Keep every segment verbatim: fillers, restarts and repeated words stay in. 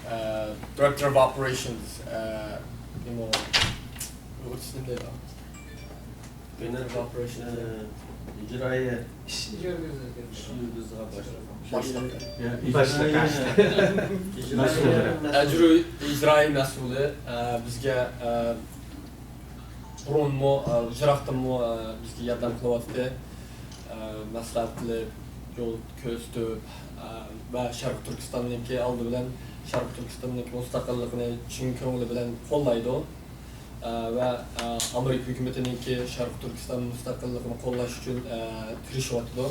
ئە، Director of Operations، ئە، نېمە ئۇ؟ ئۇيغۇرچىسى نېمە دەيدۇ؟ Director of Operations. ئە، ئىجرائىيە. ئىش يۈرگۈزىدىغان باشلىق. باشلىق. يا، باشلىق. ئىجرائىيە. ئەجرۇ ئىجرائىي مەسئۇلى، ئە، بىزگە، ئە، بۇرۇنمۇ، ئە، يىراقتىنمۇ، ئە، بىزگە ياردەم قىلىۋاتتى. ئە، مەسلىھەت قىلىپ، يول كۆرسىتىپ، ئە، ۋە شەرقىي تۈركىستاننىڭكى ئالدى بىلەن شەرقىي تۈركىستاننىڭكى مۇستەقىللىقىنى چىن كۆڭلى بىلەن قوللايدۇ. ئە، ۋە، ئە، ئامېرىكا ھۆكۈمىتىنىڭكى شەرقىي تۈركىستان مۇستەقىللىقىنى قوللاش ئۈچۈن، ئە، تىرىشىۋاتىدۇ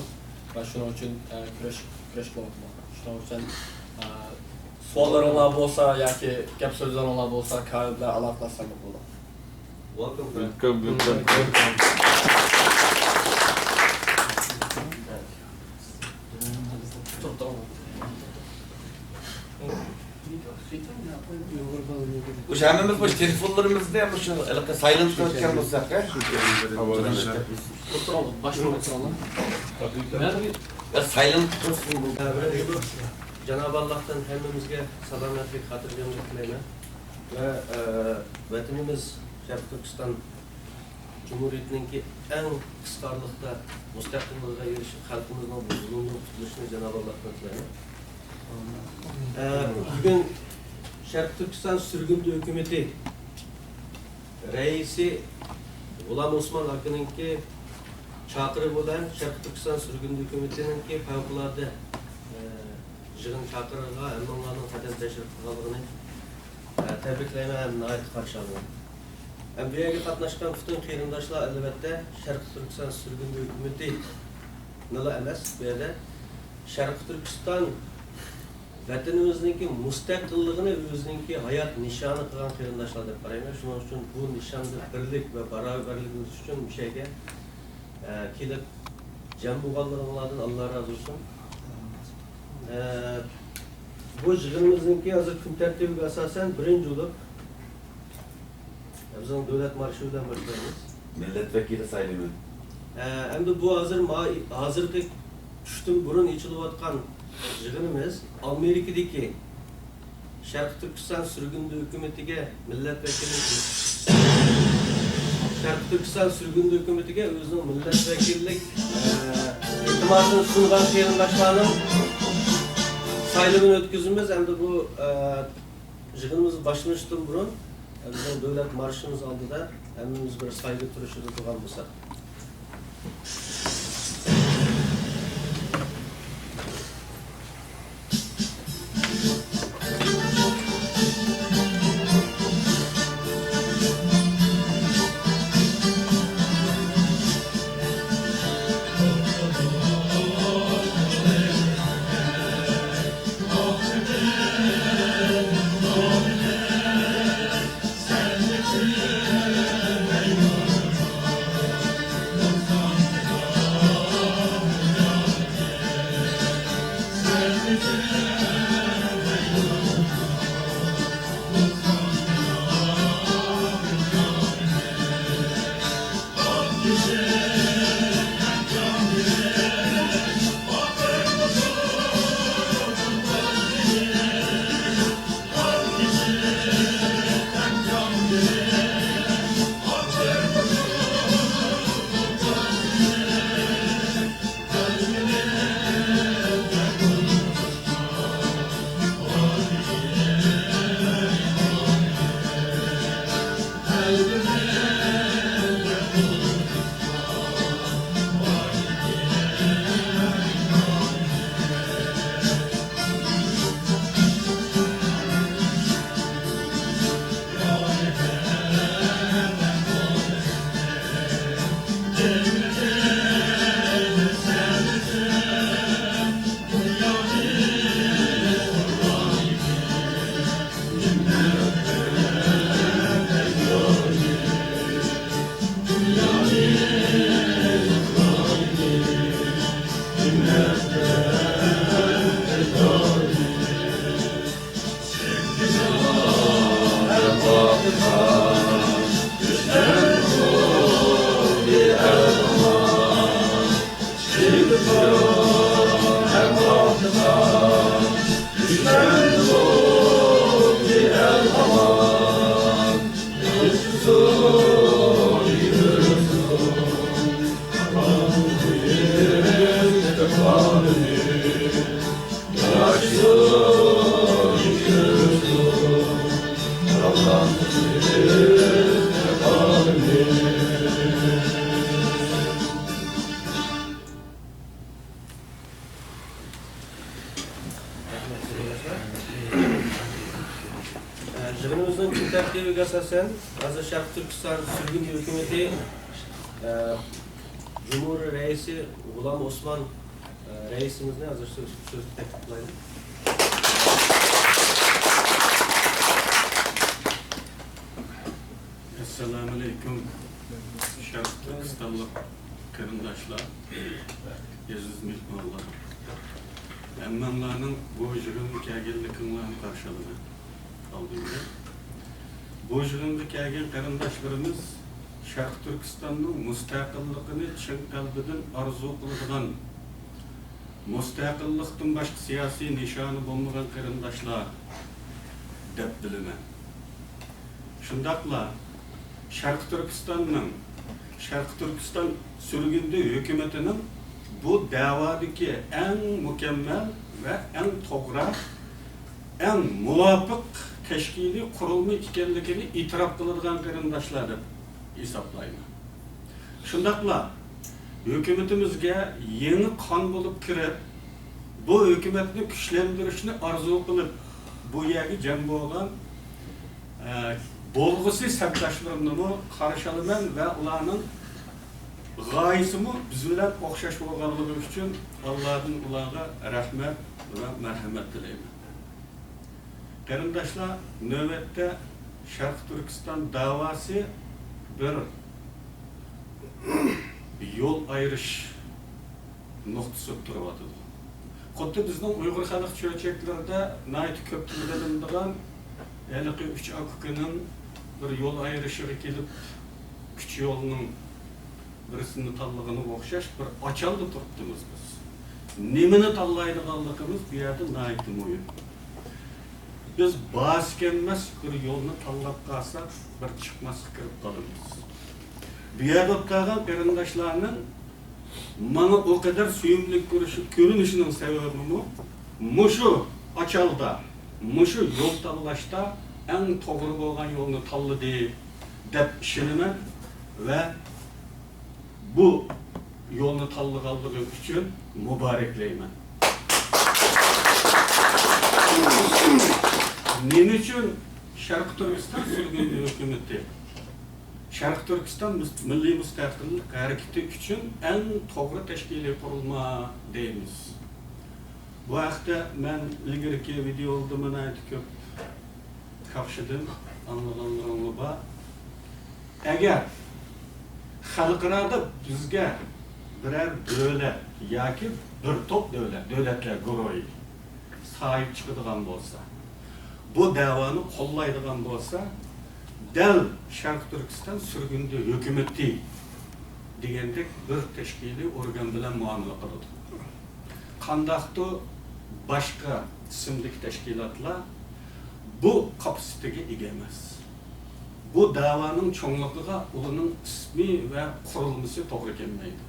ۋە شۇنىڭ ئۈچۈن، ئە، كۈرەش، كۈرەش قىلىۋاتىدۇ. شۇنىڭ ئۈچۈن، ئە، سوئاللىرىڭلار بولسا ياكى گەپ سۆزلىرىڭلار بولسا، كامىل بىلەن ئالاقىلەشسەڭلار بولىدۇ. Welcome. Welcome, welcome. مۇشۇ ھەممىمىز مۇشۇ تېلېفونلىرىمىزنى مۇشۇ ھېلىقى سايلېنت قىلىۋەتكەن بولساق، ھە؟ ئولتۇرۇڭلار، باشلىق ئولتۇرۇڭلار. يا، سايلېنت قىلسۇن بۇ. جانابى ئاللاھتىن ھەممىمىزگە سالامەتلىك، خاتىرجەملىك تىلەيمەن. ۋە، ئە، ۋەتىنىمىز شەرقىي تۈركىستان جۇمھۇرىيىتىنىڭكى ئەڭ قىسقا ئارىلىقتا مۇستەقىللىقىغا ئېرىشىپ، خەلقىمىزنىڭ بۇ زۇلۇمدىن قۇتۇلۇشىنى جانابى ئاللاھتىن تىلەيمەن. ئە، بۈگۈن شەرقىي تۈركىستان سۈرگۈندە ھۆكۈمىتى رەئىسى غۇلام ئوسمان ئاكىنىڭكى چاقىرىقى بىلەن شەرقىي تۈركىستان سۈرگۈندە ھۆكۈمىتىنىڭكى پەۋقۇلئاددە، ئە، يىغىن چاقىرىقىغا ھەممىڭلارنىڭ قەدەم تەشرىپ قىلغانلىقىنى، ئە، تەبرىكلەيمەن ھەم ناھايىتى قارشى ئالىمەن. ھەم بۇ يەرگە قاتناشقان پۈتۈن قېرىنداشلار، ئەلۋەتتە، شەرقىي تۈركىستان سۈرگۈندە ھۆكۈمىتىنىلا ئەمەس، بۇ يەردە شەرقىي تۈركىستان ۋەتىنىمىزنىڭكى مۇستەقىللىقىنى ئۆزىنىڭكى ھايات نىشانى قىلغان قېرىنداشلار دەپ قارايمەن. شۇنىڭ ئۈچۈن بۇ نىشاندا بىرلىك ۋە باراۋەرلىك بولۇش ئۈچۈن مۇشۇ يەرگە، ئە، كېلىپ جەم بولغانلىقىڭلاردىن ئاللا رازى بولسۇن. ئە، بۇ يىغىنىمىزنىڭكى ھازىر كۈن تەرتىپىگە ئاساسەن بىرىنچى بولۇپ، بىزنىڭ دۆلەت مارشى بىلەن باشلايمىز. مىللەت ۋەكىلى سايلىمى. ئە، ئەمدى بۇ ھازىر ما-، ھازىرقى چۈشتىن بۇرۇن ئېچىلىۋاتقان يىغىنىمىز ئامېرىكىدىكى شەرقىي تۈركىستان سۈرگۈندە ھۆكۈمىتىگە مىللەت ۋەكىللىك، شەرقىي تۈركىستان سۈرگۈندە ھۆكۈمىتىگە ئۆزىنىڭ مىللەت ۋەكىللىك، ئە، ئىلتىماسىنى سۇنغان قېرىنداشلارنىڭ سايلىمىنى ئۆتكۈزىمىز. ئەمدى بۇ، ئە، يىغىنىمىز باشلىنىشتىن بۇرۇن، بىزنىڭ دۆلەت مارشىمىز ئالدىدا ھەممىمىز بىر سايدا تۇرۇشىدا تۇرغان بولساق. يىغىنىمىزنىڭ كۈن تەرتىپىگە ئاساسەن، ھازىر شەرقىي تۈركىستان سۈرگۈن ھۆكۈمىتى، ئە، جۇمھۇر رەئىسى غۇلام ئوسمان، ئە، رەئىسىمىزنى ھازىر سۆز، سۆزگە تەكلىپ قىلايلى. ئەسسالامۇئەلەيكۇم، شەرقىي تۈركىستانلىق قېرىنداشلار، ئەزىز مېھمانلار، ھەممەڭلارنىڭ بۇ يىغىنغا كەلگەنلىكىڭلارنى قارشى ئالىمەن. ئالدىمدا بۇ يىغىنغا كەلگەن قېرىنداشلىرىمىز شەرقىي تۈركىستاننىڭ مۇستەقىللىقىنى چىن قەلبىدىن ئارزۇ قىلىدىغان، مۇستەقىللىقتىن باشقا سىياسىي نىشانى بولمىغان قېرىنداشلار دەپ بىلىمەن. شۇنداقلا شەرقىي تۈركىستاننىڭ، شەرقىي تۈركىستان سۈرگۈندە ھۆكۈمىتىنىڭ بۇ دەۋادىكى ئەڭ مۇكەممەل ۋە ئەڭ توغرا، ئەڭ مۇۋاپىق تەشكىلىي قۇرۇلما ئىكەنلىكىنى ئېتىراپ قىلىدىغان قېرىنداشلار دەپ ھېسابلايمەن. شۇنداقلا ھۆكۈمىتىمىزگە يېڭى قان بولۇپ كىرىپ، بۇ ھۆكۈمەتنى كۈچلەندۈرۈشنى ئارزۇ قىلىپ، بۇ يەرگە جەم بولغان، ئە، بولغۇسى سەپداشلىرىمنىمۇ قارشى ئالىمەن ۋە ئۇلارنىڭ غايىسىمۇ بىز بىلەن ئوخشاش بولغانلىقى ئۈچۈن ئاللادىن ئۇلارغا رەھمەت ۋە مەرھەمەت تىلەيمەن. قېرىنداشلار، نۆۋەتتە شەرقىي تۈركىستان داۋاسى بىر يول ئايرىش نۇقتىسىدا تۇرۇۋاتىدۇ. خۇددى بىزنىڭ ئۇيغۇر خەلق چۆچەكلىرىدە ناھايىتى كۆپ تىلغا ئېلىنىدىغان ھېلىقى ئۈچ ئاكا-ئۇكىنىڭ بىر يول ئايرىشىغا كېلىپ، ئۈچ يولنىڭ بىرسىنى تاللىغىنىغا ئوخشاش بىر ئاچالدا تۇرۇپتىمىز بىز. نېمىنى تاللايدىغانلىقىمىز بۇ يەردە ناھايىتى مۇھىم. بىز بارسا كەلمەس بىر يولنى تاللاپ قالساق، بىر چىقماسقا كىرىپ قالىمىز. بۇ يەردە ئولتۇرغان قېرىنداشلارنىڭ ماڭا ئۇ قەدەر سۆيۈملۈك كۆرۈشى، كۆرۈنۈشىنىڭ سەۋەبىمۇ مۇشۇ ئاچالدا، مۇشۇ يول تاللاشتا ئەڭ توغرا بولغان يولنى تاللىدى دەپ ئىشىنىمەن ۋە بۇ يولنى تاللىغانلىقى ئۈچۈن مۇبارەكلەيمەن. نېمە ئۈچۈن شەرقىي تۈركىستان سۈرگۈن ھۆكۈمىتى شەرقىي تۈركىستان مۇس-، مىللىي مۇستەقىللىق ھەرىكىتى ئۈچۈن ئەڭ توغرا تەشكىلىي قۇرۇلما دەيمىز؟ بۇ ھەقتە مەن ئىلگىرىكى ۋىدېئولىرىمدا ناھايىتى كۆپ كاقشىدىم، ئاڭلىغانلىرىڭلار بار. ئەگەر خەلقئارادا بىزگە بىرەر دۆلەت ياكى بىر توپ دۆلەت، دۆلەتلەر گۇرۇھى ساھىب چىقىدىغان بولسا، بۇ دەۋانى قوللايدىغان بولسا، دەل شەرقىي تۈركىستان سۈرگۈندە ھۆكۈمىتى دېگەندەك بىر تەشكىلىي ئورگان بىلەن مۇئامىلە قىلىدۇ. قانداقتۇ باشقا ئىسىمدىكى تەشكىلاتلار بۇ كاپاسىتېتىگە ئىگە ئەمەس. بۇ دەۋانىڭ چوڭلۇقىغا ئۇلارنىڭ ئىسمى ۋە قۇرۇلمىسى توغرا كەلمەيدۇ.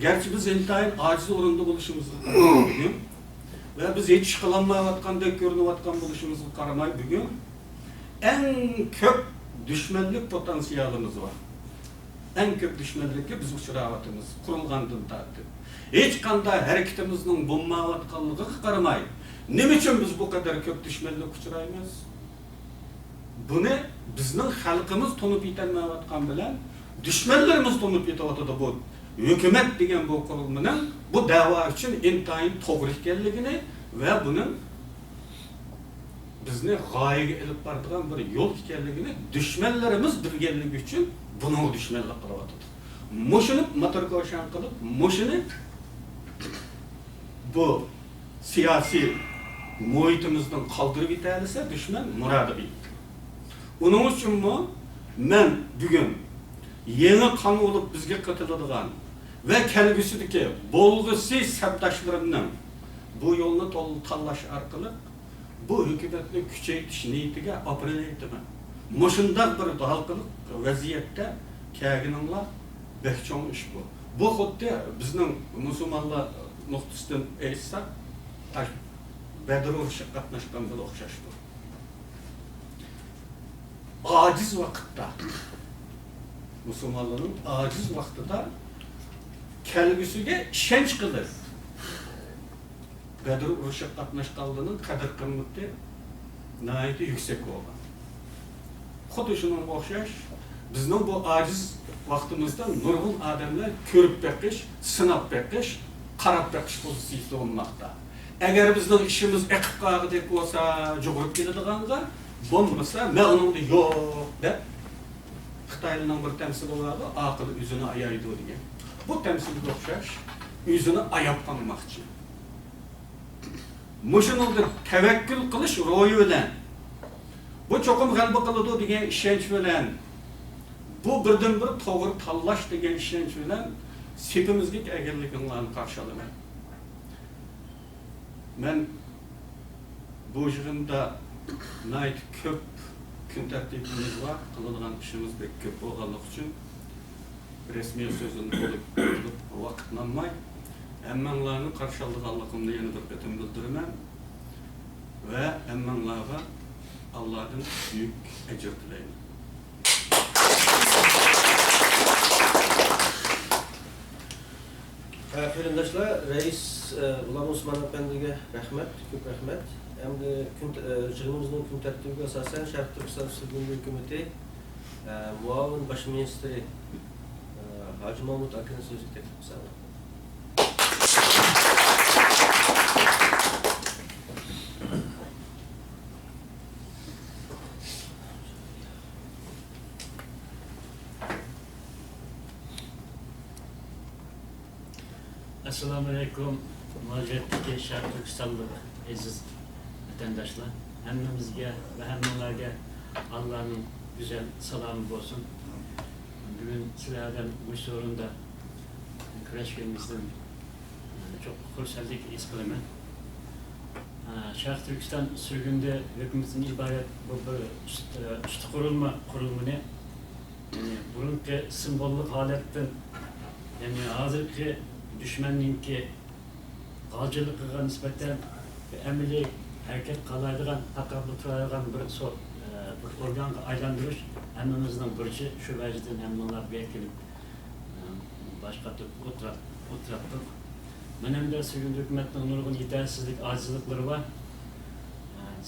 گەرچە بىز ئىنتايىن ئاجىز ئورۇندا بولۇشىمىزغا قارىماي بۈگۈن ۋە بىز ھېچ ئىش قىلالمايۋاتقاندەك كۆرۈنۈۋاتقان بولۇشىمىزغا قارىماي بۈگۈن ئەڭ كۆپ دۈشمەنلىك پوتېنسىيالىمىز بار. ئەڭ كۆپ دۈشمەنلىككە بىز ئۇچراۋاتىمىز، قۇرۇلغاندىن تارتىپ. ھېچقانداق ھەرىكىتىمىزنىڭ بولمايۋاتقانلىقىغا قارىماي، نېمە ئۈچۈن بىز بۇ قەدەر كۆپ دۈشمەنلىككە ئۇچرايمىز؟ بۇنى بىزنىڭ خەلقىمىز تونۇپ يېتەلمەيۋاتقان بىلەن، دۈشمەنلىرىمىز تونۇپ يېتىۋاتىدۇ. بۇ ھۆكۈمەت دېگەن بۇ قۇرۇلمىنىڭ بۇ دەۋا ئۈچۈن ئىنتايىن توغرا ئىكەنلىكىنى ۋە بۇنىڭ بىزنى غايىگە ئېلىپ بارىدىغان بىر يول ئىكەنلىكىنى دۈشمەنلىرىمىز بىلگەنلىكى ئۈچۈن بۇنىڭغا دۈشمەنلىك قىلىۋاتىدۇ. مۇشۇنى ماتىركوشان قىلىپ، مۇشۇنى بۇ سىياسىي مۇھىتىمىزدىن قالدۇرۇپ يېتەلىسە، دۈشمەن مۇرادىغا يېتىدۇ. ئۇنىڭ ئۈچۈنمۇ مەن بۈگۈن يېڭى قان بولۇپ بىزگە قېتىلىدىغان ۋە كەلگۈسىدىكى بولغۇسى سەپداشلىرىمنىڭ بۇ يولنى تول-، تاللاش ئارقىلىق بۇ ھۆكۈمەتنى كۈچەيتىش نىيىتىگە ئاپىرىن ئېيتىمەن. مۇشۇنداق بىر ھالقىلىق ۋەزىيەتتە كەلگىنىڭلار بەك چوڭ ئىش بۇ. بۇ خۇددى بىزنىڭ مۇسۇلمانلار نۇقتىسىدىن ئېيتساق، ئاشۇ بەدر ئۇرۇشىغا قاتناشقان بىلەن ئوخشاش بۇ. ئاجىز ۋاقىتتا، مۇسۇلمانلارنىڭ ئاجىز ۋاقتىدا كەلگۈسىگە ئىشەنچ قىلىپ، بەدر ئۇرۇشىغا قاتناشقانلارنىڭ قەدىر-قىممىتى ناھايىتى يۈكسەك بولغان. خۇددى شۇنىڭغا ئوخشاش، بىزنىڭ بۇ ئاجىز ۋاقتىمىزدا نۇرغۇن ئادەملەر كۆرۈپ بېقىش، سىناپ بېقىش، قاراپ بېقىش پوزىتسىيىسىدە بولماقتا. ئەگەر بىزنىڭ ئىشىمىز ئېقىپ قالغۇدەك بولسا، جۇغۇرۇپ كېلىدىغانغا، بولمىسا، مەن ئۇنىڭدا يوق دەپ، خىتايلارنىڭ بىر تەمسىلى بارغۇ، «ئاقىل ئۆزىنى ئايايدۇ» دېگەن. بۇ تەمسىلگە ئوخشاش، ئۆزىنى ئاياپ قالماقچى. مۇشۇنىڭدا تەۋەككۈل قىلىش روھى بىلەن، بۇ چوقۇم غەلىبە قىلىدۇ دېگەن ئىشەنچ بىلەن، بۇ بىردىنبىر توغرا تاللاش دېگەن ئىشەنچ بىلەن سېپىمىزگە كەلگەنلىكىڭلارنى قارشى ئالىمەن. مەن بۇ يىغىندا ناھايىتى كۆپ كۈن تەرتىپىمىز بار، قىلىدىغان ئىشىمىز بەك كۆپ بولغانلىقى ئۈچۈن، رەسمىي سۆزنى بولۇپ، بولۇپ ۋاقىتنى ئالماي، ھەممەڭلارنى قارشى ئالىدىغانلىقىمنى يەنە بىر قېتىم بىلدۈرىمەن ۋە ھەممەڭلارغا ئاللادىن بۈيۈك ئەجىر تىلەيمەن. قېرىنداشلار، رەئىس، ئە، غۇلام ئوسمان ئەپەندىگە رەھمەت، كۆپ رەھمەت. ئەمدى كۈن، ئە، يىغىنىمىزنىڭ كۈن تەرتىپىگە ئاساسەن، شەرقىي تۈركىستان سۈرگۈندە ھۆكۈمىتى، ئە، مۇئاۋىن باش مىنىستىرى، ئە، ھاجى مامۇت ئاكىنى سۆزگە تەكلىپ قىلسام. ئەسسالامۇئەلەيكۇم، مۇھاجىرەتتىكى شەرقىي تۈركىستانلىق ئەزىز ۋەتەنداشلار، ھەممىمىزگە ۋە ھەممىڭلارگە ئاللانىڭ گۈزەل سالامى بولسۇن. بۈگۈن سىلەر بىلەن مۇشۇ ئورۇندا كۆرۈشكىنىمىزدىن چوڭ خۇرسەنلىك ھېس قىلىمەن. شەرقىي تۈركىستان سۈرگۈندە ھۆكۈمىتىدىن ئىبارەت بۇ بىر ئۈست-، ئۈستى قۇرۇلما قۇرۇلمىنى، يەنى بۇرۇنقى سىمۋوللۇق ھالەتتىن، يەنى ھازىرقى دۈشمەننىڭكى غالجىرلىقىغا نىسبەتەن بىر ئەمەلىي ھەرىكەت قىلالايدىغان، تاقابىل تۇرالايدىغان بىر سو-، بىر ئورگانغا ئايلاندۇرۇش ھەممىمىزنىڭ بۇرچى. شۇ ۋەجىدىن ھەممىڭلار بۇ يەرگە كېلىپ، باش قاتۇرۇپ ئولتۇرا-، ئولتۇراتتۇق. مەن ئەمدى سۈرگۈندە ھۆكۈمەتنىڭ نۇرغۇن يېتەرسىزلىك، ئاجىزلىقلىرى بار.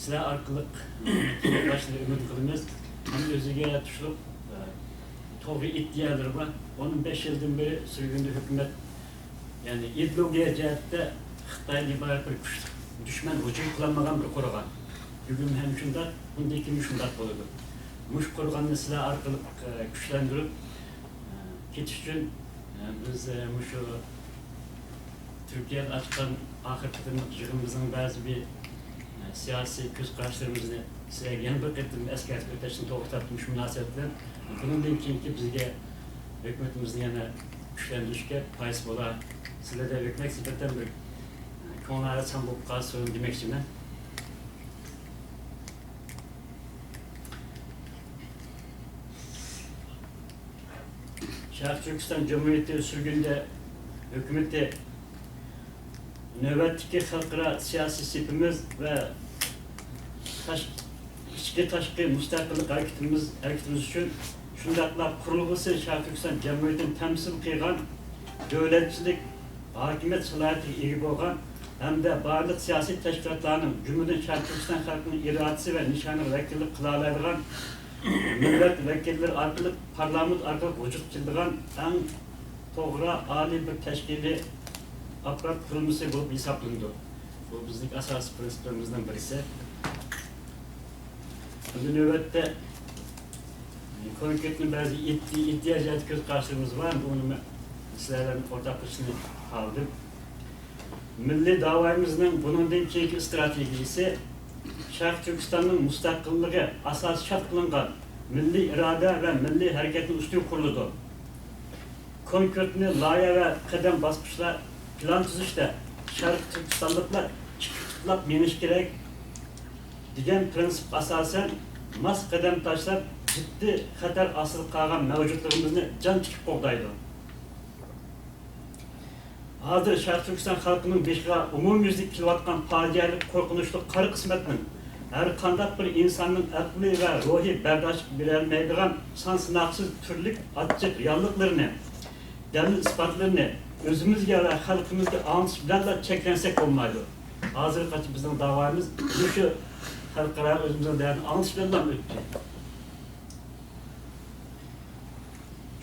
سىلەر ئارقىلىق قۇللۇقلاشنى ئۈمىد قىلىمىز. ھەم ئۆزىگە تۇشلۇق توغرا ئىدىيەلىرى بار. ئون بەش يىلدىن بېرى سۈرگۈندە ھۆكۈمەت، يەنى ئىدېئولوگىيە جەھەتتە خىتايدىن ئىبارەت بىر كۈچلۈك دۈشمەن ھۇجۇم قىلالمىغان بىر قورغان. بۈگۈن ھەم شۇنداق، بۇندىن كېيىن شۇنداق بولىدۇ. مۇشۇ قورغاننى سىلەر ئارقىلىق، ئە، كۈچلەندۈرۈپ، ئە، كېتىش ئۈچۈن، ئە، بىز، ئە، مۇشۇ تۈركىيەدە ئاچقان ئاخىرقى قېتىملىق يىغىنىمىزنىڭ بەزى بىر، ئە، سىياسىي كۆز قاراشلىرىمىزنى سىلەرگە يەنە بىر قېتىم ئەسكەرتىپ ئۆتۈشنى توغرا تاپتىم. شۇ مۇناسىۋەت بىلەن بۇنىڭدىن كېيىنكى بىزگە ھۆكۈمىتىمىزنى يەنە كۈچلەندۈرۈشكە پايدىسى بولار. سىلەردە ھۆكۈمەت نىسبەتەن بىر، ئە، كۆڭۈل ئاچسام بولۇپ قالسۇن دېمەكچىمەن. شەرقىي تۈركىستان جۇمھۇرىيىتى سۈرگۈندە ھۆكۈمىتى نۆۋەتتىكى خەلقئارا سىياسىي سېپىمىز ۋە تاش-، ئىچكى تاشقى مۇستەقىللىق ھەرىكىتىمىز، ھەرىكىتىمىز ئۈچۈن، شۇنداقلا قۇرۇلغۇسى شەرقىي تۈركىستان جۇمھۇرىيىتىنى تەمسىل قىلغان دۆلەتچىلىك ھاكىمىيەت سالاھىيىتىگە ئىگە بولغان ھەمدە بارلىق سىياسىي تەشكىلاتلارنىڭ، جۈملىدىن شەرقىي تۈركىستان خەلقىنىڭ ئىرادىسى ۋە نىشانىغا ۋەكىللىك قىلالايدىغان مىللەت ۋەكىللىرى ئارقىلىق پارلامېنت ئارقىلىق ۋۇجۇدقا كېلىدىغان ئەڭ توغرا، ئالىي بىر تەشكىلىي ئاپپارات قۇرۇلمىسى بولۇپ ھېسابلىنىدۇ. بۇ بىزنىڭ ئاساسىي پىرىنسىپلىرىمىزنىڭ بىرسى. ئەمدى نۆۋەتتە كونكرېتنى بەزى ئىدىيە، ئىدىيە جەھەتتە كۆز قاراشلىرىمىز بار، بۇنى مەن سىلەر بىلەن ئورتاقلىشىشنى خالىدىم. مىللىي داۋايىمىزنىڭ بۇنىڭدىن كېيىنكى ئىستراتېگىيىسى شەرقىي تۈركىستاننىڭ مۇستەقىللىقى ئاساسىي شەرت قىلىنغان مىللىي ئىرادە ۋە مىللىي ھەرىكەتنىڭ ئۈستىگە قۇرۇلىدۇ. كونكرېتنى لايىھە ۋە قەدەم باسقۇچلار پىلان تۈزۈشتە شەرقىي تۈركىستانلىقلار ئىككى پۇتلاپ مېڭىش كېرەك دېگەن پىرىنسىپقا ئاساسەن، ماس قەدەم تاشلاپ، جىددىي خەتەر ئاستىدا قالغان مەۋجۇتلۇقىمىزنى جان تىكىپ قوغدايدۇ. ھازىر شەرقىي تۈركىستان خەلقىنىڭ بېشىغا ئومۇميۈزلۈك كېلىۋاتقان پاجىئەلىك، قورقۇنچلۇق قارا قىسمەتنىڭ ھەر قانداق بىر ئىنساننىڭ ئەقلى ۋە روھى بەرداشلىق بېرەلمەيدىغان سان-ساناقسىز تۈرلۈك ئاچچىق رېئاللىقلىرىنى، دەلىل ئىسپاتلىرىنى ئۆزىمىزگە ۋە خەلقىمىزگە ئاڭلىتىش بىلەنلا چەكلەنسەك بولمايدۇ. ھازىرغىچە بىزنىڭ داۋايىمىز مۇشۇ خەلقئارا ئۆزىمىزنىڭ دەردىنى ئاڭلىتىش بىلەنلا ئۆتتى.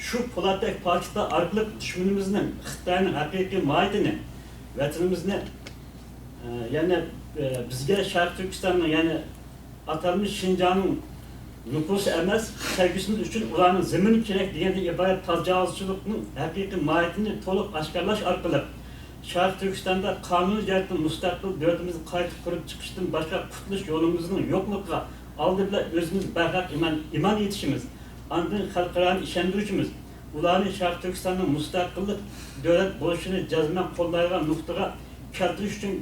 شۇ پولاتتەك پاكىتلار ئارقىلىق دۈشمىنىمىزنىڭ، خىتاينىڭ ھەقىقىي ماھىيىتىنى، ۋەتىنىمىزنى، ئە، يەنى، ئە، بىزگە شەرقىي تۈركىستاننىڭ، يەنى ئاتالمىش شىنجاڭنىڭ نوپۇسى ئەمەس، سەۋگىسىمىز ئۈچۈن ئۇلارنىڭ زېمىنى كېرەك دېگەندىن ئىبارەت تاجاۋۇزچىلىقنىڭ ھەقىقىي ماھىيىتىنى تولۇق ئاشكارىلاش ئارقىلىق، شەرقىي تۈركىستاندا قانۇنىي جەھەتتىن مۇستەقىل دۆلىتىمىزنى قايتا قۇرۇپ چىقىشتىن باشقا قۇتۇلۇش يولىمىزنىڭ يوقلۇقىغا ئالدى بىلەن ئۆزىمىز بەرھەق ئىمان، ئىمان ئېيتىشىمىز، ئاندىن خەلقئارانى ئىشەندۈرۈشىمىز، ئۇلارنى شەرقىي تۈركىستاننىڭ مۇستەقىللىق دۆلەت بولۇشىنى جەزمەن قوللايدىغان نۇقتىغا كەلتۈرۈش ئۈچۈن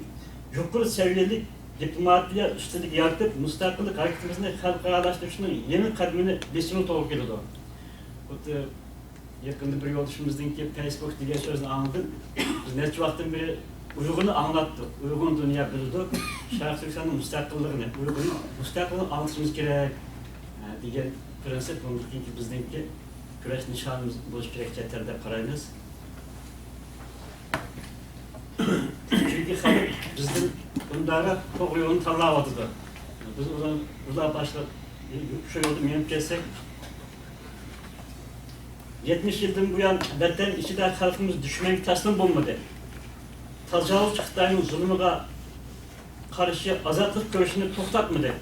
يۇقىرى سەۋىيەلىك دىپلوماتىيە ئۈستىلىكى يارىتىپ، مۇستەقىللىق ھەرىكىتىمىزنى خەلقئارالاشتۇرۇشنىڭ يېڭى قەدىمىنى بېسىشىمىز توغرا كېلىدۇ. خۇددى يېقىندا بىر يولدىشىمىزنىڭكى فېيسبۇك دېگەن سۆزنى ئاڭلىدىم. بىز نەچچە ۋاقىتتىن بېرى ئۇيغۇرنى ئاڭلاتتۇق. ئۇيغۇر دۇنيا بىلىدۇ. شەرقىي تۈركىستاننىڭ مۇستەقىللىقىنى، ئۇيغۇرنىڭ مۇستەقىللىقىنى ئاڭلىتىشىمىز كېرەك، ئە، دېگەن پىرىنسىپ بۇنىڭكى بىزنىڭكى كۈرەش نىشانىمىز بولۇشى كېرەك چەت ئەل دەپ قارايمىز. چۈنكى خەلق بىزدىن ئۇنداقراق توغرا يولنى تاللاۋاتىدۇ. بىز ئۇلار، ئۇلار باشلاپ شۇ يولدا مېڭىپ كەتسەك، يەتمىش يىلدىن بۇيان ۋەتەن ئىچىدە خەلقىمىز دۈشمەنگە تەسلىم بولمىدى. تاجاۋۇزچى خىتاينىڭ زۇلۇمىغا قارشى ئازادلىق كۈرىشىنى توختاتمىدى.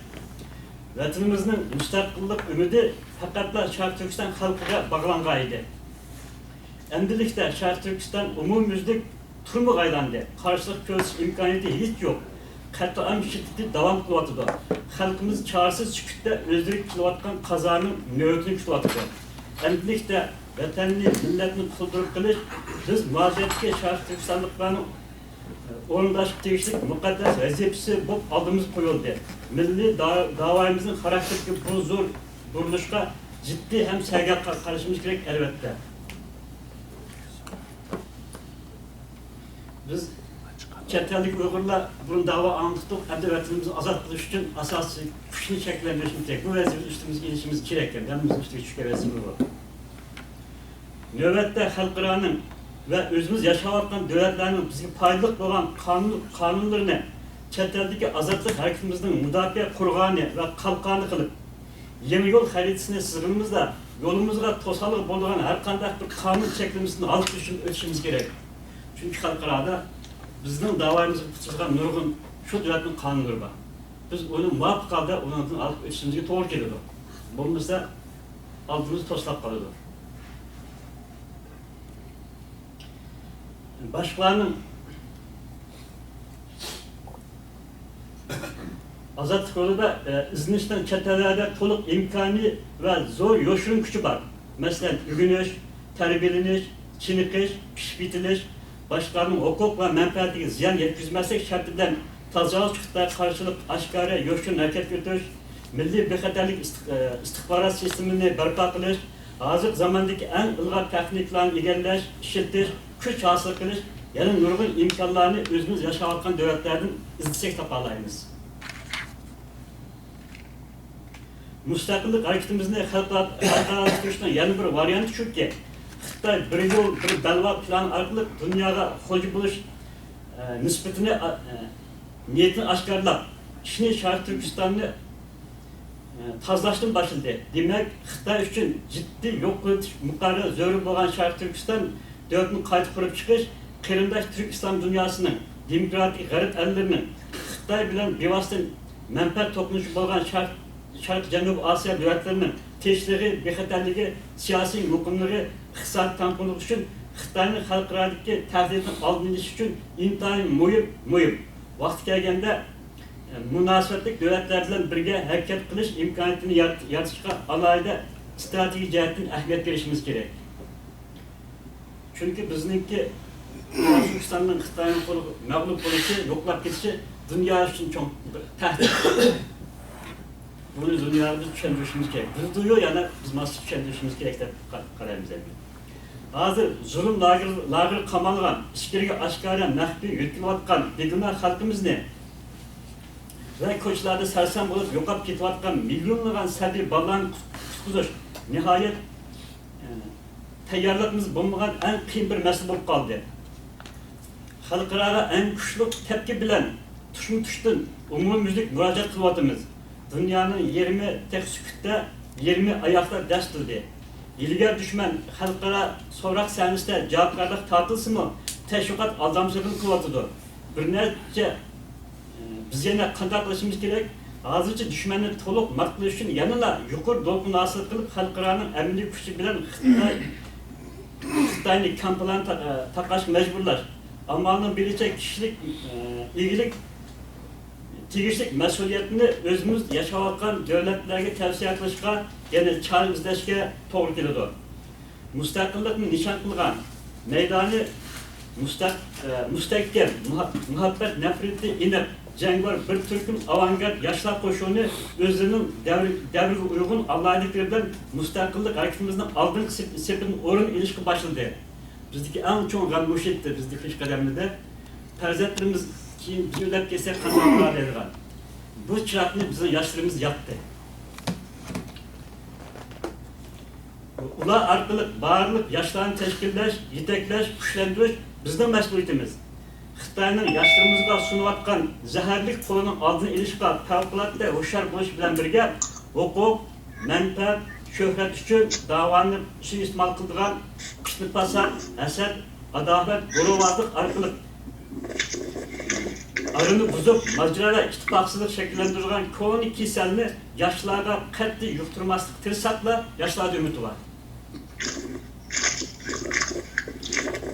ۋەتىنىمىزنىڭ مۇستەقىللىق ئۈمىدى پەقەتلا شەرقىي تۈركىستان خەلقىگە باغلانغان ئىدى. ئەمدىلىكتە شەرقىي تۈركىستان ئومۇميۈزلۈك تۈرمىگە ئايلاندى. قارشىلىق كۆرسىتىش ئىمكانىيىتى ھېچ يوق. قەتئىيات شىددىتى داۋام قىلىۋاتىدۇ. خەلقىمىز چارىسىز سۈكۈتتە ئۆزلىرىگە كېلىۋاتقان قازانىڭ نۆۋىتىنى كۈتۈۋاتىدۇ. ئەمدىلىكتە ۋەتەننى، مىللەتنى قۇلدۇرلۇق قىلىش بىز مۇھاجىرەتتىكى شەرقىي تۈركىستانلىقلارنىڭ ئورۇنداشقا تېگىشلىك مۇقەددەس ۋەزىپىسى بولۇپ ئالدىمىزغا قويۇلدى. مىللىي دا-، داۋايىمىزنىڭ خاراكتېرىدىكى بۇ زور بۇرۇلۇشقا جىددىي ھەم سەگەر قا-، قارىشىمىز كېرەك، ئەلۋەتتە. بىز چەت ئەلدىكى ئۇيغۇرلار بۇرۇن داۋا ئاڭلىتتۇق، ئەمدى ۋەتىنىمىزنى ئازاد قىلىش ئۈچۈن ئاساسىي كۈچنى شەكىللەندۈرۈشىمىز كېرەك. بۇ ۋەزىپىنى ئۈستىمىزگە ئېلىشىمىز كېرەك. ھەممىمىزنىڭ ئۈستىگە چۈشكەن ۋەزىپە بۇ. نۆۋەتتە خەلقئارانىڭ ۋە ئۆزىمىز ياشاۋاتقان دۆلەتلەرنىڭ بىزگە پايدىلىق بولغان قانۇن، قانۇنلىرىنى چەت ئەلدىكى ئازادلىق ھەرىكىتىمىزنىڭ مۇداپىئە قورغانى ۋە قالقانى قىلىپ، يېڭى يول خەرىتىسىنى سىزغىنىمىزدا، يولىمىزغا توسالغۇ بولىدىغان ھەر قانداق بىر قانۇن چەكلىمىسىدىن ھالقىپ چۈشۈپ ئۆتۈشىمىز كېرەك. چۈنكى خەلقئارادا بىزنىڭ داۋايىمىزغا پۇتىسىغان نۇرغۇن شۇ دۆلەتنىڭ قانۇنلىرى بار. بىز ئۇنى مۇۋاپىق ھالدا ئۇنىڭدىن ھالقىپ ئۆتۈشىمىزگە توغرا كېلىدۇ. بولمىسا، ئالدىمىز توسلاپ قالىدۇ. باشقىلارنىڭ ئازادلىق يولىدا، ئە، ئىزدىنىشنىڭ چەت ئەللەردە تولۇق ئىمكانى ۋە زور يوشۇرۇن كۈچى بار. مەسىلەن، ئۆگىنىش، تەربىيەلىنىش، چېنىقىش، پىشىپ يېتىلىش، باشقىلارنىڭ ھوقۇق ۋە مەنپەئەتىگە زىيان يەتكۈزمەسلىك شەرتى بىلەن تاجاۋۇزچى خىتايغا قارشىلىق ئاشكارا يوشۇرۇن ھەرىكەتكە ئۆتۈش، مىللىي بىخەتەرلىك ئىستىق-، ئىستىخبارات سىستېمىنى بەرپا قىلىش، ھازىرقى زاماندىكى ئەڭ ئىلغار تېخنىكىلارنى ئىگىلەش، ئىشلىتىش، كۈچ ھاسىل قىلىش، يەنە نۇرغۇن ئىمكانلارنى ئۆزىمىز ياشاۋاتقان دۆلەتلەردىن ئىزدىسەك تاپالايمىز. مۇستەقىللىق ھەرىكىتىمىزنى خەلقئارا-، خەلقئارالاشتۇرۇشنىڭ يەنە بىر ۋارىيانتى شۇكى، خىتاي بىر يول، بىر بەلباغ پىلانى ئارقىلىق دۇنياغا خوجا بولۇش، ئە، نىسبىتىنى، ئە، نىيىتىنى ئاشكارىلاپ، ئىشنى شەرقىي تۈركىستاننى، ئە، تازىلاشتىن باشلىدى. دېمەك، خىتاي ئۈچۈن جىددىي يوق قىلىۋېتىش مۇقەررەر زۆرۈر بولغان شەرقىي تۈركىستان دۆلىتىنى قايتا قۇرۇپ چىقىش، قېرىنداش تۈرك ئىسلام دۇنياسىنىڭ، دېموكراتىك غەرب ئەللىرىنىڭ خىتاي بىلەن بىۋاسىتە مەنپەئەت توقۇنۇشى بولغان شەرق-، شەرقىي جەنۇبىي ئاسىيا دۆلەتلىرىنىڭ تىنچلىقى، بىخەتەرلىكى، سىياسىي مۇقىملىقى، ئىقتىسادىي تەڭپۇڭلۇق ئۈچۈن خىتاينىڭ خەلقئارادىكى تەھدىتىنىڭ ئالدىنى ئېلىش ئۈچۈن ئىنتايىن مۇھىم، مۇھىم. ۋاقتى كەلگەندە، مۇناسىۋەتلىك دۆلەتلەر بىلەن بىرگە ھەرىكەت قىلىش ئىمكانىيىتىنى يارىت-، يارىتىشقا ئالاھىدە ئىستراتېگىيە جەھەتتىن ئەھمىيەت بېرىشىمىز كېرەك. چۈنكى بىزنىڭكى تۈركىستاننىڭ خىتاينىڭ قولىغا مەغلۇپ بولۇشى، يوقلاپ كېتىشى دۇنيا ئۈچۈن چوڭ بىر تەھدىت. بۇنى دۇنياغا بىز چۈشەندۈرۈشىمىز كېرەك. بىزدۇرۇ يەنە بىز ماسلىق چۈشەندۈرۈشىمىز كېرەك دەپ قا-، قارايمىز ئەمدى. ھازىر زۇلۇم لاگېر-، لاگېرغا قامالغان، ئىچكىرىگە ئاشكارا مەخپىي يۆتكىلىۋاتقان بىگۇناھ خەلقىمىزنى ۋە كوچىلاردا سەرسان بولۇپ يوقاپ كېتىۋاتقان مىليونلىغان سەبىي بالىلارنى قۇت-، قۇتقۇزۇش ناھايىتى، ئە، تەييارلىقىمىز بولمىغان ئەڭ قىيىن بىر مەسىلە بولۇپ قالدى. خەلقئاراغا ئەڭ كۈچلۈك تەپكى بىلەن تۇشمۇ تۇشتىن ئومۇميۈزلۈك مۇراجىئەت قىلىۋاتىمىز. دۇنيانىڭ يېرىمى تېخى سۈكۈتتە، يېرىمى ئاياغدا دەس تۇردى. ھىيلىگەر دۈشمەن خەلقئارا سوراق سەھنىسىدە جاۋابكارلىققا تارتىلسىمۇ، تەشۋىقات ئالدامچىلىقىنى قىلىۋاتىدۇ. بىر نەچچە، ئە، بىز يەنە قانداق قىلىشىمىز كېرەك؟ ھازىرچە دۈشمەننى تولۇق ماقتىلىش ئۈچۈن يەنىلا يۇقىرى دولقۇن ھاسىل قىلىپ، خەلقئارانىڭ ئەمەلىي كۈچى بىلەن خىتاي، خىتاينى كامپلان تا-، ئە، تاقاشقا مەجبۇرلاش ئامالىنىڭ بىرىچە كىشىلىك، ئە، ئىگىلىك تېگىشلىك مەسئۇلىيەتنى ئۆزىمىز ياشاۋاتقان دۆلەتلەرگە تەۋسىيە قىلىشقا، يەنى چارە ئىزدەشكە توغرا كېلىدۇ. مۇستەقىللىقنى نىشان قىلغان مەيدانى مۇستەق-، ئە، مۇستەھكەم، مۇھا-، مۇھەببەت نەپرىتى ئېنىق، جەڭگىۋار بىر تۈركۈم ئاۋانگارت ياشلار قوشۇنى ئۆزلىرىنىڭ دەۋر-، دەۋرگە ئۇيغۇن ئالاھىدىلىكلىرى بىلەن مۇستەقىللىق ھەرىكىتىمىزنىڭ ئالدىنقى سېپ-، سېپىدىن ئورۇن ئېلىشقا باشلىدى. بىزدىكى ئەڭ چوڭ غەم مۇشۇ ئىدى، بىزدىكى پېشقەدەملىدە. پەرزەنتلىرىمىز كېيىن بىز ئۆلۈپ كەتسەك قانداق بولار دەيدىغان. بۇ چىراغنى بىزنىڭ ياشلىرىمىز ياقتى. ئۇلار ئارقىلىق بارلىق ياشلارنى تەشكىللەش، يېتەكلەش، كۈچلەندۈرۈش بىزنىڭ مەسئۇلىيىتىمىز. خىتاينىڭ ياشلىرىمىزغا سۇنۇۋاتقان زەھەرلىك قولىنىڭ ئالدىنى ئېلىشقا پەۋقۇلئاددە ھوشيار بولۇش بىلەن بىرگە، ھوقۇق، مەنپەئەت، شۆھرەت ئۈچۈن داۋانى سۇيىئىستېمال قىلىدىغان پىتنە-پاسات، ھەسەت، ئاداۋەت، گۇرۇرۋازلىق ئارقىلىق ئارىنى بۇزۇپ، ماجىرا ۋە ئىتتىپاقسىزلىق شەكىللەندۈرىدىغان كونا كېسەلنى ياشلارغا قەتئىي يۇقتۇرماسلىققا تىرىشساقلا، ياشلاردا ئۈمىد بار.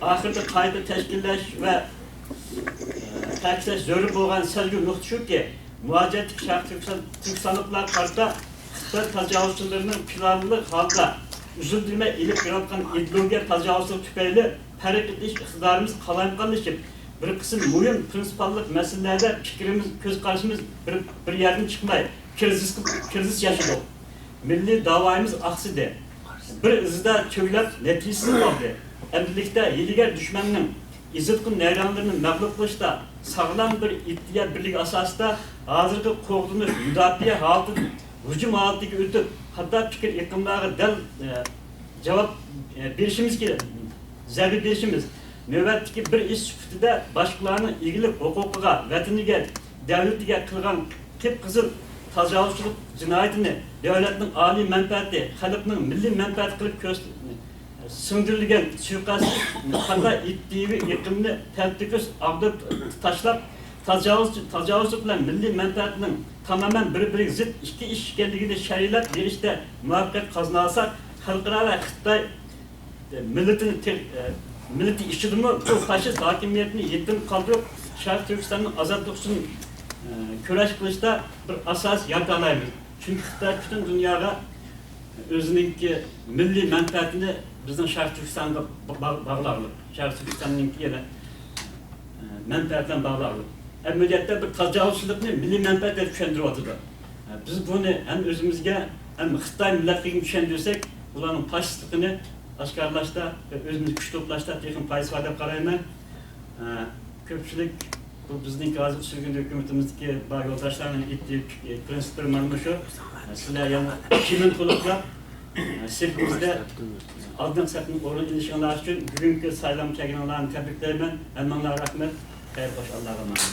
ئاخىرىدا قايتا تەشكىللەش ۋە، ئە، تەكىتلەش زۆرۈر بولغان سەزگۈر نۇقتا شۇكى، مۇھاجىرەتتىكى شەرقىي تۈركىستان-، تۈركىستانلىقلارغا قارىتا خىتاي تاجاۋۇزچىلىرىنىڭ پىلانلىق ھالدا ئۈزۈلدۈرمەي ئېلىپ بېرىۋاتقان ئىدېئولوگىيە تاجاۋۇزچىلىقى تۈپەيلى پەرق ئېتىش ئىقتىدارىمىز قالايمىقانلىشىپ، بىر قىسىم مۇھىم پىرىنسىپاللىق مەسىلىلەردە پىكرىمىز، كۆز قارىشىمىز بىر، بىر يەردىن چىقماي، كىرىزىسقا، كىرىزىس ياشىدۇق. مىللىي داۋايىمىز ئاقسىدى. بىر ئىزدا تۈگىلەپ، نەتىجىسىز قالدى. ئەمدىلىكتە ھىيلىگەر دۈشمەننىڭ ئېزىتقۇ نەيرەڭلىرىنى مەغلۇپ قىلىشتا ساغلام بىر ئىدىيە بىرلىكى ئاساسىدا ھازىرقى قوغدىنىش، مۇداپىئە ھالىتىدىن ھۇجۇم ھالىتىگە ئۆتۈپ، خاتا پىكىر ئېقىملارغا دەل، ئە، جاۋاب، ئە، بېرىشىمىز كېرەك، زەربە بېرىشىمىز. نۆۋەتتىكى بىر ئىش سۈپىتىدە باشقىلارنىڭ ئىگىلىك ھوقۇقىغا، ۋەتىنىگە، دۆلىتىگە قىلغان قىپقىزىل تاجاۋۇزچىلىق جىنايىتىنى دۆلەتنىڭ ئالىي مەنپەئەتى، خەلقنىڭ مىللىي مەنپەئەتى قىلىپ كۆرس-، سىڭدۈرۈلگەن سۇيىقەستلىك خاتا ئىدىيەۋى ئېقىمنى تەلتۆكۈس ئاغدۇرۇپ تاشلاپ، تاجاۋۇزچى، تاجاۋۇزچىلىق بىلەن مىللىي مەنپەئەتنىڭ تامامەن بىر-بىرىگە زىت ئىككى ئىش ئىكەنلىكىنى شەرھلەپ بېرىشتە مۇۋەپپەقىيەت قازىنالىساق، خەلقئارا ۋە خىتاي مىللىتىنى تېر-، مىللىتى ئىچىدىمۇ بۇ فاشىست ھاكىمىيەتنى يېتىم قالدۇرۇپ، شەرقىي تۈركىستاننىڭ ئازادلىقى ئۈچۈن، ئە، كۈرەش قىلىشتا بىر ئاساس يارىتالايمىز. چۈنكى خىتاي پۈتۈن دۇنياغا ئۆزىنىڭكى مىللىي مەنپەئەتىنى بىزنىڭ شەرقىي تۈركىستانغا با-، با-، باغلاغلىق، شەرقىي تۈركىستاننىڭكى يەنە، ئە، مەنپەئەتى بىلەن باغلاغلىق. ئەمەلىيەتتە بىر تاجاۋۇزچىلىقنى مىللىي مەنپەئەت دەپ چۈشەندۈرۈۋاتىدۇ. ئە، بىز بۇنى ھەم ئۆزىمىزگە، ھەم خىتاي مىللەتلىرىگە چۈشەندۈرسەك، ئۇلارنىڭ فاشىستلىقىنى ئاشكارىلاشتا ۋە ئۆزىمىزنى كۈچ توپلاشتا تېخىمۇ پايدىسى بار دەپ قارايمەن. ئە، كۆپچىلىك، بۇ بىزنىڭكى ھازىر سۈرگۈندە ھۆكۈمىتىمىزدىكى بار يولداشلارنىڭ ئېيتتى، پىرىنسىپلىرى مانا مۇشۇ. ئە، سىلەر يەنە كېيىن تولۇقلاپ، ئە، سىرتىمىزدە ئالدىنقى سەپتىن ئورۇن ئېلىشىڭلار ئۈچۈن بۈگۈنكى سايلامغا كەلگىنىڭلارنى تەبرىكلەيمەن. ھەممىڭلارغا رەھمەت. خەير، خوش، ئاللاغا ئامانەت.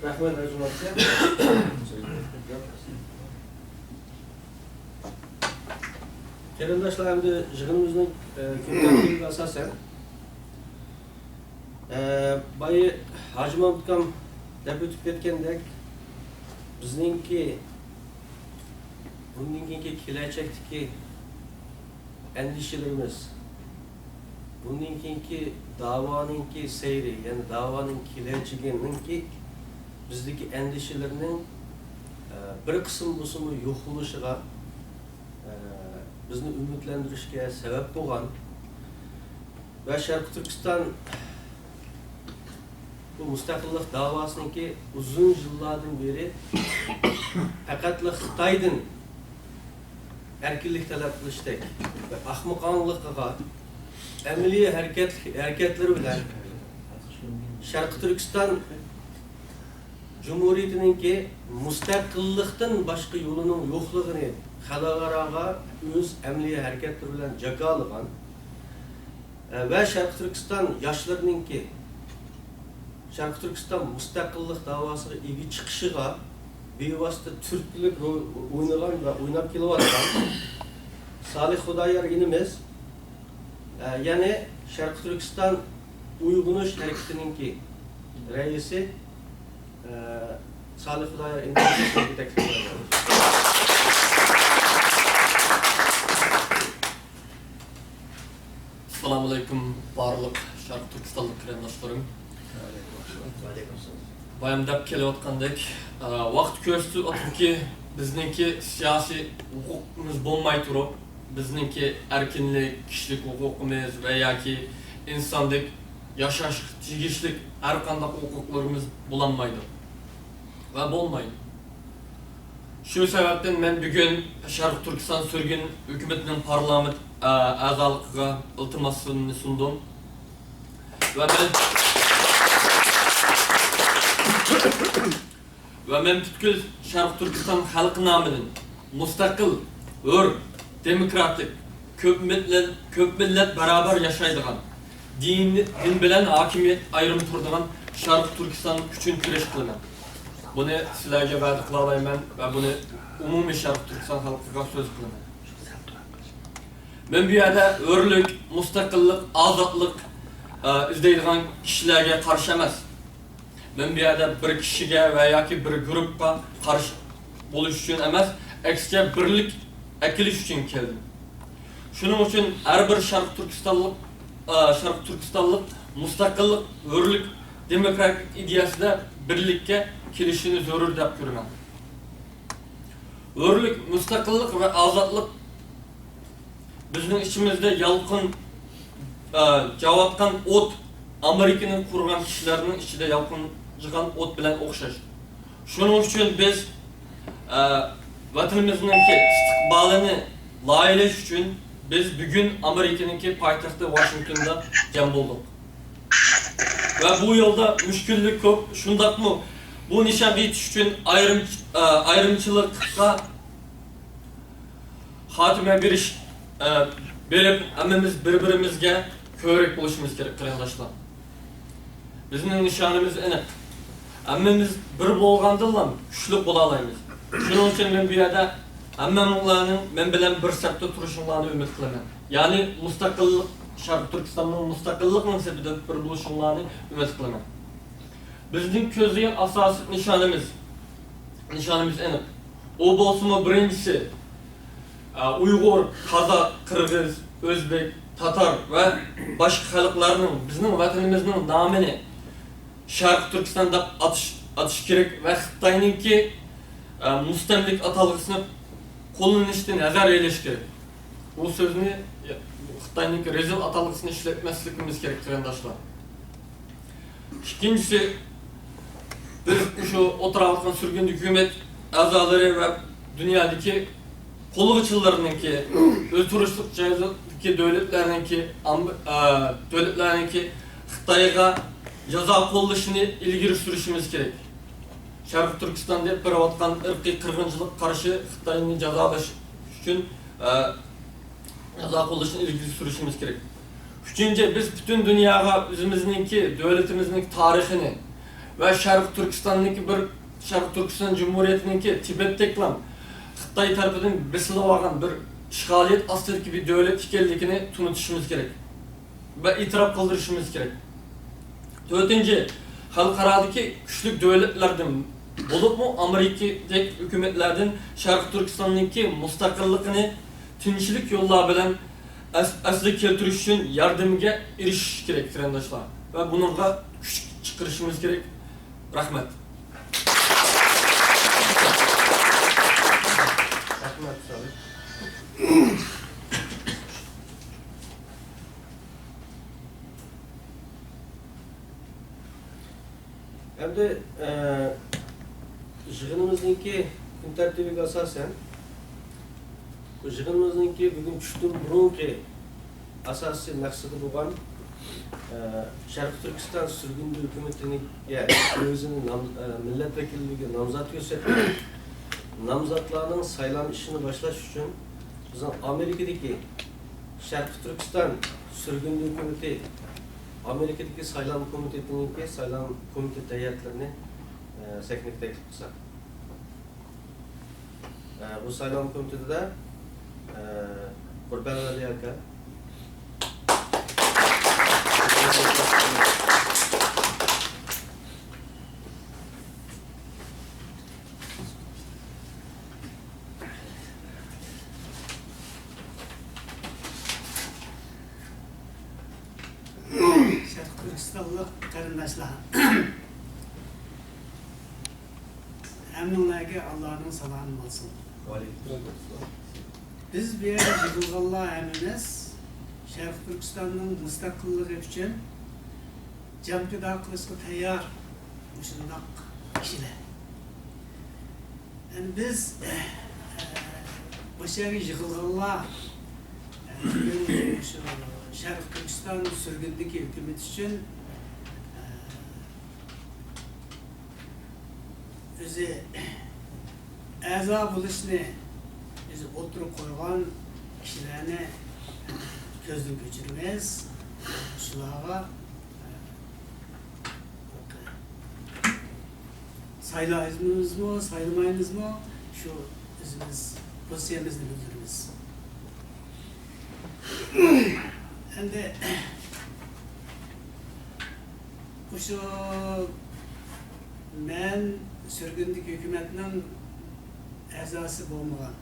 رەھمەت، ئەرجۇمەت ئاكا. قېرىنداشلار، ئەمدى يىغىنىمىزنىڭ، ئە، كۈن تەرتىپىگە ئاساسەن، ئە، بايا ھاجى مامۇت ئاكام دەپ ئۆتۈپ كەتكەندەك، بىزنىڭكى بۇندىن كېيىنكى كېلەچەكتىكى ئەندىشىلىرىمىز، بۇندىن كېيىنكى داۋانىڭكى سەيرى، يەنى داۋانىڭ كېلەچىكىنىڭكى بىزدىكى ئەندىشىلىرىنىڭ، ئە، بىر قىسىم بولسىمۇ يوقىلىشىغا، ئە، بىزنى ئۈمىدلەندۈرۈشكە سەۋەب بولغان ۋە شەرقىي تۈركىستان بۇ مۇستەقىللىق داۋاسىنىڭكى ئۇزۇن يىللاردىن بېرى پەقەتلا خىتايدىن ئەركىنلىك تەلەپ قىلىشتەك ۋە ئاخمىقانىلىقىغا ئەمەلىي ھەرىكەت، ھەرىكەتلىرى بىلەن شەرقىي تۈركىستان جۇمھۇرىيىتىنىڭكى مۇستەقىللىقتىن باشقا يولىنىڭ يوقلۇقىنى خەلقئاراغا ئۆز ئەمەلىي ھەرىكەتلىرى بىلەن جاكارلىغان ۋە شەرقىي تۈركىستان ياشلىرىنىڭكى شەرقىي تۈركىستان مۇستەقىللىق داۋاسىغا ئىگە چىقىشىغا بىۋاسىتە تۈرتكىلىك رول ئوينىغان ۋە ئويناپ كېلىۋاتقان سالىھ خۇدايار ئىنىمىز، ئە، يەنى شەرقىي تۈركىستان ئويغىنىش ھەرىكىتىنىڭكى رەئىسى، ئە، سالىھ خۇدايار ئىنىمىزنى سۆزگە تەكلىپ قىلىمەن. ئەسسالامۇئەلەيكۇم، بارلىق شەرقىي تۈركىستانلىق قېرىنداشلىرىم. بايام دەپ كېلىۋاتقاندەك، ئە، ۋاقىت كۆرسىتىۋاتىدۇكى، بىزنىڭكى سىياسىي ھوقۇقىمىز بولماي تۇرۇپ، بىزنىڭكى ئەركىنلىك، كىشىلىك ھوقۇقىمىز ۋە ياكى ئىنساندەك ياشاشقا تېگىشلىك ھەر قانداق ھوقۇقلىرىمىز بولالمايدۇ ۋە بولمايدۇ. شۇ سەۋەبتىن مەن بۈگۈن شەرقىي تۈركىستان سۈرگۈن ھۆكۈمىتىنىڭ پارلامېنت، ئە، ئەزالىقىغا ئىلتىماسىمنى سۇندۇم. ۋە مەن، ۋە مەن پۈتكۈل شەرقىي تۈركىستان خەلقى نامىدىن مۇستەقىل، ھۆر، دېموكراتىك، كۆپ مىللەت، كۆپ مىللەت بارابەر ياشايدىغان، دىن، دىن بىلەن ھاكىمىيەت ئايرىمى تۇرىدىغان شەرقىي تۈركىستان ئۈچۈن كۈرەش قىلىمەن. بۇنى سىلەرگە ۋەدە قىلالايمەن ۋە بۇنى ئومۇمىي شەرقىي تۈركىستان خەلقىگە سۆز قىلىمەن. مەن بۇ يەردە ھۆرلۈك، مۇستەقىللىق، ئازادلىق، ئە، ئىزدەيدىغان كىشىلەرگە قارشى ئەمەس. مەن بۇ يەردە بىر كىشىگە ۋە ياكى بىر گۇرۇپپىغا قارشى بولۇش ئۈچۈن ئەمەس، ئەكسىچە بىرلىك ئەكېلىش ئۈچۈن كەلدىم. شۇنىڭ ئۈچۈن ھەر بىر شەرقىي تۈركىستانلىق، ئە، شەرقىي تۈركىستانلىق مۇستەقىللىق، ھۆرلۈك، دېموكراتىك ئىدىيەسىدە بىرلىككە كېلىشىنى زۆرۈر دەپ كۆرىمەن. ھۆرلۈك، مۇستەقىللىق ۋە ئازادلىق بىزنىڭ ئىچىمىزدە يالقۇن، ئە، جاۋاتقان ئوت ئامېرىكىنىڭ قۇرغان كىشىلەرنىڭ ئىچىدە يالقۇنجىغان ئوت بىلەن ئوخشاش. شۇنىڭ ئۈچۈن بىز، ئە، ۋەتىنىمىزنىڭكى ئىستىقبالىنى لايىھەلەش ئۈچۈن بىز بۈگۈن ئامېرىكىنىڭكى پايتەختى ۋاشىنگتوندا جەم بولدۇق. ۋە بۇ يولدا مۈشكۈللۈك كۆپ، شۇنداقمۇ بۇ نىشانغا يېتىش ئۈچۈن ئايرىم-، ئە، ئايرىمچىلىققا خاتىمە بېرىش، ئە، بېرىپ، ھەممىمىز بىر-بىرىمىزگە كۆۋرۈك بولۇشىمىز كېرەك، قېرىنداشلار. بىزنىڭ نىشانىمىز ئېنىق. ھەممىمىز بىر بولغاندىلا كۈچلۈك بولالايمىز. شۇنىڭ ئۈچۈن مەن بۇ يەردە ھەممىڭلارنىڭ مەن بىلەن بىر سەپتە تۇرۇشۇڭلارنى ئۈمىد قىلىمەن. يەنى مۇستەقىللىق، شەرقىي تۈركىستاننىڭ مۇستەقىللىق مەنسىپىدە بىر بولۇشۇڭلارنى ئۈمىد قىلىمەن. بىزنىڭ كۆزلىگەن ئاساسىي نىشانىمىز، نىشانىمىز ئېنىق. ئۇ بولسىمۇ بىرىنچىسى، ئە، ئۇيغۇر، قازاق، قىرغىز، ئۆزبېك، تاتار ۋە باشقا خەلقلەرنىڭ بىزنىڭ ۋەتىنىمىزنىڭ نامىنى شەرقىي تۈركىستان دەپ ئاتىش، ئاتىشى كېرەك ۋە خىتاينىڭكى، ئە، مۇستەملىكە ئاتالغۇسىنى قوللىنىشتىن ھەزەر ئېلىش كېرەك. بۇ سۆزنى، خىتاينىڭكى رەزىل ئاتالغۇسىنى ئىشلەتمەسلىكىمىز كېرەك، قېرىنداشلار. ئىككىنچىسى، بىز شۇ ئولتۇراۋاتقان سۈرگۈندە ھۆكۈمەت ئەزالىرى ۋە دۇنيادىكى قوللىغۇچىلىرىنىڭكى، ئۆز تۇرۇشلۇق جايدىكى دۆلەتلەرنىڭكى، ئام-، ئە، دۆلەتلەرنىڭكى خىتايغا جازا قوللىشىنى ئىلگىرى سۈرۈشىمىز كېرەك. شەرقىي تۈركىستاندا بېرىۋاتقان ئىرقىي قىرغىنچىلىققا قارشى خىتاينى جازالاش ئۈچۈن، ئە، جازا قوللىشىنى ئىلگىرى سۈرۈشىمىز كېرەك. ئۈچىنچى، بىز پۈتۈن دۇنياغا ئۆزىمىزنىڭكى، دۆلىتىمىزنىڭكى تارىخىنى ۋە شەرقىي تۈركىستاننىڭكى بىر، شەرقىي تۈركىستان جۇمھۇرىيىتىنىڭكى تىبەتتەكلا خىتاي تەرىپىدىن بېسىلىۋالغان بىر ئىشغالىيەت ئاستىدىكى بىر دۆلەت ئىكەنلىكىنى تونۇتۇشىمىز كېرەك. ۋە ئېتىراپ قىلدۇرۇشىمىز كېرەك. تۆتىنچى، خەلقئارادىكى كۈچلۈك دۆلەتلەردىن، بولۇپمۇ ئامېرىكىدەك ھۆكۈمەتلەردىن شەرقىي تۈركىستاننىڭكى مۇستەقىللىقىنى تىنچلىق يوللار بىلەن ئەس-، ئەسلىگە كەلتۈرۈش ئۈچۈن ياردىمىگە ئېرىشىش كېرەك، قېرىنداشلار. ۋە بۇنىڭغا كۈچ چىقىرىشىمىز كېرەك. رەھمەت. رەھمەت، سالىھ. ئەمدى، ئە، يىغىنىمىزنىڭكى كۈن تەرتىپىگە ئاساسەن، بۇ يىغىنىمىزنىڭكى بۈگۈن چۈشتىن بۇرۇنقى ئاساسىي مەقسىتى بولغان، ئە، شەرقىي تۈركىستان سۈرگۈندە ھۆكۈمىتىگە ئۆزىنى نام-، ئە، مىللەت ۋەكىللىكىگە نامزات كۆرسەتكەن نامزاتلارنىڭ سايلام ئىشىنى باشلاش ئۈچۈن بىزنىڭ ئامېرىكىدىكى شەرقىي تۈركىستان سۈرگۈندە ھۆكۈمىتى، ئامېرىكىدىكى سايلام كومىتېتىنىڭكى سايلام كومىتېت ھەيئەتلىرىنى، ئە، سەھنىگە تەكلىپ قىلساق. ئە، بۇ سايلام كومىتېتىدا، ئە، قۇربان ۋەلى ئاكا. شەرقىي تۈركىستانلىق قېرىنداشلار، ھەممىڭلارگە ئاللانىڭ سالامى بولسۇن. ۋەئەلەيكۇم ئەسسالام. بىز بۇ يەردە يىغىلغانلار ھەممىمىز شەرقىي تۈركىستاننىڭ مۇستەقىللىقى ئۈچۈن جان پىدا قىلىشقا تەييار مۇشۇنداق كىشىلەر. يەنى بىز، ئە، مۇشۇ يەرگە يىغىلغانلار، ئە، بۈگۈن شۇ شەرقىي تۈركىستان سۈرگۈندىكى ھۆكۈمىتى ئۈچۈن، ئە، ئۆزى ئەزا بولۇشنى ئۆزى ئوتتۇرىغا قويغان كىشىلەرنى كۆزدىن كەچۈرىمىز. شۇلارغا، سايلايمىزمۇ، سايلىمايمىزمۇ، شۇ ئۆزىمىز پوزىتسىيەمىزنى بىلدۈرىمىز. ئەمدى مۇشۇ مەن سۈرگۈندىكى ھۆكۈمەتنىڭ ئەزاسى بولمىغان،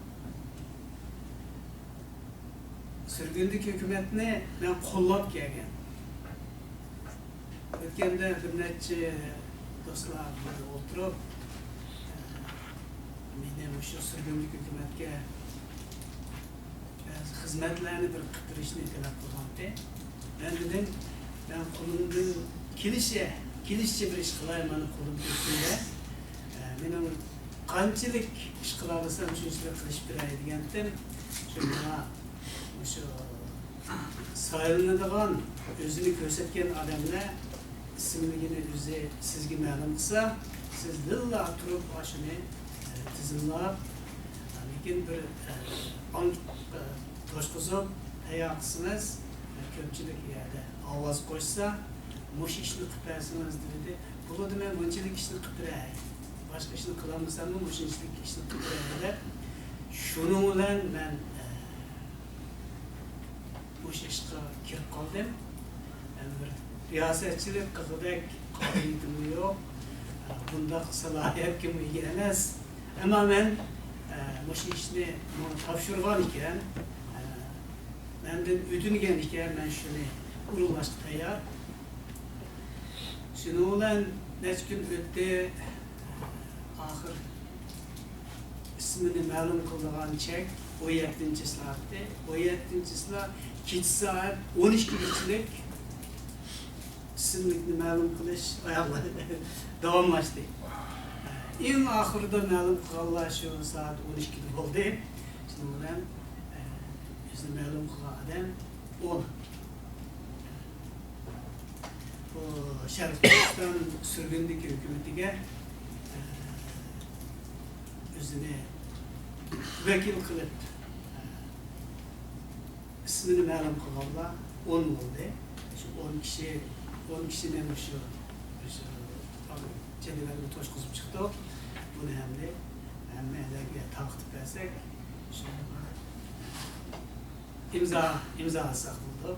سۈرگۈندىكى ھۆكۈمەتنى مەن قوللاپ كەلگەن. ئۆتكەندە بىر نەچچە دوستلار بىلەن ئولتۇرۇپ، مېنى مۇشۇ سۈرگۈندىكى ھۆكۈمەتكە بەزى خىزمەتلەرنى بىر قىلدۇرۇشنى تەلەپ قىلغانتى. مەن دېدىم، مەن قولۇمدىن كېلىشىچە، كېلىشىچە بىر ئىش قىلاي، مانا قولۇم كەلگەندە. ئە، مېنىڭ قانچىلىك ئىش قىلالىسام، شۇنچىلىك قىلىشىپ بېرەي دېگەنتىم. شۇ مانا مۇشۇ سايلىنىدىغان، ئۆزىنى كۆرسەتكەن ئادەملەر ئىسىملىكىنى ئۆزى سىزگە مەلۇم قىلسا، سىز بىللا تۇرۇپ ئاشۇنى، ئە، تىزىملاپ، لېكىن بىر، ئە، ئاڭ، ئە، توشقۇزۇپ تەييار قىلسىڭىز، ئە، كۆپچىلىك يەردە ئاۋاز قوشسا، مۇشۇ ئىشنى قىلىپ بەرسىڭىز دېدى. بولىدۇ، مەن مۇنچىلىك ئىشنى قىلىپ بېرەي. باشقا ئىشنى قىلالمىساممۇ مۇشۇنچىلىك ئىشنى قىلىپ بېرەي دەپ، شۇنىڭ بىلەن مەن، ئە، مۇشۇ ئىشقا كىرىپ قالدىم. يەنى بىر رىياسەتچىلىك قىلغۇدەك قابىلىيىتىممۇ يوق. بۇنداق سالاھىيەتكىمۇ ئىگە ئەمەس. ئەمما مەن، ئە، مۇشۇ ئىشنى ماڭا تاپشۇرغان ئىكەن، ئە، مەندىن ئۆتۈنگەن ئىكەن، مەن شۇنى ئورۇنلاشقا تەييار. شۇنىڭ بىلەن نەچچە كۈن ئۆتتى. ئاخىر ئىسمىنى مەلۇم قىلىدىغان چەك ئون يەتتىنچى چىسلا ئىدى. ئون يەتتىنچى چىسلا كېچە سائەت ئون ئىككىگىچىلىك ئىسىملىكنى مەلۇم قىلىش ئاياغلىرى داۋاملاشتى. ئەڭ ئاخىرىدا مەلۇم قىلغانلار شۇ سائەت ئون ئىككىدە بولدى. شۇنىڭ بىلەن، ئە، بىزنى مەلۇم قىلغان ئادەم ئۇ. بۇ شەرقىي تۈركىستان سۈرگۈندىكى ھۆكۈمىتىگە، ئە، ئۆزىنى ۋەكىل قىلىپ، ئە، ئىسمىنى مەلۇم قىلغانلار ئون بولدى. شۇ ئون كىشى، ئون كىشىنى مۇشۇ، مۇشۇ جەدۋەلگە توشقۇزۇپ چىقتۇق. بۇنى ئەمدى ھەممەيلەنگە تارقىتىپ بەرسەك، شۇ ئىمزا، ئىمزا ئالساق بولىدۇ.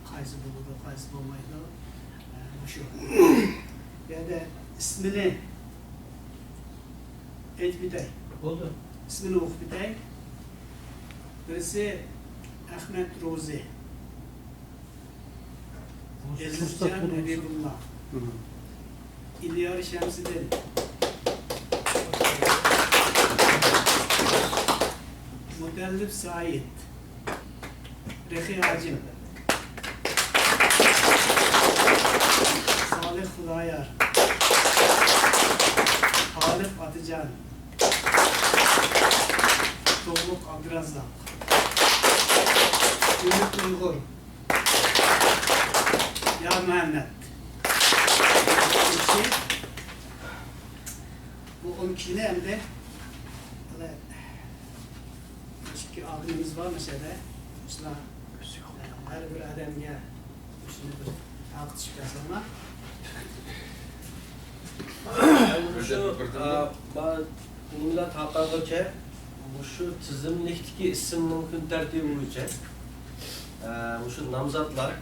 قايسى بولىدۇ، قايسى بولمايدۇ. مۇشۇ يەردە ئىسمىنى ئېيتىپ ئۆتەي. بولدى. ئىسمىنى ئوقۇپ ئۆتەي. بىرسى ئەخمەت روزى، ئېزىزجان ھەبىبۇللا، ئىليار شەمسىدىن، مۇتەللىپ سايىت، رېخى ھاجىم، سالىھ خۇدايار، خالىق ئاتىجان، تۇغلۇق ئابدۇراززاق، ئۈمىد ئۇيغۇر، يار مۇھەممەد. بۇ ئون كىشىنى ئەمدى ئىككى ئالىمىمىز بار مۇشۇ يەردە. شۇلار ھەر بىر ئادەمگە شۇنى بىر تارقىتىشىپ بەرسەڭلار. مۇشۇ، ئا، ما-، نېمىلەر تارقالغۇچە مۇشۇ تىزىملىكتىكى ئىسىمنىڭ كۈن تەرتىپى بويىچە، ئە، مۇشۇ نامزاتلار،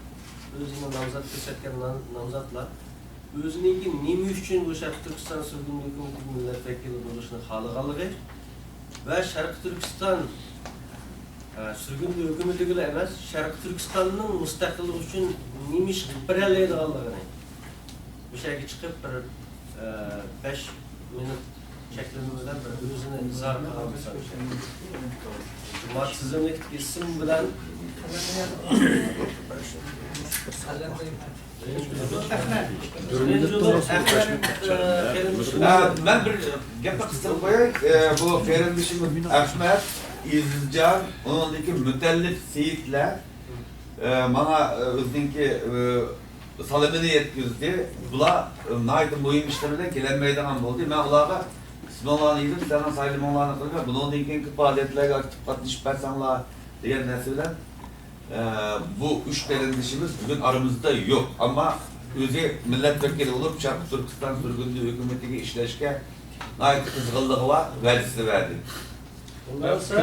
ئۆزىنى نامزات كۆرسەتكەن نام-، نامزاتلار ئۆزىنىڭكى نېمە ئۈچۈن بۇ شەرقىي تۈركىستان سۈرگۈندە ھۆكۈمىتىدىكى مىللەت ۋەكىلى بولۇشنى خالىغانلىقى ۋە شەرقىي تۈركىستان، ئە، سۈرگۈندە ھۆكۈمىتىگىلا ئەمەس، شەرقىي تۈركىستاننىڭ مۇستەقىللىقى ئۈچۈن نېمە ئىش قىلىپ بېرەلەيدىغانلىقىنى، مۇشۇ يەرگە چىقىپ بىر، ئە، بەش مىنۇت چەكلىمە بىلەن بىر ئۆزىنى ئىزھار قىلغان بولسا. شۇڭا تىزىملىك ئىسىم بىلەن. ئە، مەن بىر گەپنى قىستۇرۇپ قوياي. ئە، بۇ قېرىندىشىمىز ئەخمەت، ئېزىزجان، ئۇنىڭدىن كېيىن مۇتەللىپ سېيىتلەر، ئە، ماڭا، ئە، ئۆزىنىڭكى، ئە، سالىمىنى يەتكۈزدى. بۇلار، ئە، ناھايىتى مۇھىم ئىشلار بىلەن كېلەلمەيدىغان بولدى. مەن ئۇلارغا، «ئىسمىڭلارنى يېزىپ، سىلەرنىڭ سايلىمىڭلارنى قىلىمەن. بۇنىڭدىن كېيىنكى پائالىيەتلەرگە ئاكتىپ قاتنىشىپ بەرسەڭلار» دېگەن نەرسە بىلەن، ئە، بۇ ئۈچ قېرىندىشىمىز بۈگۈن ئارىمىزدا يوق. ئەمما ئۆزى مىللەت ۋەكىلى بولۇپ، شەرقىي تۈركىستان سۈرگۈندە ھۆكۈمىتىگە ئىشلەشكە ناھايىتى قىزغىنلىقى بار، ۋەدىسىنى بەردى. ئۇنداق بولسا،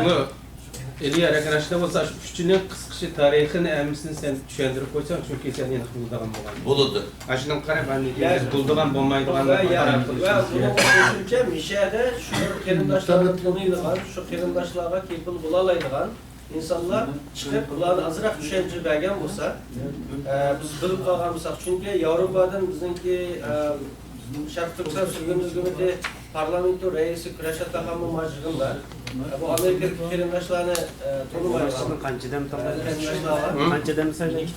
ئىليا رەكەن، ئاشۇنداق بولسا، ئاشۇ ئۈچىنىڭ قىسقىچە تارىخىنى ھەممىسىنى سەن چۈشەندۈرۈپ قويساڭ، چۈنكى سەن ئېنىق بىلىدىغان بولغان. بولىدۇ. ئاشۇنىڭغا قاراپ، ئاندىن كېيىن بىز بىلىدىغان بولمايدىغاننى قاراپ قىلىشىمىز كېرەك. مىشەدە شۇ قېرىنداشلارنى تونۇيدىغان، شۇ قېرىنداشلارغا كېپىل بولالايدىغان ئىنسانلار چىقىپ، ئۇلارنى ئازراق چۈشەنچە بەرگەن بولسا، ئە، بىز بىلىپ قالغان بولساق، چۈنكى ياۋروپادىن بىزنىڭكى، ئە، شەرقىي تۈركىستان سۈرگۈندە ھۆكۈمىتى پارلامېنتو رەئىسى كۈرەش ئاتاخانمۇ مانا يىغىندا، ئە، بۇ ئامېرىكىدىكى قېرىنداشلارنى، ئە، تونۇمايدىغان قېرىنداشلارغا، قانچە دەم سايلايدۇ؟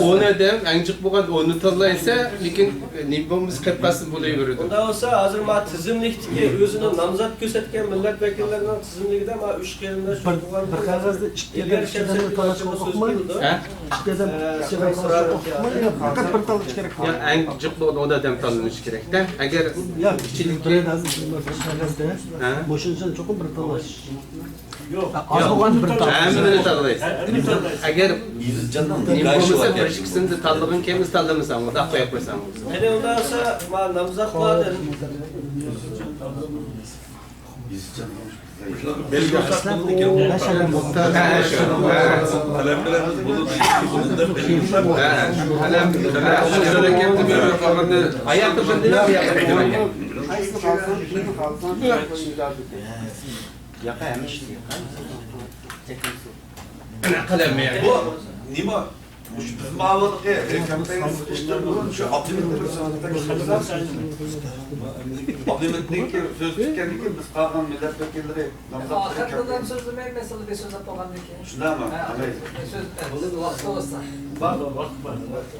ئون ئادەم، ئەڭ جىق بولغان ئوننى تاللايسا، لېكىن نېمە بولمىسا قېلىپ قالسۇن بولۇۋېرىدۇ. ئۇنداق بولسا، ھازىر مانا تىزىملىكتىكى ئۆزىنى نامزات كۆرسەتكەن مىللەت ۋەكىللىرىنىڭ تىزىملىكىدە مانا ئۈچ قېرىنداش بىر، بىر قەغەزدە ئىككى ئادەم، ئىككى ئادەم تاللاشقا ھوقۇقمۇ؟ ھە؟ ئىككى ئادەم، ئىككى ئادەم تاللاشقا ھوقۇقمۇ؟ ياق، پەقەت بىر تاللاش كېرەك. ياق، ئەڭ جىق بولغان ئون ئادەم تاللىنىشى كېرەكتە. ئەگەر ياق، ئىچىدىكى بىر قەغەزدە، ھە؟ مۇشۇنىڭ ئۈچۈن چوقۇم بىر تاللاش. يوق. ئاز بولغان بىر تال. ھەممىنى تاللايسىز. ئەگەر نېمە بولمىسا، بىر ئىككىسىنى تاللىغىن، كەينىسىنى تاللىمىساڭ، مۇنداق قويۇپ قويساڭ بولىدۇ. قېنى، ئۇنداق بولسا، مانا نامزاتلاردىن. قەلەم ياق. بۇ نېمە؟ مۇشۇ بىز ماۋۇدىكى كامپېين سىقىشتىن بۇرۇن شۇ ئابلىمىتنىڭ سۆزى پۈتكەندىن كېيىن، بىز قالغان مىللەت ۋەكىللىرى نامزات قىلىپ ئاخىرىدا سۆزلىمەي، مەسىلىدە سۆزلەپ بولغاندىن كېيىن. شۇنداقمۇ؟ ھە، سۆز بەر. بولىدۇ، ۋاقىت بولسا. بار، بار، ۋاقىت بار.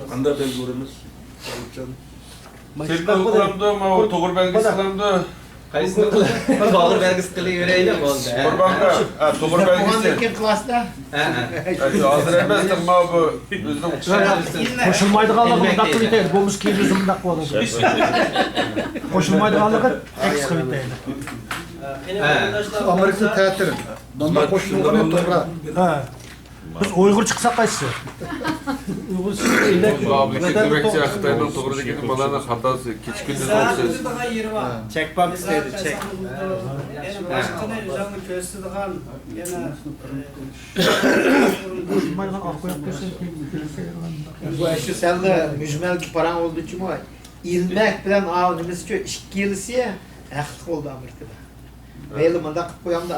قانداق بەلگىلەيمىز؟ سېلىكا قىلامدۇ، ماۋۇ توغرا بەلگىسى قىلامدۇ؟ قايسىنى قىلىمىز؟ توغرا بەلگىسى قىلىۋېرەيلى، بولدى. قۇربانغا، ھە، توغرا بەلگىسى. كېيىن قىلاسىز-دە. ھە، ھە. ھە، شۇ ھازىر ئەمەس، ماۋۇ بۇ ئۆزىنىڭ قوشۇلمايدىغانلىقى مۇنداق قىلىپ كېتەيلى. بولمىسا كېيىن ئۆزى مۇنداق بولىدۇ. قوشۇلمايدىغانلىقى ئەكس قىلىپ كېتەيلى. ھە. ئامېرىكىدا تەتۈر. مۇنداق قوشۇلغىنى توغرا. ھە. بىز ئۇيغۇرچە قىلساق قايسىسى؟ ئۇيغۇرچە. خىتاينىڭ توغرا دېگىنى بالىنىڭ خاتاسى، كېچە كۈندۈز ئوخشاش. چەك بانكىسى دەيدۇ، چەك. يەنە باشقىنى ئۆزۈڭنى كۆرسىتىدىغان، يەنە، بۇ ئاشۇ سەللا مۈجمەلگە پاراڭ بولدى جۇمۇ. ئىلمەك بىلەن ئاۋۇ نېمىسىچۇ ئىككىلىسى ھەقلىق بولدى ئامېرىكىدا. مەيلى مۇنداق قىلىپ قويامدا.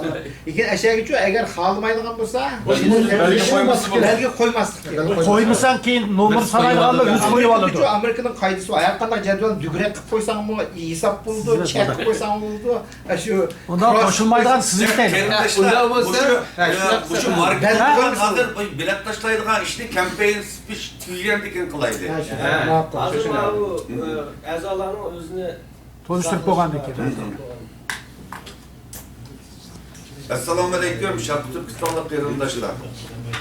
لېكىن ئەشەگىچۇ ئەگەر خالىمايدىغان بولسا، بەلگە قويماسلىق كېرەك. بەلگە قويماسلىق كېرەك. قويمىساڭ كېيىن نومۇر سانايدىغانلار ئۆزى قويۇۋالىدۇ. ئامېرىكىچۇ، ئامېرىكىنىڭ قائىدىسى بار. ھەر قانداق جەدۋەلنى دۈگىرەك قىلىپ قويساڭمۇ ھېساب بولىدۇ، چەك قىلىپ قويساڭمۇ بولىدۇ. ئاشۇ ئۇنداق قوشۇلمايدىغان تىزىم دەيدۇ. ئۇنداق بولسا، مۇشۇ، مۇشۇ ماركېتىنىڭ ھازىر بېلەت تاشلايدىغان ئىشنى كامپېين سپىچ تۈگىگەندىن كېيىن قىلايلى. ھە، شۇنداق. ھازىر ماۋۇ، ئە، ئەزالارنىڭ ئۆزىنى تونۇشتۇرۇپ بولغاندىن كېيىن. ئەسسالامۇئەلەيكۇم، شەرقىي تۈركىستانلىق قېرىنداشلار.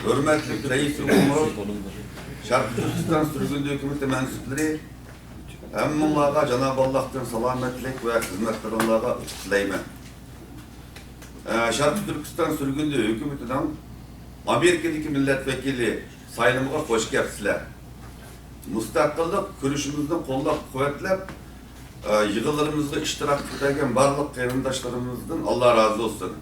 ھۆرمەتلىك رەئىس ئۆمەروف، شەرقىي تۈركىستان سۈرگۈندە ھۆكۈمىتى مەنسۇپلىرى، ھەممىڭلارغا جانابى ئاللاھتىن سالامەتلىك ۋە خىزمەتلىرىڭلارغا ئۈمىد تىلەيمەن. ئە، شەرقىي تۈركىستان سۈرگۈندە ھۆكۈمىتىنىڭ ئامېرىكىدىكى مىللەت ۋەكىلى سايلىمىغا خوش كەپسىلەر. مۇستەقىللىق كۈرىشىمىزنى قوللاپ-قۇۋۋەتلەپ، ئە، يىغىنلىرىمىزغا ئىشتىراك قىلىپ كەلگەن بارلىق قېرىنداشلىرىمىزدىن ئاللا رازى بولسۇن.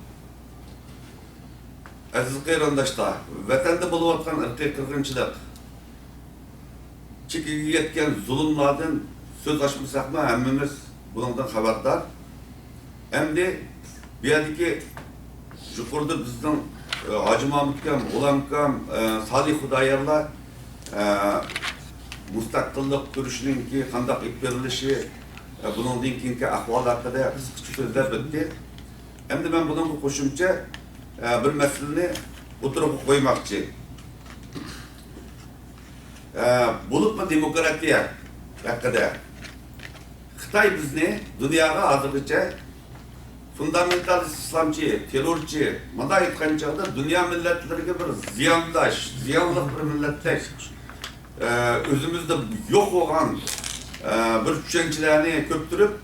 ئەزىز قېرىنداشلار، ۋەتەندە بولۇۋاتقان ئىرقىي قىرغىنچىلىق، چېكىگە يەتكەن زۇلۇملاردىن سۆز ئاچمىساقمۇ، ھەممىمىز بۇنىڭدىن خەۋەردار. ئەمدى بۇ يەردىكى يۇقىرىدا بىزنىڭ، ئە، ھاجى مامۇت ئاكام، غۇلام ئاكام، ئە، سالىھ خۇدايارلار، ئە، مۇستەقىللىق كۈرىشىنىڭكى قانداق ئېلىپ بېرىلىشى، ئە، بۇنىڭدىن كېيىنكى ئەھۋال ھەققىدە قىسقىچە سۆزلەپ ئۆتتى. ئەمدى مەن بۇنىڭغا قوشۇمچە، ئە، بىر مەسىلىنى ئوتتۇرىغا قويماقچى. ئە، بولۇپمۇ دېموكراتىيە ھەققىدە. خىتاي بىزنى دۇنياغا ھازىرغىچە فۇندامېنتالىست ئىسلامچى، تېررورچى، مۇنداق ئېيتقان چاغدا دۇنيا مىللەتلىرىگە بىر زىيانداش، زىيانلىق بىر مىللەتتەك، ئە، ئۆزىمىزدە يوق بولغان، ئە، بىر چۈشەنچىلەرنى كۆپتۈرۈپ،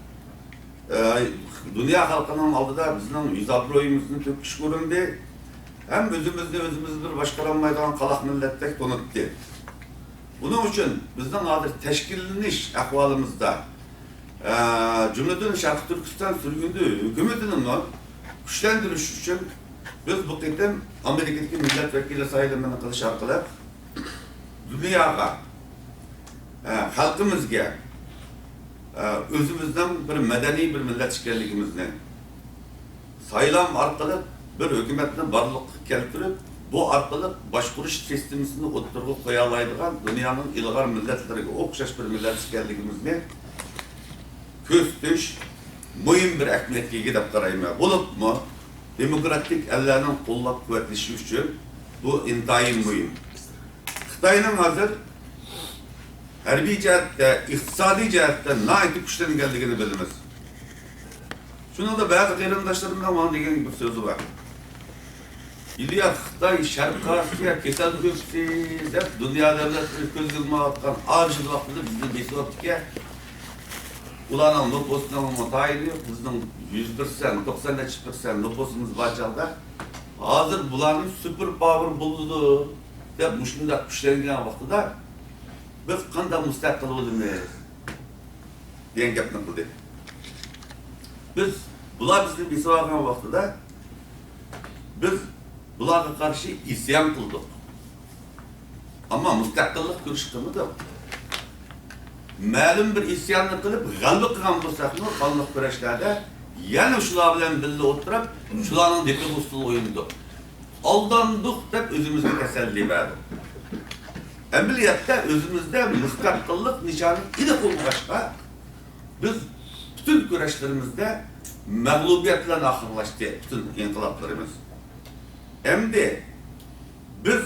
ئە، دۇنيا خەلقىنىڭ ئالدىدا بىزنىڭ يۈز ئابرۇيىمىزنى تۆكۈشكە ئۇرۇندى. ھەم ئۆزىمىزنى ئۆزىمىز بىر باشقۇرالمايدىغان قالاق مىللەتتەك تونۇتتى. بۇنىڭ ئۈچۈن بىزنىڭ ھازىر تەشكىللىنىش ئەھۋالىمىزدا، ئە، جۈملىدىن شەرقىي تۈركىستان سۈرگۈندە ھۆكۈمىتىنىمۇ كۈچلەندۈرۈش ئۈچۈن بىز بۇ قېتىم ئامېرىكىدىكى مىللەت ۋەكىلى سايلىمىنى قىلىش ئارقىلىق دۇنياغا، ئە، خەلقىمىزگە، ئە، ئۆزىمىزنىڭ بىر مەدەنىي بىر مىللەت ئىكەنلىكىمىزنى، سايلام ئارقىلىق بىر ھۆكۈمەتنى بارلىققا كەلتۈرۈپ، بۇ ئارقىلىق باشقۇرۇش سىستېمىسىنى ئوتتۇرىغا قويالايدىغان دۇنيانىڭ ئىلغار مىللەتلىرىگە ئوخشاش بىر مىللەت ئىكەنلىكىمىزنى كۆرسىتىش مۇھىم بىر ئەھمىيەتكە ئىگە دەپ قارايمەن. بولۇپمۇ دېموكراتىك ئەللەرنىڭ قوللاپ قۇۋۋەتلىشى ئۈچۈن بۇ ئىنتايىن مۇھىم. خىتاينىڭ ھازىر ھەربىي جەھەتتە، ئىقتىسادىي جەھەتتە ناھايىتى كۈچلەنگەنلىكىنى بىلىمىز. شۇنىڭدا بەزى قېرىنداشلىرىمنىڭ ماڭا دېگەن بىر سۆزى بار. ئىلياس، خىتاي شەرقىي ئاسىيا كېسەل كۆپىسى دەپ دۇنيا دۆلەتلىرى كۆز يۇمۇۋاتقان ئاجىز ۋاقتىدا بىزنى بېسىۋاتىدىكەن. ئۇلارنىڭ نوپۇسىنىڭمۇ تايىنى يوق، بىزنىڭ يۈز پىرسەنت، توقسان نەچچە پىرسەنت نوپۇسىمىز بار چاغدا، ھازىر بۇلارنى سۇپېر پاۋېر بولىدۇ دەپ مۇشۇنداق كۈچلەنگەن ۋاقتىدا بىز قانداق مۇستەقىل بولىمىز؟ دېگەن گەپنى قىلدى. بىز، بۇلار بىزنى بېسىۋالغان ۋاقتىدا بىز بۇلارغا قارشى ئىسيان قىلدۇق. ئەمما مۇستەقىللىق كۈرىشى قىلمىدۇق. مەلۇم بىر ئىسياننى قىلىپ غەلىبە قىلغان بولساقمۇ، قانلىق كۈرەشلەردە يەنە شۇلار بىلەن بىللە ئولتۇرۇپ، شۇلارنىڭ دېپىغا ئۇسسۇل ئوينىدۇق. ئالداندۇق دەپ ئۆزىمىزگە تەسەللى بەردۇق. ئەمەلىيەتتە ئۆزىمىزدە مۇستەقىللىق نىشانى ئېنىق بولمىغاچقا، بىز پۈتۈن كۈرەشلىرىمىزدە مەغلۇبىيەت بىلەن ئاخىرلاشتى پۈتۈن ئىنقىلابلىرىمىز. ئەمدى بىز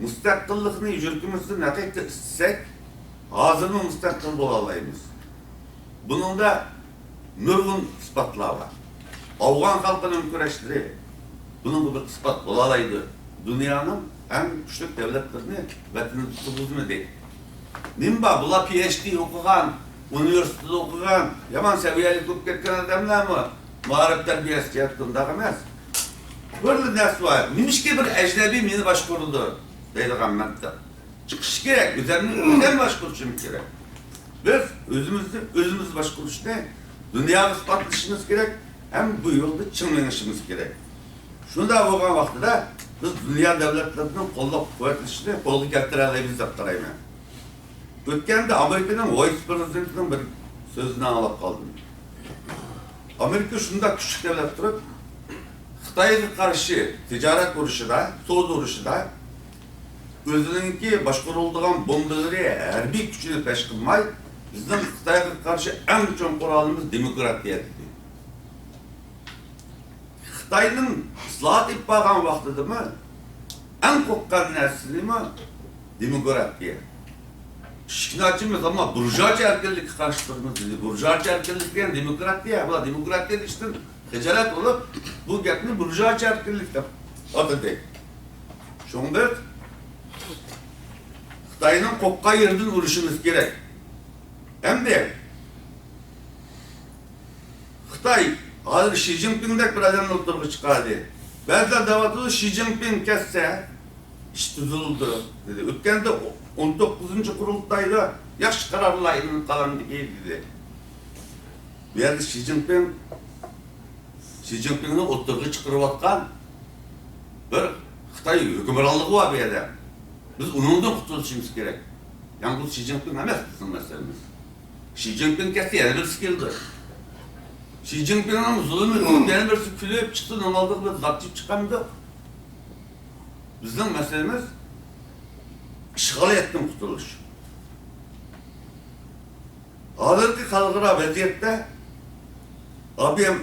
مۇستەقىللىقنى يۈرىكىمىزدىن ھەقىقىي ئىستىسەك، ھازىرمۇ مۇستەقىل بولالايمىز. بۇنىڭدا نۇرغۇن ئىسپاتلار بار. ئافغان خەلقىنىڭ كۈرەشلىرى بۇنىڭغا بىر ئىسپات بولالايدۇ. دۇنيانىڭ ئەڭ كۈچلۈك دۆلەتلىرىنى ۋەتىنىدە تۇرغۇزمىدى. نېمە بار، بۇلار پى ئېچ دى ئوقۇغان، ئۇنىۋېرسىتېتتا ئوقۇغان، يامان سەۋىيەلىك بولۇپ كەتكەن ئادەملەرمۇ مائارىپ تەربىيەسى جەھەتتە ئۇنداق ئەمەس. بىرلا نەرسە بار، نېمىشقا بىر ئەجنەبىي مېنى باشقۇرىدۇ دەيدىغان مەنتىق. چىقىشى كېرەك، ئۆزەمنى ئۆزەم باشقۇرۇشىمىز كېرەك. بىز ئۆزىمىزنى ئۆزىمىز باشقۇرۇشنى دۇنياغا ئىسپاتلىشىمىز كېرەك ھەم بۇ يولدا چىڭ مېڭىشىمىز كېرەك. شۇنداق بولغان ۋاقتىدا بىز دۇنيا دۆلەتلىرىنىڭ قوللاپ قۇۋۋەتلىشىنى قولغا كەلتۈرەلەيمىز دەپ قارايمەن. ئۆتكەندە ئامېرىكىنىڭ ۋايس پىرېزىدېنتىنىڭ بىر سۆزىنى ئاڭلاپ قالدىم. ئامېرىكا شۇنداق كۈچلۈك دۆلەت تۇرۇپ، خىتايغا قارشى تىجارەت ئۇرۇشىدا، سودا ئۇرۇشىدا ئۆزىنىڭكى باشقۇرۇلىدىغان بومبىلىرى، ھەربىي كۈچىنى پەش قىلماي، بىزنىڭ خىتايغا قارشى ئەڭ چوڭ قورالىمىز دېموكراتىيە دېدى. خىتاينىڭ ئىسلاھات ئېلىپ بارغان ۋاقتىدىمۇ ئەڭ قورققان نەرسىنىمۇ دېموكراتىيە. ئىشىكنى ئاچىمىز، ئەمما بۇرژۇئازىيە ئەركىنلىككە قارشى تۇرىمىز دېدى. بۇرژۇئازىيە ئەركىنلىك دېگەن دېموكراتىيە، بۇلار دېموكراتىيە دېيىشتىن خىجالەت بولۇپ، بۇ گەپنى بۇرژۇئازىيە ئەركىنلىك دەپ ئاتىدى. شۇڭا بىز خىتاينىڭ قورققان يېرىدىن ئۇرۇشىمىز كېرەك. ئەمدى خىتاي ھازىر شى جىنپىڭدەك بىر ئادەمنى ئوتتۇرىغا چىقاردى. بەزىلەر دەۋاتىدۇ، شى جىنپىڭ كەتسە ئىش تۈزۈلىدۇ دېدى. ئۆتكەندە ئون توققۇزىنچى قۇرۇلتايدا ياخشى قارارلار ئېلىنىپ قالامدىكى دېدى. بۇ يەردە شى جىنپىڭ، شى جىنپىڭنى ئوتتۇرىغا چىقىرىۋاتقان بىر خىتاي ھۆكۈمرانلىقى بار بۇ يەردە. بىز ئۇنىڭدىن قۇتۇلۇشىمىز كېرەك. يالغۇز شى جىنپىڭ ئەمەس بىزنىڭ مەسىلىمىز. شى جىنپىڭ كەتتى، يەنە بىرسى كەلدى. شى جىنپىڭنىڭ زۇلۇمى، يەنە بىرسى كۈلۈپ چىقتى، ئۇنىڭ ئالدىغا بىز زاپ چېلىپ چىقالمىدۇق. بىزنىڭ مەسىلىمىز ئىشغالىيەتتىن قۇتۇلۇش. ھازىرقى خەلقئارا ۋەزىيەتتە ئابىيەم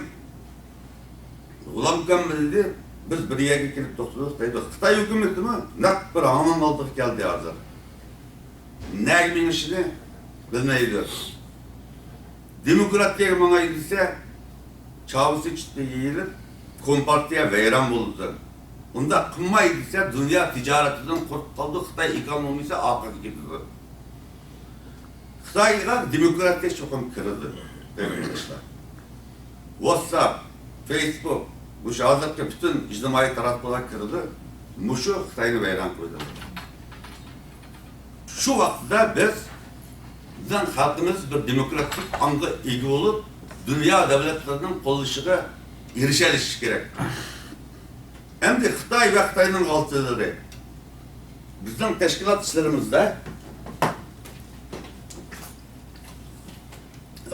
غۇلامكام بىلدى، بىز بىر يەرگە كېلىپ توختىدۇق دەيدۇ. خىتاي ھۆكۈمىتىمۇ نەق بىر ھاڭنىڭ ئالدىغا كەلدى ھازىر. نەگە مېڭىشىنى بىلمەيدۇ. دېموكراتىيەگە ماڭاي دېسە، چاۋىسى چىتى يېيىلىپ، كومپارتىيە ۋەيران بولىدۇ. ئۇنداق قىلماي دېسە، دۇنيا تىجارىتىدىن قۇرۇپ قالىدۇ، خىتاي ئېكونومىكىسى ئارقىغا كېتىدۇ. خىتايغا دېموكراتىيە چوقۇم كىرىدۇ، قېرىنداشلار. ۋاتساپ، فېيسبۇك، مۇشۇ ھازىرقى پۈتۈن ئىجتىمائىي تاراتقۇلار كىرىدۇ، مۇشۇ خىتاينى ۋەيران قىلىدۇ. شۇ ۋاقىتتا بىز، بىزنىڭ خەلقىمىز بىر دېموكراتىك ئاڭغا ئىگە بولۇپ، دۇنيا دۆلەتلىرىنىڭ قوللىشىغا ئېرىشەلىشى كېرەك. ئەمدى خىتاي ۋە خىتاينىڭ غالتىلىرى. بىزنىڭ تەشكىلات ئىشلىرىمىزدا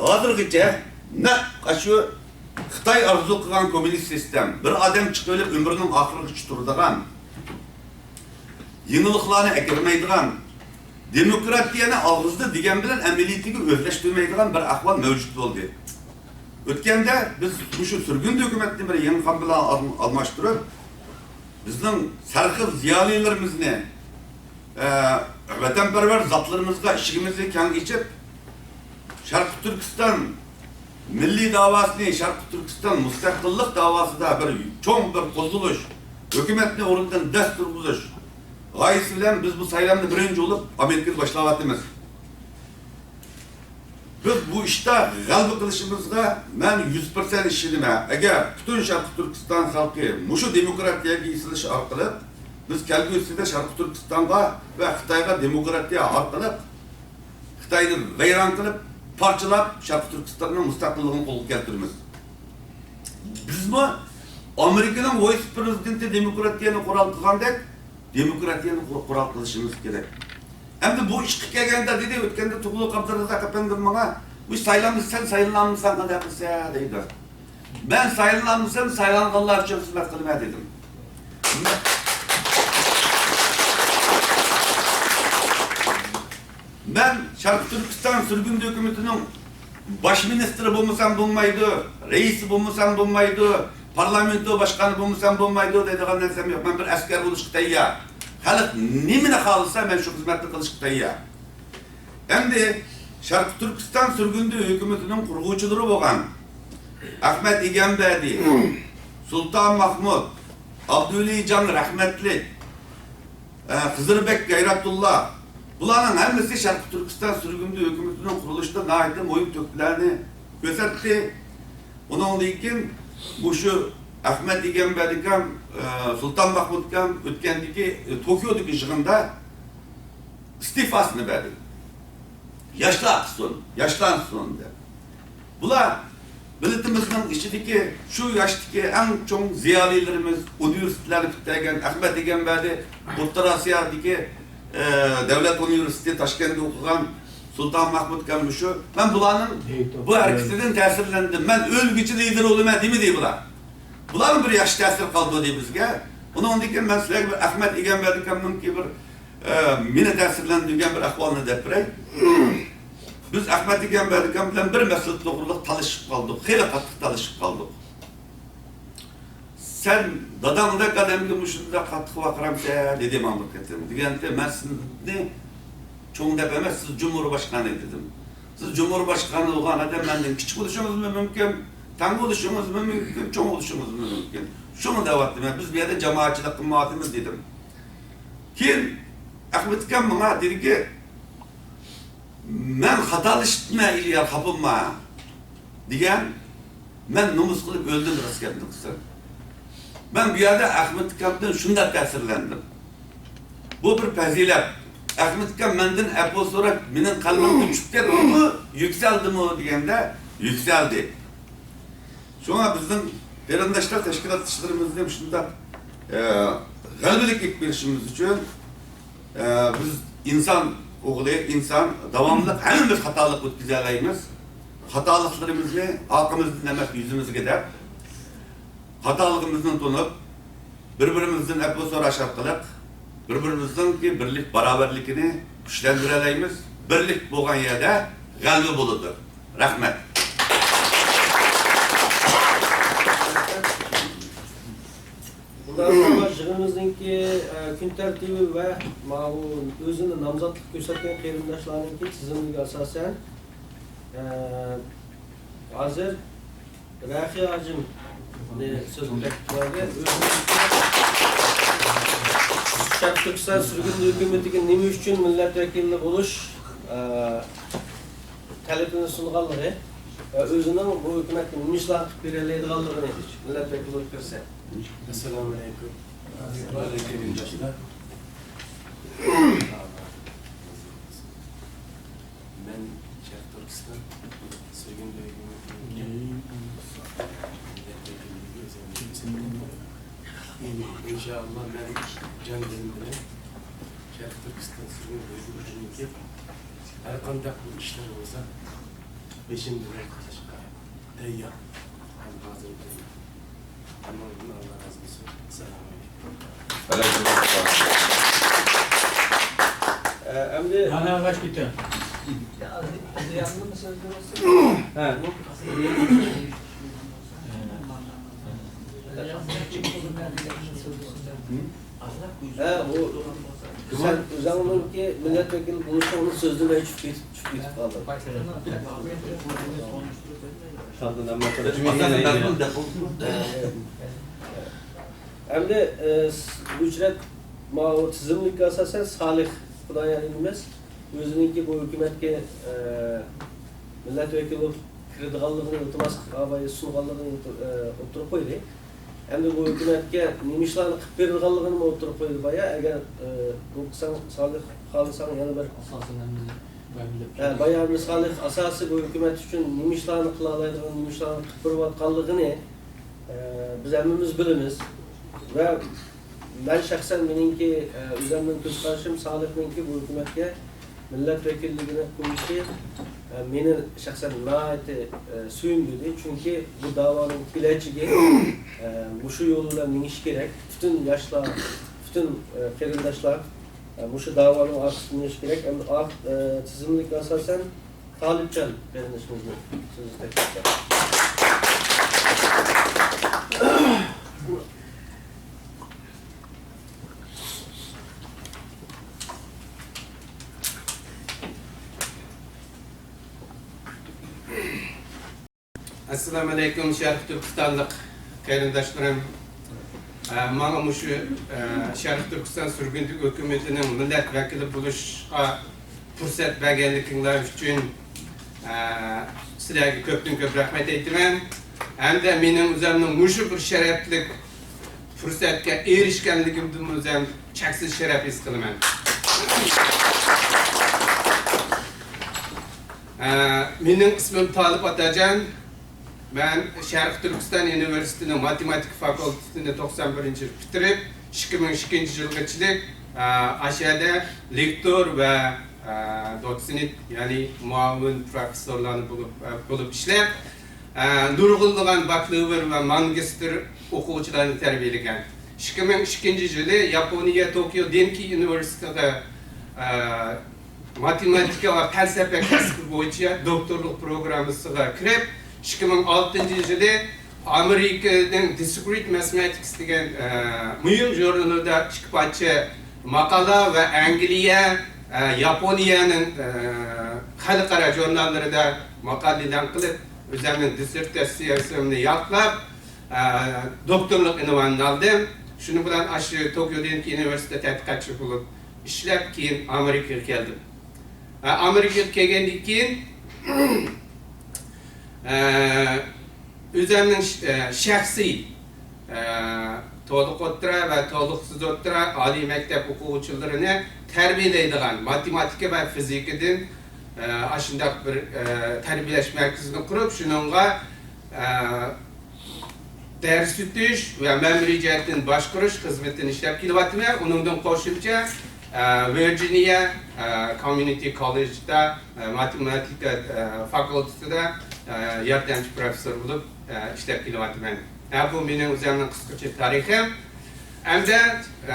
ھازىرغىچە نەق ئاشۇ خىتاي ئارزۇ قىلغان كوممۇنىست سىستېم، بىر ئادەم چىقىۋېلىپ ئۆمرىنىڭ ئاخىرىغىچە تۇرىدىغان، يېڭىلىقلارنى ئەكىرمەيدىغان، دېموكراتىيەنى ئاغزىدا دېگەن بىلەن ئەمەلىيىتىگە ئۆزلەشتۈرمەيدىغان بىر ئەھۋال مەۋجۇت بولدى. ئۆتكەندە بىز مۇشۇ سۈرگۈندە ھۆكۈمەتنى بىر يېڭى قان بىلەن ئال-، ئالماشتۇرۇپ، بىزنىڭ سەرخىل زىيالىيلىرىمىزنى، ئە، ۋەتەنپەرۋەر زاتلىرىمىزغا ئىشىكىمىزنى كەڭ ئېچىپ، شەرقىي تۈركىستان مىللىي داۋاسىنى، شەرقىي تۈركىستان مۇستەقىللىق داۋاسىدا بىر چوڭ بىر قوزغىلىش، ھۆكۈمەتنى ئورنىدىن دەس تۇرغۇزۇش غايىسى بىلەن بىز بۇ سايلامدا بىرىنچى بولۇپ ئامېرىكىدا باشلاۋاتىمىز. بىز بۇ ئىشتا غەلىبە قىلىشىمىزغا مەن يۈز پىرسەنت ئىشىنىمەن. ئەگەر پۈتۈن شەرقىي تۈركىستان خەلقى مۇشۇ دېموكراتىيەگە ئېسىلىش ئارقىلىق، بىز كەلگۈسىدە شەرقىي تۈركىستانغا ۋە خىتايغا دېموكراتىيە ئارقىلىق خىتاينى ۋەيران قىلىپ، پارچىلاپ، شەرقىي تۈركىستاننىڭ مۇستەقىللىقىنى قولغا كەلتۈرىمىز. بىزمۇ ئامېرىكىنىڭ ۋىسې پرېزىدېنتى دېموكراتىيەنى قورال قىلغاندەك، دېموكراتىيەنى قو-، قورال قىلىشىمىز كېرەك. ئەمدى بۇ ئىشقا كەلگەندە دېدى، ئۆتكەندە تۇغلۇق ئابدۇرازاق ئەپەندىم ماڭا، «بۇ سايلامدا سەن سايلىنالمىساڭ قانداق قىلىسەن؟» دەيدۇ. مەن سايلىنالمىسام، سايلانغانلار ئۈچۈن خىزمەت قىلىمەن دېدىم. مەن شەرقىي تۈركىستان سۈرگۈندە ھۆكۈمىتىنىڭ باش مىنىستىرى بولمىسام بولمايدۇ، رەئىسى بولمىسام بولمايدۇ، پارلامېنتو باشقانى بولمىسام بولمايدۇ دەيدىغان نەرسەم يوق. مەن بىر ئەسكەر بولۇشقا تەييار. خەلق نېمىنى خالىسا، مەن شۇ خىزمەتنى قىلىشقا تەييار. ئەمدى شەرقىي تۈركىستان سۈرگۈندە ھۆكۈمىتىنىڭ قۇرغۇچىلىرى بولغان ئەخمەت ئىگەمبەدى، سۇلتان مەھمۇت، ئابدۇۋەلىجان رەھمەتلىك، ئە، خىزىربەك غەيرەتۇللا، بۇلارنىڭ ھەممىسى شەرقىي تۈركىستان سۈرگۈندە ھۆكۈمىتىنىڭ قۇرۇلۇشىدا ناھايىتى مۇھىم تۆھپىلەرنى كۆرسەتتى. ئۇنىڭدىن كېيىن مۇشۇ ئەخمەت ئىگەمبەردىكام، ئە، سۇلتان مەھمۇتكام ئۆتكەندىكى، ئە، توكيودىكى يىغىندا ئىستېفاسىنى بەردى. ياشلار قىلسۇن، ياشلار قىلسۇن دەپ. بۇلار مىللىتىمىزنىڭ ئىچىدىكى شۇ ياشتىكى ئەڭ چوڭ زىيالىيلىرىمىز، ئۇنىۋېرسىتېتلارنى پۈتتۈرگەن ئەخمەت ئىگەمبەردى، ئوتتۇرا ئاسىيادىكى، ئە، دۆلەت ئۇنىۋېرسىتېتى تاشكەنتتە ئوقۇغان سۇلتان مەھمۇت كەمبۇشۇ. مەن بۇلارنىڭ بۇ ھەرىكىتىدىن تەسىرلەندىم. مەن ئۆلگۈچە لىدېر بولىمەن دېمىدى بۇلار. بۇلارنىڭ بىر ياخشى تەسىرى قالدى دېدى بىزگە. ئۇنىڭدىن كېيىن مەن سىلەرگە بىر ئەخمەت ئىگەمبەردىكەمنىڭكى بىر، ئە، مېنى تەسىرلەندۈرگەن بىر ئەھۋالنى دەپ بېرەي. بىز ئەخمەت ئىگەمبەردىكەم بىلەن بىر مەسىلە توغرىلىق تالىشىپ قالدۇق. خېلى قاتتىق تالىشىپ قالدۇق. سەن داداڭدەك ئادەمگە مۇشۇنداق قاتتىق ۋارقىرامسەن دېدى ماڭا بىر قېتىم. دېگەنتى مەن سىزنى چوڭ دەپ ئەمەس، سىز جۇمھۇر باشقانى دېدىم. سىز جۇمھۇر باشقانى بولغان ئادەم مەندىن كىچىك بولۇشىڭىزمۇ مۇمكىن، تەڭ بولۇشىڭىزمۇ مۇمكىن، چوڭ بولۇشىڭىزمۇ مۇمكىن. شۇڭا دەۋاتىمەن، بىز بۇ يەردە جامائەتچىلىك قىلمايۋاتىمىز دېدىم. كېيىن ئەخمەت ئاكام ماڭا دېدىكى، مەن خاتالىشىپتىمەن ئىليار، خاپا بولما دېگەن. مەن نومۇس قىلىپ ئۆلدۈم، راست گەپنى قىلسام. مەن بۇ يەردە ئەخمەت ئاكامدىن شۇنداق تەسىرلەندىم. بۇ بىر پەزىلەت. ئەخمەت ئاكام مەندىن ئەپۇ سوراپ، مېنىڭ قەلبىمگە چۈشۈپ كەتتىمۇ، يۈكسەلدىمۇ دېگەندە، يۈكسەلدى. شۇڭا بىزنىڭ قېرىنداشلار تەشكىلاتلىشىشلىرىمىزنى مۇشۇنداق، ئە، غەلىبىلىك ئېلىپ بېرىشىمىز ئۈچۈن، ئە، بىز ئىنسان ئوغلى، ئىنسان، داۋاملىق ھەممىمىز خاتالىق ئۆتكۈزەلەيمىز. خاتالىقلىرىمىزنى ئارقىمىزدىن ئەمەس، يۈزىمىزگە دەپ، خاتالىقىمىزنى تونۇپ، بىر-بىرىمىزدىن ئەپۇ سوراش ئارقىلىق بىر-بىرىمىزنىڭكى بىرلىك باراۋەرلىكىنى كۈچلەندۈرەلەيمىز. بىرلىك بولغان يەردە غەلىبە بولىدۇ. رەھمەت. بۇنداق بولسا يىغىنىمىزنىڭكى، ئە، كۈن تەرتىپى ۋە ماۋۇ ئۆزىنى نامزاتلىق كۆرسەتكەن قېرىنداشلارنىڭكى تىزىملىكىگە ئاساسەن، ئە، ھازىر رەخىيە ھاجىمنى سۆزگە تەكلىپ قىلدى. شەرقىي تۈركىستان سۈرگۈن ھۆكۈمىتىگە نېمە ئۈچۈن مىللەت ۋەكىلى بولۇش، ئە، تەلىپىنى سۇنغانلىقى ۋە ئۆزىنىڭ بۇ ھۆكۈمەتكە نېمە ئىشلارنى قىلىپ بېرەلەيدىغانلىقىنى مىللەت ۋەكىلى بولۇپ كىرسە. ئەسسالامۇئەلەيكۇم. ھۆرمەتلىك قېرىنداشلار. مەن شەرقىي تۈركىستان سۆيگۈن بەگىمىزنىڭ مىللەت ۋەكىللىكىگە ئۆزۈمنى تەقدىم قىلىمەن. ئىنشائاللا، مەن جان دىلىم بىلەن شەرقىي تۈركىستان سۆيگۈن بەگىمىزنىڭكى ھەر قانداق بىر ئىشلار بولسا، بېشىم بىلەن قىلىشقا تەييار ھەم ھازىر. ھەممىڭىزدىن ئاللا رازى بولسۇن. ئەسسالامۇ ئەلەيكۇم. ئەلەيكۇم ئەسسالام. ئە، ئەمدى يانا ئاغاچ كېتە. ھە. ھە، ئۇ سەن ئۆزۈڭنىڭكى مىللەت ۋەكىلى بولۇشۇڭنى سۆزلىمەي چۈشۈپ كېتىپ، چۈشۈپ كېتىپ قالدىڭ. شۇندىن ئەمما ئەمدى، ئە، بۇ ئۇچرەت ماۋۇ تىزىملىككە ئاساسەن سالىھ خۇدايار ئىنىمىز ئۆزىنىڭكى بۇ ھۆكۈمەتكە، ئە، مىللەت ۋەكىلى بولۇپ كىرىدىغانلىقىنى، ئىلتىماس سۇنغانلىقىنى، ئە، ئوتتۇرىغا قويدى. ئەمدى بۇ ھۆكۈمەتكە نېمە ئىشلارنى قىلىپ بېرىدىغانلىقىنىمۇ ئوتتۇرىغا قويدى بايا. ئەگەر، ئە، بۇ قىلساڭ، سالىھ، خالىساڭ يەنە بىر. ئاساسەن ھەممىنى بەلگىلەپ ھە، بايا ئەمدى سالىھ ئاساسىي بۇ ھۆكۈمەت ئۈچۈن نېمە ئىشلارنى قىلالايدىغان، نېمە ئىشلارنى قىلىپ بېرىۋاتقانلىقىنى، ئە، بىز ھەممىمىز بىلىمىز. ۋە مەن شەخسەن مېنىڭكى، ئە، ئۆزۈمنىڭ كۆز قارىشىم سالىھنىڭكى بۇ ھۆكۈمەتكە مىللەت ۋەكىللىكىنى قويۇشى، ئە، مېنى شەخسەن ناھايىتى، ئە، سۆيۈندۈردى. چۈنكى بۇ داۋانىڭ كېلەچىكى، ئە، مۇشۇ يول بىلەن مېڭىشى كېرەك. پۈتۈن ياشلار، پۈتۈن، ئە، قېرىنداشلار، ئە، مۇشۇ داۋانىڭ ئارقىسىدىن مېڭىشى كېرەك. ئەمدى ئا-، ئە، تىزىملىك ئاساسەن تالىپجان قېرىندىشىمىزنى سۆزگە تەكلىپ قىلىمەن. ئەسسالامۇئەلەيكۇم، شەرقىي تۈركىستانلىق قېرىنداشلىرىم. ئە، ماڭا مۇشۇ، ئە، شەرقىي تۈركىستان سۈرگۈندە ھۆكۈمىتىنىڭ مىللەت ۋەكىلى بولۇشقا پۇرسەت بەرگەنلىكىڭلار ئۈچۈن، ئە، سىلەرگە كۆپتىن كۆپ رەھمەت ئېيتىمەن. ھەمدە مېنىڭ ئۆزۈمنىڭ مۇشۇ بىر شەرەپلىك پۇرسەتكە ئېرىشكەنلىكىمدىنمۇ ئۆزۈم چەكسىز شەرەپ ھېس قىلىمەن. ئە، مېنىڭ ئىسمىم تالىپ ئاتاجان. مەن شەرقىي تۈركىستان ئۇنىۋېرسىتېتىنىڭ ماتېماتىكا فاكۇلتېتىنى توقسان بىرىنچى يىل پۈتتۈرۈپ، ئىككى مىڭ ئىككىنچى يىلغىچىلىك، ئە، ئاشەدە لېكتور ۋە، ئە، دوتسېنت، يەنى مۇئاۋىن پروفېسسورلارنى بولۇپ، ئە، بولۇپ ئىشلەپ، ئە، نۇرغۇنلىغان باكلاۋۇر ۋە ماگىستىر ئوقۇغۇچىلارنى تەربىيەلىگەن. ئىككى مىڭ ئىككىنچى يىلى ياپونىيە توكيو دېنكى ئۇنىۋېرسىتېتىغا، ئە، ماتېماتىكا ۋە پەلسەپە كەسپى بويىچە دوكتورلۇق پروگراممىسىغا كىرىپ، ئىككى مىڭ ئالتىنچى يىلى ئامېرىكىنىڭ Discrete Mathematics دېگەن، ئە، مۇھىم ژۇرنىلىدا ئىككى پارچە ماقالە ۋە ئەنگلىيە، ئە، ياپونىيەنىڭ، ئە، خەلقئارا ژۇرناللىرىدا ماقالە ئېلان قىلىپ، ئۆزۈمنىڭ دىسسېرتاتسىيەمنى ياقلاپ، ئە، دوكتورلۇق ئۇنۋانىنى ئالدىم. شۇنىڭ بىلەن ئاشۇ توكيودىكى ئۇنىۋېرسىتېتتا تەتقىقاتچى بولۇپ ئىشلەپ، كېيىن ئامېرىكىغا كەلدىم. ئە، ئامېرىكىغا كەلگەندىن كېيىن، ئە، ئۆزۈمنىڭ ش-، ئە، شەخسىي، ئە، تولۇق ئوتتۇرا ۋە تولۇقسىز ئوتتۇرا ئالىي مەكتەپ ئوقۇغۇچىلىرىنى تەربىيەلەيدىغان ماتېماتىكا ۋە فىزىكىدىن، ئە، ئاشۇنداق بىر، ئە، تەربىيەلەش مەركىزىنى قۇرۇپ، شۇنىڭغا، ئە، دەرس ئۆتۈش ۋە مەمۇرىي جەھەتتىن باشقۇرۇش خىزمىتىنى ئىشلەپ كېلىۋاتىمەن. ئۇنىڭدىن قوشۇمچە، ئە، ۋىرجىنىيە، ئە، كوميۇنىتى كوللېجدا، ئە، ماتېماتىكا، ئە، فاكۇلتېتىدا، ئە، ياردەمچى پروفېسسور بولۇپ، ئە، ئىشلەپ كېلىۋاتىمەن. ئە، بۇ مېنىڭ ئۆزۈمنىڭ قىسقىچە تارىخىم. ئەمدى، ئە،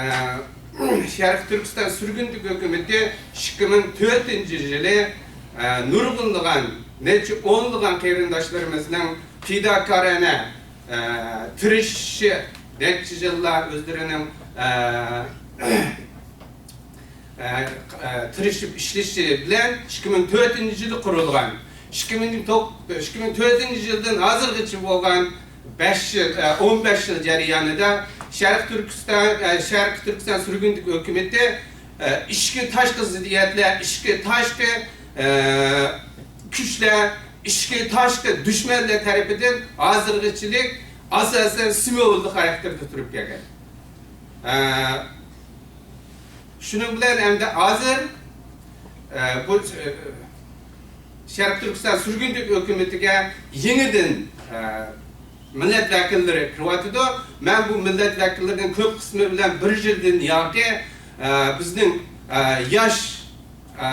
شەرقىي تۈركىستان سۈرگۈندىكى ھۆكۈمىتى ئىككى مىڭ تۆتىنچى يىلى، ئە، نۇرغۇنلىغان، نەچچە ئونلىغان قېرىنداشلىرىمىزنىڭ پىداكارانە، ئە، تىرىشىشى، نەچچە يىللار ئۆزلىرىنىڭ، ئە، ئە، ئە، تىرىشىپ ئىشلىشى بىلەن ئىككى مىڭ تۆتىنچى يىلى قۇرۇلغان. ئىككى مىڭ توق-، ئىككى مىڭ تۆتىنچى يىلدىن ھازىرغىچە بولغان بەش يىل، ئە، ئون بەش يىل جەريانىدا شەرقىي تۈركىستان، ئە، شەرقىي تۈركىستان سۈرگۈندىكى ھۆكۈمىتى، ئە، ئىچكى تاشقى زىددىيەتلەر، ئىچكى تاشقى، ئە، كۈچلەر، ئىچكى تاشقى دۈشمەنلەر تەرىپىدىن ھازىرغىچىلىك ئاساسەن سىمۋوللۇق خاراكتېردا تۇرۇپ كەلگەن. ئە، شۇنىڭ بىلەن ئەمدى ھازىر، ئە، بۇ، ئە، شەرقىي تۈركىستان سۈرگۈندىكى ھۆكۈمىتىگە يېڭىدىن، ئە، مىللەت ۋەكىللىرى كىرىۋاتىدۇ. مەن بۇ مىللەت ۋەكىللىرىنىڭ كۆپ قىسمى بىلەن بىر يىلدىن ياقى، ئە، بىزنىڭ، ئە، ياش، ئە،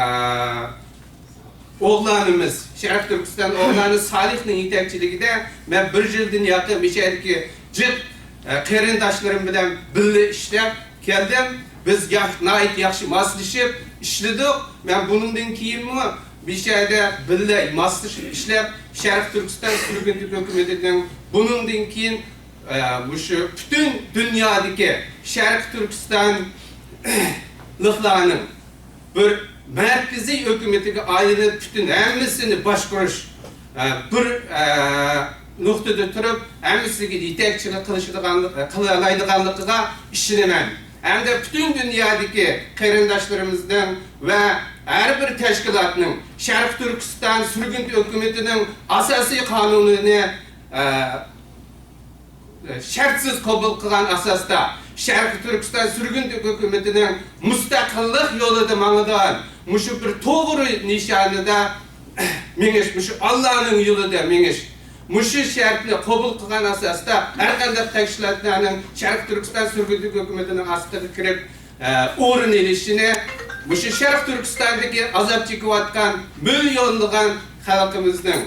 ئوغلانىمىز، شەرقىي تۈركىستان ئوغلانى سالىھنىڭ يېتەكچىلىكىدە مەن بىر يىلدىن ياقىن مىشەدىكى جىق، ئە، قېرىنداشلىرىم بىلەن بىللە ئىشلەپ كەلدىم. بىز ياخ-، ناھايىتى ياخشى ماسلىشىپ ئىشلىدۇق. مەن بۇنىڭدىن كېيىنمۇ مىشەدە بىللە ماسلىشىپ ئىشلەپ، شەرقىي تۈركىستان سۈرگۈندىكى ھۆكۈمىتىنىڭ بۇنىڭدىن كېيىن، ئە، مۇشۇ پۈتۈن دۇنيادىكى شەرقىي تۈركىستانلىقلارنىڭ بىر مەركىزىي ھۆكۈمىتىگە ئايلىنىپ، پۈتۈن ھەممىسىنى باشقۇرۇش، ئە، بىر، ئە، نۇقتىدا تۇرۇپ، ھەممىسىگە يېتەكچىلىك قىلىشىدىغانلىق-، قىلالايدىغانلىقىغا ئىشىنىمەن. ھەمدە پۈتۈن دۇنيادىكى قېرىنداشلىرىمىزنىڭ ۋە ھەر بىر تەشكىلاتنىڭ شەرقىي تۈركىستان سۈرگۈن ھۆكۈمىتىنىڭ ئاساسىي قانۇنىنى، ئە، شەرتسىز قوبۇل قىلغان ئاساستا، شەرقىي تۈركىستان سۈرگۈن ھۆكۈمىتىنىڭ مۇستەقىللىق يولىدا ماڭىدىغان، مۇشۇ بىر توغرا نىشانىدا مېڭىش، مۇشۇ ئاللانىڭ يولىدا مېڭىش، مۇشۇ شەرتنى قوبۇل قىلغان ئاساستا، ھەر قانداق تەشكىلاتلارنىڭ شەرقىي تۈركىستان سۈرگۈن ھۆكۈمىتىنىڭ ئاستىغا كىرىپ، ئە، ئورۇن ئېلىشىنى، مۇشۇ شەرقىي تۈركىستاندىكى ئازاب چېكىۋاتقان مىليونلىغان خەلقىمىزنىڭ،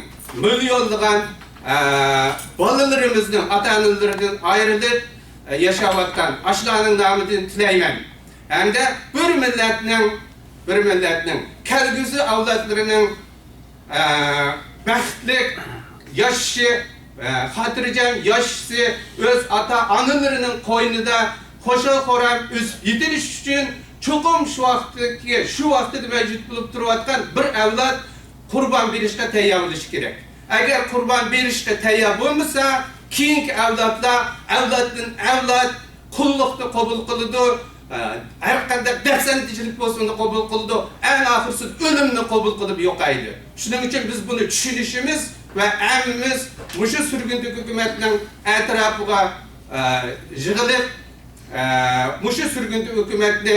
مىليونلىغان، ئە، بالىلىرىمىزنىڭ ئاتا-ئانىلىرىدىن ئايرىلىپ، ئە، ياشاۋاتقان ئاشۇلارنىڭ نامىدىن تىلەيمەن. ھەمدە بىر مىللەتنىڭ، بىر مىللەتنىڭ كەلگۈسى ئەۋلادلىرىنىڭ ئە، بەختلىك ياشىشى، ئە، خاتىرجەم ياشىشى، ئۆز ئاتا-ئانىلىرىنىڭ قوينىدا خۇشال-خۇرام ئۆسۈپ يېتىلىشى ئۈچۈن چوقۇم شۇ ۋاقىتتىكى، شۇ ۋاقتىدا مەۋجۇت بولۇپ تۇرۇۋاتقان بىر ئەۋلاد قۇربان بېرىشقا تەييار بولۇشى كېرەك. ئەگەر قۇربان بېرىشقا تەييار بولمىسا، كېيىنكى ئەۋلادلار ئەۋلادتىن ئەۋلاد قۇللۇقنى قوبۇل قىلىدۇ، ئە، ھەر قانداق دەپسەندىچىلىك بولسۇن، ئۇنى قوبۇل قىلىدۇ، ئەڭ ئاخىرسىدا ئۆلۈمنى قوبۇل قىلىپ يوقايدۇ. شۇنىڭ ئۈچۈن بىز بۇنى چۈشىنىشىمىز ۋە ھەممىمىز مۇشۇ سۈرگۈندىكى ھۆكۈمەتنىڭ ئەتراپىغا، ئە، يىغىلىپ، ئە، مۇشۇ سۈرگۈندىكى ھۆكۈمەتنى،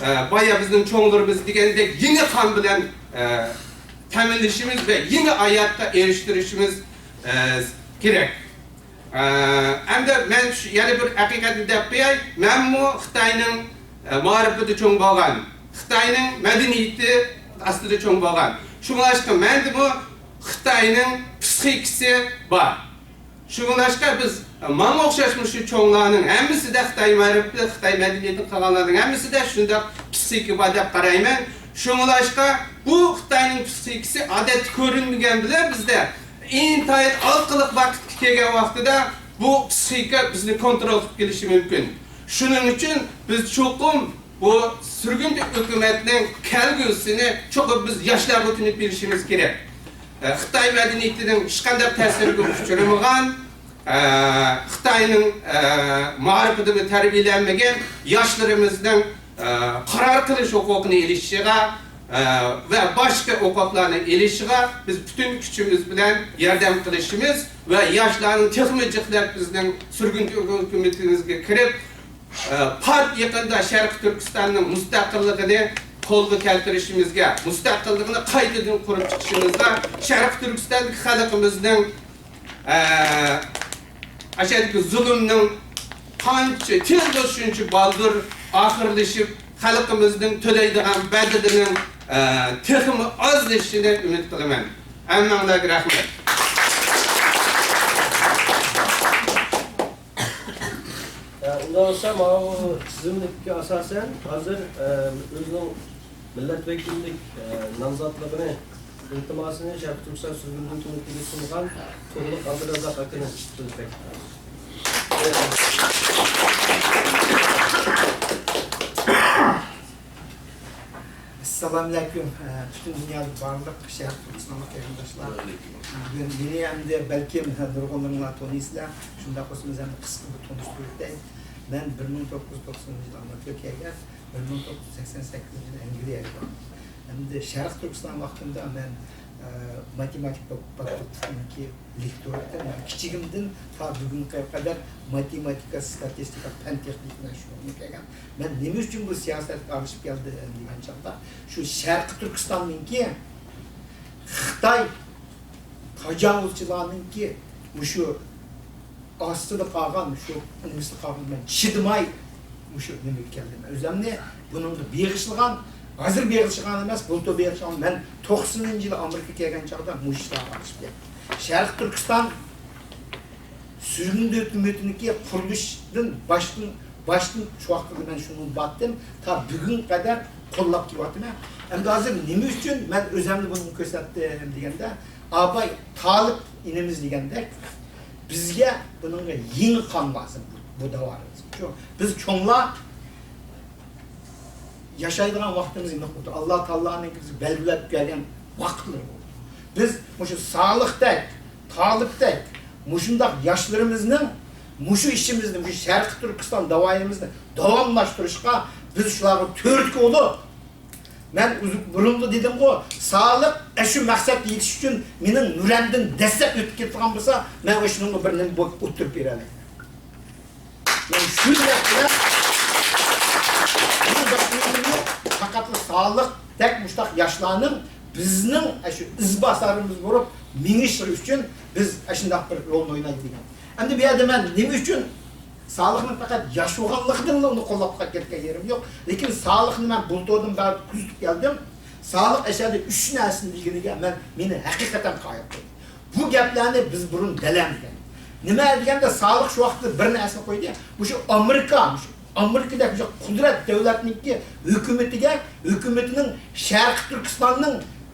ئە، بايا بىزنىڭ چوڭلىرىمىز دېگەندەك يېڭى قان بىلەن، ئە، تەمىنلىشىمىز ۋە يېڭى ھاياتقا ئېرىشتۈرۈشىمىز، ئە، كېرەك. ئە، ئەمدى مەن شۇ يەنە بىر ھەقىقەتنى دەپ قوياي. مەنمۇ خىتاينىڭ، ئە، مائارىپىدا چوڭ بولغان، خىتاينىڭ مەدەنىيىتى ئاستىدا چوڭ بولغان. شۇڭلاشقا مەندىمۇ خىتاينىڭ پسىخىكىسى بار. شۇڭلاشقا بىز، ئە، ماڭا ئوخشاش مۇشۇ چوڭلارنىڭ ھەممىسىدە خىتاي مائارىپى، خىتاي مەدەنىيىتىنى قىلغانلارنىڭ ھەممىسىدە شۇنداق پسىخىكا بار دەپ قارايمەن. شۇڭلاشقا بۇ خىتاينىڭ پسىخىكىسى ئادەتتە كۆرۈنمىگەن بىلەن بىزدە ئىنتايىن ھالقىلىق ۋاقىتقا كەلگەن ۋاقتىدا بۇ پسىخىكا بىزنى كونترول قىلىپ كېلىشى مۇمكىن. شۇنىڭ ئۈچۈن بىز چوقۇم بۇ سۈرگۈن ھۆكۈمەتنىڭ كەلگۈسىنى چوقۇم بىز ياشلارغا تونۇپ بېرىشىمىز كېرەك. ئە، خىتاي مەدەنىيىتىنىڭ ھېچقانداق تەسىرىگە ئۇچرىمىغان، ئە، خىتاينىڭ، ئە، مائارىپىدىمۇ تەربىيەلەنمىگەن ياشلىرىمىزنىڭ، ئە، قارار قىلىش ھوقۇقىنى ئېلىشىغا، ئە، ۋە باشقا ھوقۇقلارنى ئېلىشىغا بىز پۈتۈن كۈچىمىز بىلەن ياردەم قىلىشىمىز ۋە ياشلارنى تېخىمۇ جىقلاپ بىزنىڭ سۈرگۈن ھۆكۈمىتىمىزگە كىرىپ، ئە، پات يېقىندا شەرقىي تۈركىستاننىڭ مۇستەقىللىقىنى، قولغا كەلتۈرۈشىمىزگە، مۇستەقىللىقنى قايتىدىن قۇرۇپ چىقىشىمىزغا، شەرقىي تۈركىستاندىكى خەلقىمىزنىڭ، ئە، ئاشۇندىكى زۇلۇمنىڭ قانچە تېز بولسا شۇنچە بالدۇر ئاخىرلىشىپ، خەلقىمىزنىڭ تۆلەيدىغان بەدىلىنىڭ، ئە، تېخىمۇ ئازلىشىشىنى ئۈمىد قىلىمەن. ھەممەڭلارگە رەھمەت. ئە، ئۇنداق بولسا، ماۋۇ تىزىملىككە ئاساسەن، ھازىر، ئە، ئۆزىنىڭ مىللەت ۋەكىللىك، ئە، نامزاتلىقىنى، ئىلتىماسىنى شەرقىي تۈركىستان سۈرگۈندىن كۆمەكچىلىك سۇنغان تۇغلۇق ئابدۇرازاق ئاكىنى سۆز بەرگۈم. ئەسسالامۇئەلەيكۇم. ئە، پۈتۈن دۇنيادىكى بارلىق شەرقىي تۈركىستانلىق قېرىنداشلار. بۈگۈن مېنى ئەمدى بەلكىم نۇرغۇنلىرىڭلار تونۇيسىلەر. شۇنداق بولسا، بىز ئەمدى قىسقا بىر تونۇشتۇرۇپ ئۆتەي. مەن بىر مىڭ توققۇز يۈز توقسىنىنچى يىلى ئامېرىكىغا كەلگەن، بىر مىڭ توققۇز يۈز سەكسەن سەككىزىنچى يىلى ئەنگلىيەگە باردىم. ئەمدى شەرقىي تۈركىستان ۋاقتىمدا مەن، ئە، ماتېماتىكا فاكۇلتېتىنىڭكى لېكتورى ئىدىم. مەن كىچىكىمدىن تا بۈگۈنگە قەدەر ماتېماتىكا، ستاتىستىكا، پەن تېخنىكا بىلەن شۇغۇللىنىپ كەلگەن. مەن نېمە ئۈچۈن بۇ سىياسەتكە ئارىلىشىپ كەلدىم دېگەن چاغدا، شۇ شەرقىي تۈركىستاننىڭكى خىتاي تاجاۋۇزچىلارنىڭكى مۇشۇ ئاستىدا قالغان، شۇ نېمىسىدە قالغان، مەن چىدىماي مۇشۇ نېمىگە كەلدىم. ئۆزۈمنى بۇنىڭغا بېغىشلىغان، ھازىر بېغىشلىغان ئەمەس، بۇلتۇر بېغىشلىغان. مەن توقسىنىنچى يىلى ئامېرىكىغا كەلگەن چاغدا مۇشۇ ئىشلارغا ئارىلىشىپ كەتتىم. شەرقىي تۈركىستان سۈرگۈندە ھۆكۈمىتىنىڭكى قۇرۇلۇشىدىن باشتىن، باشتىن شۇ ۋاقىتتا مەن شۇنىڭغا باردىم، تا بۈگۈنگە قەدەر قوللاپ كېلىۋاتىمەن. ئەمدى ھازىر نېمە ئۈچۈن مەن ئۆزۈمنى بۇنىڭغا كۆرسەتتىم دېگەندە، ئاباي تالىپ ئىنىمىز دېگەندەك، بىزگە بۇنىڭغا يېڭى قان لازىم بۇ، بۇ داۋادا. شۇ، بىز چوڭلار ياشايدىغان ۋاقتىمىز ئېنىق بولىدۇ. ئاللا تائالانىڭ بىزگە بەلگىلەپ بەرگەن ۋاقىتلىرى بولىدۇ. بىز مۇشۇ سالىھتەك، تالىپتەك مۇشۇنداق ياشلىرىمىزنىڭ مۇشۇ ئىشىمىزنى، مۇشۇ شەرقىي تۈركىستان داۋايىمىزنى داۋاملاشتۇرۇشقا بىز شۇلارغا تۈرتكە بولۇپ، مەن ئۇز-، بۇرۇنلا دېدىمغۇ، سالىھ ئەشۇ مەقسەتكە يېتىش ئۈچۈن مېنىڭ نۆۋەمدىن دەسسەپ ئۆتۈپ كېتىدىغان بولسا، مەن ئاشۇنىڭغا بىر نېمە بولۇپ ئولتۇرۇپ بېرەلەيمەن. مەن شۇ نىيەت بىلەن بۇ بەتنى پەقەتلا سالىھتەك مۇشۇنداق ياشلارنىڭ بىزنىڭ ئاشۇ ئىزباسارىمىز بولۇپ مېڭىشى ئۈچۈن بىز ئاشۇنداق بىر رولنى ئوينايلى دېگەن. ئەمدى بۇ يەردە مەن نېمە ئۈچۈن سالىھنىڭ پەقەت ياش بولغانلىقىدىنلا ئۇنى قوللاپ كەتكەن يېرىم يوق. لېكىن سالىھنى مەن بۇلتۇردىن بەرىپ كۆزىتىپ كەلدىم. سالىھ ئەشەدە ئۈچ نەرسىنى دېگىنىگە مەن، مېنى ھەقىقەتەن قايىل قىلدى. بۇ گەپلەرنى بىز بۇرۇن دەلەملىگەن. نېمە دېگەندە، سالىھ شۇ ۋاقىتتا بىر نەرسىنى قويدى. مۇشۇ ئامېرىكا، مۇشۇ ئامېرىكىدەك مۇشۇ قۇدرەت دۆلەتنىڭكى ھۆكۈمىتىگە، ھۆكۈمىتىنىڭ شەرقىي تۈركىستاننىڭ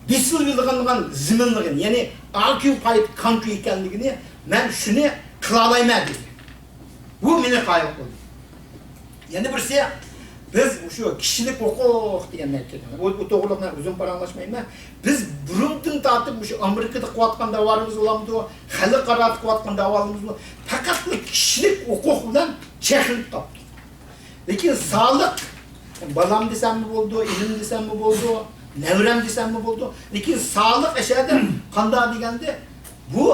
بېسىلىۋېلىنغان زېمىنلىقىنى، يەنى ئاكيۇپايد كانترى ئىكەنلىكىنى، مەن شۇنى قىلالايمەن دېدى. بۇ مېنى قايىل قىلدى. يەنە بىرسى، بىز مۇشۇ كىشىلىك ھوقۇق دېگەن نەرسە، ئۇ، ئۇ توغرىلىق مەن ئۇزۇن پاراڭلاشمايمەن. بىز بۇرۇندىن تارتىپ مۇشۇ ئامېرىكىدا قىلىۋاتقان داۋالىرىمىز بولامدۇ، خەلقئارادا قىلىۋاتقان داۋالىرىمىز بولامدۇ، پەقەتلا كىشىلىك ھوقۇق بىلەن چەكلىنىپ قاپتۇ. لېكىن سالىھ، بالام دېسەممۇ بولىدۇ، ئىنىم دېسەممۇ بولىدۇ، نەۋرەم دېسەممۇ بولىدۇ. لېكىن سالىھ ئەشەدە قانداق دېگەندە، بۇ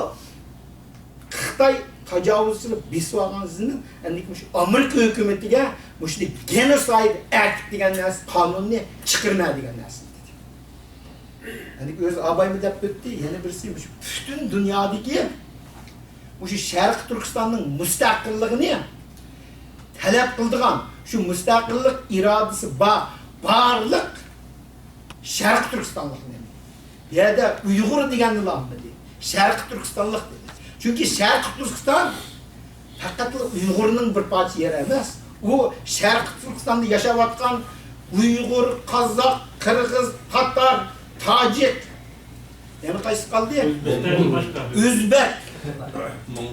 خىتاي تاجاۋۇزچىلىق بېسىۋالغان زېمىن، ئەمدى مۇشۇ ئامېرىكا ھۆكۈمىتىگە مۇشۇ گېنوسايد ئەكت دېگەن نەرسە، قانۇننى چىقىرىمەن دېگەن نەرسىنى دېدى. يەنى ئۆزى ئابايمۇ دەپ ئۆتتى، يەنە بىرسى مۇشۇ پۈتۈن دۇنيادىكى مۇشۇ شەرقىي تۈركىستاننىڭ مۇستەقىللىقىنى تەلەپ قىلىدىغان، شۇ مۇستەقىللىق ئىرادىسى بار بارلىق شەرقىي تۈركىستانلىقنى، بۇ يەردە ئۇيغۇر دېگەننىلا ئالمىدى، شەرقىي تۈركىستانلىق دېدى. چۈنكى شەرقىي تۈركىستان پەقەتلا ئۇيغۇرنىڭ بىر پارچە يېرى ئەمەس. ئۇ شەرقىي تۈركىستاندا ياشاۋاتقان ئۇيغۇر، قازاق، قىرغىز، تاتار، تاجىك، يەنە قايسى قالدى؟ ئۆزبەك. ئۆزبەك.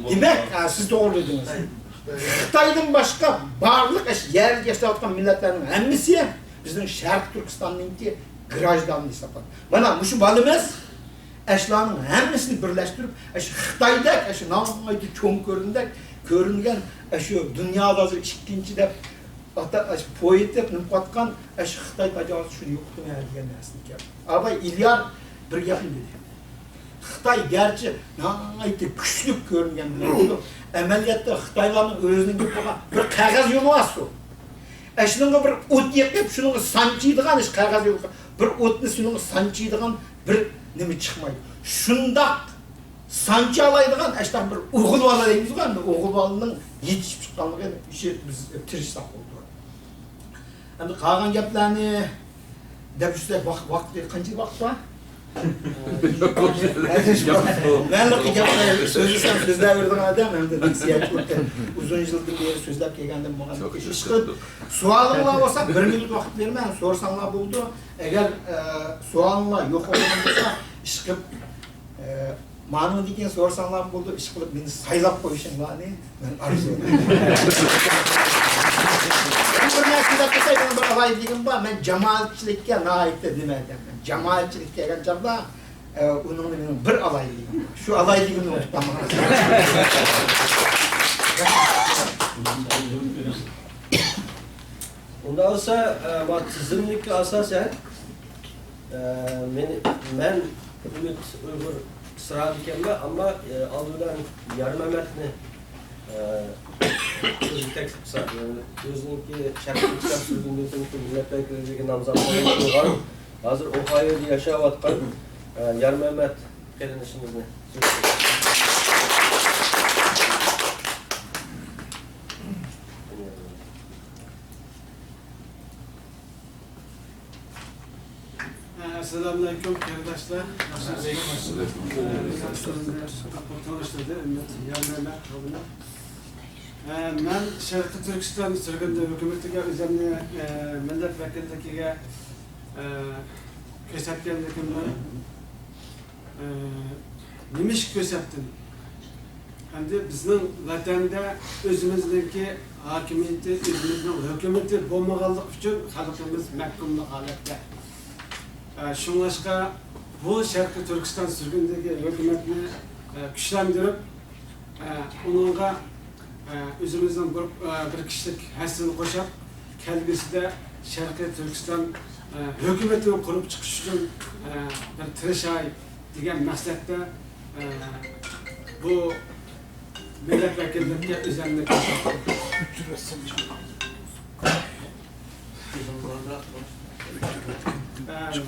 دېمەك، ھە، سىز توغرا دېدىڭىز. خىتايدىن باشقا بارلىق ئەش-، يەردە ياشاۋاتقان مىللەتلەرنىڭ ھەممىسى بىزنىڭ شەرقىي تۈركىستاننىڭكى گراژدانى ھېسابلىنىدۇ. مانا مۇشۇ بالىمىز ئەشۇلارنىڭ ھەممىسىنى بىرلەشتۈرۈپ، ئەشۇ خىتايدەك، ئەشۇ ناھايىتى چوڭ كۆرۈندەك، كۆرۈنگەن، ئەشۇ دۇنيادا ھازىر ئىككىنچى دەپ ئاتا-، ئەشۇ پويىتىپ نېمە قىلىۋاتقان، ئەشۇ خىتاي تاجاۋۇزچى شۇنى يوقىتىمەن دېگەن نەرسىنى كەلدى. ئاباي ئىليار بىر گەپنى دېدى. خىتاي گەرچە ناھايىتى كۈچلۈك كۆرۈنگەن بىلەن، ئەمەلىيەتتە خىتايلارنىڭ ئۆزىنىڭ بولغان بىر قەغەز يولى بار. ئەشۇنىڭغا بىر ئوت يېقىپ، شۇنىڭغا سانچىيدىغان، ئىش قەغەز يولىغا بىر ئوتنى شۇنىڭغا سانچىيدىغان بىر نېمە چىقمايدۇ. شۇنداق سانچىيالايدىغان ئەشۇنداق بىر ئوغۇل بالا دەيمىزغۇ، ئەمدى ئوغۇل بالىنىڭ يېتىشىپ چىققانلىقى ئىشى بىز تىرىشساق بولىدۇ. ئەمدى قالغان گەپلەرنى دەپ يۈرسەك، ۋاق-، ۋاقتى قانچە ۋاقىت بار؟ مەن گەپ سۆزلىسەم سۆزلەۋېرىدىغان ئادەم، ئەمدى نەسىھەت قىلىپ، ئۇزۇن يىلدىن بېرى سۆزلەپ كەلگەندىن بولغان ئىشقىلىپ، سوئالىڭلار بولسا بىر مىنۇت ۋاقىت بېرىمەن، سورىساڭلار بولىدۇ. ئەگەر، ئە، سوئالىڭلار يوق بولغان بولسا، ئىشقىلىپ، ئە، مانىڭدىن كېيىن سورىساڭلار بولىدۇ، ئىشقىلىپ مېنى سايلاپ قويۇشۇڭلارنى مەن ئارزۇ قىلىمەن. مەن بىر نەرسە دەپ قويسام، مېنىڭ بىر ئالاھىدىلىكىم بار، مەن جامائەتچىلىككە ناھايىتى نېمە ئىكەنمەن. جامائەتچىلىككە كەلگەن چاغدا، ئە، ئۇنىڭدا مېنىڭ بىر ئالاھىدىلىكىم بار. شۇ ئالاھىدىلىكىمنى ئۇنتۇپ قالماڭلار. ئۇنداق بولسا، ئە، ما تىزىملىككە ئاساسەن، ئە، مېنى، مەن ئۈمىد ئۇيغۇر ئىسرائىل ئىكەنمەن، ئەمما، ئە، ئالدى بىلەن يارمەمەتنى، ئە، ئۆزى تەكلىپ قىلسا، ئە، ئۆزىنىڭكى شەرقىي تۈركىستان سۈرگۈندىن كېيىنكى مىللەت ۋەكىللىكىگە نامزات قويغان، ھازىر ئوھايودا ياشاۋاتقان، ئە، يارمەمەت قېرىندىشىمىزنى. ئەسسالامۇئەلەيكۇم، قېرىنداشلار. ياخشىمۇسىز؟ تونۇشتۇردى ئۈمىد يارمەمەت ھالىنى. ئە، مەن شەرقىي تۈركىستان سۈرگۈندە ھۆكۈمىتىگە ئۆزۈمنى، ئە، مىللەت ۋەكىللىكىگە، ئە، كۆرسەتكەنلىكىمنى ئى، نېمىشقا كۆرسەتتىم؟ ئەمدى بىزنىڭ ۋەتەندە ئۆزىمىزنىڭكى ھاكىمىيىتى، ئۆزىمىزنىڭ ھۆكۈمىتى بولمىغانلىقى ئۈچۈن خەلقىمىز مەھكۇملۇق ھالەتتە. ئە، شۇڭلاشقا بۇ شەرقىي تۈركىستان سۈرگۈندىكى ھۆكۈمەتنى، ئە، كۈچلەندۈرۈپ، ئە، ئۇنىڭغا، ئە، ئۆزىمىزنىڭ بىر، ئە، بىر كىشىلىك ھەسسىنى قوشۇپ، كەلگۈسىدە شەرقىي تۈركىستان، ئە، ھۆكۈمىتىنى قۇرۇپ چىقىش ئۈچۈن، ئە، بىر تىرىشاي دېگەن مەقسەتتە، ئە، بۇ مىللەت ۋەكىللىكىگە ئۆزۈمنى كۆرسەتتىم. ئە،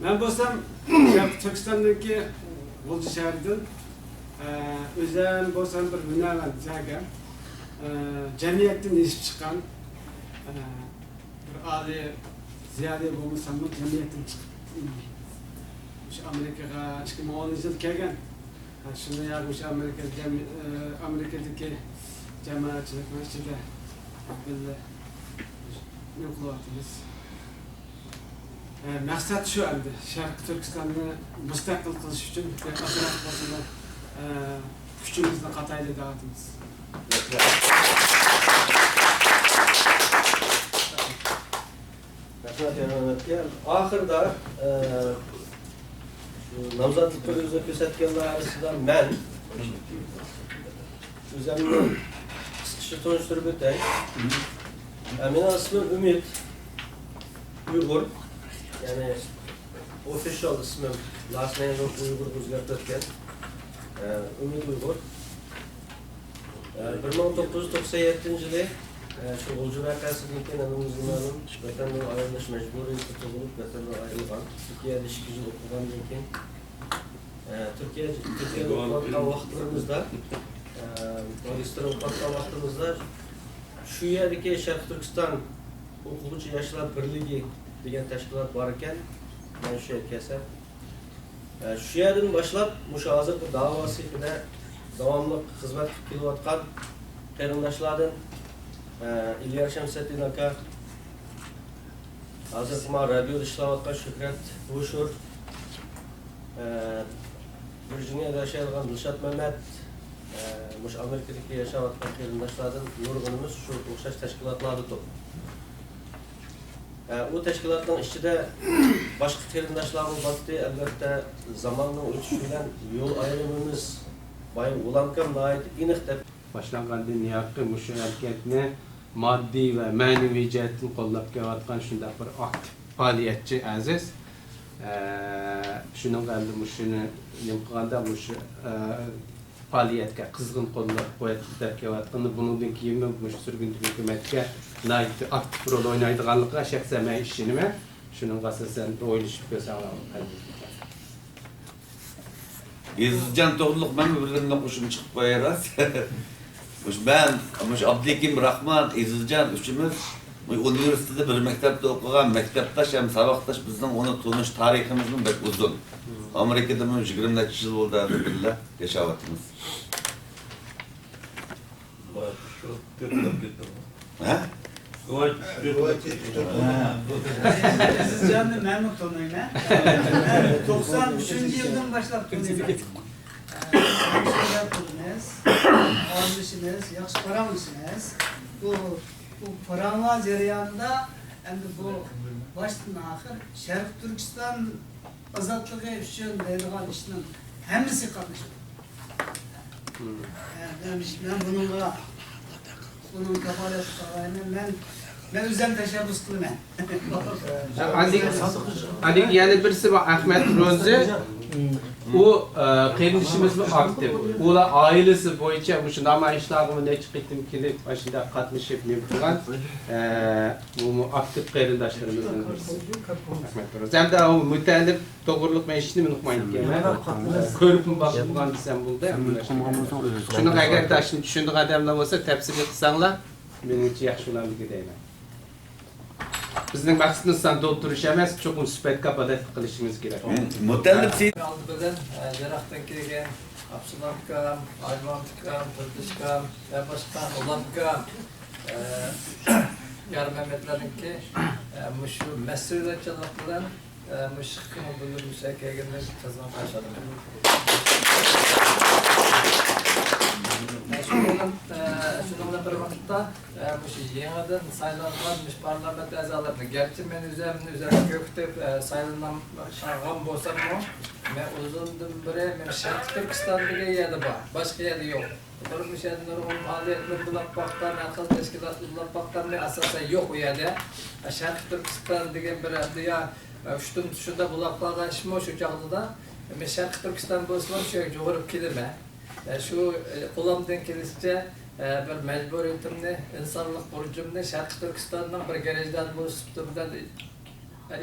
مەن بولسام شەرقىي تۈركىستاندىكى غۇلجا شەھىرىدىن. ئە، ئۆزۈم بولسام بىر ھۈنەرۋەن، زەرگەر. ئە، جەمئىيەتتىن ئېشىپ چىققان، ئە، بىر ئالىي زىيالىي بولمىساممۇ، جەمئىيەتتىن چىقىپ، مۇشۇ ئامېرىكىغا ئىككى مىڭ ئونىنچى يىلى كەلگەن. شۇنىڭ ياقى مۇشۇ ئامېرىكا جەم-، ئامېرىكىدىكى جامائەتچىلىكنىڭ ئىچىدە بىللە نېمە قىلىۋاتىمىز. مەقسەت شۇ ئەمدى، شەرقىي تۈركىستاننى مۇستەقىل قىلىش ئۈچۈن بىر ئازراق بولسىمۇ، كۈچىمىزنى قاتايلى دەۋاتىمىز. رەھمەت يارمەمەتكە. ئاخىرىدا، ئە، شۇ نامزاتلىققا ئۆزىنى كۆرسەتكەنلەر ئارىسىدا مەن ئۆزۈمنى قىسقىچە تونۇشتۇرۇپ ئۆتەي. ئە، مېنىڭ ئىسمىم ئۈمىد ئۇيغۇر. يەنى ئوفىشال ئىسمىم، لاست نېيمىم ئۇيغۇر ئۆزگەرتىۋەتكەن. ئە، ئۈمىد ئۇيغۇر. بىر مىڭ توققۇز يۈز توقسان يەتتىنچى يىلى، شۇ غۇلجا ۋەقەسىدىن كېيىن ھەممىمىزگە مەلۇم، ۋەتەندىن ئايرىلىش مەجبۇرىيىتىدە تۇغۇلۇپ، ۋەتەندىن ئايرىلغان. تۈركىيەدە ئىككى يىل ئوقۇغاندىن كېيىن، تۈركىيە، تۈركىيەدە ئوقۇۋاتقان ۋاقىتلىرىمىزدا، ماگىستىر ئوقۇۋاتقان ۋاقتىمىزدا شۇ يەردىكى شەرقىي تۈركىستان ئوقۇغۇچى ياشلار بىرلىكى دېگەن تەشكىلات بار ئىكەن، مەن شۇ يەرگە كەلسەم. ئە، شۇ يەردىن باشلاپ، مۇشۇ ھازىرقى داۋا سېپىدە داۋاملىق خىزمەت قىلىپ كېلىۋاتقان قېرىنداشلاردىن، ئە، ئىليار شەمسەتدىن ئاكا، ھازىرقى ما رادىيودا ئىشلەۋاتقان شۆھرەت بوشۇر، ئە، ۋىرجىنىيەدە ياشايدىغان دىلشات مەمەت، ئە، مۇشۇ ئامېرىكىدىكى ياشاۋاتقان قېرىنداشلاردىن نۇرغۇنىمىز شۇ ئوخشاش تەشكىلاتلاردا توپ. ئە، ئۇ تەشكىلاتنىڭ ئىچىدە باشقا قېرىنداشلارمۇ بارتتى. ئەلۋەتتە، زاماننىڭ ئۆتۈشى بىلەن يول ئايرىمىمىز بايا غۇلامكام ناھايىتى ئېنىق دەپ. باشلانغاندىن ياقى مۇشۇ ھەرىكەتنى ماددىي ۋە مەنىۋى جەھەتتىن قوللاپ كېلىۋاتقان شۇنداق بىر ئاكتىپ پائالىيەتچى ئەزىز. ئە، شۇنىڭغا ئەمدى مۇشۇنى نېمە قىلغاندا، مۇشۇ، ئە، پائالىيەتكە قىزغىن قوللاپ قۇۋۋەتلەپ كېلىۋاتقىنى، بۇنىڭدىن كېيىنمۇ مۇشۇ سۈرگۈندىكى ھۆكۈمەتكە ناھايىتى ئاكتىپ رول ئوينايدىغانلىقىغا شەخسەن مەن ئىشىنىمەن. شۇنىڭغا ئاساسەن ئويلىشىپ كۆرسەڭلار. ئېزىزجان توغرۇلۇق مەنمۇ بىر نېمىنى قوشۇپ چىقىپ قوياي راست. مۇشۇ مەن، مۇشۇ ئابدۇلھېكىم راخمان، ئېزىزجان ئۈچىمىز مۇشۇ ئۇنىۋېرسىتېتتا بىر مەكتەپتە ئوقۇغان، مەكتەپداش ھەم ساۋاقداش. بىزنىڭ ئۇنىڭ تونۇش تارىخىمىزمۇ بەك ئۇزۇن. ئامېرىكىدىمۇ يىگىرمە نەچچە يىل بولدى ھازىر بىللە ياشاۋاتىمىز. ھە؟ ئەزىزجاننى مەنمۇ تونۇيمەن. توقسان ئۈچىنچى يىلدىن باشلاپ تونۇيمەن. ياخشى گەپ قىلىمىز، ئارىلىشىمىز، ياخشى پاراڭلىشىمىز. بۇ، بۇ پاراڭلار جەريانىدا ئەمدى بۇ باشتىن ئاخىر شەرقىي تۈركىستان ئازادلىقى ئۈچۈن دەيدىغان ئىشنىڭ ھەممىسى قاتنىشىدۇ. مەن، مەن بۇنىڭغا، بۇنىڭغا كاپالەتلىك قىلالايمەن. مەن، مەن ئۆزۈم تەشەببۇس قىلىمەن. ئاندىن يەنە بىرسى بار، ئەخمەت روزى. ئۇ، ئە، قېرىندىشىمىزمۇ ئاكتىپ. ئۇلار ئائىلىسى بويىچە مۇشۇ نامايىشلارغىمۇ نەچچە قېتىم كېلىپ، ئاشۇنداق قاتنىشىپ نېمە قىلغان. ئە، بۇمۇ ئاكتىپ قېرىنداشلىرىمىزنىڭ بىرسى. ئەخمەت روزى. ھەمدە ئۇ مۇتەللىپ توغرۇلۇق مەن ھېچنېمىنى ئۇقمايدىكەنمەن. كۆرۈپمۇ باقمىغان دېسەم بولدى. شۇنىڭغا ئەگەر ئاشۇنى چۈشىنىدىغان ئادەملەر بولسا، تەپسىلىي قىلساڭلار، مېنىڭچە ياخشى بولامدىكىن دەيمەن. بىزنىڭ مەقسىتىمىز سان تولدۇرۇش ئەمەس، چوقۇم سۈپەتكە كاپالەتلىك قىلىشىمىز كېرەك. مۇتەللىپ سېيىت. ئالدى بىلەن، ئە، يىراقتىن كەلگەن ئابسالام ئاكام، ئايمان ئاكام، تۇردۇش ئاكام ۋە باشقا غۇلام ئاكام، ئە، يارمەمەتلەرنىڭكى، ئە، مۇشۇ مەسئۇلىيەتچانلىق بىلەن ئە، مۇشۇ قىممەت بىلدۈرمىسى كەلگەندىن قىزغىن قارشى ئالىمەن. ئە، شۇنىڭ بىلەن، ئە، شۇنىڭ بىلەن بىر ۋاقىتتا، ئە، مۇشۇ يېڭىدىن سايلانغان مۇشۇ پارلامېنت ئەزالىرىنى، گەرچە مەن ئۆزۈمنى ئۆزۈم كۆكىتىپ، ئە، سايلانغان بولساممۇ، مەن ئۇزۇندىن بېرى مەن شەرقىي تۈركىستان دېگەن يەردە بار، باشقا يەردە يوق. بىر مۇشۇ يەردە نۇرغۇن پائالىيەتلەر بولۇپ باققان، ھەر خىل تەشكىلات بولۇپ باققان، مەن ئاساسەن يوق ئۇ يەردە. شەرقىي تۈركىستان دېگەن بىر يا ئۇشتۇمتۇت شۇنداق بولۇپ قالغان ئىشمۇ شۇ چاغدا. مەن شەرقىي تۈركىستان بولسىمۇ شۇ يەرگە يۈگۈرۈپ كېلىمەن. شۇ قولۇمدىن كېلىشىچە بىر مەجبۇرىيىتىمنى، ئىنسانلىق بۇرچۇمنى شەرقىي تۈركىستاننىڭ بىر گرېجدانى بولۇش سۈپىتى بىلەن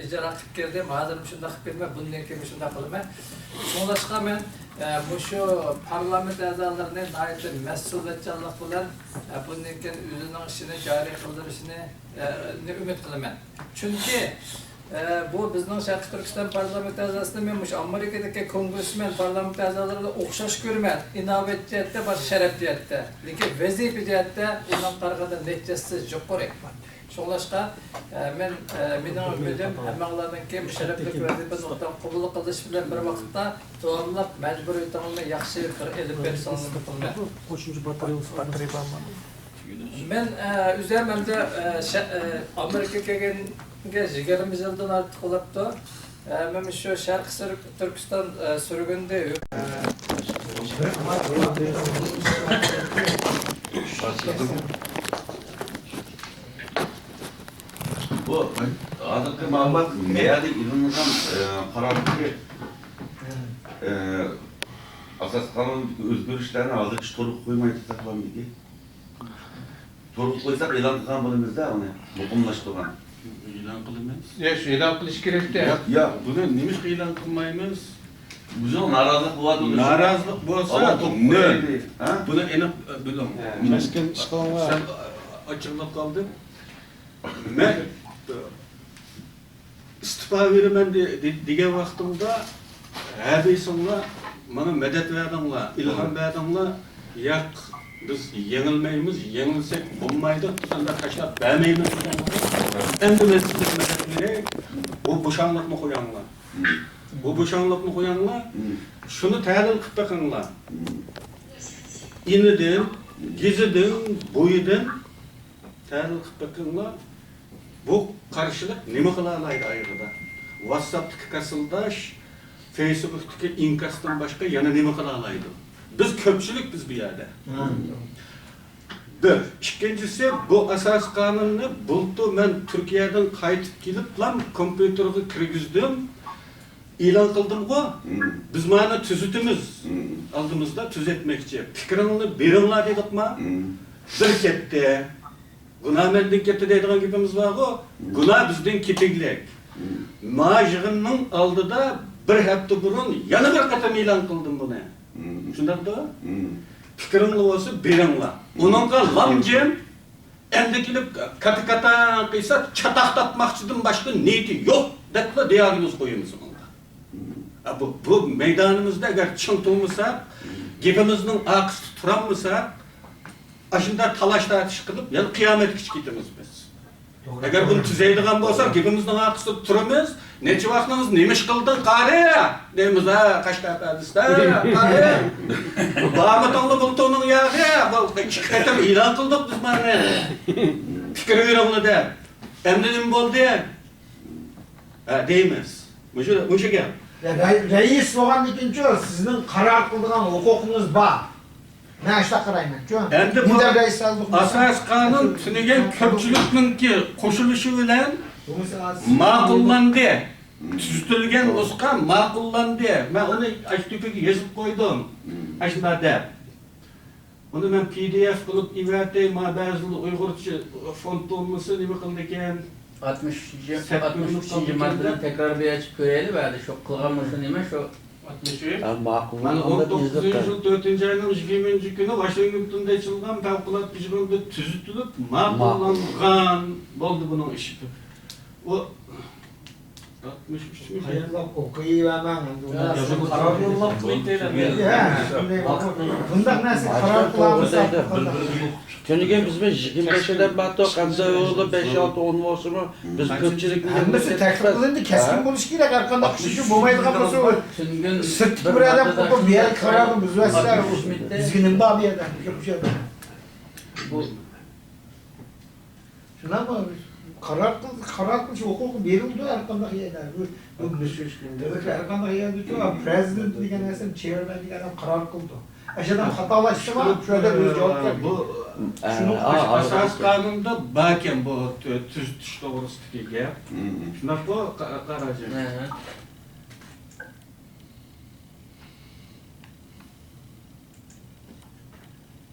ئىجرا قىلىپ كەلدىم، ھازىرمۇ شۇنداق قىلىپ كېلىمەن، بۇندىن كېيىنمۇ شۇنداق قىلىمەن. شۇڭلاشقا مەن، ئە، مۇشۇ پارلامېنت ئەزالىرىنى ناھايىتى مەسئۇلىيەتچانلىق بىلەن، ئە، بۇندىن كېيىن ئۆزىنىڭ ئىشىنى جارى قىلدۇرۇشىنى، ئە، نى ئۈمىد قىلىمەن. چۈنكى، ئە، بۇ بىزنىڭ شەرقىي تۈركىستان پارلامېنت ئەزاسىنى مەن مۇشۇ ئامېرىكىدىكى كونگرېسمېن پارلامېنت ئەزالىرىغا ئوخشاش كۆرىمەن. ئىناۋەت جەھەتتە، باشقا شەرەپ جەھەتتە. لېكىن ۋەزىپە جەھەتتە ئۇنىڭغا قارىغاندا نەچچە ھەسسە يۇقىرى. شۇڭلاشقا، ئە، مەن، ئە، مېنىڭ ئۈمىدىم ھەممىڭلارنىڭكى مۇشەررەپلىك ۋەزىپىنى ئوبدان قوبۇل قىلىش بىلەن بىر ۋاقىتتا داۋاملىق مەجبۇرىيىتىڭلارنى ياخشى بىر ئېلىپ بېرىشىڭلارنى ئۈمىد قىلىمەن. قوشۇمچە باتارېيىسى، باتارېيا بارمۇ؟ مەن، ئە، ئۆزۈم ئەمدى، ئە، شە-، ئە، ئامېرىكىغا كەلگەنگە يىگىرمە يىلدىن ئارتۇق بولۇپتۇ. ئە، مەن شۇ شەرقىي سۈر-، تۈركىستان، ئە، سۈرگۈندە بۇ ھازىرقى مەلۇمات مېيادىن ئېلىنغان، ئە، قارارلىقى، ئە، ئاساسىي قانۇندىكى ئۆزگىرىشلەرنى ھازىرغىچە تولۇق قويماي تۇرساقلامدىكى؟ تولۇق قويساق ئېلان قىلغان بولىمىزدا ئۇنى مۇقىملاشتۇرغان. ئېلان قىلىمىز. ياق، شۇ ئېلان قىلىش كېرەكتە. ياق، ياق، بۇنى نېمىشقا ئېلان قىلمايمىز؟ بىزنىڭ نارازىلىق بولۇۋاتىدۇ. نارازىلىق بولسا، مەن، ھە؟ بۇنى ئېنىق، ئە، بىلىڭ. ھە. كەسكىن ئىش قىلىڭلار. سەل ئاچچىقلاپ قالدىم. مەن ئىستېپا بېرىمەن دې-، دې-، دېگەن ۋاقتىڭدا ھەربىيسىڭلار ماڭا مەدەت بەردىڭلار، ئىلھام بەردىڭلار. ياق، بىز يېڭىلمەيمىز، يېڭىلسەك بولمايدۇ، سەنلەر تاشلاپ بەرمەيمىز دېگەن. ئەمدى مەن سىزگە مەدەت بېرەي، بۇ بوشاڭلىقنى قوياڭلار. بۇ بوشاڭلىقنى قوياڭلار. شۇنى تەھلىل قىلىپ بېقىڭلار. ئېنىدىن، گېزىدىن، بويىدىن تەھلىل قىلىپ بېقىڭلار. بۇ قارشىلىق نېمە قىلالايدۇ ئايىغىدا؟ ۋاتساپتىكى كاسىلداش، فېيسبۇكتىكى ئىنكاستىن باشقا يەنە نېمە قىلالايدۇ؟ بىز كۆپچىلىك، بىز بۇ يەردە. بىر. ئىككىنچىسى، بۇ ئاساسىي قانۇننى بۇلتۇر مەن تۈركىيەدىن قايتىپ كېلىپلا كومپيۇتېرغا كىرگۈزدۈم. ئېلان قىلدىمغۇ؟ مم. بىز مانا تۈزىتىمىز. مم. ئالدىمىزدا تۈزەتمەكچى. پىكرىڭلارنى بېرىڭلار دېدۇقما؟ مم. بىر كەتتى. گۇناھ مەندىن كەتتى دەيدىغان گېپىمىز بارغۇ؟ مم. گۇناھ بىزدىن كېتىگلىك. مم. ما يىغىننىڭ ئالدىدا بىر ھەپتە بۇرۇن يەنە بىر قېتىم ئېلان قىلدىم بۇنى. مم. شۇنداقتۇ؟ مم. پىكرىڭلار بولسا بېرىڭلار. مم. ئۇنىڭغا لام جىم ئەمدى كېلىپ كاتا-كاتا قىلسا، چاتاق تاپماقچىدىن باشقا نىيىتى يوق دەپلا دىياگنوز قويىمىز ئۇنىڭغا. ئا، بۇ، بۇ مەيدانىمىزدا ئەگەر چىڭ تۇرمىساق، گېپىمىزنىڭ ئارقىسىدا تۇرالمىساق، ئاشۇنداق تالاش-تارتىش قىلىپ، يەنە قىيامەتكىچە كېتىمىز بىز. ئەگەر بۇنى تۈزەيدىغان بولساق، گېپىمىزنىڭ ئارقىسىدا تۇرىمىز. نەچچە ۋاقتىڭىز نېمە ئىش قىلدىڭ، قارى؟ دەيمىز، ھە، قەشقەر پەدىسىدە، قارى. بارمىدىڭلا بۇلتۇرنىڭ ياغى، بۇ ئىككى قېتىم ئېلان قىلدۇق بىز مانا. پىكىر بېرىڭلار دەپ. ئەمدى نېمە بولدى؟ ھە، دەيمىز. مۇشۇ، مۇشۇ گەپ. يا، رەي-، رەئىس بولغاندىن كېيىنچۇ، سىزنىڭ قارار قىلىدىغان ھوقۇقىڭىز بار. مەن ئاشۇنداق قارايمەنچۇ. ئەمدى بۇ مۇنداق رەئىس سالدۇق. ئاساسىي قانۇن تۈنۈگۈن كۆپچىلىكنىڭكى قوشۇلۇشى بىلەن ماقۇللاندى. تۈزىتىلگەن نۇسخا ماقۇللاندى. مەن ئۇنى ئاشۇ تۆپىگە يېزىپ قويدۇم. ئاشۇنداق دەپ. ئۇنى مەن پى دى ئېف قىلىپ ئىبەرتەي، ما بەزىلەر ئۇيغۇرچە فونت بولمىسا نېمە قىلىدىكەن؟ ئاتمىش ئۈچىنچى، سەت ئاتمىش ئۈچىنچى ماددىنى تەكرار بىر ئېچىپ كۆرەيلى، بەدە شۇ قىلغان مۇشۇ نېمە شۇ؟ ئاتمىش ئۈچ. ھە، ماقۇل. مانا، ئون توققۇزىنچى يىل تۆتىنچى ئاينىڭ يىگىرمىنچى كۈنى ۋاشىنگتوندا ئېچىلغان پەۋقۇلئاددە يىغىنىدا تۈزىتىلىپ ماقۇللانغان. بولدى بۇنىڭ ئىشى. ئۇ ئاتمىش ئۈچ مىش يا؟ قايتىلاپ ئوقۇيۋەرمەڭ ئەمدى. يا، سەن قارار يوللاپ قويدى. يا، شۇنداق. بۇنداق نەرسە قارار قىلامىز. تۈنۈگۈن بىز بىر يىگىرمە بەش ئادەم باردۇق، ئەمدى ئۇلار بەش، ئالتە، ئون بولسىمۇ، بىز كۆپچىلىكنى ھەممىسى تەكلىپ قىلىندى، كەسكىن بولۇشى كېرەك، ھەر قانداق ئىش ئۈچۈن بولمايدىغان بولسا، سىرتتىكى بىر ئادەم قوپۇپ، بۇ يەرگە قارارنى بۇزۇۋەتسە، بىزگە نېمە بار بۇ يەردە؟ بۇ شۇنداقمۇ؟ قارار قىل-، قارار قىلىش ھوقۇقى بېرىلىدۇ ھەر قانداق يەردە. بۇ، بۇ، ھەر قانداق يەردىچۇ، پرېزىدېنت دېگەن نەرسىنى، چېيرمەن دېگەن ئادەم قارار قىلىدۇ. ئاشۇ ئادەم خاتالاشسىمۇ، شۇ ئادەم ئۆزى جاۋابكار. بۇ، شۇنىڭ ئاساسىي قانۇندا باركەن بۇ تۈ-، تۈزىتىش توغرىسىدىكى گەپ. شۇنداققۇ، قا-، قاراجان؟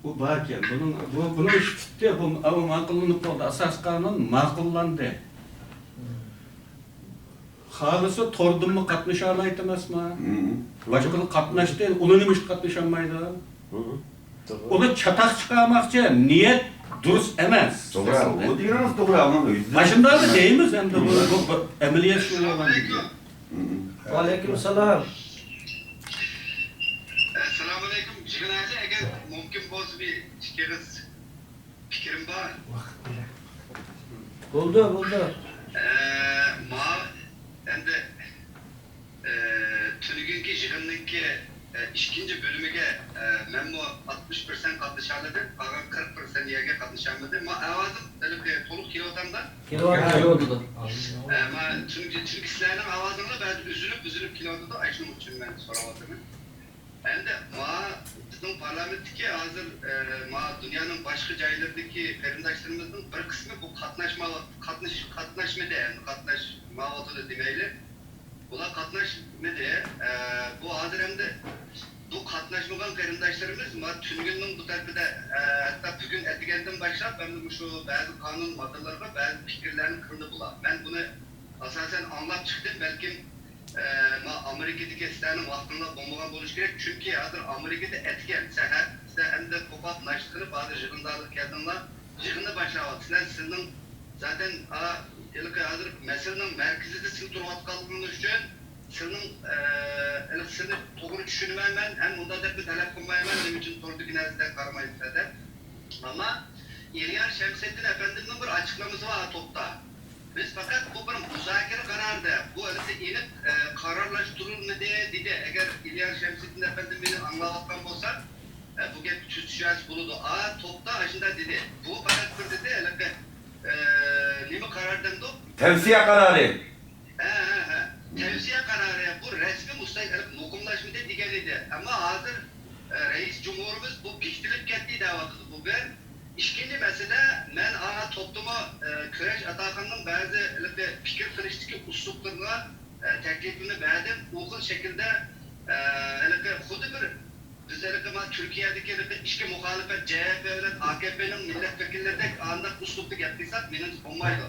بۇ باركەن، بۇنىڭ، بۇ، بۇنىڭ ئىشى پۈتتى، بۇ، ئاۋۇ ماقۇللىنىپ بولدى، ئاساسىي قانۇن ماقۇللاندى. خالىسا توردىنمۇ قاتنىشالايتتى ئەمەسمۇ؟ باشقىلار قاتناشتى، ئۇلار نېمە ئۈچۈن قاتنىشالمايدۇ؟ ئۇلار چاتاق چىقارماقچى، نىيەت دۇرۇس ئەمەس. توغرا، ئۇ دېگىنىڭىز توغرا، ئۇنىڭ يۈزىدىن. ئاشۇنداقلا دەيمىز ئەمدى، بۇ، بۇ، بۇ ئەمەلىيەت شۇ بولغاندىن كېيىن. ۋەئەلەيكۇم سالام. ئەسسالامۇئەلەيكۇم. جىگىل ھاجى، ئەگەر مۇمكىن بولسا بىر ئىككى ئېغىز پىكرىم بار. ۋاقىت بېرە. بولدى، بولدى. ئە، ما، ئەمدى، ئە، تۈنۈگۈنكى يىغىننىڭكى، ئە، ئىككىنچى بۆلۈمىگە، ئە، مەنمۇ ئاتمىش پىرسەنت قاتنىشالىدىم، قالغان قىرىق پىرسەنت يەرگە قاتنىشالمىدىم. ما ئاۋازىم ھېلىقى تولۇق كېلىۋاتامدا؟ كېلىۋاتىدۇ. ئە، ما، چۈنكى، چۈنكى سىلەرنىڭ ئاۋازىڭلار بەزى ئۈزۈلۈپ، ئۈزۈلۈپ كېلىۋاتىدۇ. ئاشۇنىڭ ئۈچۈن مەن سوراۋاتىمەن. ئەمدى ما بىزنىڭ پارلامېنتتىكى ھازىر، ئە، ما دۇنيانىڭ باشقا جايلىرىدىكى قېرىنداشلىرىمىزنىڭ بىر قىسمى بۇ قاتناشما-، قاتنىش-، قاتناشمىدى، ئەمدى قاتناشمايۋاتىدۇ دېمەيلى. بۇلار قاتناشمىدى. ئە، بۇ ھازىر ئەمدى بۇ قاتناشمىغان قېرىنداشلىرىمىز ما تۈنۈگۈننىڭ بۇ تەرىپىدە، ئە، ھەتتا بۈگۈن ئەتىگەندىن باشلاپ ئەمدى مۇشۇ بەزى قانۇن ماددىلىرىغا بەزى پىكىرلەرنى قىلدى بۇلار. مەن بۇنى ئاساسەن ئاڭلاپ چىقتىم، بەلكىم، ئە، ما ئامېرىكىدىكى سىلەرنىڭ ۋاقتىڭلار بولمىغان بولۇشى كېرەك، چۈنكى ھازىر ئامېرىكىدا ئەتىگەن سەھەر سىلەر ئەمدى قوپاپ ناشتا قىلىپ ھازىر يىغىندالىق كەلدىڭلار، يىغىننى باشلاۋاتىسىلەر. سىلەرنىڭ زاتەن، ئا، ھېلىقى ھازىر مەسىلىنىڭ مەركىزىدە سىلەر تۇرۇۋاتقانلىقىڭىز ئۈچۈن سىلىنىڭ، ئە، ھېلىقى سىلىنى توغرا چۈشىنىمەن مەن، ھەم ئۇنداق دەپمۇ تەلەپ قىلمايمەن، نېمە ئۈچۈن توردىكى نەرسىلەرگە قارىمايسىلەر دەپ. ئەمما ئېلىيار شەمسىدىن ئەپەندىمنىڭ بىر ئاچىقلىمىسى بار توپتا. بىز پەقەت بۇ بىر مۇزاكىرە قارارى دە، بۇ ئەمدى ئېنىق، ئە، قارارلاشتۇرۇلمىدى دېدى. ئەگەر ئېلىيار شەمسىدىن ئەپەندىم مېنى ئاڭلاۋاتقان بولسا، ئە، بۇ گەپكە تۈزىتىش بەرسە بولىدۇ. ئا، توپتا ئاشۇنداق دېدى. بۇ پەقەت بىر دېدى، ھېلىقى، ئە، نېمە قارار دەمدۇق؟ تەۋسىيە قارارى. ھە، ھە، ھە. تەۋسىيە قارارى، بۇ رەسمىي مۇستەقىل مۇقىملاشمىدى دېگەن ئىدى. ئەمما ھازىر، ئە، رەئىس جۇمھۇرىمىز بۇ بېكىتىلىپ كەتتى دەۋاتىدۇ. بۇ بىر. ئىككىنچى مەسىلە، مەن ئا توپتىمۇ، ئە، كۈرەش ئاتاخاننىڭ بەزى ھېلىقى پىكىر قىلىشتىكى ئۇسلۇبلىرىغا، تەكلىپىمنى بەردىم. ئۇ خىل شەكىلدە، ئە، ھېلىقى خۇددى بىر، بىز ھېلىقى ما تۈركىيەدىكى ھېلىقى ئىچكى مۇخالىپەت، جەھەپە بىلەن ئاكەپەنىڭ مىللەت ۋەكىللىرىدەك ئانداق ئۇسلۇبتا گەپ قىلساق، مېنىڭچە بولمايدۇ.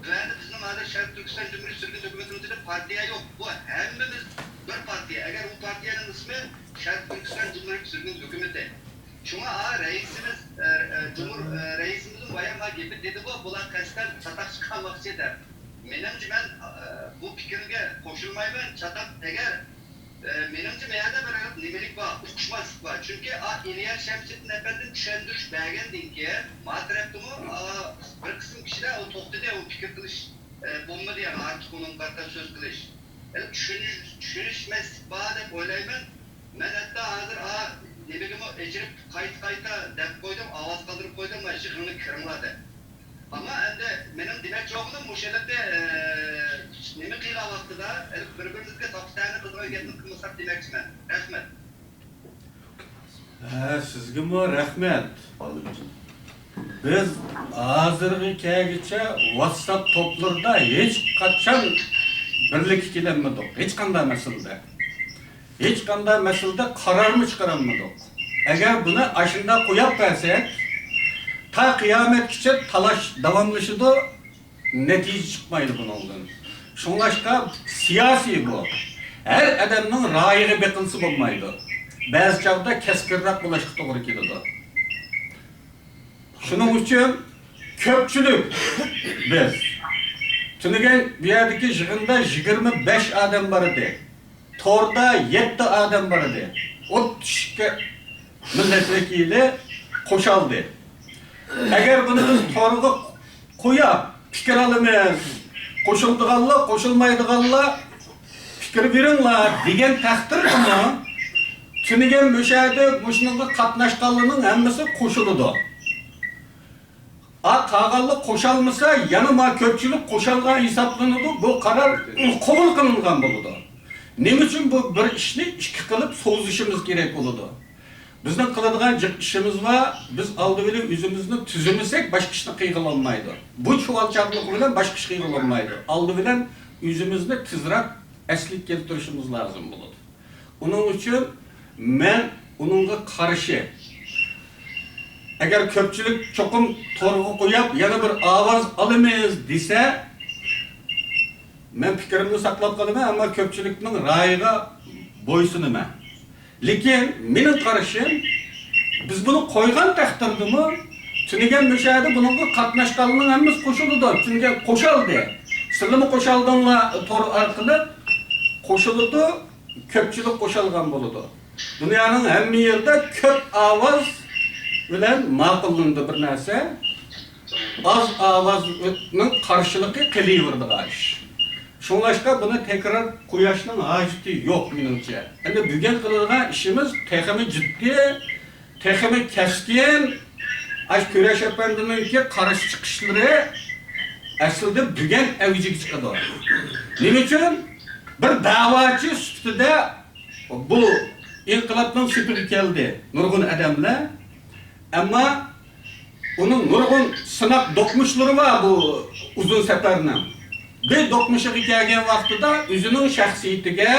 بۇ يەردە بىزنىڭ ھازىر شەرقىي تۈركىستان جۇمھۇرىيەت سۈرگۈن ھۆكۈمىتىنىڭ ئىچىدە پارتىيە يوق. بۇ ھەممىمىز بىر پارتىيە. ئەگەر ئۇ پارتىيەنىڭ ئىسمى شەرقىي تۈركىستان جۇمھۇرىيەت سۈرگۈن ھۆكۈمىتى. شۇڭا، ئا، رەئىسىمىز، ئە، ئە، جۇمھۇر-، ئە، رەئىسىمىزمۇ بايام ما گېپى دېدىغۇ، بۇلار قەستەن چاتاق چىقارماقچى دەپ. مېنىڭچە، مەن، ئە، بۇ پىكىرگە قوشۇلمايمەن. چاتاق، ئەگەر، ئە، مېنىڭچە، مەيەردە بىر نېمىلىك بار، ئۇقۇشماسلىق بار. چۈنكى، ئا، ئىلياس شەمسىدىن ئەپەندىن چۈشەندۈرۈش بەرگەندىن كېيىن، ما تەرەپتىمۇ، ئا، بىر قىسىم كىشىلەر ئۇ توختىدى، ئۇ پىكىر قىلىش، ئە، بولمىدى، يەنى ئارتۇق ئۇنىڭغا قارىتا سۆز قىلىش. يەنى چۈشىنىش-، چۈشىنىشمەسلىك بار دەپ ئويلايمەن. مەن ھەتتا ھازىر، ئا، نېمىگىمۇ ئېچىلىپ قايتا-قايتا دەپ قويدۇم، ئاۋاز قالدۇرۇپ قويدۇم، مانا يىغىنغا كىرىڭلار دەپ. ئەمما ئەمدى مېنىڭ دېمەكچى بولغىنىم مۇشۇ يەردە، ئە، نېمە قىلغان ۋاقتىدا، ئە، بىر-بىرىمىزگە تاپا-تەنە قىلىدىغان گەپنى قىلمىساق دېمەكچىمەن. رەھمەت. ھە، سىزگىمۇ رەھمەت. بىز ھازىرغا كەلگۈچە ۋاتساپ توپلىرىدا ھېچقاچان بىرلىككە كېلەلمىدۇق، ھېچقانداق مەسىلىدە. ھېچقانداق مەسىلىدە قارارمۇ چىقىرالمىدۇق. ئەگەر بۇنى ئاشۇنداق قويۇپ بەرسەك، تا قىيامەتكىچە تالاش داۋاملىشىدۇ، نەتىجە چىقمايدۇ بۇنىڭدىن. شۇڭلاشقا سىياسىي بۇ. ھەر ئادەمنىڭ رايىغا بېقىلسا بولمايدۇ. بەزى چاغدا كەسكىنرەك بولۇشقا توغرا كېلىدۇ. شۇنىڭ ئۈچۈن كۆپچىلىك بىز. تۈنۈگۈن بۇ يەردىكى يىغىندا يىگىرمە بەش ئادەم بار ئىدى. توردا يەتتە ئادەم بار ئىدى. ئوتتۇز ئىككى مىللەت ۋەكىلى قوشالدى. ئەگەر بۇنى بىز تورغا قويۇپ، پىكىر ئالىمىز، قوشۇلىدىغانلار، قوشۇلمايدىغانلار پىكىر بېرىڭلار دېگەن تەقدىردىمۇ، تۈنۈگۈن مۇشۇ يەردە مۇشۇنىڭغا قاتناشقانلارنىڭ ھەممىسى قوشۇلىدۇ. ئا، قالغانلار قوشالمىسا، يەنە ما كۆپچىلىك قوشالغان ھېسابلىنىدۇ، بۇ قارار قوبۇل قىلىنغان بولىدۇ. نېمە ئۈچۈن بۇ بىر ئىشنى ئىككى قىلىپ سوزۇشىمىز كېرەك بولىدۇ؟ بىزنىڭ قىلىدىغان جىق ئىشىمىز بار. بىز ئالدى بىلەن ئۆزىمىزنى تۈزىمىسەك، باشقا ئىشنى قىلغىلى بولمايدۇ. بۇ چۇۋالچاقلىق بىلەن باشقا ئىش قىلغىلى بولمايدۇ. ئالدى بىلەن ئۆزىمىزنى تېزرەك ئەسلىگە كەلتۈرۈشىمىز لازىم بولىدۇ. ئۇنىڭ ئۈچۈن مەن ئۇنىڭغا قارشى. ئەگەر كۆپچىلىك چوقۇم تورغا قويۇپ، يەنە بىر ئاۋاز ئالىمىز دېسە، مەن پىكرىمنى ساقلاپ قالىمەن، ئەمما كۆپچىلىكنىڭ رايىغا بويسۇنىمەن. لېكىن مېنىڭ قارىشىم، بىز بۇنى قويغان تەقدىردىمۇ، تۈنۈگۈن مۇشۇ يەردە بۇنىڭغا قاتناشقانلارنىڭ ھەممىسى قوشۇلىدۇ. چۈنكى قوشالدى. سىلىمۇ قوشالدىڭلار تور ئارقىلىق. قوشۇلىدۇ، كۆپچىلىك قوشالغان بولىدۇ. دۇنيانىڭ ھەممە يېرىدە كۆپ ئاۋاز بىلەن ماقۇللىنىدۇ بىر نەرسە. ئاز ئاۋازنىڭ قارشىلىقى قېلىۋېرىدىغان ئىش. شۇڭلاشقا بۇنى تەكرار قوياشنىڭ ھاجىتى يوق، مېنىڭچە. ئەمدى بۈگۈن قىلىدىغان ئىشىمىز تېخىمۇ جىددىي، تېخىمۇ كەسكىن. ئاشۇ كۈرەش ئەپەندىنىڭكى قارشى چىقىشلىرى ئەسلىدە بۈگۈن ئەۋجىگە چىقىدۇ. نېمە ئۈچۈن؟ بىر دەۋاچى سۈپىتىدە بۇ ئىنقىلابنىڭ سېپىگە كەلدى نۇرغۇن ئادەملەر. ئەمما ئۇنىڭ نۇرغۇن سىناق دوقمۇشلىرى بار بۇ ئۇزۇن سەپەرنىڭ. بىر دوقمۇشىغا كەلگەن ۋاقتىدا ئۆزىنىڭ شەخسىيىتىگە،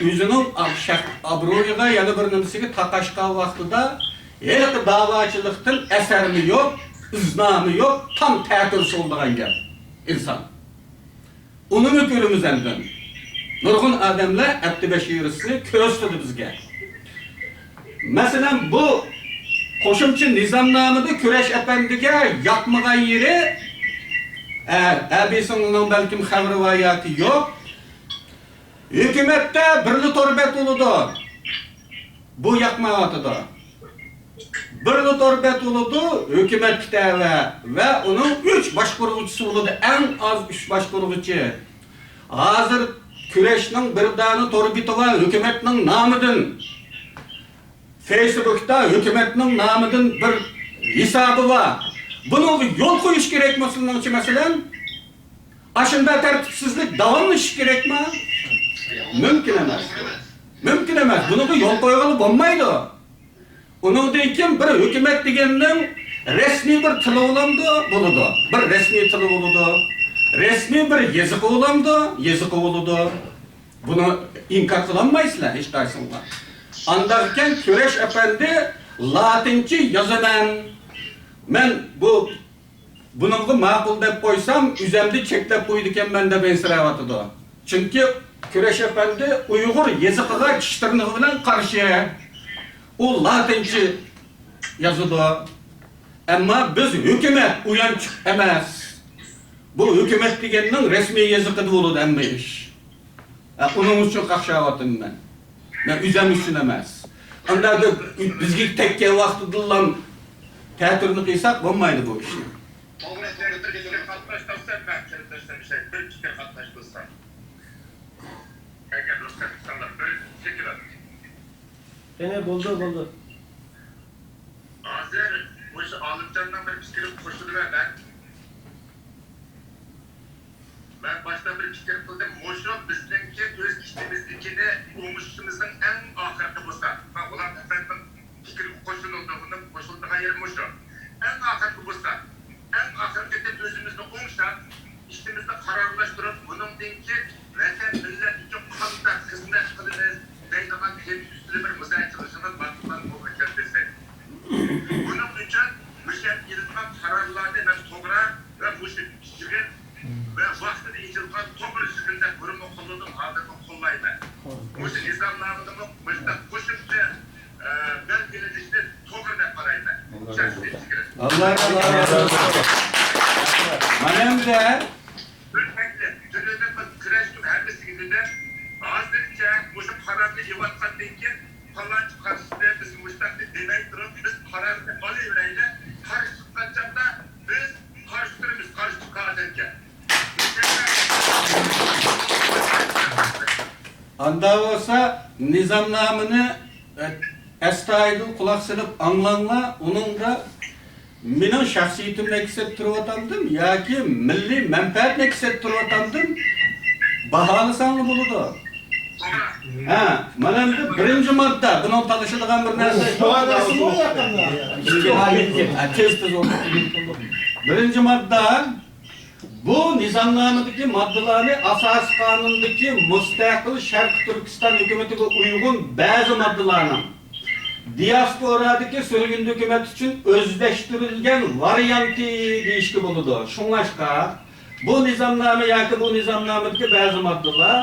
ئۆزىنىڭ ئا-، شەخ-، ئابرۇيىغا، يەنە بىر نېمىسىگە تاقاشقان ۋاقتىدا ھېلىقى داۋاچىلىقتىن ئەسەرمۇ يوق، ئىزنامۇ يوق، تام تەتۈر سولىدىغان گەپ ئىنسان. ئۇنىمۇ كۆرىمىز ئەمدى. نۇرغۇن ئادەملەر ئەپتى بەشىرىسىنى كۆرسىتىدۇ بىزگە. مەسىلەن، بۇ قوشۇمچە نىزامنامىدا كۈرەش ئەپەندىگە ياقمىغان يېرى، ئە، ئەبىسىنىڭ بەلكىم خەۋىرى ۋە ياكى يوق. ھۆكۈمەتتە بىرلا تور بەت بولىدۇ. بۇ ياقمايۋاتىدۇ. بىرلا تور بەت بولىدۇ، ھۆكۈمەتكە تەۋە ۋە ئۇنىڭ ئۈچ باشقۇرغۇچىسى بولىدۇ، ئەڭ ئاز ئۈچ باشقۇرغۇچى. ھازىر كۈرەشنىڭ بىر دانە تور بېتى بار، ھۆكۈمەتنىڭ نامىدىن. فېيسبۇكتا ھۆكۈمەتنىڭ نامىدىن بىر ھېسابى بار. بۇنىڭغا يول قويۇش كېرەكمۇ سىلىنىڭچە، مەسىلەن؟ ئاشۇنداق تەرتىپسىزلىك داۋاملىشىشى كېرەكمۇ؟ مۇمكىن ئەمەس. مۇمكىن ئەمەس. بۇنىڭغا يول قويغىلى بولمايدۇ. ئۇنىڭدىن كېيىن بىر ھۆكۈمەت دېگەننىڭ رەسمىي بىر تىلى بولامدۇ؟ بولىدۇ. بىر رەسمىي تىلى بولىدۇ. رەسمىي بىر يېزىقى بولامدۇ؟ يېزىقى بولىدۇ. بۇنى ئىنكار قىلالمايسىلەر ھېچقايسىڭلار. ئانداقكەن كۈرەش ئەپەندى لاتىنچە يازىمەن. مەن بۇ، بۇنىڭغا ماقۇل دەپ قويسام، ئۆزەمنى چەكلەپ قويىدىكەنمەن دەپ ئەنسىرەۋاتىدۇ. چۈنكى كۈرەش ئەپەندى ئۇيغۇر يېزىقىغا چىش تىرنىقى بىلەن قارشى. ئۇ لاتىنچە يازىدۇ. ئەمما بىز ھۆكۈمەت، ئۇيانچۇق ئەمەس. بۇ ھۆكۈمەت دېگەننىڭ رەسمىي يېزىقىدا بولىدۇ ھەممە ئىش. ھە، ئۇنىڭ ئۈچۈن قاقشاۋاتىمەن مەن. مەن ئۆزۈم ئۈچۈن ئەمەس. ئانداق دەپ بىزگە تەگكەن ۋاقتىدىلا تەتۈرنى قىلساق بولمايدۇ بۇ ئىشنى. توغرا، توغرا، بىر پىكىر قاتناشتۇرسام، مەن قېرىنداشلار بىر پىكىر قاتناشتۇرسام. ئەگەر رۇخسەت قىلساڭلار، بىر پىكىر. قېنى، بولدى، بولدى. ھازىر مۇشۇ ئالىمجاننىڭ بىر پىكرىگە قوشۇلىمەن مەن. مەن باشتا بىر پىكىر قىلدىم، مۇشۇ بىزنىڭكى ئۆز ئىچىمىزدىكىنى ئوڭشىشىمىزنىڭ ئەڭ ئاخىرقى بولسا، مەن غۇلام ئەپەندىنىڭ پىكرىگە قوشۇلىدىغىنىم، قوشۇلىدىغان يېرىم مۇشۇ. ئەڭ ئاخىرقى بولسا، ئەڭ ئاخىرقى قېتىم ئۆزىمىزنى ئوڭشاپ، ئىشىمىزنى قارارلاشتۇرۇپ، بۇنىڭدىن كېيىن ۋەتەن، مىللەت ئۈچۈن قانداق خىزمەت قىلىمىز دەيدىغان تېما ئۈستىدە بىر مۇزاكىرە قىلىشىمىز ماقۇللار قولغا كەلتۈرسەك. بۇنىڭ ئۈچۈن مۇشۇ يەردە ئېلىنغان قارارلارنى مەن توغرا ۋە مۇشۇ پىكىر ۋە ۋاقتىدا ئېچىلغان توغرا يىغىن دەپ بۇرۇنمۇ قوللىدىم، ھازىرمۇ قوللايمەن. مۇشۇ نىزامنامىنىمۇ مۇشۇنداق قوشۇمچە، ئە، بەلگىلىنىشىنى توغرا دەپ قارايمەن. شەخسىي پىكرىم. ئاللا، ئاللا رازى بولسۇن. مانا ئەمدى بىر تەكلىپ، دۈنيادا بىز كۈرەشتۇق ھەممىسىگە دېدىم. ھازىرچە مۇشۇ قارارنى ئېلىۋاتقاندىن كېيىن، پالانچى قارشى، بىز مۇشۇنداق دېمەي تۇرۇپ، بىز قارارنى ئالىۋېرەيلى. قارشى چىققان چاغدا بىز قارشى تۇرىمىز، قارشى چىققان ئادەمگە. ئاندا بولسا نىزامنامىنى ئەستايىدىل قۇلاق سېلىپ ئاڭلاڭلار، ئۇنىڭدا مېنىڭ شەخسىيىتىمنى ئەكس ئەتتۈرۈۋاتامدىم ياكى مىللىي مەنپەئەتنى ئەكس ئەتتۈرۈۋاتامدىم، باھالىساڭلار بولىدۇ. ھە، مانا ئەمدى بىرىنچى ماددا، بۇنىڭ تالىشىدىغان بىر نەرسە. ھە، تېز، تېز ئوقۇپ. بىرىنچى ماددا، بۇ نىزامنامىدىكى ماددىلارنى ئاساسىي قانۇندىكى مۇستەقىل شەرقىي تۈركىستان ھۆكۈمىتىگە ئۇيغۇن بەزى ماددىلارنىڭ دىياسپورادىكى سۈرگۈندە ھۆكۈمەت ئۈچۈن ئۆزلەشتۈرۈلگەن ۋارىيانتى دېيىشكە بولىدۇ. شۇڭلاشقا، بۇ نىزامنامە ياكى بۇ نىزامنامىدىكى بەزى ماددىلار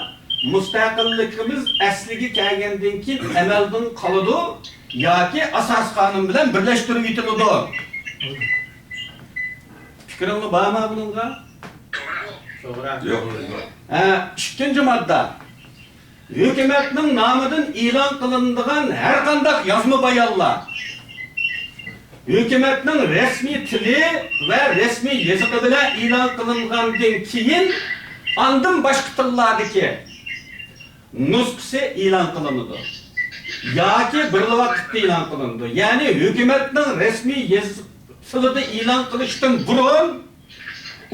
مۇستەقىللىقىمىز ئەسلىگە كەلگەندىن كېيىن ئەمەلدىن قالىدۇ ياكى ئاساسىي قانۇن بىلەن بىرلەشتۈرۈۋېتىلىدۇ. پىكرىڭلار بارمۇ بۇنىڭغا؟ توغرا. يوق. ھە، ئىككىنچى ماددا. ھۆكۈمەتنىڭ نامىدىن ئېلان قىلىنىدىغان ھەرقانداق يازما بايانلار ھۆكۈمەتنىڭ رەسمىي تىلى ۋە رەسمىي يېزىقى بىلەن ئېلان قىلىنغاندىن كېيىن، ئاندىن باشقا تىللاردىكى نۇسخىسى ئېلان قىلىنىدۇ ياكى بىرلا ۋاقىتتا ئېلان قىلىنىدۇ. يەنى ھۆكۈمەتنىڭ رەسمىي يېزىق تىلىدا ئېلان قىلىشتىن بۇرۇن،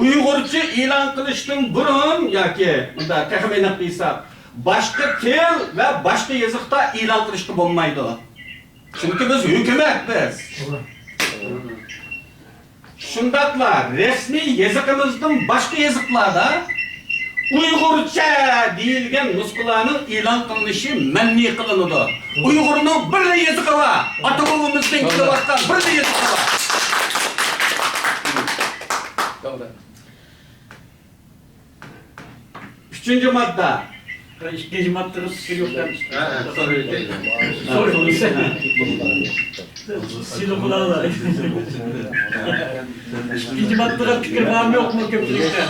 ئۇيغۇرچە ئېلان قىلىشتىن بۇرۇن ياكى مۇنداق تەخمىنەن قىلساق، باشقا تىل ۋە باشقا يېزىقتا ئېلان قىلىشقا بولمايدۇ. چۈنكى بىز ھۆكۈمەت بىز. شۇنداقلا رەسمىي يېزىقىمىزدىن باشقا يېزىقلاردا ئۇيغۇرچە دېيىلگەن نۇسخىلارنىڭ ئېلان قىلىنىشى مەنئى قىلىنىدۇ. ئۇيغۇرنىڭ بىرلا يېزىقى بار. ئاتا بوۋىمىزدىن كېلىۋاتقان بىرلا يېزىقى بار. ئۈچىنچى ماددا. ئىككىنچى ماددىغا پىكىر يوق دەپ. ھە، ھە، سورىۋېتەيلى. سورىۋېتەيلى. سىلى قۇلاقلار. ئىككىنچى ماددىغا پىكىر بارمۇ يوقمۇ كۆپچىلىكتە؟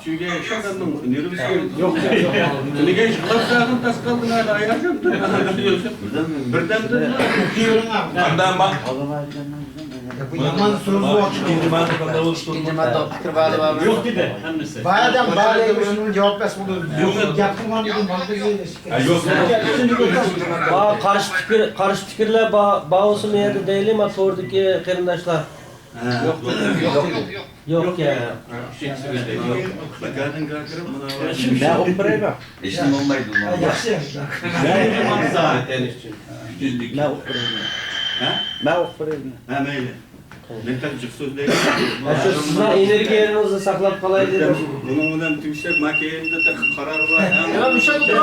چۈنكى شۇ ئادەمنىڭ نېرۋىسى يوق. تۈنۈگۈن ئىشقىلىپ ساغىن تاس قالدىم ھەلى ئاياغىم. بىردەمدىن. قانداق ما-، بۇ يامان سۆز بۇ. ئىككىنچى ماددا قانداق بولۇپ تۇرىدۇ؟ ئىككىنچى ماددا پىكىر بارلىق بارمۇ؟ يوق دېدى ھەممىسى. بايادىن بار دەيمىز، شۇنىڭ جاۋاب بەرسە بولىدۇ. يوق. گەپنىڭ مانا بۇ مانا ھە، يوق. ئۈچىنچى ماددا. ما قارشى پىكىر، قارشى پىكىرلەر با-، بار بولسا مەيەردە دەيلى، ما توردىكى قېرىنداشلار. ھە. يوق، يوق، يوق. يوق يا. مەن ئوقۇپ بېرەيمەن. ھېچنېمە بولمايدۇ بۇنىڭ. ياخشى. مەن ئوقۇپ بېرەيمەن. ھە؟ مەن ئوقۇپ بېرەيمەن. ھە، مەيلى. مەن تېخى جىق سۆزلەيمەن. ھە، شۇ سىزنىڭ ئېنېرگىيەڭىزنى ساقلاپ قالاي دېدىم. بۇنىڭ بىلەن تۈگىشەپ، ما كەينىدە تېخى قارار بار. يا، مۇشۇ يەردە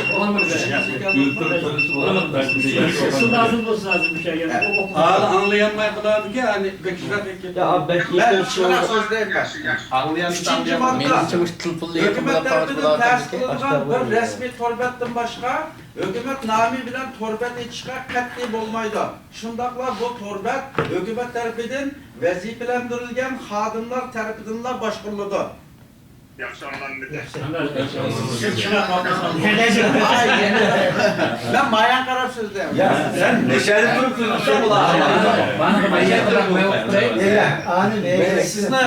تۇرامەن. شۇ لازىم بولسا لازىم مۇشۇ يەرگە. ھالى ئاڭلىيالماي قالامدىكى، ھەنى بەك يىراق كېتىپ. يا، بەك مەن يېقىن كىچىكراق سۆزلەيمەن. ئۈچىنچى ماددا. ھۆكۈمەت تەرىپىدىن تەسىس قىلىنغان بىر رەسمىي تور بەتتىن باشقا ھۆكۈمەت نامى بىلەن تور بەت ئېچىشقا قەتئىي بولمايدۇ. شۇنداقلا بۇ تور بەت ھۆكۈمەت تەرىپىدىن ۋەزىپىلەندۈرۈلگەن خادىملار تەرىپىدىنلا باشقۇرۇلىدۇ. ياخشى ئاڭلانمىدى. مەن مايان قاراپ سۆزلەيمەن. يا، سەن نەشەدە تۇرۇپ سۆزلىسەڭ بولار. سىزنى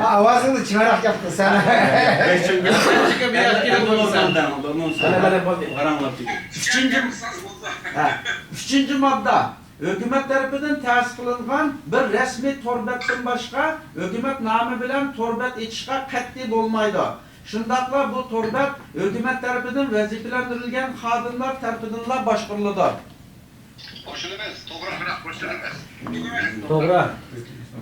ئاۋازىڭنى چىڭراق گەپ قىلساڭ. ئۈچىنچى، ھە، ئۈچىنچى ماددا. ھۆكۈمەت تەرىپىدىن تەسىس قىلىنغان بىر رەسمىي تور بەتتىن باشقا ھۆكۈمەت نامى بىلەن تور بەت ئېچىشقا قەتئىي بولمايدۇ. شۇنداقلا بۇ تور بەت ھۆكۈمەت تەرىپىدىن ۋەزىپىلەندۈرۈلگەن خادىملار تەرىپىدىنلا باشقۇرۇلىدۇ. قوشۇلىمىز، توغرا، قوشۇلىمىز. توغرا.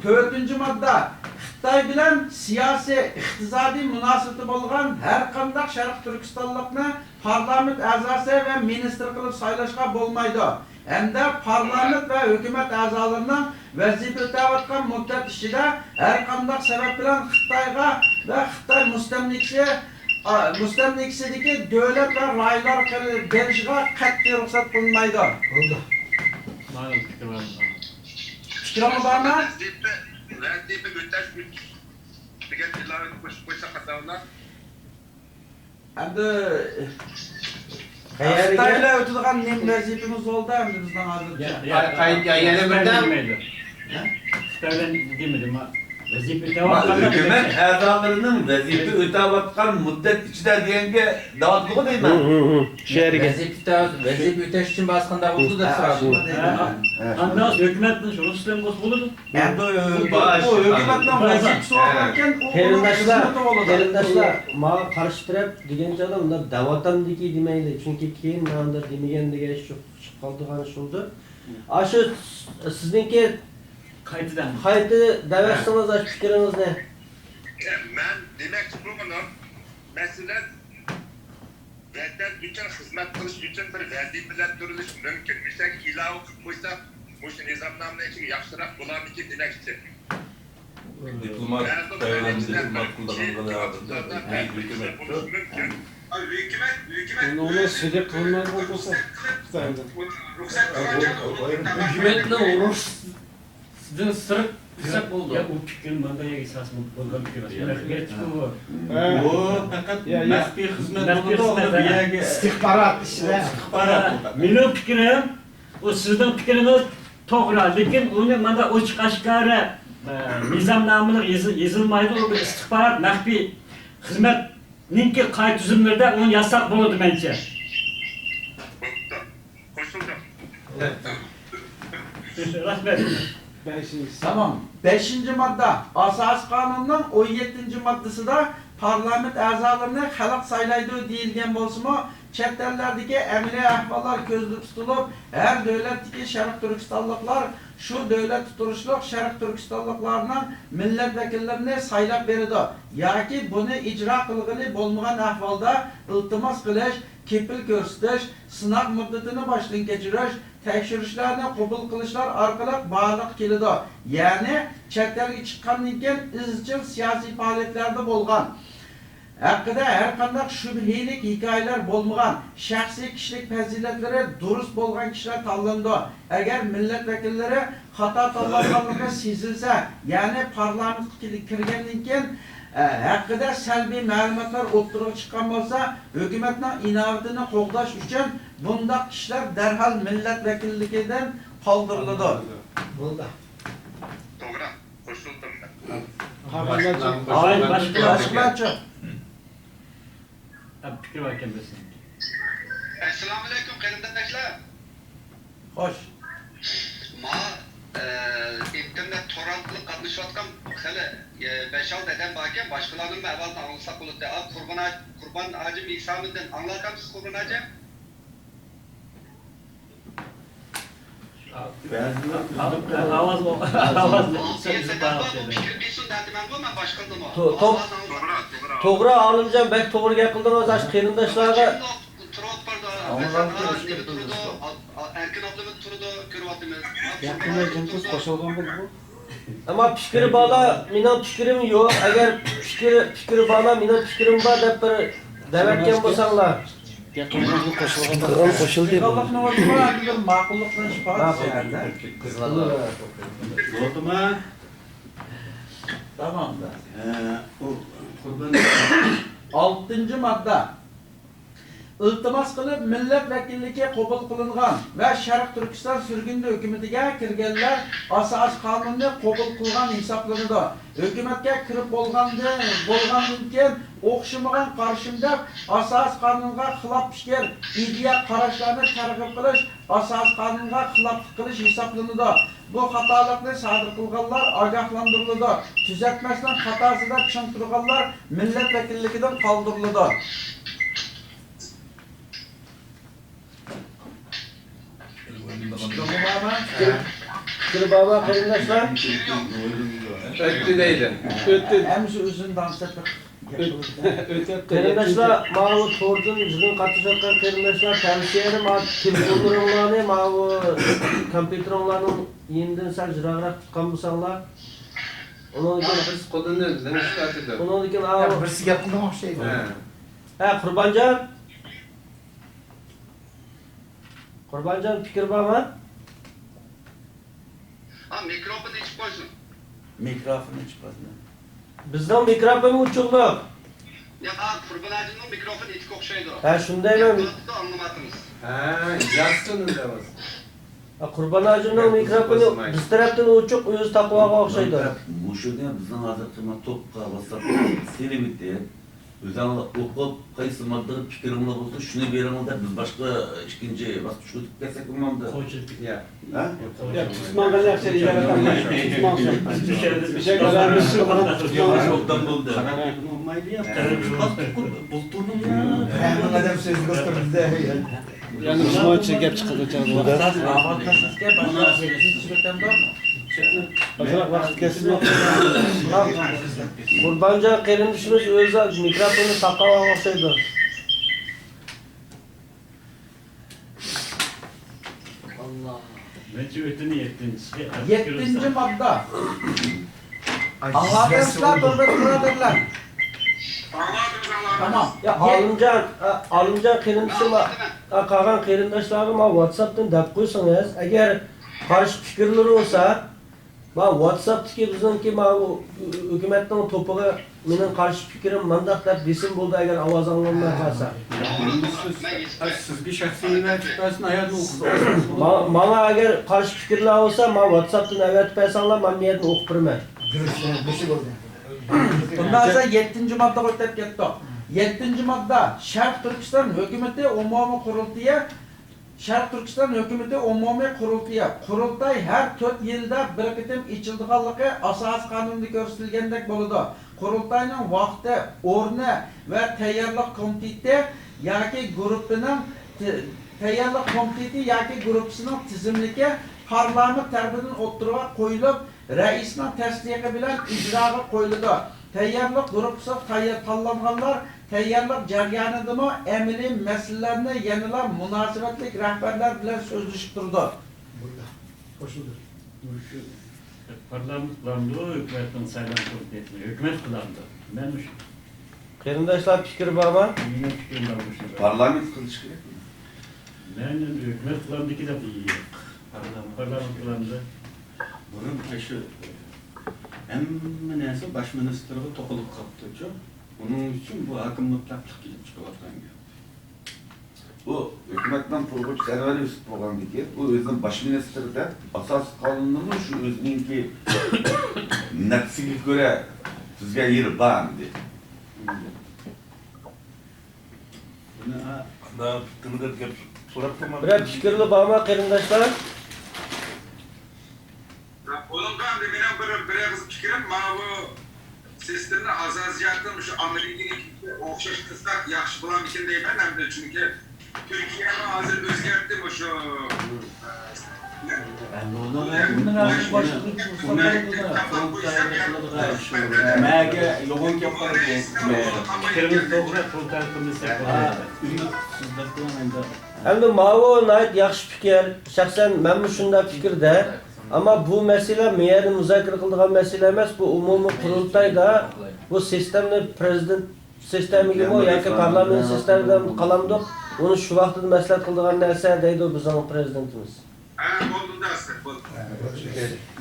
تۆتىنچى ماددا. خىتاي بىلەن سىياسىي، ئىقتىسادىي مۇناسىۋىتى بولغان ھەر قانداق شەرقىي تۈركىستانلىقنى پارلامېنت ئەزاسى ۋە مىنىستىر قىلىپ سايلاشقا بولمايدۇ ھەمدە پارلامېنت ۋە ھۆكۈمەت ئەزالىرىنىڭ ۋەزىپە ئۆتەۋاتقان مۇددەت ئىچىدە ھەر قانداق سەۋەب بىلەن خىتايغا ۋە خىتاي مۇستەملىكىسى، ئا، مۇستەملىكىسىدىكى دۆلەت ۋە رايونلارغا بېرىشىغا قەتئىي رۇخسەت قىلىنمايدۇ. بولدى. مانا پىكرىڭىز بارمۇ؟ ۋەزىپە ئۆتەش دېگەن ئىلاھىنى قوشۇپ قويسا خاتا بولار. ئەمدى خىتاي بىلەن ئۆتىدىغان نېمە ۋەزىپىمىز بولدى ئەمدى بىزنىڭ ھازىرچە؟ يەنە بىردەم. خىتاي بىلەن دېمىدىم. ۋەزىپە ئۆتەۋاتقان ھۆكۈمەت ئەزالىرىنىڭ ۋەزىپە ئۆتەۋاتقان مۇددەت ئىچىدە دېگەنگە دەۋاتىدىغۇ دەيمەن. شۇ يەرگە. ۋەزىپە ئۆتەش ئۈچۈن باشقا قانداق بولىدۇ دەپ سوراپ. ئاندىن ھۆكۈمەتنىڭ شۇنىسى بىلەن بولسا بولىدۇ. ئەمدى بۇ، بۇ ھۆكۈمەتنىڭ ۋەزىپىسى بولغانكەن، ئۇ قېرىنداشلار، قېرىنداشلار، ماڭا قارشى تەرەپ دېگەن چاغدا ئۇنداق دەۋاتامدىكى دېمەيلى، چۈنكى كېيىن مانداق دېمىگەن دېگەن ئىش چىقىپ قالىدىغان ئىش بولدى. ئاشۇ سىزنىڭكى قايتىدىن، قايتا دەۋەتسىڭىز ئاشۇ پىكرىڭىزنى. مەن دېمەكچى بولغىنىم، مەسىلەن، ۋەتەن ئۈچۈن خىزمەت قىلىش ئۈچۈن بىر ۋەزىپىلەندۈرۈلۈش مۇمكىن. مۇشۇ يەرگە ئىلاۋە قىلىپ قويساق، مۇشۇ نىزامنامىنىڭ ئىچىگە ياخشىراق بولارمىكىن دېمەكچى. دىپلومات، تەيۋەندە دىپلومات قىلىدىغانغا ھۆكۈمەت شۇ. ئۇنىڭ سىدىق قىلماي بولمىسا، خىتايدىن. ھۆكۈمەتنىڭ ئۇرۇش سىزدىن سىرت دېسەك بولىدۇ. يا، ئۇ پىكىر مانداق يەرگە ئاساسەن بولغان پىكىر ئەمەس. يا، يا. ئۇ پەقەت مەخپىي خىزمەت بولىدۇ، ئۇنى بۇ يەرگە ئىستىخبارات ئىشلار. ئىستىخبارات. مېنىڭ پىكرىم، ئۇ سىزنىڭ پىكرىڭىز توغرا، لېكىن ئۇنى مانداق ئوچۇق ئاشكارا، ئە، نىزامنامىلىق يېزىل-، يېزىلمايدۇ، ئۇ بىر ئىستىخبارات، مەخپىي خىزمەتنىڭكى قايتا تۈزۈملىرىدە ئۇنى ياساپ بولىدۇ مەنچە. بوپتۇ. قوشۇلدۇم. رەھمەت. بەشىنچى. تامام. بەشىنچى ماددا. ئاساسىي قانۇننىڭ ئون يەتتىنچى ماددىسىدا پارلامېنت ئەزالىرىنى خەلق سايلايدۇ دېيىلگەن بولسىمۇ، چەت ئەللەردىكى ئەمەلىي ئەھۋاللار كۆزدە تۇتۇلۇپ، ھەر دۆلەتتىكى شەرقىي تۈركىستانلىقلار شۇ دۆلەتتە تۇرۇشلۇق شەرقىي تۈركىستانلىقلارنىڭ مىللەت ۋەكىللىرىنى سايلاپ بېرىدۇ ياكى بۇنى ئىجرا قىلغىلى بولمىغان ئەھۋالدا ئىلتىماس قىلىش، كېپىل كۆرسىتىش، سىناق مۇددىتىنى باشتىن كەچۈرۈش، تەكشۈرۈشلەرنى قوبۇل قىلىشلار ئارقىلىق بارلىققا كېلىدۇ. يەنى، چەت ئەلگە چىققاندىن كېيىن ئىزچىل سىياسىي پائالىيەتلەردە بولغان، ھەققىدە ھەرقانداق شۈبھىلىك ھېكايىلەر بولمىغان، شەخسىي كىشىلىك پەزىلەتلىرى دۇرۇس بولغان كىشىلەر تاللىنىدۇ. ئەگەر مىللەت ۋەكىللىرى خاتا تاللانغانلىقى سېزىلسە، يەنى پارلامېنتقا كىرگەندىن كېيىن، ئە، ھەققىدە سەلبىي مەلۇماتلار ئوتتۇرىغا چىققان بولسا، ھۆكۈمەتنىڭ ئىناۋىتىنى قوغداش ئۈچۈن بۇنداق كىشىلەر دەرھال مىللەت ۋەكىللىكىدىن قالدۇرۇلىدۇ. بولدى. توغرا، قوشۇلدۇم مەن. باشقىلارچۇ؟ پىكرى باركەن بىرسىنىڭ. ئەسسالامۇئەلەيكۇم، قېرىنداشلار. خوش. ما، ئە، ئىنتېرنېت تور ئارقىلىق قاتنىشىۋاتقان خېلى، ئە، بەش-ئالتە ئادەم باركەن، باشقىلارنىڭمۇ ئەھۋالىنى ئاڭلىساق بولىدۇ. ئا، قۇربان ھاج-، قۇربان ھاجىم ھېسامىدىن، ئاڭلاۋاتامسىز، قۇربان ھاجىم؟ بەزىلەر ئاۋاز، ئاۋاز، سەن ئۈزۈپ قالغان ئوخشايدۇ. پىكىر بېرسۇن دەپتىمەنغۇ مەن باشقىلارنىمۇ. تو-، تو-، ئاۋاز ئاڭلىسۇن. توغرا، توغرا. توغرا، ئالىمجان، بەك توغرا گەپ قىلدىڭىز. ئاشۇ قېرىنداشلارغا تۇرۇپ باردا، ئەركىن ئابلىمىز تۇرىدۇ، كۆرۈۋاتىمىز. يېقىندا جىمكىز قوشۇلغان بولدى بۇ. ئەمما پىكرى بارلار، مېنىڭ پىكرىم يوق. ئەگەر پىكرى، پىكرى بارلار، مېنىڭ پىكرىم بار دەپ بىر دەۋەتكەن بولساڭلار. يېقىندا قوشۇلغان. قىلغان قوشۇلدى. قىلغانلىقنى ئويلىما، ھەم بىر ماقۇللۇقنى ئىپادە قىلىش. بولدىما؟ تامام. ھە، ئۇ قۇربان. ئالتىنچى ماددا. ئىلتىماس قىلىپ، مىللەت ۋەكىللىكى قوبۇل قىلىنغان ۋە شەرقىي تۈركىستان سۈرگۈندە ھۆكۈمىتىگە كىرگەنلەر ئاساسىي قانۇننى قوبۇل قىلغان ھېسابلىنىدۇ. ھۆكۈمەتكە كىرىپ بولغاندىن، بولغاندىن كېيىن ئوخشىمىغان قارىشىم دەپ ئاساسىي قانۇنغا خىلاپ پىكىر، ئىدىيە، قاراشلارنى تەرغىب قىلىش ئاساسىي قانۇنغا خىلاپلىق قىلىش ھېسابلىنىدۇ. بۇ خاتالىقنى سادىر قىلغانلار ئاگاھلاندۇرۇلىدۇ. تۈزەتمەسنىڭ خاتاسىدا چىڭ تۇرغانلار مىللەت ۋەكىللىكىدىن قالدۇرۇلىدۇ. پىكىر بارمۇ، قېرىنداشلار؟ ئۆتتى دەيدۇ. ئۆتتى. ھەممىسى ئۆزىنى داڭسەپ. ئۆتتى. قېرىنداشلار، ماۋۇ توردىن يىغىن قاتنىشىۋاتقان قېرىنداشلار، تەۋسىيەنى ماۋۇ تېلېفونلىرىڭلارنى، ماۋۇ كومپيۇتېرىڭلارنىڭ يېنىدىن سەل يىراقراق تۇتقان بولساڭلار. ئۇنىڭدىن كېيىن، بىرسى قولىنى لىڭشىتىۋاتىدۇ. ئۇنىڭدىن كېيىن، ھە، بىرسى گەپ قىلىدىغان ئوخشايدۇ. ھە. ھە، قۇربانجان. قۇربانجان، پىكىر بارمۇ؟ ھا، مىكروفون ئېچىپ قويسۇن. مىكروفون ئېچىپ قويسۇن. بىزنىڭ مىكروفون ئوچۇقلۇق. يا، قۇربان ھاجىمنىڭ مىكروفونى ئېتىك ئوخشايدۇ. ھە، شۇندايمۇ؟ ئاڭلىماپتىمىز. ھە، يازسۇن ئۆزى. ھە، قۇربان ھاجىمنىڭ مىكروفونى بىز تەرەپتىن ئوچۇق، ئۆزى تاقىۋالغان ئوخشايدۇ. مۇشۇنى بىزنىڭ ھازىرقى توپقا، ۋاتساپقا سېلىۋېتىپ، ئۆزۈڭلار ئوقۇپ، قايسى ماددىغا پىكرىڭلار بولسا، شۇنى بېرىڭلار دەپ، بىز باشقا ئىككىنچى باسقۇچقا ئۆتۈپ كەتسەك بولمامدۇ؟ قوشۇپ كېتىڭ. ھە؟ يا، تۇتماڭغان ياخشى، يا، تۇتماڭ. ياخشى ئوبدان بولدى. بۇلتۇرنىڭ ھەممە ئادەم سۆزىگە ئولتۇرىدۇ. يەنە بىزمۇ گەپ چىقىدۇ. ئازراق ۋاقىت كەتسىمۇ. قۇربانجان قېرىندىشىمىز ئۆزى مىكروفوننى تاقاۋالغان ئوخشايدۇ. نەچچە ئۆتۈنى يەتتىنچىسى؟ يەتتىنچى ماددا. ئاڭلاۋاتىمىزلار، ھۆرمەتلىك بۇرادەرلەر؟ تامام. يا، ئالىمجان، ئالىمجان قېرىندىشىم، قالغان قېرىنداشلارغا مانا ۋاتساپتىن دەپ قويسىڭىز، ئەگەر قارشى پىكىرلىرى بولسا، ما ۋاتساپتىكى بىزنىڭكى ما ئۇ ھۆكۈمەتنىڭ توپىغا مېنىڭ قارشى پىكرىم مانداق دەپ دېسىمۇ بولىدۇ، ئەگەر ئاۋاز ئاڭلانماي قالسا. سىز، سىزگە شەخسىي ئەۋەتىپ بەرسۇن، ئاياغىنى ئوقۇپ بەرسۇن. ما-، ماڭا ئەگەر قارشى پىكىرلەر بولسا، ما ۋاتساپتىن ئەۋەتىپ بەرسەڭلار، مەن بۇ يەردىن ئوقۇپ بېرىمەن. دۇرۇس، بۇ بولدى. بۇنداق بولسا يەتتىنچى ماددىغا ئۆتۈپ كەتتۇق. يەتتىنچى ماددا، شەرقىي تۈركىستان ھۆكۈمىتى ئومۇمىي قۇرۇلتىيى شەرقىي تۈركىستان ھۆكۈمىتى ئومۇمىي قۇرۇلتىيى. قۇرۇلتاي ھەر تۆت يىلدا بىر قېتىم ئېچىلىدىغانلىقى ئاساسىي قانۇندا كۆرسىتىلگەندەك بولىدۇ. قۇرۇلتاينىڭ ۋاقتى، ئورنى ۋە تەييارلىق كومىتېتى ياكى گۇرۇپپىنىڭ تە-، تەييارلىق كومىتېتى ياكى گۇرۇپپىسىنىڭ تىزىملىكى پارلامېنت تەرىپىدىن ئوتتۇرىغا قويۇلۇپ، رەئىسنىڭ تەستىقى بىلەن ئىجراغا قويۇلىدۇ. تەييارلىق گۇرۇپپىسىغا تەييار-، تاللانغانلار تەييارلىق جەريانىدىمۇ ئەمەلىي مەسىلىلەرنى يەنىلا مۇناسىۋەتلىك رەھبەرلەر بىلەن سۆزلىشىپ تۇرىدۇ. قوشۇلدى. پارلامېنت قىلامدۇ، ھۆكۈمەتنىڭ سايلام كومىتېتىنى ھۆكۈمەت قىلامدۇ؟ مەن مۇشۇ. قېرىنداشلار پىكرى بارمۇ؟ مېنىڭ پىكرىم بار مۇشۇ. پارلامېنت قىلىش كېرەك. مەن ئەمدى ھۆكۈمەت قىلامدىكى دەپ. ياق. پارلامېنت. پارلامېنت قىلامدۇ. بۇرۇن ئاشۇ ھەممە نەرسە باش مىنىستىرغا توقۇلۇپ قاپتۇچۇ. ئۇنىڭ ئۈچۈن بۇ ھاكىم مۇتلەقلىق كېلىپ چىقىۋاتقان گەپ. بۇ ھۆكۈمەتنىڭ تۇرغۇچ سەرۋەرى ئۆتۈپ بولغاندىن كېيىن، ئۇ ئۆزىنى باش مىنىستىر دەپ، ئاساسىي قانۇننىمۇ شۇ ئۆزىنىڭكى نەپسىگە كۆرە تۈزگەن يېرى بار ئەمدى. بىرەر پىكىرلەر بارمۇ، قېرىنداشلار؟ بۇنىڭغا ئەمدى مېنىڭ بىر، بىر ئېغىز پىكرىم، ماۋۇ سىستېمىنى ئاساسىي جەھەتتىن مۇشۇ ئامېرىكىنىڭكىگە ئوخشاش قىلساق ياخشى بولامىكىن دەيمەن ئەمدى، چۈنكى تۈركىيەمۇ ھازىر ئۆزگەرتتى مۇشۇ، ئە، مەگە يوغان كەپ قالىدۇ. پىكرىمىز توغرا، قۇرۇلتاي قىلمىسا بولىدۇ. ئۈمىد سىزدە قىلىڭ ئەمدى. ئەمدى ماۋۇ ناھايىتى ياخشى پىكىر. شەخسەن مەنمۇ شۇنداق پىكىردە. ئەمما بۇ مەسىلە مۇ يەردە مۇزاكىرە قىلىدىغان مەسىلە ئەمەس، بۇ ئومۇمىي قۇرۇلتايدا بۇ سىستېمىنى پىرېزىدېنت سىستېمىگىمۇ ياكى پارلامېنت سىستېمىدىن قالامدۇق، ئۇنى شۇ ۋاقتىدا مەسلىھەت قىلىدىغان نەرسە دەيدۇ بىزنىڭ پىرېزىدېنتىمىز. ھە، بولدى، بولدى.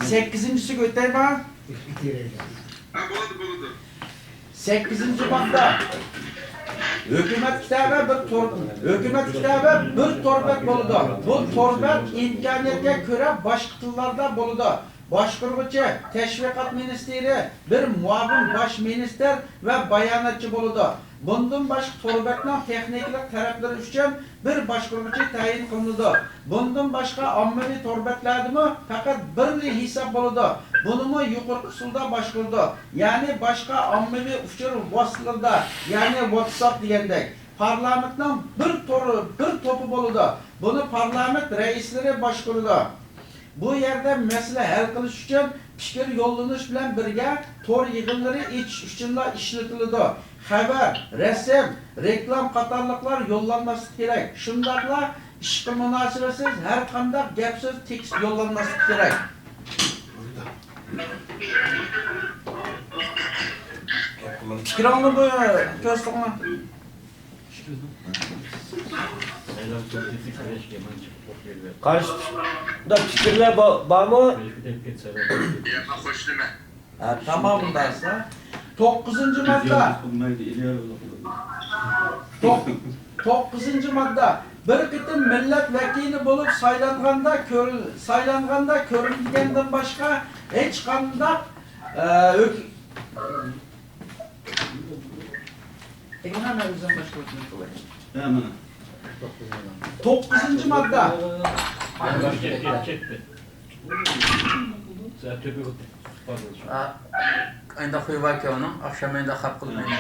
سەككىزىنچىسىگە ئۆتەيما؟ ھە، بولىدۇ، بولىدۇ. سەككىزىنچى ماددا. ھۆكۈمەت كىتابى بىر تور، ھۆكۈمەت كىتابى بىر تور بەت بولىدۇ. بۇ تور بەت ئىمكانىيەتكە كۆرە باشقا تىللاردا بولىدۇ. باشقۇرغۇچى، تەشۋىقات مىنىستىرى، بىر مۇئاۋىن باش مىنىستىر ۋە باياناتچى بولىدۇ. بۇندىن باشقا، تور بەتنىڭ تېخنىكىلىق تەرەپلىرى ئۈچۈن بىر باشقۇرغۇچى تەيىن قىلىنىدۇ. بۇندىن باشقا، ئاممىۋى تور بەتلەردىمۇ پەقەت بىرلا ھېساب بولىدۇ. بۇنىمۇ يۇقىرىقى ئۇسۇلدا باشقۇرىدۇ. يەنى باشقا ئاممىۋى ئۇچۇر ۋاسىتىلىرىدا، يەنى ۋاتساپ دېگەندەك، پارلامېنتنىڭ بىر تورى، بىر توپى بولىدۇ. بۇنى پارلامېنت رەئىسلىرى باشقۇرىدۇ. بۇ يەردە مەسىلە ھەل قىلىش ئۈچۈن پىكىر يوللىنىش بىلەن بىرگە تور يىغىنلىرى ئېچىش ئۈچۈنلا ئىشلىتىلىدۇ. خەۋەر، رەسىم، رېكلام قاتارلىقلار يوللانماسلىقى كېرەك. شۇنداقلا ئىشقا مۇناسىۋەتسىز ھەر قانداق گەپ-سۆز تېكىست يوللانماسلىقى كېرەك. پىكرىڭلارنى بۇ كۆرسىتىڭلار. قارشى پىكىرلەر بار، بارمۇ؟ ھە، تامام ئۇنداقسا. توققۇزىنچى ماددا. توق-، توققۇزىنچى ماددا. بىر قېتىم مىللەت ۋەكىلى بولۇپ سايلانغاندا كۆرۈل-، سايلانغاندا كۆرۈلگەندىن باشقا ھېچقانداق، ئە، ھۆك-، توققۇزىنچى ماددا. ئايندا خۇيى باركەن ئۇنىڭ، ئاخشام ئايندا خەپ قىلمايدۇ.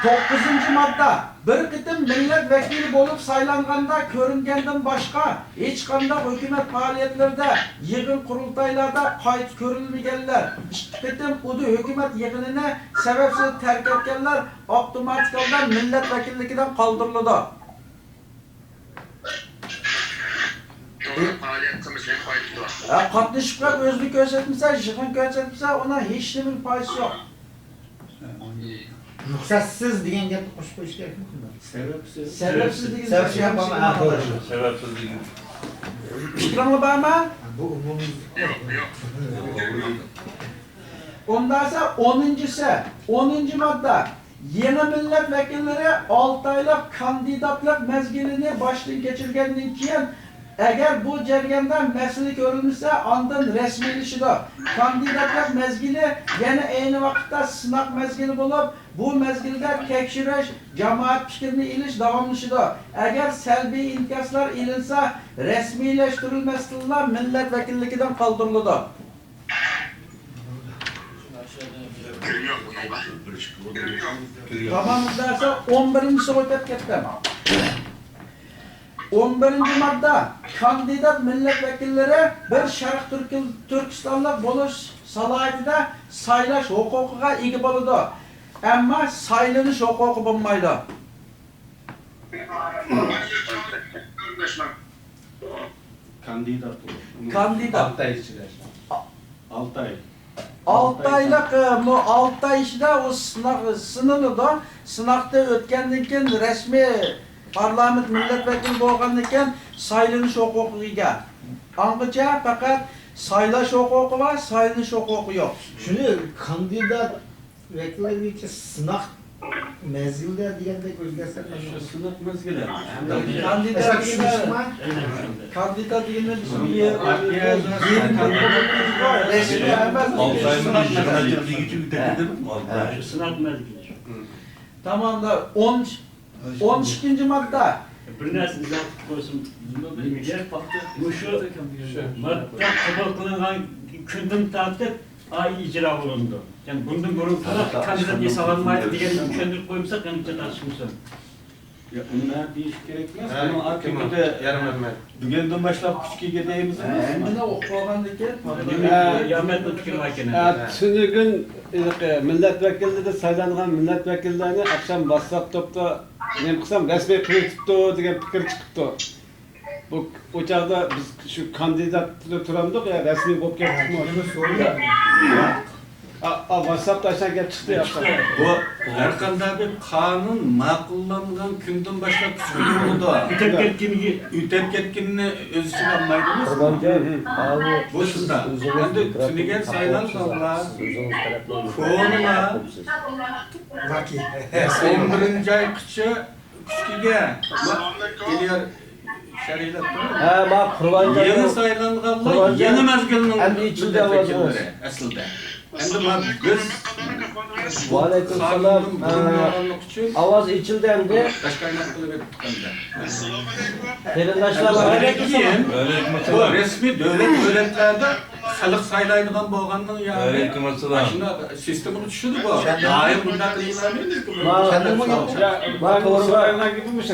توققۇزىنچى ماددا. بىر قېتىم مىللەت ۋەكىلى بولۇپ سايلانغاندا كۆرۈنگەندىن باشقا، ھېچقانداق ھۆكۈمەت پائالىيەتلىرىدە، يىغىن قۇرۇلتايلاردا قايتا كۆرۈلمىگەنلەر، ئىككى قېتىم ئۇدۇ ھۆكۈمەت يىغىنىنى سەۋەبسىز تەرك ئەتكەنلەر ئاپتوماتىك ھالدا مىللەت ۋەكىللىكىدىن قالدۇرۇلىدۇ. پائالىيەت قىلمىسا پايدىسى بار. ھە، قاتنىشىپ قېلىپ ئۆزىنى كۆرسەتمىسە، يىغىن كۆرسەتمىسە، ئۇنىڭ ھېچنېمىگە پايدىسى يوق. رۇخسەتسىز دېگەن گەپنى قوشۇپ قويۇش كېرەكمۇ؟ سەۋەبسىز. سەۋەبسىز دېگەن سەۋەبسىز، سەۋەبسىز دېگەن. سەۋەبسىز دېگەن. پىكرىڭلار بارمۇ؟ بۇ ئومۇمىي. يوق، يوق. ئۇنداقسا ئونىنچىسى، ئونىنچى ماددا. يېڭى مىللەت ۋەكىللىرى ئالتە ئايلىق كاندىداتلىق مەزگىلىنى باشتىن كەچۈرگەندىن كېيىن، ئەگەر بۇ جەرياندا مەسىلە كۆرۈلمىسە، ئاندىن رەسمىيلىشىدۇ. كاندىداتلىق مەزگىلى يەنە ئەينى ۋاقىتتا سىناق مەزگىلى بولۇپ، بۇ مەزگىلدە تەكشۈرۈش، جامائەت پىكرىنى ئېلىش داۋاملىشىدۇ. ئەگەر سەلبىي ئىنكاسلار ئېلىنسا، رەسمىيلەشتۈرۈلمەستىنلا مىللەت ۋەكىللىكىدىن قالدۇرۇلىدۇ. تامام دېسە، ئون بىرىنچىسىگە ئۆتۈپ كەتتىم. ئون بىرىنچى ماددا، كاندىدات مىللەت ۋەكىللىرى بىر شەرق تۈركىل-، تۈركىستانلىق بولۇش سالاھىيىتىدە سايلاش ھوقۇقىغا ئىگە بولىدۇ، ئەمما سايلىنىش ھوقۇقى بولمايدۇ. كاندىدات بولۇش. كاندىدات. ئالتە ئاي ئىچىدە. ئالتە ئاي. ئالتە ئايلىق، ئە، بۇ ئالتە ئاي ئىچىدە ئۇ سىناق، سىنىلىدۇ. سىناقتىن ئۆتكەندىن كېيىن رەسمىي پارلامېنت مىللەت ۋەكىلى بولغاندىن كېيىن سايلىنىش ھوقۇقىغا ئىگە. ئاڭغىچە پەقەت سايلاش ھوقۇقى بار، سايلىنىش ھوقۇقى يوق. شۇنى كاندىدات ۋەكىللىرىگىچە سىناق مەزگىلىدە دېگەندەك ئۆزگەرتسەك. شۇ سىناق مەزگىلى. كاندىدات دېگەن، كاندىدات دېگەندە بىز بۇ يەر، رەسمىي ئەمەس. ئالتە ئاينىڭ يىگىرمە يەتتىسىگىچە ئۆتەتتى دېدىم. شۇ سىناق مەزگىلى شۇ. تامامدا ئون، ئون ئىككىنچى ماددا. بىر نەرسە ئىزاھ قىلىپ قويسام، نېمىگە؟ مۇشۇ ماددا قوبۇل قىلىنغان كۈندىن تارتىپ ئاي ئىجرا بولۇنىدۇ. يەنى بۇندىن بۇرۇن تۇرۇپ كاندىدات ياسالالمايدۇ دېگەننى چۈشەندۈرۈپ قويمىساق يەنە چاتاقلىشىپ قالىمىز. يا، ئۇنى مەن دېيىش كېرەك ئەمەس. ھە، ئۇنىڭ ئاكىمىدى يارىمەن مەن. بۈگۈندىن باشلاپ كۈچكە ئىگە دەيمىزمۇ؟ ھە، ھەممىنى ئوقۇپ ئالغاندىن كېيىن، ھە، يامەتنىڭ پىكرىنى ئاكىنى. ھە، تۈنۈگۈن، ھېلىقى مىللەت ۋەكىللىرى سايلانغان مىللەت ۋەكىللەرنى ئاخشام ۋاتساپ توپتا نېمە قىلسام رەسمىي قىلىۋېتىپتۇ دېگەن پىكىر چىقىپتۇ. بۇ، ئۇ چاغدا بىز شۇ كاندىداتتا تۇرامدۇق يا رەسمىي بولۇپ كەتتۇقمۇ؟ ئا، ئا، ۋاتساپتا ئاشۇنداق گەپ چىقتى. بۇ ھەر قانداق بىر قانۇن ماقۇللانغان كۈندىن باشلاپ كۈچكە ئىگە بولىدۇ. ئۆتەپ كەتكىنىگە. ئۆتەپ كەتكىنىنى ئۆز ئىچىگە ئالمايدىمىز. بۇ شۇنداق. ئەمدى تۈنۈگۈن سايلانغانلار كونىلار ئون بىرىنچى ئايغىچە كۈچكە ئىگە. ئېلىيار شەرھلەپ تۇرۇڭ. ھە، ما قۇربانجان. يېڭى سايلانغانلار قۇربانجان. يېڭى مەزگىلنىڭ ئەمدى ئېچىلدى ئاۋازىڭىز. ئەسلىدە. ئەمدى ما بىز ۋەئەلەيكۇم سالام. قانۇندىن بۇرۇن ھە، بولغانلىقى ئۈچۈن ئاۋاز ئېچىلدى ئەمدى. تاشقى ئايلانما قىلىپ ئۆتتۇق ئەمدى. قېرىنداشلار، ئەمدى بۇ رەسمىي دۆلەت، دۆلەتلەردە خەلق سايلايدىغان بولغاننىڭ يا ۋەئەلەيكۇم ئەسسالام. ماشۇنداق سىستېمىغا چۈشىدۇ بۇ. دائىم بۇنداق قىلىنمايدۇ. ما، ما، توغرا.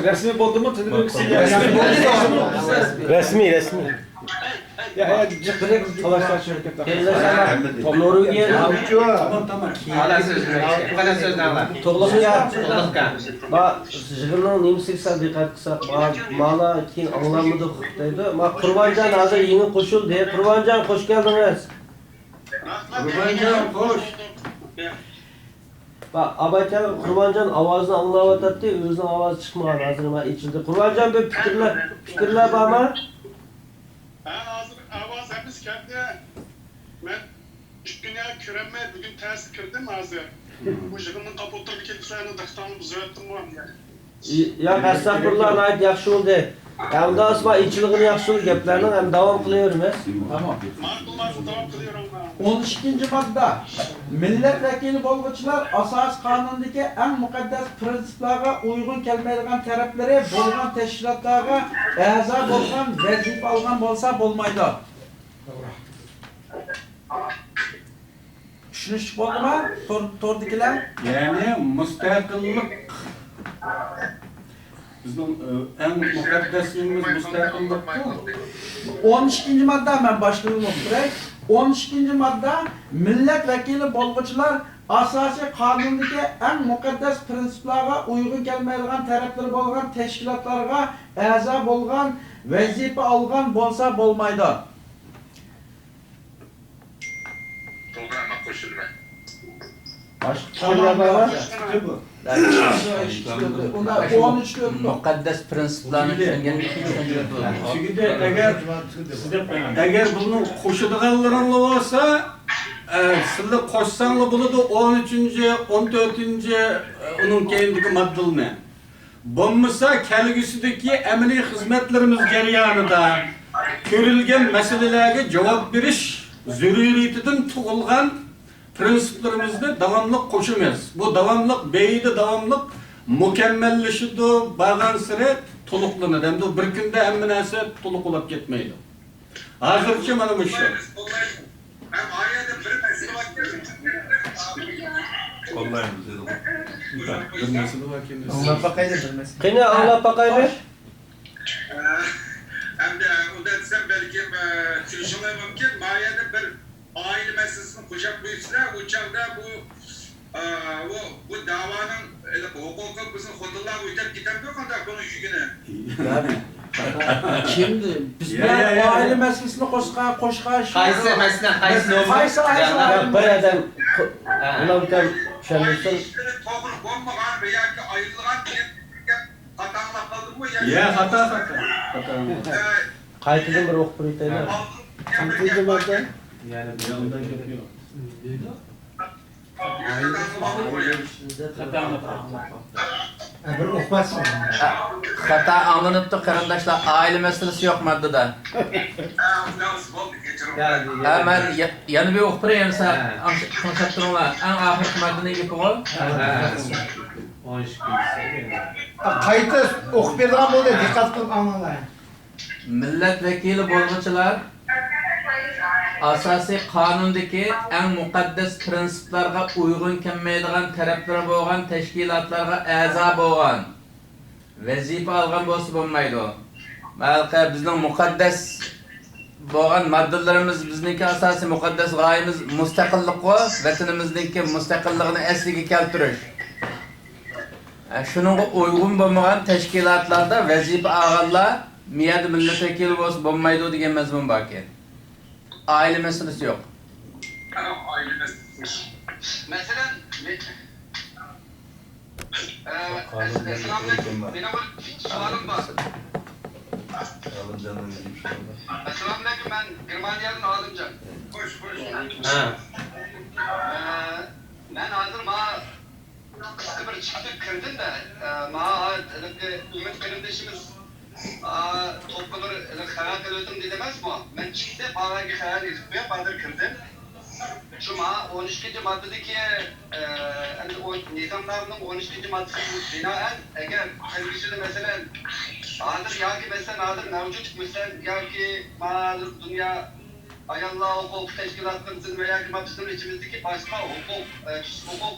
رەسمىي بولدىمۇ تۈنۈگۈنكىسى؟ رەسمىي، رەسمىي. يا، يا، جىق تالاش-تارتىش ھەرىكەتلەر. قېرىنداشلار، نورۋېگىيە. تامام، تامام. تۇغلۇققا. تۇغلۇققا. ما، يىغىننىڭ نېمىسىگە سەل دىققەت قىلساق، ما، مالا كېيىن ئاڭلانمىدۇق دەيدۇ. ما، قۇربانجان ھازىر يېڭى قوشۇلدى. قۇربانجان، خوش كەلدىڭىز. قۇربانجان، خوش. با-، ئاباكەم، قۇربانجان ئاۋازىنى ئاڭلاۋاتاتتى، ئۆزىنىڭ ئاۋازى چىقمىغان، ھازىر مانا ئېچىلدى. قۇربانجان، بىر پىكىرلەر، پىكىرلەر بارمۇ؟ ھە، ھازىر ئاۋاز ھەممىسى كەلدى. مەن ئىككى كۈن يا كىرەلمەي، بۈگۈن تەستە كىردىم ھازىر. بۇ يىغىننىڭ قاپۇتىغا كېلىپ سىلەرنىڭ دىققىتىڭلارنى بۇزۇۋەتتىممۇ؟ ياق، ئەستەغپۇرۇللا، ناھايىتى ياخشى بولدى. ھە، ئۇنداق بولسا ئېچىلغىنى ياخشى بولدى، گەپلەرنىڭ ھەم داۋام قىلىۋېرىمىز. تامام. ماقۇل، ماقۇل، داۋام قىلىۋېرىڭلار. ئون ئىككىنچى ماددا. مىللەت ۋەكىلى بولغۇچىلار ئاساسىي قانۇندىكى ئەڭ مۇقەددەس پىرىنسىپلارغا ئۇيغۇن كەلمەيدىغان تەرەپلىرى بولغان تەشكىلاتلارغا ئەزا بولغان، ۋەزىپە ئالغان بولسا بولمايدۇ. توغرا. چۈشىنىشلىك بولدىما؟ تور، توردىكىلەر؟ يەنى مۇستەقىللىق. بىزنىڭ، ئە، ئەڭ مۇقەددەس نېمىمىز مۇستەقىللىقتۇر. ئون ئىككىنچى ماددا، مەن باشلىۋېتىپ ئوقۇپ بېرەي. ئون ئىككىنچى ماددا، مىللەت ۋەكىلى بولغۇچىلار ئاساسىي قانۇندىكى ئەڭ مۇقەددەس پىرىنسىپلارغا ئۇيغۇن كەلمەيدىغان تەرەپلىرى بولغان تەشكىلاتلارغا ئەزا بولغان، ۋەزىپە ئالغان بولسا بولمايدۇ. توغرا، مانا قوشۇلىمەن. باشقا پىكىرلەر بارمۇ؟ ئۇندا ئون ئۈچ ئۆتتۇق. مۇقەددەس پىرىنسىپلارنى چۈشەنگەندىن كېيىن چۈشەنگىلى بولىدۇ. ئەگەر، ئەگەر بۇنىڭ قوشىدىغانلىرىڭلار بولسا، ئە، سىلەر قوشساڭلار بولىدۇ، ئون ئۈچىنچى، ئون تۆتىنچى، ئە، ئۇنىڭ كەينىدىكى ماددىلارنى. بولمىسا، كەلگۈسىدىكى ئەمەلىي خىزمەتلىرىمىز جەريانىدا كۆرۈلگەن مەسىلىلەرگە جاۋاب بېرىش زۆرۈرىيىتىدىن تۇغۇلغان پىرىنسىپلىرىمىزنى داۋاملىق قوشىمىز. بۇ داۋاملىق، بەيدە داۋاملىق مۇكەممەللىشىدۇ، بارغانسېرى تولۇقلىنىدۇ. ئەمدى بىر كۈندە ھەممە نەرسە تولۇق بولاپ كەتمەيدۇ. ھازىرچە مانا مۇشۇ. قوللايمىز دېدىغۇ. بىر مەسىلە باركەن. ئاڭلاپ باقايلى، بىر مەسىلە. قېنى، ئاڭلاپ باقايلى. ئەمدى ئۇنداق دېسەم، بەلكىم، ئە، چۈشىنىشىڭلار مۇمكىن. ما يەردە بىر ئائىلە مەسىلىسىنى قوشاپ قويسىلەر، ئۇ چاغدا بۇ، ئە، ئۇ، بۇ داۋانىڭ ھېلىقى ھوقۇقى بىزنىڭ خوتۇنلارغا ئۆتەپ كېتەمدۇ، قانداق بۇنىڭ يۈكىنى؟ كىم؟ بىز يا، يا، يا، يا. ئائىلە مەسىلىسىنى قوشقان، قوشقان شۇ. قايسى مەسىلە، قايسى نومۇر؟ قايسى ئائىلە؟ يا، بىر ئادەم قو-، ھە. ئۇلاركەن چۈشەندۈرسۇن. توغرا بولمىغان ۋە ياكى ئايرىلغان دېگەن خاتا ئاڭلاپ قالدىممۇ ياكى؟ يا، خاتا، خاتا. خاتا. قايتىدىن بىر ئوقۇپ بېرىۋېتەيلى. ئالتىنچى ماددا. يەنە بىر ئانداق گەپ يوق. خاتا ئاڭلاپ قالدىم. بىر ئوقۇۋاتسىڭ. خاتا ئاڭلىنىپتۇ، قېرىنداشلار، ئائىلە مەسىلىسى يوق ماددىدا. ھە، مەن يە-، يەنە بىر ئوقۇپ بېرەي، يەنە سەل تىڭشاپ تۇرۇڭلار. ئەڭ ئاخىرقى ماددىنىڭ گېپىغۇ. قايتا ئوقۇپ بېرىدىغان بولدى، دىققەت قىلىپ ئاڭلاڭلار. مىللەت ۋەكىلى بولغۇچىلار ئاساسىي قانۇندىكى ئەڭ مۇقەددەس پىرىنسىپلارغا ئۇيغۇن كەلمەيدىغان تەرەپلىرى بولغان تەشكىلاتلارغا ئەزا بولغان، ۋەزىپە ئالغان بولسا بولمايدۇ. ھېلىقى بىزنىڭ مۇقەددەس بولغان ماددىلىرىمىز، بىزنىڭكى ئاساسىي مۇقەددەس غايىمىز مۇستەقىللىققۇ، ۋەتىنىمىزنىڭكى مۇستەقىللىقىنى ئەسلىگە كەلتۈرۈش. ئە، شۇنىڭغا ئۇيغۇن بولمىغان تەشكىلاتلاردا ۋەزىپە ئالغانلار مىيادە مىللەت ۋەكىلى بولسا بولمايدۇ دېگەن مەزمۇن باركەن. ئائىلە مەسىلىسى يوق. مەسىلەن، مەسىلەن، ئە، ئەسسالامۇئەلەيكۇم. مېنىڭ بىر سوئالىم بار. ئالىمجاننىڭ ئۆزى شۇنداق. ئەسسالامۇئەلەيكۇم، مەن گېرمانىيەدىن ئالىمجان. خوش، خوش. ھە. ئە، مەن ھازىر ما قىسقا بىر چىقىپ كىردىم-دە، ئە، ما ھېلىقى ئۈمىد قېرىندىشىمىز، ئا، توپقا بىر ھېلىقى خەۋەر قىلىۋېتىڭ دېدى ئەمەسمۇ؟ مەن چىقتىم، ئاۋايغا خەۋەر يېزىپ قويۇپ، ھازىر كىردىم. شۇ ما ئون ئىككىنچى ماددىدىكى، ئە، ئەمدى ئون، نىزامنامىنىڭ ئون ئىككىنچى ماددىسىغا بىنائەن، ئەگەر كەلگۈسىدە، مەسىلەن، ھازىر ياكى، مەسىلەن، ھازىر مەۋجۇت، مەسىلەن، ياكى ما ھازىر دۇنيا ئاياللار ھوقۇقى تەشكىلاتلىرىدىن ۋە ياكى بىزنىڭ ئىچىمىزدىكى باشقا ھوقۇق، ئە، كىشىلىك ھوقۇق،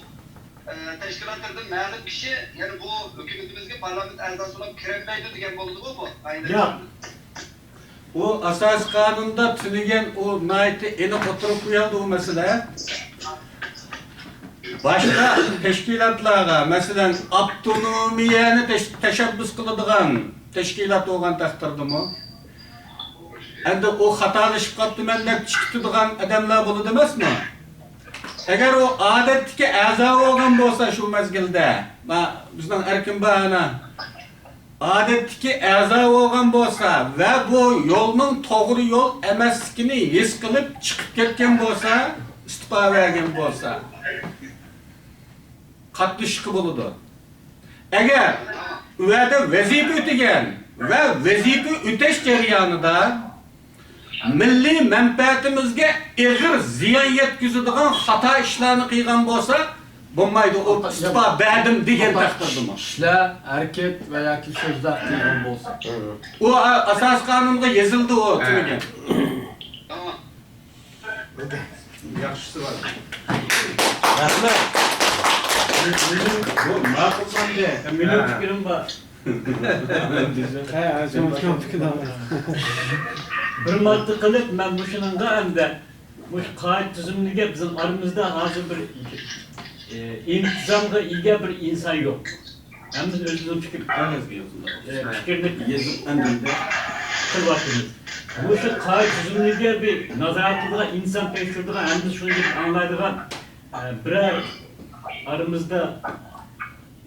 ئە، تەشكىلاتلىرىدىن مەلۇم كىشى، يەنى بۇ ھۆكۈمىتىمىزگە پارلامېنت ئەزاسى بولۇپ كىرەلمەيدۇ دېگەن بولىدىغۇ بۇ؟ ياق. ئۇ ئاساسىي قانۇندا تۈنۈگۈن ئۇ ناھايىتى ئېنىق ئوتتۇرىغا قويۇلدى ئۇ مەسىلە. باشقا تەشكىلاتلارغا، مەسىلەن، ئاپتونومىيەنى تەش-، تەشەببۇس قىلىدىغان تەشكىلات بولغان تەقدىردىمۇ، ئەمدى ئۇ خاتالىشىپ قاپتىمەن دەپ چىقىپ تۇرىدىغان ئادەملەر بولىدۇ ئەمەسمۇ؟ ئەگەر ئۇ ئادەتتىكى ئەزا بولغان بولسا شۇ مەزگىلدە، ما-، بىزنىڭ ئەركىن باھانە ئادەتتىكى ئەزا بولغان بولسا ۋە بۇ يولنىڭ توغرا يول ئەمەسلىكىنى ھېس قىلىپ چىقىپ كەتكەن بولسا، ئىستېپا بەرگەن بولسا، قاتنىشىشقا بولىدۇ. ئەگەر ئۇ يەردە ۋەزىپە ئۆتىگەن ۋە ۋەزىپە ئۆتەش جەريانىدا مىللىي مەنپەئەتىمىزگە ئېغىر زىيان يەتكۈزىدىغان خاتا ئىشلارنى قىلغان بولسا، بولمايدۇ، ئۇ ئىستېپا بەردىم دېگەن تەقدىردىمۇ. ئىشلار، ھەرىكەت ۋە ياكى سۆزلەر قىلغان بولسا. ئۇ ئا-، ئاساسىي قانۇنغا يېزىلدى ئۇ تۈنۈگۈن. ياخشىسى بار. رەھمەت. بۇ ماقۇل ساندى. مېنىڭ پىكرىم بار. بىر ماددا قىلىپ، مەن مۇشۇنىڭغا ئەمدى مۇشۇ قائىدە تۈزۈملىگە بىزنىڭ ئارىمىزدا ھازىر بىر، ئى، ئىنتىزامغا ئىگە بىر ئىنسان يوق. ھەممىمىز ئۆزىمىزنىڭ پىكىر، ئە، پىكىرنى يېزىپ ئەمدى قىلىۋاتىمىز. مۇشۇ قائىدە تۈزۈملىگە بىر نازارەت قىلىدىغان، ئىنسان تەكشۈرىدىغان، ھەممىمىز شۇنى ئاڭلايدىغان، ئە، بىرەر ئارىمىزدا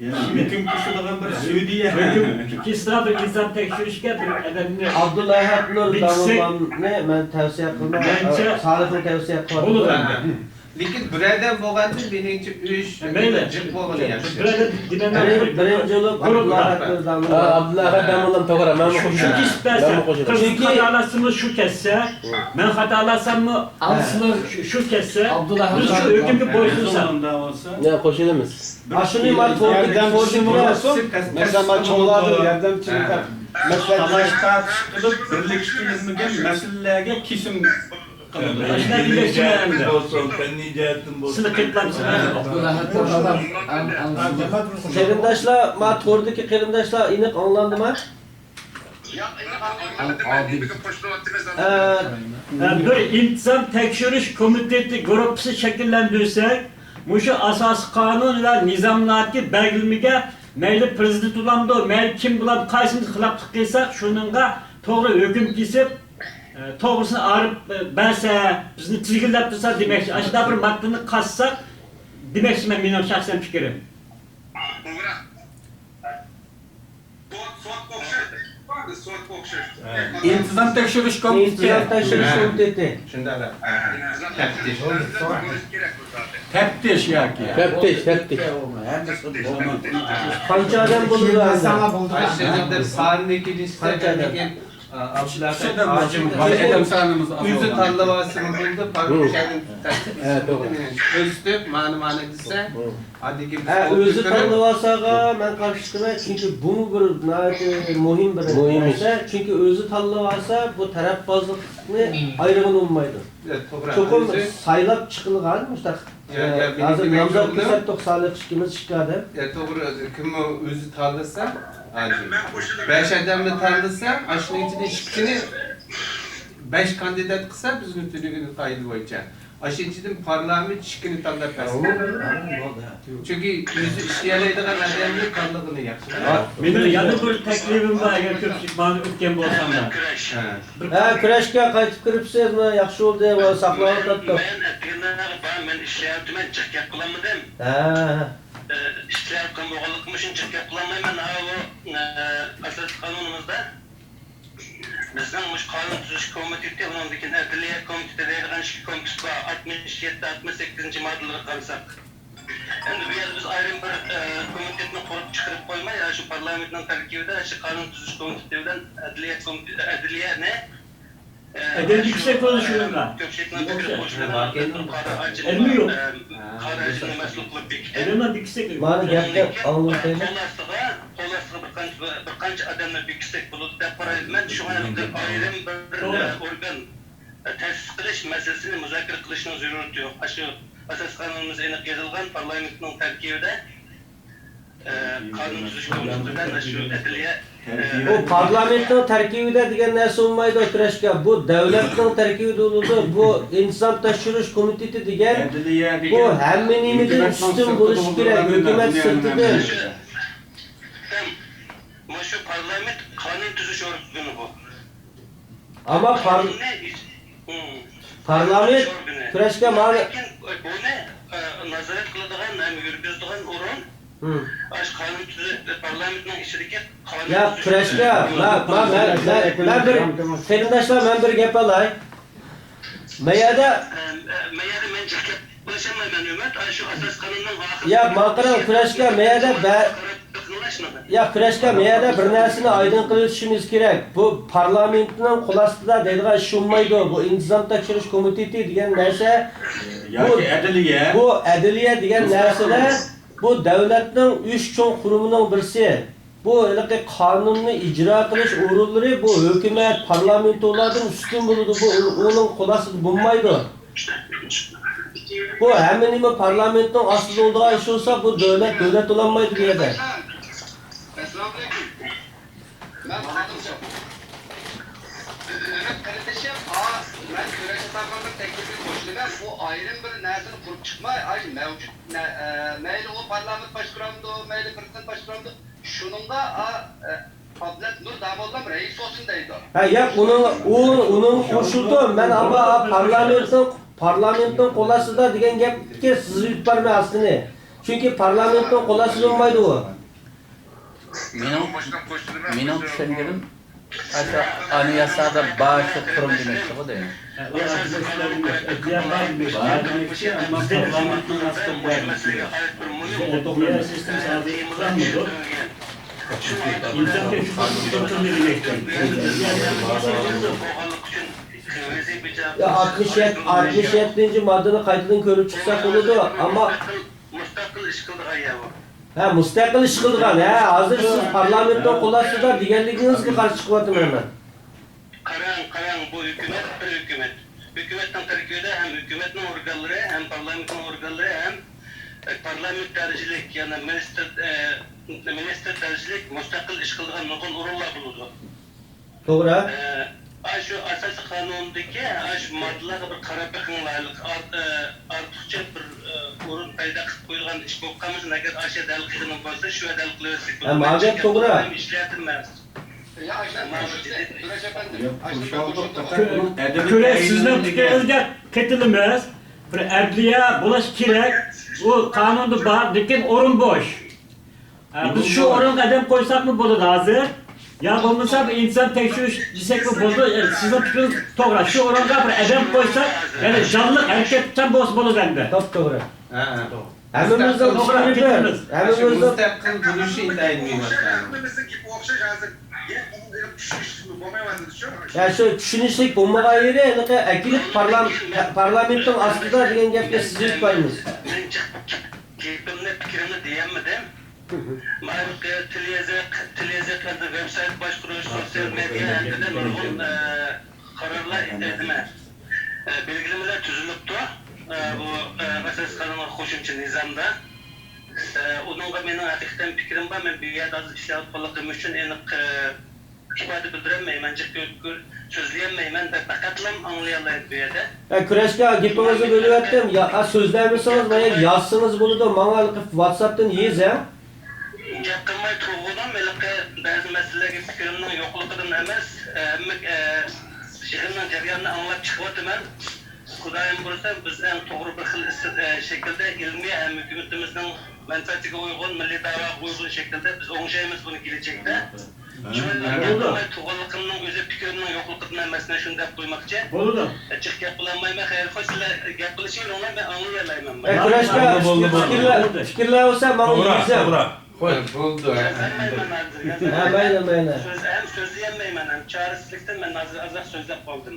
يەنى ھۆكۈم كېسىدىغان بىر سۈديە. ھۆكۈم كېسىدىغان بىر ئىنسان تەكشۈرۈشكە بىر ئادەمنى ئابدۇللا ئەھەتنۇر بىكسى داموللامنى مەن تەۋسىيە قىلماي، مەنچە سالىھنى تەۋسىيە قىلىۋاتىمەن. بولىدۇ ئەمدى. لېكىن بىر ئادەم بولغاندىن مېنىڭچە ئۈچ، مەيلى، جىق بولغىنى ياخشى. بىر ئادەم دېمەم. بىر-، بىرىنچى بولۇپ گۇرۇپ ئابدۇللا ئەھەتنۇر داموللا. ئا، ئابدۇللا ئەھەت داموللام توغرا، مەن شۇ، شۇ كېسىپ بەرسە، مەنمۇ قوشۇلىمەن. قىرىق خاتالاشسىمۇ شۇ كەتسە، مەن خاتالاشساممۇ شۇ، شۇ كەتسە، بىز شۇ ھۆكۈمگە بويسۇنساق. يا، قوشۇلىمىز. ئاشۇنى مانا توردىكى، توردىكى مەسىلەن، مانا چوڭلاردىن ياردەمچىلىك، مەسلىھەت، تالاش تارتىش قىلىپ، بىرلىككە كېلىنمىگەن مەسىلىلەرگە كېسىم قىلىدۇ. ئاشۇنداق دېمەكچىمەن ئەمدى. بولسۇن، پەننىي جەھەتتىن بولسۇن. سىلى قېتىلامسىلەر. قېرىنداشلار، ما توردىكى قېرىنداشلار ئېنىق ئاڭلاندىما؟ ئە، بىر ئىنتىزام تەكشۈرۈش كومىتېتى گۇرۇپپىسى شەكىللەندۈرسەك، مۇشۇ ئاساسىي قانۇن ۋە نىزاملاردىكى بەلگىلىمىگە مەيلى پىرېزىدېنت بولامدۇ، مەيلى كىم بولامدۇ، قايسىمىز خىلاپلىق قىلساق، شۇنىڭغا توغرا ھۆكۈم كېسىپ، ئە، توغرىسىنى ئايرىپ، ئە، بەرسە، بىزنى تىزگىنلەپ تۇرسا دېمەكچى. ئاشۇنداق بىر ماددىنى قاتساق دېمەكچىمەن، مېنىڭ شەخسەن پىكرىم. توغرا. سوت، سوت ئوخشاش. سوت ئوخشاش. ئىنتىزام تەكشۈرۈش كومىتېتى. ئىنتىزام تەكشۈرۈش كومىتېتى. شۇنداق. تەپتىش. تەپتىش ياكى. تەپتىش، تەپتىش. قانچە ئادەم بولىدۇ؟ ئاشۇ يەردە سانىنى كېلىشسە، قانچە ئادەم؟ ئابدۇللا ئۆزى تاللىۋالسىمۇ بولىدۇ، پارتىيەنى تەسىس قىلسىمۇ، مېنىڭ كۆرسىتىپ، مانا، مانا دېسە، ھە، ئۆزى تاللىۋالساغا مەن قارشى چىقىمەن، چۈنكى بۇمۇ بىر ناھايىتى مۇھىم بىر نەرسە. چۈنكى ئۆزى تاللىۋالسا، بۇ تەرەپبازلىقنى ئايرىغىلى بولمايدۇ. چوقۇم سايلاپ چىقىلغان مۇشۇنداق، ھازىر نامزات كۆرسەتتۇق، سالىھ ئىككىمىز ئىككى ئادەم. توغرا، كىم ئۆزى تاللىسا، ھازىر بەش ئادەمنى تاللىسا، ئاشۇنىڭ ئىچىدىن ئىككىنى، بەش كاندىدات قىلسا، بىزنىڭ تۈنۈگۈن قائىدە بويىچە، ئاشۇنىڭ ئىچىدىن پارلامېنت ئىككىنى تاللاپ بەرسۇن. چۈنكى ئۆزى ئىشلىيەلەيدىغان ئادەمنى تاللىغىنى ياخشى. مېنىڭ يەنە بىر تەكلىپىم بار، ئەگەر كۆپچىلىك ماڭا ئۆتكەن بولساڭلار. ھە. ھە، كۈرەشكە قايتىپ كىرىپسىز، مانا ياخشى بولدى، مانا ساقلاۋاتاتتۇق. مەن ئەتىگەندە بار، مەن ئىشلەۋاتىمەن، جىق گەپ قىلالمىدىم. ھە. ئىشلەۋاتقان بولغانلىقىم ئۈچۈن جىق گەپ قىلالمايمەن. ھا، بۇ، ئە، ئاساسىي قانۇنىمىزدا بىزنىڭ مۇشۇ قانۇن تۈزۈش كومىتېتى، ئۇنىڭدىن كېيىن ئەدلىيە كومىتېتى دەيدىغان ئىككى كومىتېت بار. ئاتمىش يەتتە، ئاتمىش سەككىزىنچى ماددىلىرىگە قارىساق. ئەمدى بۇ يەردە بىز ئايرىم بىر، ئە، كومىتېتنى قۇرۇپ چىقىرىپ قويماي، ئاشۇ پارلامېنتنىڭ تەركىبىدە ئاشۇ قانۇن تۈزۈش كومىتېتى بىلەن ئەدلىيە كومىتېتى، ئەدلىيەنى ئەدەم بىكسەك بولدى شۇنىڭغا. كۆپچىلىكنىڭ پىكرى قوشۇلغان ئىلمى يوق. قارار ھاجىمنى مەسئۇل قىلىپ بېكىتىپ، ئەدەملەر بىكسەك. مانا گەپنى ئاڭلىتايلى. قول ئاستىغا، قول ئاستىغا بىر قانچە، بىر قانچە ئادەمنى بېكىتسەك بولىدۇ دەپ قارايمەن. شۇڭا ئايرىم بىر، توغرا. ئورگان تەسىس قىلىش مەسىلىسىنى مۇزاكىرە قىلىشنىڭ زۆرۈرىيىتى يوق. ئاشۇ ئاساسىي قانۇنىمىزدا ئېنىق يېزىلغان پارلامېنتنىڭ تەركىبىدە، ئە، قانۇن تۈزۈش كومىتېتى بىلەن شۇ ئەدلىيە، ئە، ئۇ پارلامېنتنىڭ تەركىبىدە دېگەن نەرسە بولمايدۇ، كۈرەشكە. بۇ دۆلەتنىڭ تەركىبىدە بولىدۇ. بۇ ئىنتىزام تەكشۈرۈش كومىتېتى دېگەن، بۇ ھەممە نېمىدىن ئۈستۈن بولۇشى كېرەك، ھۆكۈمەت سىرتىدىن. مۇشۇ پارلامېنت قانۇن تۈزۈش ئورگىنى بۇ. ئەمما پار-، قانۇننى ئىج-، ھىم. پارلامېنت تۈزۈش ئورگىنى. كۈرەشكە مانا لېكىن بۇنى، ئە، نازارەت قىلىدىغان ھەم يۈرگۈزىدىغان ئورۇن، ھىم. ئاشۇ قانۇن تۈزۈش، پارلامېنتنىڭ ئىچىدىكى قانۇن ياق، تۈزۈش كۈرەشكە، ئورگىنى. مەن، مەن، مەن، مەن، مەن بىر، قېرىنداشلار، مەن بىر گەپ ئالاي. مەيەدە، ئە، ئە، مەيەدە مەن جىق گەپ قىلىشالمايمەن، ئۈمىد. ئاشۇ ئاساسىي قانۇننىڭ ئاخىرى. ياق، ماڭا قاراڭ، كۈرەشكە مەيەدە بە-، ياق، كۈرەشكە مەيەدە بىر نەرسىنى ئايدىڭ قىلىۋېتىشىمىز كېرەك. بۇ پارلامېنتنىڭ قول ئاستىدا دەيدىغان ئىش بولمايدۇ. بۇ ئىنتىزام تەكشۈرۈش كومىتېتى دېگەن نەرسە، بۇ، ياكى ئەدلىيە. بۇ ئەدلىيە دېگەن نەرسىلەر، بۇ دۆلەتنىڭ ئۈچ چوڭ قۇرۇمىنىڭ بىرسى. بۇ ھېلىقى قانۇننى ئىجرا قىلىش ئورۇنلىرى، بۇ ھۆكۈمەت، پارلامېنت ئۇلاردىن ئۈستۈن بولىدۇ. بۇ ئۇنىڭ قول ئاستىدا بولمايدۇ. بۇ ھەممە نېمە پارلامېنتنىڭ ئاستىدا بولىدىغان ئىش بولسا، بۇ دۆلەت، دۆلەت بولالمايدۇ بۇ يەردە. ئەسسالامۇئەلەيكۇم. مەن خادىمجان. ئۈمىد قېرىندىشىم، ئا، مەن كۈرەشكە بىر تەكلىپنى قوشۇلىمەن. بۇ ئايرىم بىر نەرسىنى قۇرۇپ چىقماي، ئاشۇ مەۋجۇت نە-، ئە، مەيلى ئۇ پارلامېنت باشقۇرامدۇ، مەيلى پىرېزىدېنت باشقۇرامدۇ، شۇنىڭدا، ئا، ئە، ئابلەت نۇر داموللام رەئىس بولسۇن دەيدۇ. ھە، ياق، ئۇنىڭ، ئۇ، ئۇنىڭ قوشۇلدى. مەن ئەمما پارلامېنتنىڭ، پارلامېنتنىڭ قول ئاستىدا دېگەن گەپكە سىزىۋېتىپ بارىمەن ئاستىنى. چۈنكى پارلامېنتنىڭ قول ئاستىدا بولمايدۇ ئۇ. مېنىڭ، مېنىڭ چۈشەنگىنىم، ئاشۇ ئانىياسادا باشلىق قۇرۇم دېمەكچىغۇ دەيمەن. يا، ئاتمىش يەتتىنچى ماددىنى قايتىدىن كۆرۈپ چىقساق بولىدۇ، ئەمما مۇستەقىل ئىش قىلىدىغان يا بۇ. ھە، مۇستەقىل ئىش قىلىدىغان. ھە، ھازىر سىز پارلامېنتنىڭ قول ئاستىدا دېگەنلىكىڭىزگە قارشى چىقىۋاتىمەن مەن. قاراڭ، قاراڭ، بۇ ھۆكۈمەت بىر ھۆكۈمەت. ھۆكۈمەتنىڭ تەركىبىدە ھەم ھۆكۈمەتنىڭ ئورگانلىرى، ھەم پارلامېنتنىڭ ئورگانلىرى، ھەم، ئە، پارلامېنت دەرىجىلىك، يەنى مىنىستىر، ئە، مىنىستىر دەرىجىلىك مۇستەقىل ئىش قىلىدىغان نۇرغۇن ئورۇنلار بولىدۇ. توغرا. ئە، ئاشۇ ئاساسىي قانۇندىكى ئاشۇ ماددىلارغا بىر قاراپ بېقىڭلار. ئارت-، ئە، ئارتۇقچە بىر، ئە، ئورۇن پەيدا قىلىپ قويىدىغان ئىش بولۇپ قالمىسۇن. ئەگەر ئاشۇ ھەل قىلغىنىم بولسا، شۇ ھەل قىلىۋەتسەك بولىدۇ. ھە، ماڭا گەپ توغرا. ئىشلەتمەس. كۈرەش، سىزنىڭ پىكرىڭىزگە قېتىلىمىز. بىر ئەدلىيە بولۇش كېرەك. ئۇ قانۇندا بار، لېكىن ئورۇن بوش. ھە، بىز شۇ ئورۇنغا ئادەم قويساقمۇ بولىدۇ ھازىر. يا بولمىسا بىر ئىنتىزام تەكشۈرۈش دېسەكمۇ بولىدۇ. ئە، سىزنىڭ پىكرىڭىز توغرا. شۇ ئورۇنغا بىر ئادەم قويساق، يەنى جانلىق ھەرىكەتچان بولسا بولىدۇ ئەمدى. توپ-توغرا. ھە، ھە. ھەممىمىزنىڭ توغرا پىكرىمىز، ھەممىمىزنىڭ مۇستەقىل بولۇشى ئىنتايىن مۇھىم. ھە، شۇ چۈشىنىشلىك بولمىغان يېرى، ھېلىقى ئەكېلىپ پارلام-، پارلامېنتنىڭ ئاستىدا دېگەن گەپكە سىزىۋېتىپ بارىمىز. گېپىمنى، پىكرىمنى دېيەلمىدىم. مانا بۇ تىل يېزىق، تىل يېزىق ھەمدە ۋېبسايت باشقۇرۇش، سوتسىيال مېدىيا ھەققىدە نۇرغۇن، ئە، قارارلار ئېيتايتتىم. ئە، بەلگىلىمىلەر تۈزۈلۈپتۇ. ئە، بۇ، ئە، ئاساسىي قانۇنغا قوشۇمچە نىزامدا. ئۇنىڭغا مېنىڭ ھەقىقەتەن پىكرىم بار. مەن بۇ يەردە ھازىر ئىشلەۋاتقانلىقىم ئۈچۈن ئېنىق ئىپادە بىلدۈرەلمەيمەن، جىق كۆ-، سۆزلىيەلمەيمەن دەپ پەقەتلا ئاڭلىيالايدۇ بۇ يەردە. ئە، كۈرەشكە گېپىڭىزنى بۆلۈۋەتتىم. يا، ئە، سۆزلەيمىسىڭىز، مانا يازسىڭىز بولىدۇ. ماڭا ھېلىقى ۋاتساپتىن يېزىڭ. گەپ قىلماي تۇرغۇدىم، ھېلىقى بەزى مەسىلىلەرگە پىكرىمنىڭ يوقلۇقىدىن ئەمەس، ھەممە، ئە، يىغىننىڭ جەريانىنى ئاڭلاپ چىقىۋاتىمەن. خۇدايىم بۇيرۇسا، بىز ئەڭ توغرا بىر خىل ئىس-، ئە، شەكىلدە ئىلمىي ھەم ھۆكۈمىتىمىزنىڭ مەنپەئەتىگە ئۇيغۇن، مىللىي دەۋاغا ئۇيغۇن شەكىلدە بىز ئوڭشايمىز بۇنى كېلەچەكتە. شۇڭا بولىدۇ. تۇرغانلىقىمنىڭ ئۆزى پىكرىمنىڭ يوقلۇقىدىن ئەمەس، مەن شۇنى دەپ قويماقچى. بولىدۇ. جىق گەپ قىلالمايمەن، خەير، خوش، سىلەر گەپ قىلىشىۋېرىڭلار، مەن ئاڭلىيالايمەن. ئە، كۈرەشكە بولدى، بولدى، پىكىرلەر، بولدى. پىكىرلەر بولسا ماڭا توغرا، يېزىڭ. توغرا. خوش. بولدى. ھە، مەيلى، مەيلى. سۆز، ھەم سۆزلىيەلمەيمەن، ھەم چارىسىزلىكتىن مەن ھازىر ئازراق سۆزلەپ قالدىم.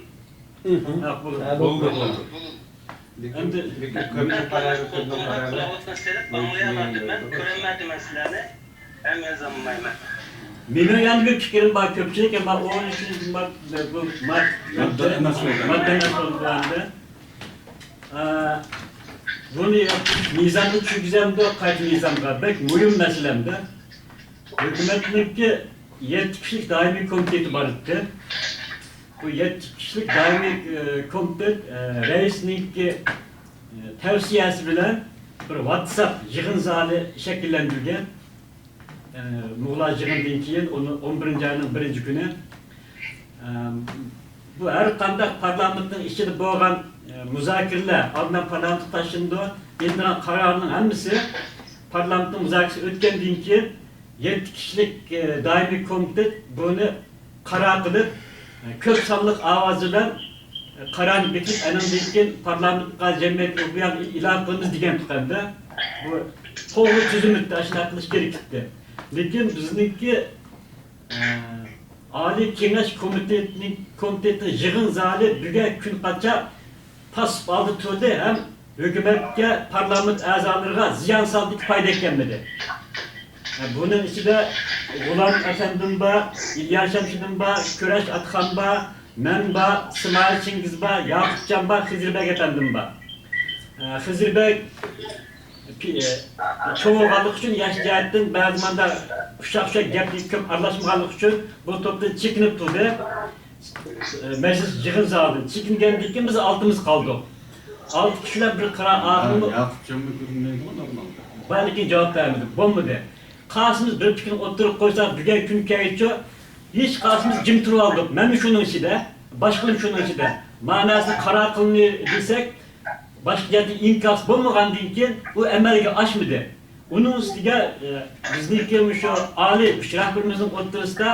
ھە، بولدى. بولدى، بولدى. لېكىن، لېكىن كۆپنىڭ قارارى، كۆپنىڭ قارارى. قۇلاقلىقنى سېلىپ ئاڭلىيالمىدىم مەن، كۆرەلمەيمەن سىلەرنى، ھەم يازالمايمەن. مېنىڭ يەنە بىر پىكرىم بار، كۆپچىلىك، ئەمما ئۇنىڭ ئۈچۈن ماد-، بۇ ماد-، ماددا ئەمەس بولدى. ماددا ئەمەس بولدى بۇ ئەمدى. ئە، بۇنى نىزامغا چۈشۈرگۈزەمدۇ، قايتا نىزامغا؟ بەك مۇھىم مەسىلەمدۇ. ھۆكۈمەتنىڭكى يەتتە كىشىلىك دائىمىي كومىتېتى بار ئىدى. بۇ يەتتە كىشىلىك دائىمىي، ئە، كومىتېت، ئە، رەئىسىنىڭكى، ئە، تەۋسىيەسى بىلەن بىر ۋاتساپ يىغىن زالى شەكىللەندۈرگەن. ئە، مۇغلار يىغىنىدىن كېيىن، ئۇنى ئون بىرىنچى ئاينىڭ بىرىنچى كۈنى. ئە، بۇ ھەر قانداق پارلامېنتنىڭ ئىچىدە بولغان، ئە، مۇزاكىرىلەر ئالدىن پارلامېنتقا تاشلىنىدۇ. ئېلىنغان قارارنىڭ ھەممىسى پارلامېنتنىڭ مۇزاكىرىسى ئۆتكەندىن كېيىن، يەتتە كىشىلىك، ئە، دائىمىي كومىتېت بۇنى قارار قىلىپ، ئە، كۆپ سانلىق ئاۋاز بىلەن، ئە، قارارنى بېكىتىپ، ئاندىن كېيىن پارلامېنتقا، جەمئىيەتكە بۇ يەرنى ئېلان قىلىمىز دېگەن ئىدى. بۇ توغرا تۈزۈم ئىدى، ئاشۇنداق قىلىش كېرەك ئىدى. لېكىن بىزنىڭكى ئالىي كېڭەش كومىتېتىنىڭ، كومىتېتىنىڭ يىغىن زالى بۈگۈن كۈنگىچە پاسسىپ ھالدا تۇردى ھەم ھۆكۈمەتكە، پارلامېنت ئەزالىرىغا زىيان سالدى، پايدا ئەكەلمىدى. بۇنىڭ ئىچىدە غۇلام ئەپەندىم بار، ئىلياس شەمشىدىن بار، كۈرەش ئاتىخان بار، مەن بار، ئىسمائىل چىڭگىز بار، ياقۇپجان بار، خىزىر بەگ ئەپەندىم بار. خىزىر بەگ پى-، ئە، چوڭ بولغانلىقى ئۈچۈن، ياش جەھەتتىن بەزى ماندا ئۇششاق-ئۇششاق گەپكە كۆپ ئارىلاشمىغانلىقى ئۈچۈن بۇ توپتىن چېكىنىپ تۇردى. ئە، مەجلىس يىغىن زالىدىن چېكىنگەندىن كېيىن بىز ئالتىمىز قالدۇق. ئالتە كىشىلەر بىر قارار ئاخىرىدا ياقۇپجانمۇ كۆرۈنمەيدىغۇ نورمالدا. بەلكى جاۋاب بەرمىدى. بولمىدى. قاسىمىز بىر پىكىرنى ئوتتۇرىغا قويساق، بۈگۈن كۈن كەلگۈچە ھېچ قاسىمىز جىم تۇرۇۋالدۇق. مەنمۇ شۇنىڭ ئىچىدە، باشقىلىرمۇ شۇنىڭ ئىچىدە. مەنىسىنى قارار قىلىنى دېسەك، باشقا جەھەتتىن ئىنكاس بولمىغاندىن كېيىن، ئۇ ئەمەلگە ئاشمىدى. ئۇنىڭ ئۈستىگە، ئە، بىزنىڭكى مۇشۇ ئالىي ئۈچ رەھبىرىمىزنىڭ ئوتتۇرىسىدا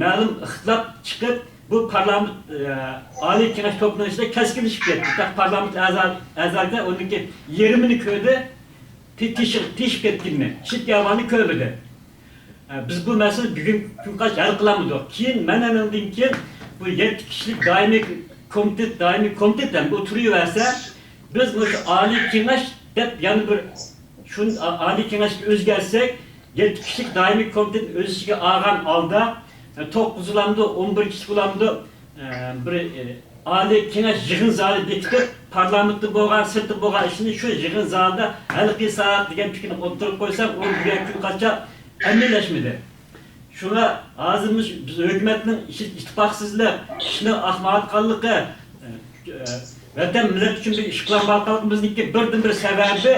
مەلۇم ئىختىلاپ چىقىپ، بۇ پارلامېنت، ئە، ئالىي كېڭەش توپىنىڭ ئىچىدە كەسكىنلىشىپ كەتتى. پارلامېنت ئەزا-، ئەزالىرى ئۇنىڭكى يېرىمىنى كۆردى، تى-، تېشىپ، تېشىپ كەتكىنىنى، ئىشىك ياۋانى كۆرمىدى. ئە، بىز بۇ مەسىلىنى بۈگۈنكى كۈنگىچە ھەل قىلالمىدۇق. كېيىن مەن ئاندىن كېيىن بۇ يەتتە كىشىلىك دائىمىي كومىتېت، دائىمىي كومىتېت ھەم ئولتۇرۇۋەرسە، بىز مۇشۇ ئالىي كېڭەش دەپ يەنە بىر شۇ ئا-، ئالىي كېڭەشكە ئۆزگەرتسەك، يەتتە كىشىلىك دائىمىي كومىتېتنى ئۆز ئىچىگە ئالغان ھالدا، ئە، توققۇز بولامدۇ، ئون بىر كىشىلىك بولامدۇ، ئە، بىر، ئە، ئالىي كېڭەش يىغىن زالى بېكىتىپ، پارلامېنتتا بولغان، سىرتتا بولغان ئىشنى شۇ يىغىن زالىدا ھەل قىلساق دېگەن پىكىرنى ئوتتۇرىغا قويسام، ئۇ بۈگۈنكى كۈنگىچە ئەمەلىيلەشمىدى. شۇڭا ھازىر مۇشۇ بىز ھۆكۈمەتنىڭ ئىچىدە ئىتتىپاقسىزلىق، ئىشنىڭ ئاقمايۋاتقانلىقى، ئە، ۋەتەن، مىللەت ئۈچۈن بىر ئىش قىلالمايۋاتقانلىقىمىزنىڭكى بىردىنبىر سەۋەبى،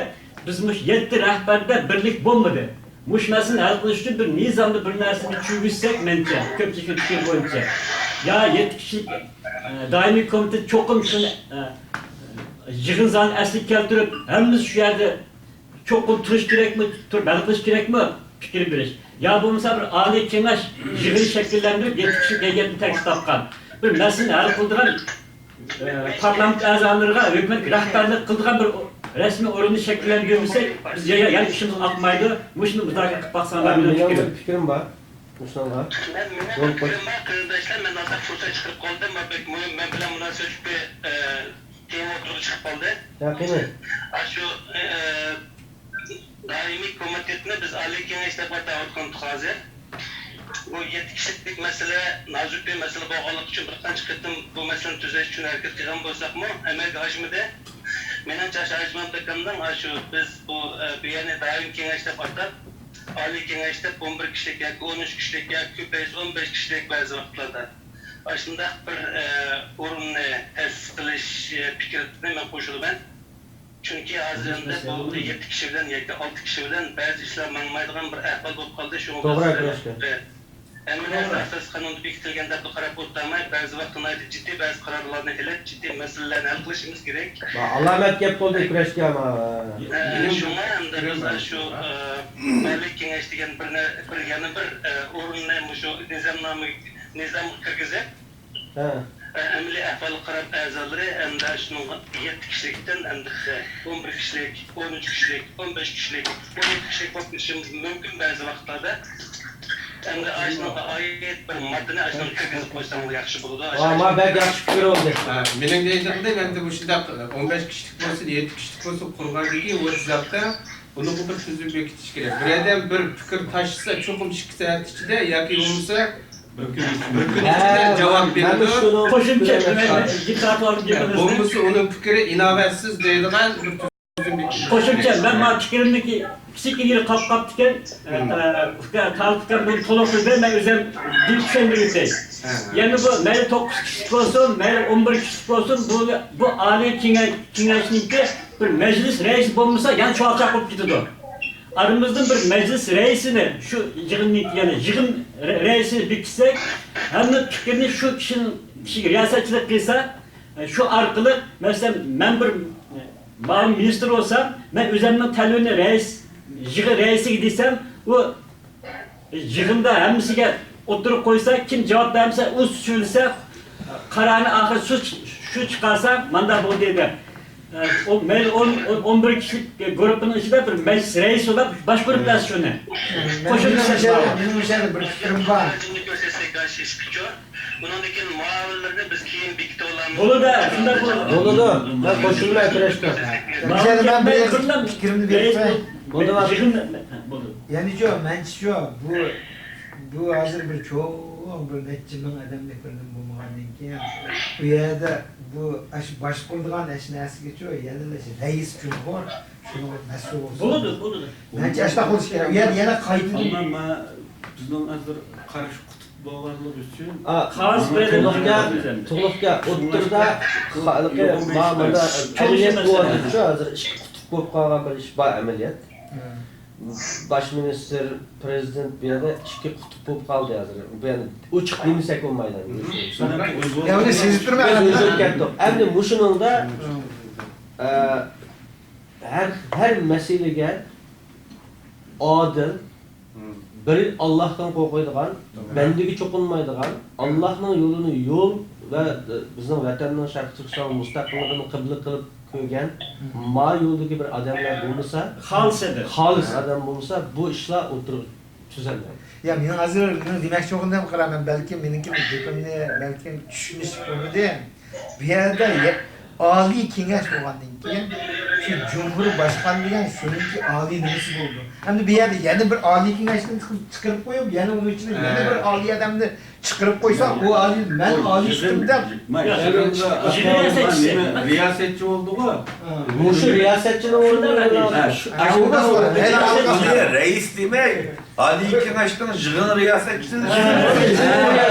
بىز مۇشۇ يەتتە رەھبەردە بىرلىك بولمىدى. مۇشۇ مەسىلىنى ھەل قىلىش ئۈچۈن بىر نىزامدا بىر نەرسىنى چۈشۈرگۈزسەك، مەنچە، كۆپچىلىكنىڭ پىكرى بويىچە، يا يەتتە كىشىلىك، ئە، دائىمىي كومىتېت چوقۇم شۇنى، ئە، يىغىن زالىنى ئەسلىگە كەلتۈرۈپ، ھەممىمىز شۇ يەردە چوقۇم تۇرۇش كېرەكمۇ، تۇرۇپ ھەل قىلىش كېرەكمۇ، پىكىر بېرىش. يا بولمىسا بىر ئالىي كېڭەش يىغىنى شەكىللەندۈرۈپ، يەتتە كىشىلىك ھەيئەتنى تەكلىپ تاپقان. بىر مەسىلىنى ھەل قىلىدىغان، ئە، پارلامېنت ئەزالىرىغا ھۆكۈمەتكە رەھبەرلىك قىلىدىغان بىر رەسمىي ئورۇننى شەكىللەندۈرمىسەك، بىز يەنە، يەنە ئىشىمىز ئاقمايدۇ. مۇشۇنى مۇزاكىرە قىلىپ باقساڭلار، مېنىڭ مېنىڭ پىكرىم. بىر پىكرىم بار مۇشۇنىڭغا. مەن، مېنىڭ بىر پىكرىم بار، قېرىنداشلار، مەن ھازىر پۇرسەت چىقىرىپ قالدىم، بەك مۇھىم، مەن بىلەن مۇناسىۋەتلىك بىر، ئە، تېما ئوتتۇرىغا چىقىپ قالدى. يا، قېنى. ئاشۇ، ئە، دائىمىي كومىتېتنى بىز ئالىي كېڭەش دەپ ئاتاۋاتقانتۇق ھازىر. بۇ يەتتە كىشىلىك مەسىلە نازۇك بىر مەسىلە بولغانلىقى ئۈچۈن بىر قانچە قېتىم بۇ مەسىلىنى تۈزەش ئۈچۈن ھەرىكەت قىلغان بولساقمۇ، ئەمەلگە ئاشمىدى. مېنىڭچە، ئاشۇ ھاجىمامۇت ئاكامنىڭ ئاشۇ بىز بۇ، ئە، بۇ يەرنى دائىمىي كېڭەش دەپ ئاتاپ، ئالىي كېڭەش دەپ ئون بىر كىشىلىك ياكى ئون ئۈچ كىشىلىك ياكى كۆپەيسە ئون بەش كىشىلىك بەزى ۋاقىتلاردا. ئاشۇنداق بىر، ئە، ئورۇننى تەسىس قىلىش، ئە، پىكرىنى مەن قوشۇلىمەن. چۈنكى ھازىر ئەمدى بۇ يەتتە كىشى بىلەن ياكى ئالتە كىشى بىلەن بەزى ئىشلار ماڭمايدىغان بىر ئەھۋال بولۇپ قالدى. شۇڭا توغرا بىز ئەكرەم ئاكا. ھەممە نەرسە ئاساسىي قانۇندا بېكىتىلگەن دەپلا قاراپ ئولتۇرماي، بەزى ۋاقىتتا ناھايىتى جىددىي بەزى قارارلارنى ئېلىپ، جىددىي مەسىلىلەرنى ھەل قىلىشىمىز كېرەك. ئالامەت گەپ بولدى كۈرەشكە، ئەمما. ئە، شۇڭا ئەمدى بىز شۇ، ئە، ئالىي كېڭەش دېگەن بىر نە-، بىر، يەنە بىر، ئە، ئورۇننى مۇشۇ نىزامنامە، نىزامغا كىرگۈزۈپ، ھە. ئەمەلىي ئەھۋالغا قاراپ ئەزالىرى ئەمدى شۇنىڭغا يەتتە كىشىلىكتىن ئەمدى ئون بىر كىشىلىك، ئون ئۈچ كىشىلىك، ئون بەش كىشىلىك، ئون يەتتە كىشىلىك بولۇپ كېتىشىمىز مۇمكىن بەزى ۋاقىتلاردا. ئەمدى ئاشۇنىڭغا ئائىت بىر ماددىنى ئاشۇنىڭغا كىرگۈزۈپ قويساڭلار ياخشى بولىدۇ. ۋاي، ما بەك ياخشى پىكىر بولدى. ھە، مېنىڭ دەيدىغىنىم ئەمدى مۇشۇنداق ئون بەش كىشىلىك بولسۇن، يەتتە كىشىلىك بولسۇن قۇرغاندىن كېيىن ۋاقتىدا ئۇنىڭغا بىر تۈزۈم بېكىتىش كېرەك. بىر ئادەم بىر پىكىر تاشلىسا، چوقۇم ئىككى سائەت ئىچىدە ياكى بولمىسا بىر كۈن ئىچىدە، بىر كۈن ئىچىدە ھە، جاۋاب مەن بېرىدۇ. شۇنىڭ قوشۇمچە، بىلەن مەن دىكتاتور دېگىنىمىزنى بولمىسا ئۇنىڭ پىكرى ئىناۋەتسىز دەيدىغان بىر تۈزۈم بېكىتىش. قوشۇمچە، مەن مانا پىكرىمدىكى كىچىك ئىگىلىك قاپ قاپتىكەن. مم. ئە، ئە، تالىپ ئۇكام بۇنى تولۇق بىلدى، مەن ئۆزۈم دىل چۈشەندۈرۈپ ئۆتەي. ھە، ھە. يەنى بۇ مەيلى توققۇز كىشىلىك بولسۇن، مەيلى ئون بىر كىشىلىك بولسۇن، بۇ، بۇ ئالىي كېڭە-، كېڭەشنىڭكى بىر مەجلىس رەئىسى بولمىسا، يەنە چۇۋالچاق بولۇپ كېتىدۇ. ئارىمىزدىن بىر مەجلىس رەئىسىنى، شۇ يىغىننى، يەنى يىغىن رە-، رەئىسىنى بېكىتسەك، ھەممە پىكىرنى شۇ كىشىنىڭ، كىشىگە رىياسەتچىلىك قىلسا، شۇ ئارقىلىق، مەسىلەن، مەن بىر مۇئاۋىن مىنىستىر بولسام، مەن ئۆزۈمنىڭ تەلىپىمنى رەئىس، يىغىن رەئىسىگە دېسەم، ئۇ يىغىندا ھەممىسىگە ئوتتۇرىغا قويسا، كىم جاۋاب بەرمىسە، ئۇ سۈلىسە، قارارنى ئاخىرى شۇ، شۇ چىقارسا، ماندا بولدى دەپ. ئۇ مەيلى ئون، ئون، ئون بىر كىشىلىك گۇرۇپپىنىڭ ئىچىدە بىر مەجلىس رەئىسى بولۇپ باشقۇرۇپ بەرسە شۇنى. مېنىڭ، قوشۇمچە مېنىڭ مۇشۇ يەردە، مېنىڭ مۇشۇ يەردە بىر پىكرىم بار. ئۇنىڭدىن كېيىن مۇئاۋىنلىرىنى بىز كېيىن بېكىتىۋالامىز. بولىدۇ، شۇنداق بولىدۇ. بولىدۇ. مەن قوشۇلماي كۈرەشتە. مۇشۇ يەردە مەن بىر پىكرىمنى بېرىپ قوياي. بولدى. يەنىچۇ، مەنچىچۇ، بۇ، بۇ ھازىر بىر چوڭ، بىر نەچچە مىڭ ئادەملىك بىردىن بولمىغاندىن كېيىن، بۇ يەردە بۇ ئاشۇ باشقۇرىدىغان ئاشۇ نەرسىگىچۇ، يەنىلا شۇ رەئىس جۇمھۇر شۇنىڭغا مەسئۇل بولسۇن. بولىدۇ، بولىدۇ. مەنچە ئاشۇنداق بولۇشى كېرەك. ئۇ يەردە يەنە قايتىدىن. ئەمما ما-، بىزنىڭ ھازىر قارشى قۇتۇپ بولغانلىقى ئۈچۈن، ئا، خالىس بىر ئادەم تۇغلۇقكە، تۇغلۇقكە ئوتتۇرىدا خەلقى ما-، مانا ئەمەلىيەت بولۇۋاتىدۇ، ھازىر ئىككى قۇتۇپ بولۇپ قالغان بىر ئىش بار، ئەمەلىيەت. باش مىنىستىر، پرېزىدېنت بۇ يەردە ئىككى قۇتۇپ بولۇپ قالدى ھازىر. بۇ يەردە ئوچۇق دېمىسەك بولمايدۇ. يا، ئۇنى سېزىپ تۇرىمەن. بىز ئۆزگىرىپ كەتتۇق. ئەمدى مۇشۇنىڭدا، ئە، ھەر، ھەر مەسىلىگە ئادىل، بىر ئاللاھتىن قورقىدىغان، بەندىگە چوقۇنمايدىغان، ئاللاھنىڭ يولىنى يول ۋە بىزنىڭ ۋەتەننىڭ شەرقىي تۈركىستان مۇستەقىللىقىنى قىبلە قىلىپ كۆرگەن، ما يولدىكى بىر ئادەملەر بولمىسا، خالىس ئادەم. خالىس ئادەم بولمىسا، بۇ ئىشلار ئوتتۇرىغا تۈزەلمەيدۇ. يا، مېنىڭ ھازىر مېنىڭ دېمەكچى بولغىنىمنى قاراڭ، مەن بەلكىم مېنىڭكى گېپىمنى بەلكىم چۈشىنىش بولمىدى. بۇ يەردە يە-، ئالىي كېڭەش بولغاندىن كېيىن، شۇ جۇمھۇر باشقان دېگەن شۇنىڭكى ئالىي نېمىسى بولىدۇ؟ ئەمدى بۇ يەردە يەنە بىر ئالىي كېڭەشنى چىقىرىپ قويۇپ، يەنە ئۇنىڭ ئىچىدە يەنە بىر ئالىي ئادەمنى چىقىرىپ قويسا، ئۇ ئالىي، مەن ئالىي چىقتىم دەپ. يىغىن رىياسەتچىسى. رىياسەتچى بولدىغۇ. مۇشۇ رىياسەتچىنىڭ ئورنىدا. ھە، شۇ، ھە، ئاشۇنداق ئۇ رەئىس دېمەي. ئالىي كېڭەشنىڭ يىغىن رىياسەتچىسى.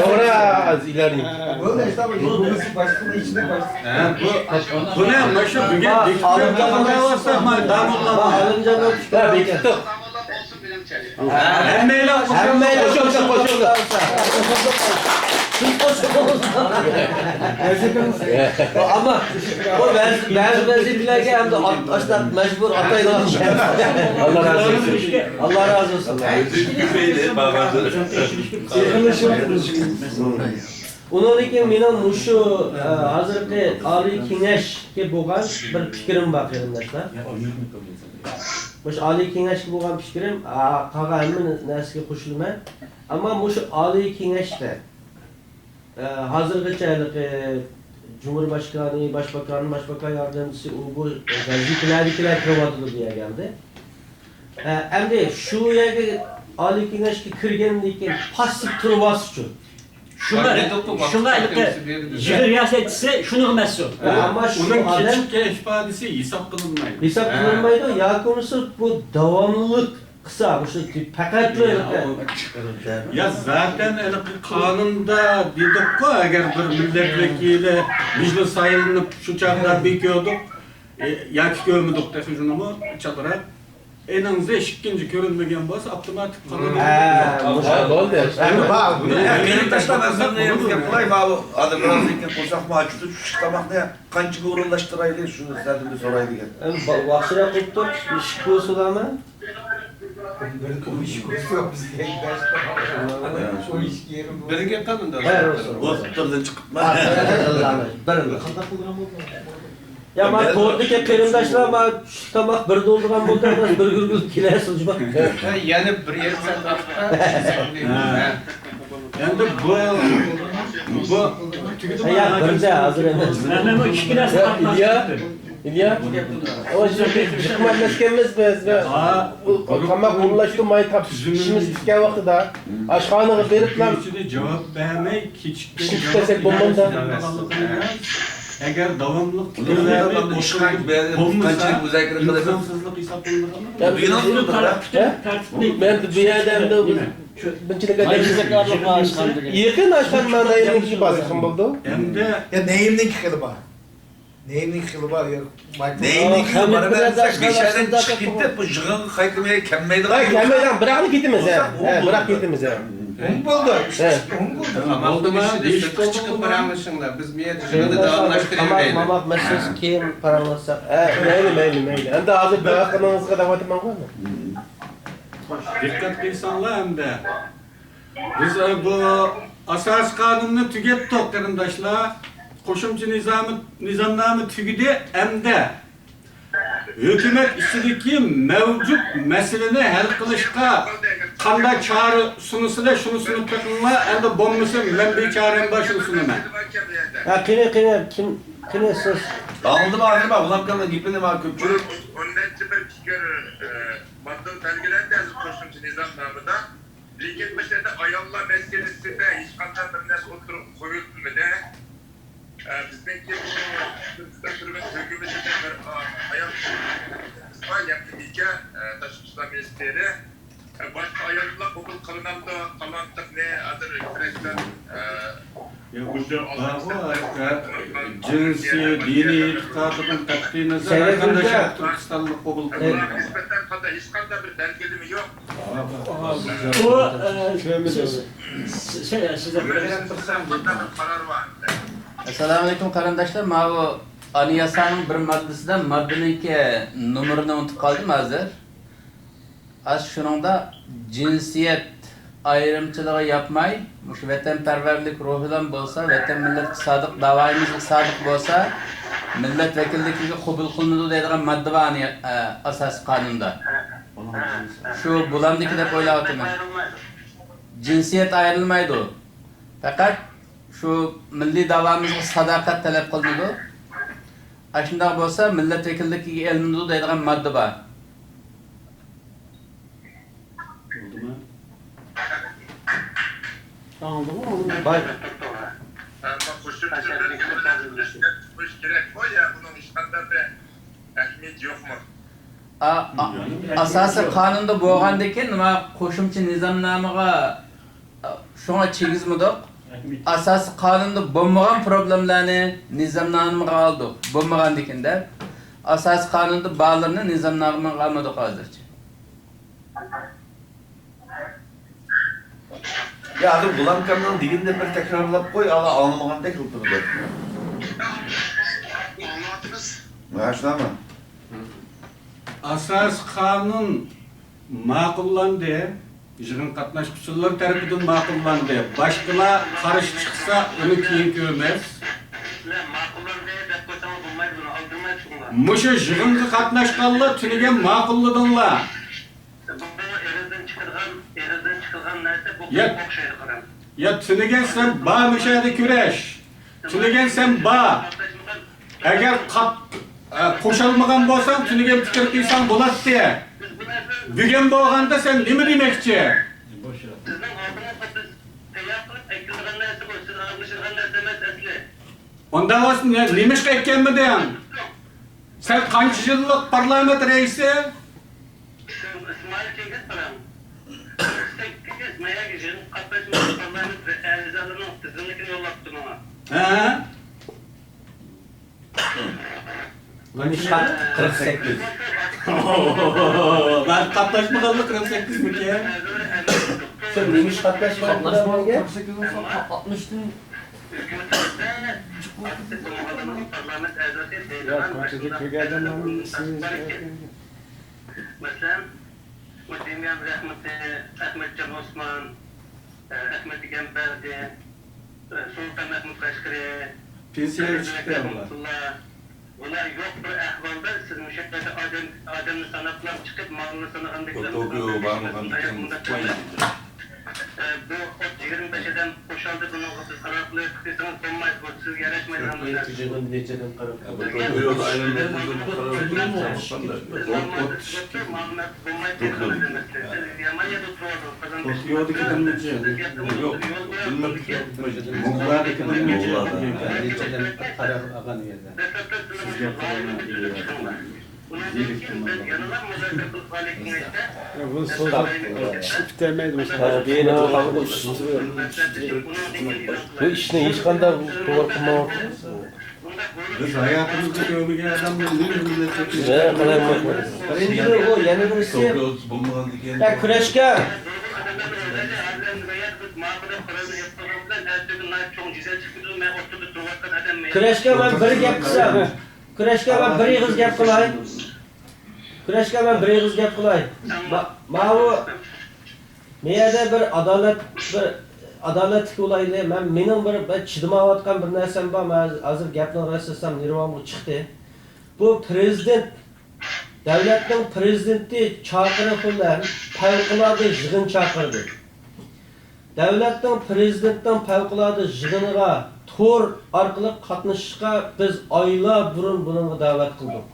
توغرا، ئىلەرى. بۇ، بۇنى مۇشۇ بۈگۈن بېكىتىپ قويۇۋاتساق، مانا داموللام. ھە، بېكىتتۇق. ھەممەيلەن قوشۇلدى. ھەممەيلەن قوشۇلدى، قوشۇلدى. ئەمما بۇ بەزى، بەزى ۋەزىپىلەرگە ئەمدى ئاشۇنداق مەجبۇر ئاتايدىغان. ئاللا رازى بولسۇن. ئاللا رازى بولسۇن. ئۇنىڭدىن كېيىن مېنىڭ مۇشۇ، ئە، ھازىرقى ئالىي كېڭەشكە بولغان بىر پىكرىم بار، قېرىنداشلار. مۇشۇ ئالىي كېڭەشكە بولغان پىكرىم، ئا، قالغان ھەممە نەرسىگە قوشۇلىمەن. ئەمما مۇشۇ ئالىي كېڭەشتە، ئە، ھازىرغىچە ھېلىقى جۇمھۇر باشقانى، باش باكانى، باش باكان ياردەمچىسى، ئۇ بۇ ۋەزىپىلەردىكىلەر كىرىۋاتىدۇ بۇ يەرگە ئەمدى. ئە، ئەمدى شۇ يەرگە ئالىي كېڭەشكە كىرگەندىن كېيىن پاسسىپ تۇرۇۋاتسىچۇ؟ شۇڭا، شۇڭا ھېلىقى يىغىن رىياسەتچىسى شۇنىڭغا مەسئۇل. ئەمما شۇ ئۇنىڭ ئادەم كېچىككەن ئىپادىسى ھېساب قىلىنمايدۇ. ھېساب قىلىنمايدۇ ياكى بولمىسا بۇ داۋاملىق قىلسا، مۇشۇ پەقەتلا يا، يا، زاتەن ھېلىقى قانۇندا دېدۇققۇ، ئەگەر بىر مىللەت ۋەكىلى مەجلىس سايلىنىپ شۇ چاغدا بىر كۆردۇق، ئە، ياكى كۆرمىدۇق تېخى شۇنىمۇ چاتراق. ئېنىڭزى ئىككىنچى كۆرۈنمىگەن بولسا، ئاپتوماتىك قانۇن. ھە، مۇشۇ. ھە، بولدى. ئەمدى بۇ، بۇنى ئەمدى تاشلاپ بىزنىڭ نېمىمىزگە قىلاي، ماۋۇ ھازىر بىرازدىن كېيىن قورساقمۇ ئاچىدۇ، چۈشلۈك تاماقنى قانچىگە ئورۇنلاشتۇرايلى، شۇ سەدىنى سوراي دېگەن. ئەمدى ۋاخشىراق قىلىپ تۇر، ئىش بولسىلامۇ؟ بىرگە قىلىڭ. بىر، بىر، بىر، بىر، بىر. يا، ما توردىكى قېرىنداشلار، ما چۈشلۈك تاماق بىردە بولىدىغان بولدى، بىر كۈنگە كېلەرسىز جۇما. يەنە بىر يېرىم سائەت ۋاقىتتا. ئەمدى بۇ، بۇ تۈگىدىمۇ؟ يا، بىردە، ھازىر ئەمەس. مەن ئىككى نەرسە قاتناشتۇردۇم. ئىليا، ئۇ جىقماق ئەمەسكەنمىز بىز. ھە، بۇ تاماق ئورۇنلاشتۇرماي تاپشۇرۇپ ئىشىمىز پۈتكەن ۋاقتىدا ئاشخانىغا بېرىپلا ئىچىدە جاۋاب بەرمەي، كېچىككەن پىشىپ كەلسەك بولمامدا؟ ئەگەر داۋاملىق تىكرارلىنىپ ئولتۇرۇپ بولمىسا، ئىنسانسىزلىق ھېسابلىنىدۇ. مەن بۇ يەردە ئەمدى بۇنچىلىك يېقىن ئاشخانا نەيىمنىڭكىگە بارساقمۇ بولىدۇ. ئەمدى يا نەيىمنىڭكى خېلى بار. نەيىمنىڭكى خېلى بار، ياق، مايكل. نەيىمنىڭكى خېلى بار، بەشەدىن چىقىپ كېتىپ، بۇ يىغىنغا قايتىپ كەلمەيدىغان. ھە، كەلمەيدىغان، بىراقلا كېتىمىز، ھە. ھە، بىراقلا كېتىمىز، ھە. ئۇ بولدى. ھە. ئۇ بولدى. ماقۇلدىمۇ؟ ئىش چىقىپ پاراڭلىشىڭلار. بىز بۇ يەردە يىغىننى داۋاملاشتۇرۇۋېرەيلى. تاماق مەسىلىسى كېيىن پاراڭلاشساق. ھە، مەيلى، مەيلى، مەيلى. ئەمدى ھازىر دەۋەت قىلىڭىزغا دەۋاتىمەنغۇ. دىققەت قىلساڭلار ئەمدى. بىز، ئە، بۇ ئاساسىي قانۇننى تۈگەتتۇق، قېرىنداشلار. قوشۇمچە نىزامى، نىزامنامە تۈگىدى. ئەمدى ھۆكۈمەت ئىچىدىكى مەۋجۇت مەسىلىنى ھەل قىلىشقا قانداق چارە سۇنىسىلەر، شۇنى سۇنۇپ بېقىڭلار. ئەمدى بولمىسا، مەن بىر چارەم بار، شۇنى سۇنىمەن. ھە، قېنى، قېنى، كىم، قېنى سىز؟ ئاڭلىدىم، ھازىر مانا غۇلام ئاكامنىڭ گېپىنى مانا كۆپ چۈشۈرۈپ. ئون نەچچە بىر پىكىر، ئە، ماددا بەلگىلەندى ھازىر قوشۇمچە نىزامنامىدا. لېكىن بۇ يەردە ئاياللار مەسىلىسىدە ھېچقانداق بىر نەرسە ئوتتۇرىغا قويۇلمىدى. ئە، بىزنىڭكى بۇ تۈركىستان ھۆكۈمىتىدە بىر، ئا، ئايال بار، يەنى بىكە، ئە، تاشقى ئىشلار مىنىستىرى. ئە، باشقا ئاياللار قوبۇل قىلىنامدۇ؟ قالغانلىقىنى ھازىر كۈرەشلەر، ئە، يا، بۇ بارغۇ، جىنسىي، دىنىي ئېتىقادىدىن قەتئىينەزەر ھەر قانداق شەرقىي تۈركىستانلىق قوبۇل قىلىنىدۇ. ئۇلارغا نىسبەتەن قانداق، ھېچقانداق بىر بەلگىلىمە يوق. بۇ، ئە، سىز، سىز، سىز، سىز، ئەسسالامۇئەلەيكۇم، قېرىنداشلار. ماۋۇ ئانىياسانىڭ بىر ماددىسىدا ماددىنىڭكى نومۇرىنى ئۇنتۇپ قالدىم ھازىر. ئاشۇ شۇنىڭدا جىنسىيەت ئايرىمچىلىقى ياپماي، مۇشۇ ۋەتەنپەرۋەرلىك روھىدىن بولسا، ۋەتەن مىللەتكە سادىق، داۋايىمىزغا سادىق بولسا، مىللەت ۋەكىللىكىگە قوبۇل قىلىنىدۇ دەيدىغان ماددا بار ئاساسىي قانۇندا. شۇ بولامدىكى دەپ ئويلاۋاتىمەن. جىنسىيەت ئايرىلمايدۇ. پەقەت شۇ مىللىي داۋامىزغا ساداقەت تەلەپ قىلىنىدۇ. ئاشۇنداق بولسا مىللەت ۋەكىللىكىگە ئېلىنىدۇ دەيدىغان ماددا بار. بولدىمۇ؟ ئاڭلىدىڭمۇ؟ باي. ئەمما قوشۇمچە بەلگىلىمىلەر قويۇش كېرەكمۇ يا ئۇنىڭ ھېچقانداق بىر ئەھمىيىتى يوقمۇ؟ ئا-، ئا-، ئاساسىي قانۇندا بولغاندىكىن، نېمە، قوشۇمچە نىزامنامىغا، ئا، شۇڭا چىگىزمىدۇق. ئاساسىي قانۇندا بولمىغان پروبلېمىلارنى نىزامنامىغا ئالدۇق، بولمىغاندىكىن دەپ. ئاساسىي قانۇندا بارلىرىنى نىزامنامىغا ئالمىدۇق ھازىرچە. يا، ھازىر غۇلام ئاكامنىڭ دېگىنىنى بىر تەكرارلاپ قوي، ئالا ئاڭلىمىغاندەك قىلىپ تۇرىدۇ. ھە، شۇنداقمۇ؟ ئاساسىي قانۇن ماقۇللاندى، يىغىن قاتناشقۇچىلىرى تەرىپىدىن ماقۇللاندى. باشقىلار قارشى چىقسا، ئۇنى كېيىن كۆرىمىز. مۇشۇ يىغىنغا قاتناشقانلار تۈنۈگۈن ماقۇللىدىڭلار. بۇ ئېغىزدىن چىقىدىغان، ئېغىزدىن چىقىدىغان نەرسە بۇ يا، ئوخشايدۇ، قاراڭ. يا، تۈنۈگۈن سەن بار مۇشۇ يەردە كۈرەش. تۈنۈگۈن سەن بار. ئەگەر قات-، ئە، قوشالمىغان بولساڭ، تۈنۈگۈن پىكىر قىلساڭ بولاتتى. بۈگۈن بولغاندا سەن نېمە دېمەكچى؟ بىزنىڭ ئالدىمىزغا بىز تەييار قىلىپ ئەكېلىدىغان نەرسە بۇ. ئۇنداق بولسا نېمىشقا ئەكەلمىدىڭ؟ سەن قانچە يىللىق پارلامېنت رەئىسى؟ ئىسمائىل كېگىز قاراڭ. قىرىق سەككىز مايا يىغىن قاتناشمىغان پارلامېنت ئەزالىرىنىڭ تىزىملىكىنى يوللاپتۇ ماڭا. ھە؟ نېمىشقا قىرىق سەككىز؟ مەن قاتناشمىغانلا قىرىق سەككىزمىكىن؟ سەن نېمىشقا قاتناشمىغان؟ قاتناشمىغان قىرىق سەككىز بولسا، ئاتمىشتىن يا، كوچىدا كۆرگەن ئادەملەرنىڭ ئىسمى. مەسىلەن، بۇ دېميان رەھمىتى، ئەخمەتجان ئوسمان، ئەخمەت ئىگەمبەردى، سۇلتان مەھمۇد قەشقىرى، پېنسىيەگە چىقىپتۇ يا بۇلار. بۇلار يوق بىر ئەھۋالدا سىز مۇشۇ يەردە ئادەم، ئادەمنى ساناپلا چىقىپ، مالنى سانىغاندەك بۇ ئوتتۇز يىگىرمە بەش ئادەم قوشالدى، بۇنىڭغا بىز قارار قىلىۋېتىپ دېسىڭىز بولمايدۇ، بۇ سىزگە ياراشمايدىغان بىر نەرسە. يىغىن نەچچە ئادەم قارار قىلدى؟ بۇ ئىشنى ھېچقانداق توغرا قىلمايۋاتىدۇ. بىز ھاياتىمىزدا كۆرمىگەن ئادەمنى نېمە مىللەت ۋەكىلى؟ بىرىنچى، ئۇ يەنە بىرسى. يا، كۈرەشكە. كۈرەشكە مەن بىر گەپ قىلسام. كۈرەشكە مەن بىر ئېغىز گەپ قىلاي. كۈرەشكە مەن بىر ئېغىز گەپ قىلاي. ما-، ماۋۇ مەيەردە بىر ئادالەت، بىر ئادالەتلىك بولايلى. مەن، مېنىڭ بىر، بىر چىدىمايۋاتقان بىر نەرسەم بار. مەن ھازىر گەپنى راستلىسام، نېرۋامغا چىقتى. بۇ پىرېزىدېنت، دۆلەتنىڭ پىرېزىدېنتى چاقىرىق بىلەن پەۋقۇلئاددە يىغىن چاقىردى. دۆلەتنىڭ پىرېزىدېنتىنىڭ پەۋقۇلئاددە يىغىنىغا تور ئارقىلىق قاتنىشىشقا بىز ئايلار بۇرۇن بۇنىڭغا دەۋەت قىلدۇق.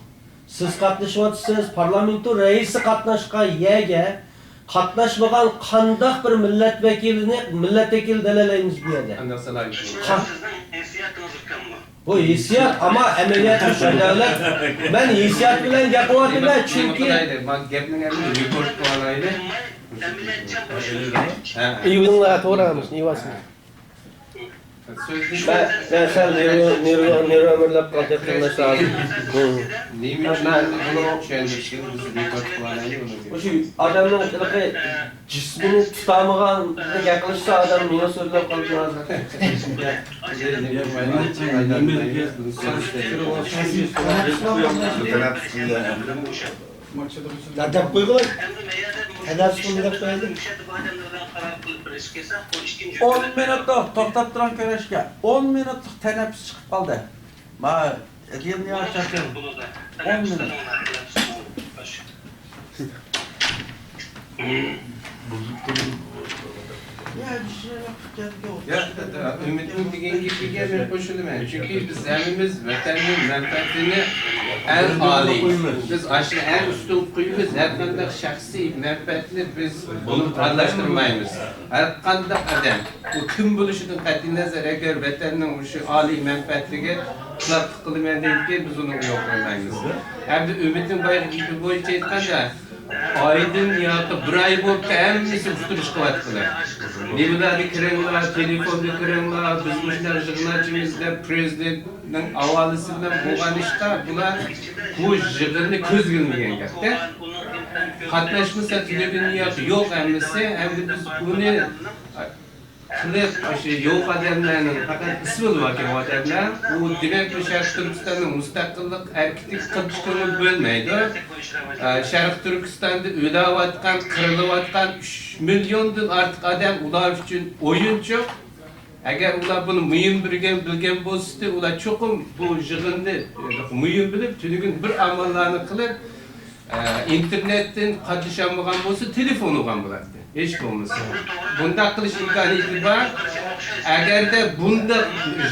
سىز قاتنىشىۋاتىسىز، پارلامېنتو رەئىسى قاتناشقان يەرگە قاتناشمىغان قانداق بىر مىللەت ۋەكىلىنى مىللەت ۋەكىلى دەلەيمىز بۇ يەردە؟ قا-، سىزنىڭ ھېسسىياتىڭىز ئۇكاممۇ؟ بۇ ھېسسىيات، ئەمما ئەمەلىيەتتە شۇ دۆلەت. مەن ھېسسىيات بىلەن گەپ قىلىۋاتىمەن، چۈنكى. مانا گەپنىڭ ھەممىسىنى رېكورد قىلىۋالايلى. ئىۋىڭلار توغرا ئەمەس، ئىۋاسىز. مەن، مەن سەل نېرۋا-، نېرۋا-، نېرۋامىرلاپ قالدى، قېرىنداشلار. نېمە ئۈچۈن بۇنى چۈشەندۈرۈشكە بىز رېكورد قىلىۋالايلى بۇنى. مۇشۇ ئادەمنىڭ ھېلىقى جىسمىنى تۇتالمىغان گەپ قىلىشتا ئادەم مېڭە سۆزلەپ قالىدۇ ھازىر. دەپ قويغىلى. تەنەپپۇس قىلدى. ئون مىنۇتلۇق، توختاپ تۇرۇڭ كۈرەشكە. ئون مىنۇتلۇق تەنەپپۇس چىقىپ قالدى. ما، ئون مىنۇت. يا، ئۈمىدنىڭ دېگەن گېپىگە مەن قوشۇلىمەن. چۈنكى بىز ھەممىمىز ۋەتەننىڭ مەنپەئەتىنى ئەڭ ئالىي، بىز ئاشۇنى ئەڭ ئۈستۈن قويىمىز. ھەرقانداق شەخسىي مەنپەئەتنى بىز بۇنى ئارىلاشتۇرمايمىز. ھەرقانداق ئادەم، ئۇ كىم بولۇشىدىن قەتئىينەزەر، ئەگەر ۋەتەننىڭ مۇشۇ ئالىي مەنپەئەتىگە خىلاپلىق قىلىمەن دېگەندىكىن، بىز ئۇنى يول قويمايمىز. ھەمدە ئۈمىدنىڭ بايىقى گېپى بويىچە ئېيتقاندا، ئايدىن ياقى بىر ئاي بولۇپتۇ، ھەممىسى ئۇقتۇرۇش قىلىۋاتقىلى. نېمىلەردە كىرىڭلار، تېلېفوندا كىرىڭلار، بىز مۇشۇنداق يىغىن ئاچىمىز دەپ، پىرېزىدېنتنىڭ ھاۋالىسى بىلەن بولغان ئىشتا، بۇلار بۇ يىغىننى كۆزگە ئىلمىگەن گەپتە. قاتناشمىسا، تېلېفون ياقى يوق ھەممىسى، ھەمدە بىز ئۇنى قىلىپ، ئاشۇ يوق ئادەملەرنىڭ پەقەت ئىسمىلا باركەن ئۇ ئادەملەر. ئۇ دېمەك، بۇ شەرقىي تۈركىستاننىڭ مۇستەقىللىق ھەرىكىتىگە قىلچە كۆڭۈل بۆلمەيدۇ. ئە، شەرقىي تۈركىستاندا ئۆلۈۋاتقان، قىرىلىۋاتقان ئۈچ مىليوندىن ئارتۇق ئادەم ئۇلار ئۈچۈن ئويۇنچۇق. ئەگەر ئۇلار بۇنى مۇھىم بىلگەن، بىلگەن بولسىدى، ئۇلار چوقۇم بۇ يىغىننى مۇھىم بىلىپ، تۈنۈگۈن بىر ئاماللارنى قىلىپ، ئە، ئىنتېرنېتتىن قاتنىشالمىغان بولسا، تېلېفون ئۇرغان بولاتتى، ھېچ بولمىسا. بۇنداق قىلىش ئىمكانىيىتى بار. ئەگەردە بۇنداق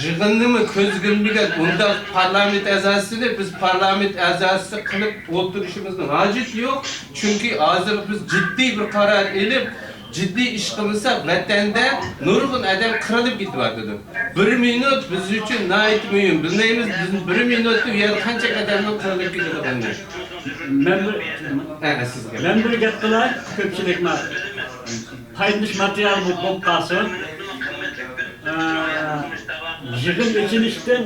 يىغىننىمۇ كۆزگە ئىلمىگەن ئۇنداق پارلامېنت ئەزاسىنى بىز پارلامېنت ئەزاسى قىلىپ ئولتۇرۇشىمىزنىڭ ھاجىتى يوق. چۈنكى ھازىر بىز جىددىي بىر قارار ئېلىپ، جىددىي ئىش قىلمىساق، ۋەتەندە نۇرغۇن ئادەم قىرىلىپ كېتىۋاتىدۇ. بىر مىنۇت بىز ئۈچۈن ناھايىتى مۇھىم. بىلمەيمىز، بىز بىر مىنۇتتا بۇ يەردە قانچە ئادەمنىڭ قىرىلىپ كېتىۋاتقىنىنى. مەن بىر، ھە، سىزگە. مەن بىر گەپ قىلاي، كۆپچىلىك ما-، پايدىلىنىش ماتېرىيالى بولۇپ، بولۇپ قالسۇن. ئە، يىغىن ئېچىلىشتىن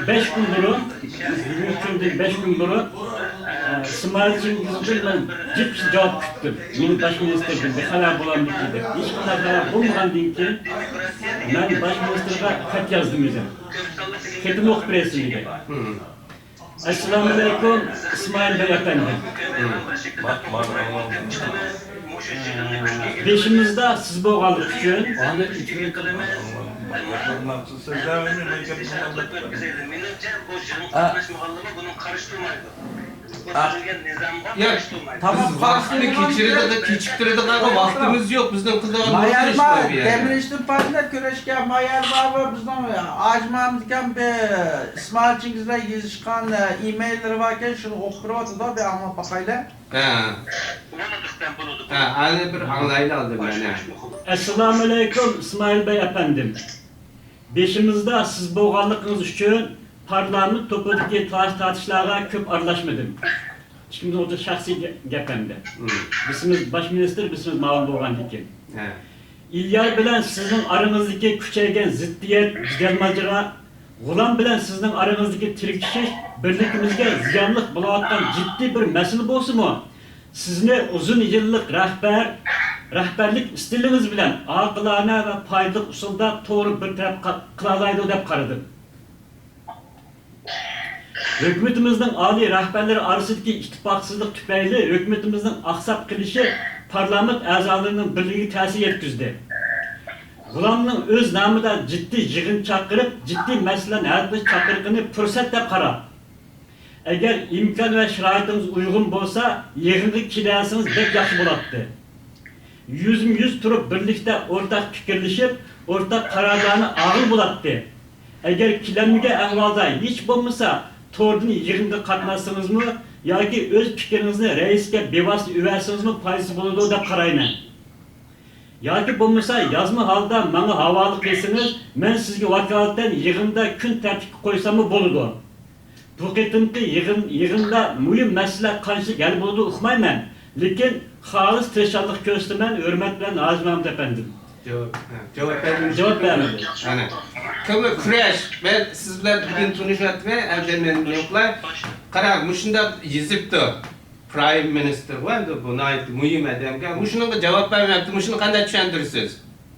بەش كۈن بۇرۇن، بۈگۈنكى كۈندىن بەش كۈن بۇرۇن، ئە، ئىسمائىل چىڭگىزدىن مەن جىق جاۋاب كۈتتۈم. مېنى باش مىنىستىردىن بىر خەۋەر بولامدىكىن دەپ. ھېچقانداق خەۋەر بولمىغاندىن كېيىن، مەن باش مىنىستىرغا خەت يازدىم ئۆزۈم. خېتىمنى ئوقۇپ بېرەيسىز دېدىم. ئەسسالامۇئەلەيكۇم، ئىسمائىل بەگ ئەپەندى. بېشىمىزدا سىز بولغانلىقى ئۈچۈن. ياق، تامام، بىز ۋاقىتنى كەچۈرىدىغان، كېچىكتۈرىدىغان ۋاقتىمىز يوق. بىزنىڭ قىلىدىغان بىر ئىش بار بۇ يەردە. دەم ئېلىشتىن پايدىلىنىپ كۆرۈشكەن مايار بابا بىزنىڭ ھاجى مامىتكەن بىر ئىسمائىل چىڭگىز بىلەن يېزىشقان ئىمېيللىرى باركەن، شۇنى ئوقۇپ بېرىۋاتىدۇ، بىر ئاڭلاپ باقايلى. ھە. ھە، ئەنە بىر ئاڭلايلى ئالدى بىلەن، ھە. ئەسسالامۇئەلەيكۇم، ئىسمائىل بەگ ئەپەندىم. بېشىمىزدا سىز بولغانلىقىڭىز ئۈچۈن پارلامېنت توپىدىكى تالاش-تارتىشلارغا كۆپ ئارىلاشمىدىم. ئىككىمىزنىڭ ئوتتۇرىسىدا شەخسىي گە-، گەپ ئەمدى. مم. بىرسىمىز باش مىنىستىر، بىرسىمىز مۇئاۋىن بولغاندىكىن. ھە. ئىليار بىلەن سىزنىڭ ئارىڭىزدىكى كۈچەيگەن زىددىيەت، جېدەل-ماجىرا، غۇلام بىلەن سىزنىڭ ئارىڭىزدىكى تىركىشىش بىرلىكىمىزگە زىيانلىق بولۇۋاتقان جىددىي بىر مەسىلە بولسىمۇ، سىزنى ئۇزۇن يىللىق رەھبەر، رەھبەرلىك ئىستىلىڭىز بىلەن ئاقىلانە ۋە پايدىلىق ئۇسۇلدا توغرا بىر تەرەپ قا-، قىلالايدۇ دەپ قارىدىم. ھۆكۈمىتىمىزنىڭ ئالىي رەھبەرلىرى ئارىسىدىكى ئىتتىپاقسىزلىق تۈپەيلى ھۆكۈمىتىمىزنىڭ ئاقساپ قېلىشى پارلامېنت ئەزالىرىنىڭ بىرلىكىگە تەسىر يەتكۈزدى. غۇلامنىڭ ئۆز نامىدا جىددىي يىغىن چاقىرىپ، جىددىي مەسىلىلەرنى ھەل قىلىش چاقىرىقىنى پۇرسەت دەپ قاراپ، ئەگەر ئىمكان ۋە شارائىتىڭىز ئۇيغۇن بولسا، يىغىنغا كېلەلىسىڭىز بەك ياخشى بولاتتى. يۈزمۇ يۈز تۇرۇپ بىرلىكتە ئورتاق پىكىرلىشىپ، ئورتاق قارارلارنى ئالغىلى بولاتتى. ئەگەر كېلەلمىگەن ئەھۋالدا ھېچ بولمىسا توردىن يىغىنغا قاتناشسىڭىزمۇ ياكى ئۆز پىكرىڭىزنى رەئىسكە بىۋاسىتە ئېۋەتسىڭىزمۇ پايدىسى بولىدۇ دەپ قارايمەن. ياكى بولمىسا يازما ھالدا ماڭا ھاۋالە قىلسىڭىز، مەن سىزگە ۋاكالىتەن يىغىندا كۈن تەرتىپكە قويساممۇ بولىدۇ. بۇ قېتىمقى يىغىن، يىغىندا مۇھىم مەسىلە قانچىلىك ھەل بولىدۇ ئۇقمايمەن، لېكىن خالىس تىرىشچانلىق كۆرسىتىمەن. ھۆرمەت بىلەن، ھاجى مامۇت ئەپەندىم. جاۋاب، ھە، جاۋاب بەرمىدى. جاۋاب بەرمىدى. ئەنە. كۆڭۈل كۈرەش، مەن سىز بىلەن بۈگۈن تونۇشۇۋاتىمەن، ئەمدى مەن يوقلاي. قاراڭ، مۇشۇنداق يېزىپتۇ. پرايم مىنىستىرغۇ ئەمدى بۇ ناھايىتى مۇھىم ئادەمگە. مۇشۇنىڭغا جاۋاب بەرمەپتۇ. مۇشۇنى قانداق چۈشەندۈرىسىز؟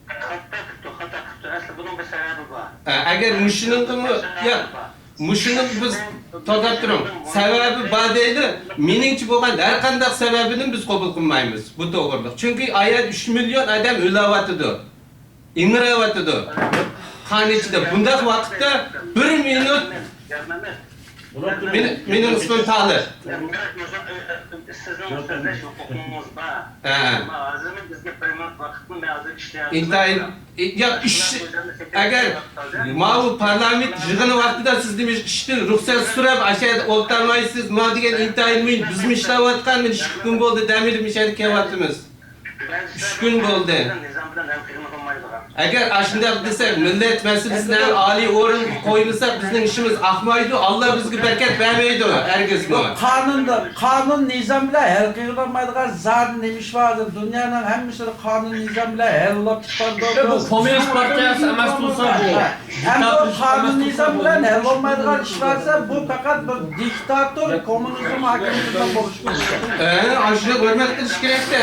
خاتا قىپتۇ، خاتا قىپتۇ. ئەسلى بۇنىڭ بىر سەۋەبى بار. ئە، ئەگەر مۇشۇنىڭغىمۇ، ياق، مۇشۇنىڭ بىز توختاپ تۇرۇڭ. سەۋەبى بار دەيدۇ. مېنىڭچە بولغان ھەر قانداق سەۋەبىنى بىز قوبۇل قىلمايمىز. بۇ توغرىلىق. چۈنكى ئايەت ئۈچ مىليون ئادەم ئۆلۈۋاتىدۇ. ئىڭراۋاتىدۇ. قان ئىچىدە. بۇنداق ۋاقىتتا بىر مىنۇت. مېنىڭ، مېنىڭ ئىسمىم تالىپ. سىزنىڭ سۆزلەش ھوقۇقىڭىز بار. ھە. ئەمما ھازىرمۇ بىزگە بىر مىنۇت ۋاقىتنى مەن ھازىر ئىشلەيمەن. ئىنتايىن، ياق، ئىش، ئەگەر ماۋۇ پارلامېنت يىغىنى ۋاقتىدا سىز نېمە ئىشتىن رۇخسەت سوراپ، ئاشۇ يەردە ئولتۇرمايسىز، ماڭا دېگەن ئىنتايىن مۇھىم. بىزمۇ ئىشلەۋاتقان، مانا ئىككى كۈن بولدى، دەم ئېلىپ ئىش يەردە كېلىۋاتىمىز. ئۈچ كۈن بولدى. ئەگەر ئاشۇنداق دېسەك، مىللەت مەسىلىسىنى ھەم ئالىي ئورۇنغا قويمىساق، بىزنىڭ ئىشىمىز ئاقمايدۇ، ئاللا بىزگە بەرىكەت بەرمەيدۇ ھەرگىزمۇ. قانۇن، قانۇن نىزام بىلەن ھەل قىلىنالمايدىغان زادى نېمە ئىش بار؟ ھازىر دۇنيانىڭ ھەممىسىدە قانۇن نىزام بىلەن ھەل بولۇپ چىقىدۇ. بۇ كوممۇنىست پارتىيەسى ئەمەس بولسا، بۇ ئەمدى ئۇ قانۇن نىزام بىلەن ھەل بولمايدىغان ئىش بارسا، بۇ پەقەت بىر دىكتاتور، كوممۇنىزم ھاكىمىيىتىدە بولۇشى مۇمكىن. ھە، ئاشۇنى ھۆرمەت قىلىش كېرەكتە.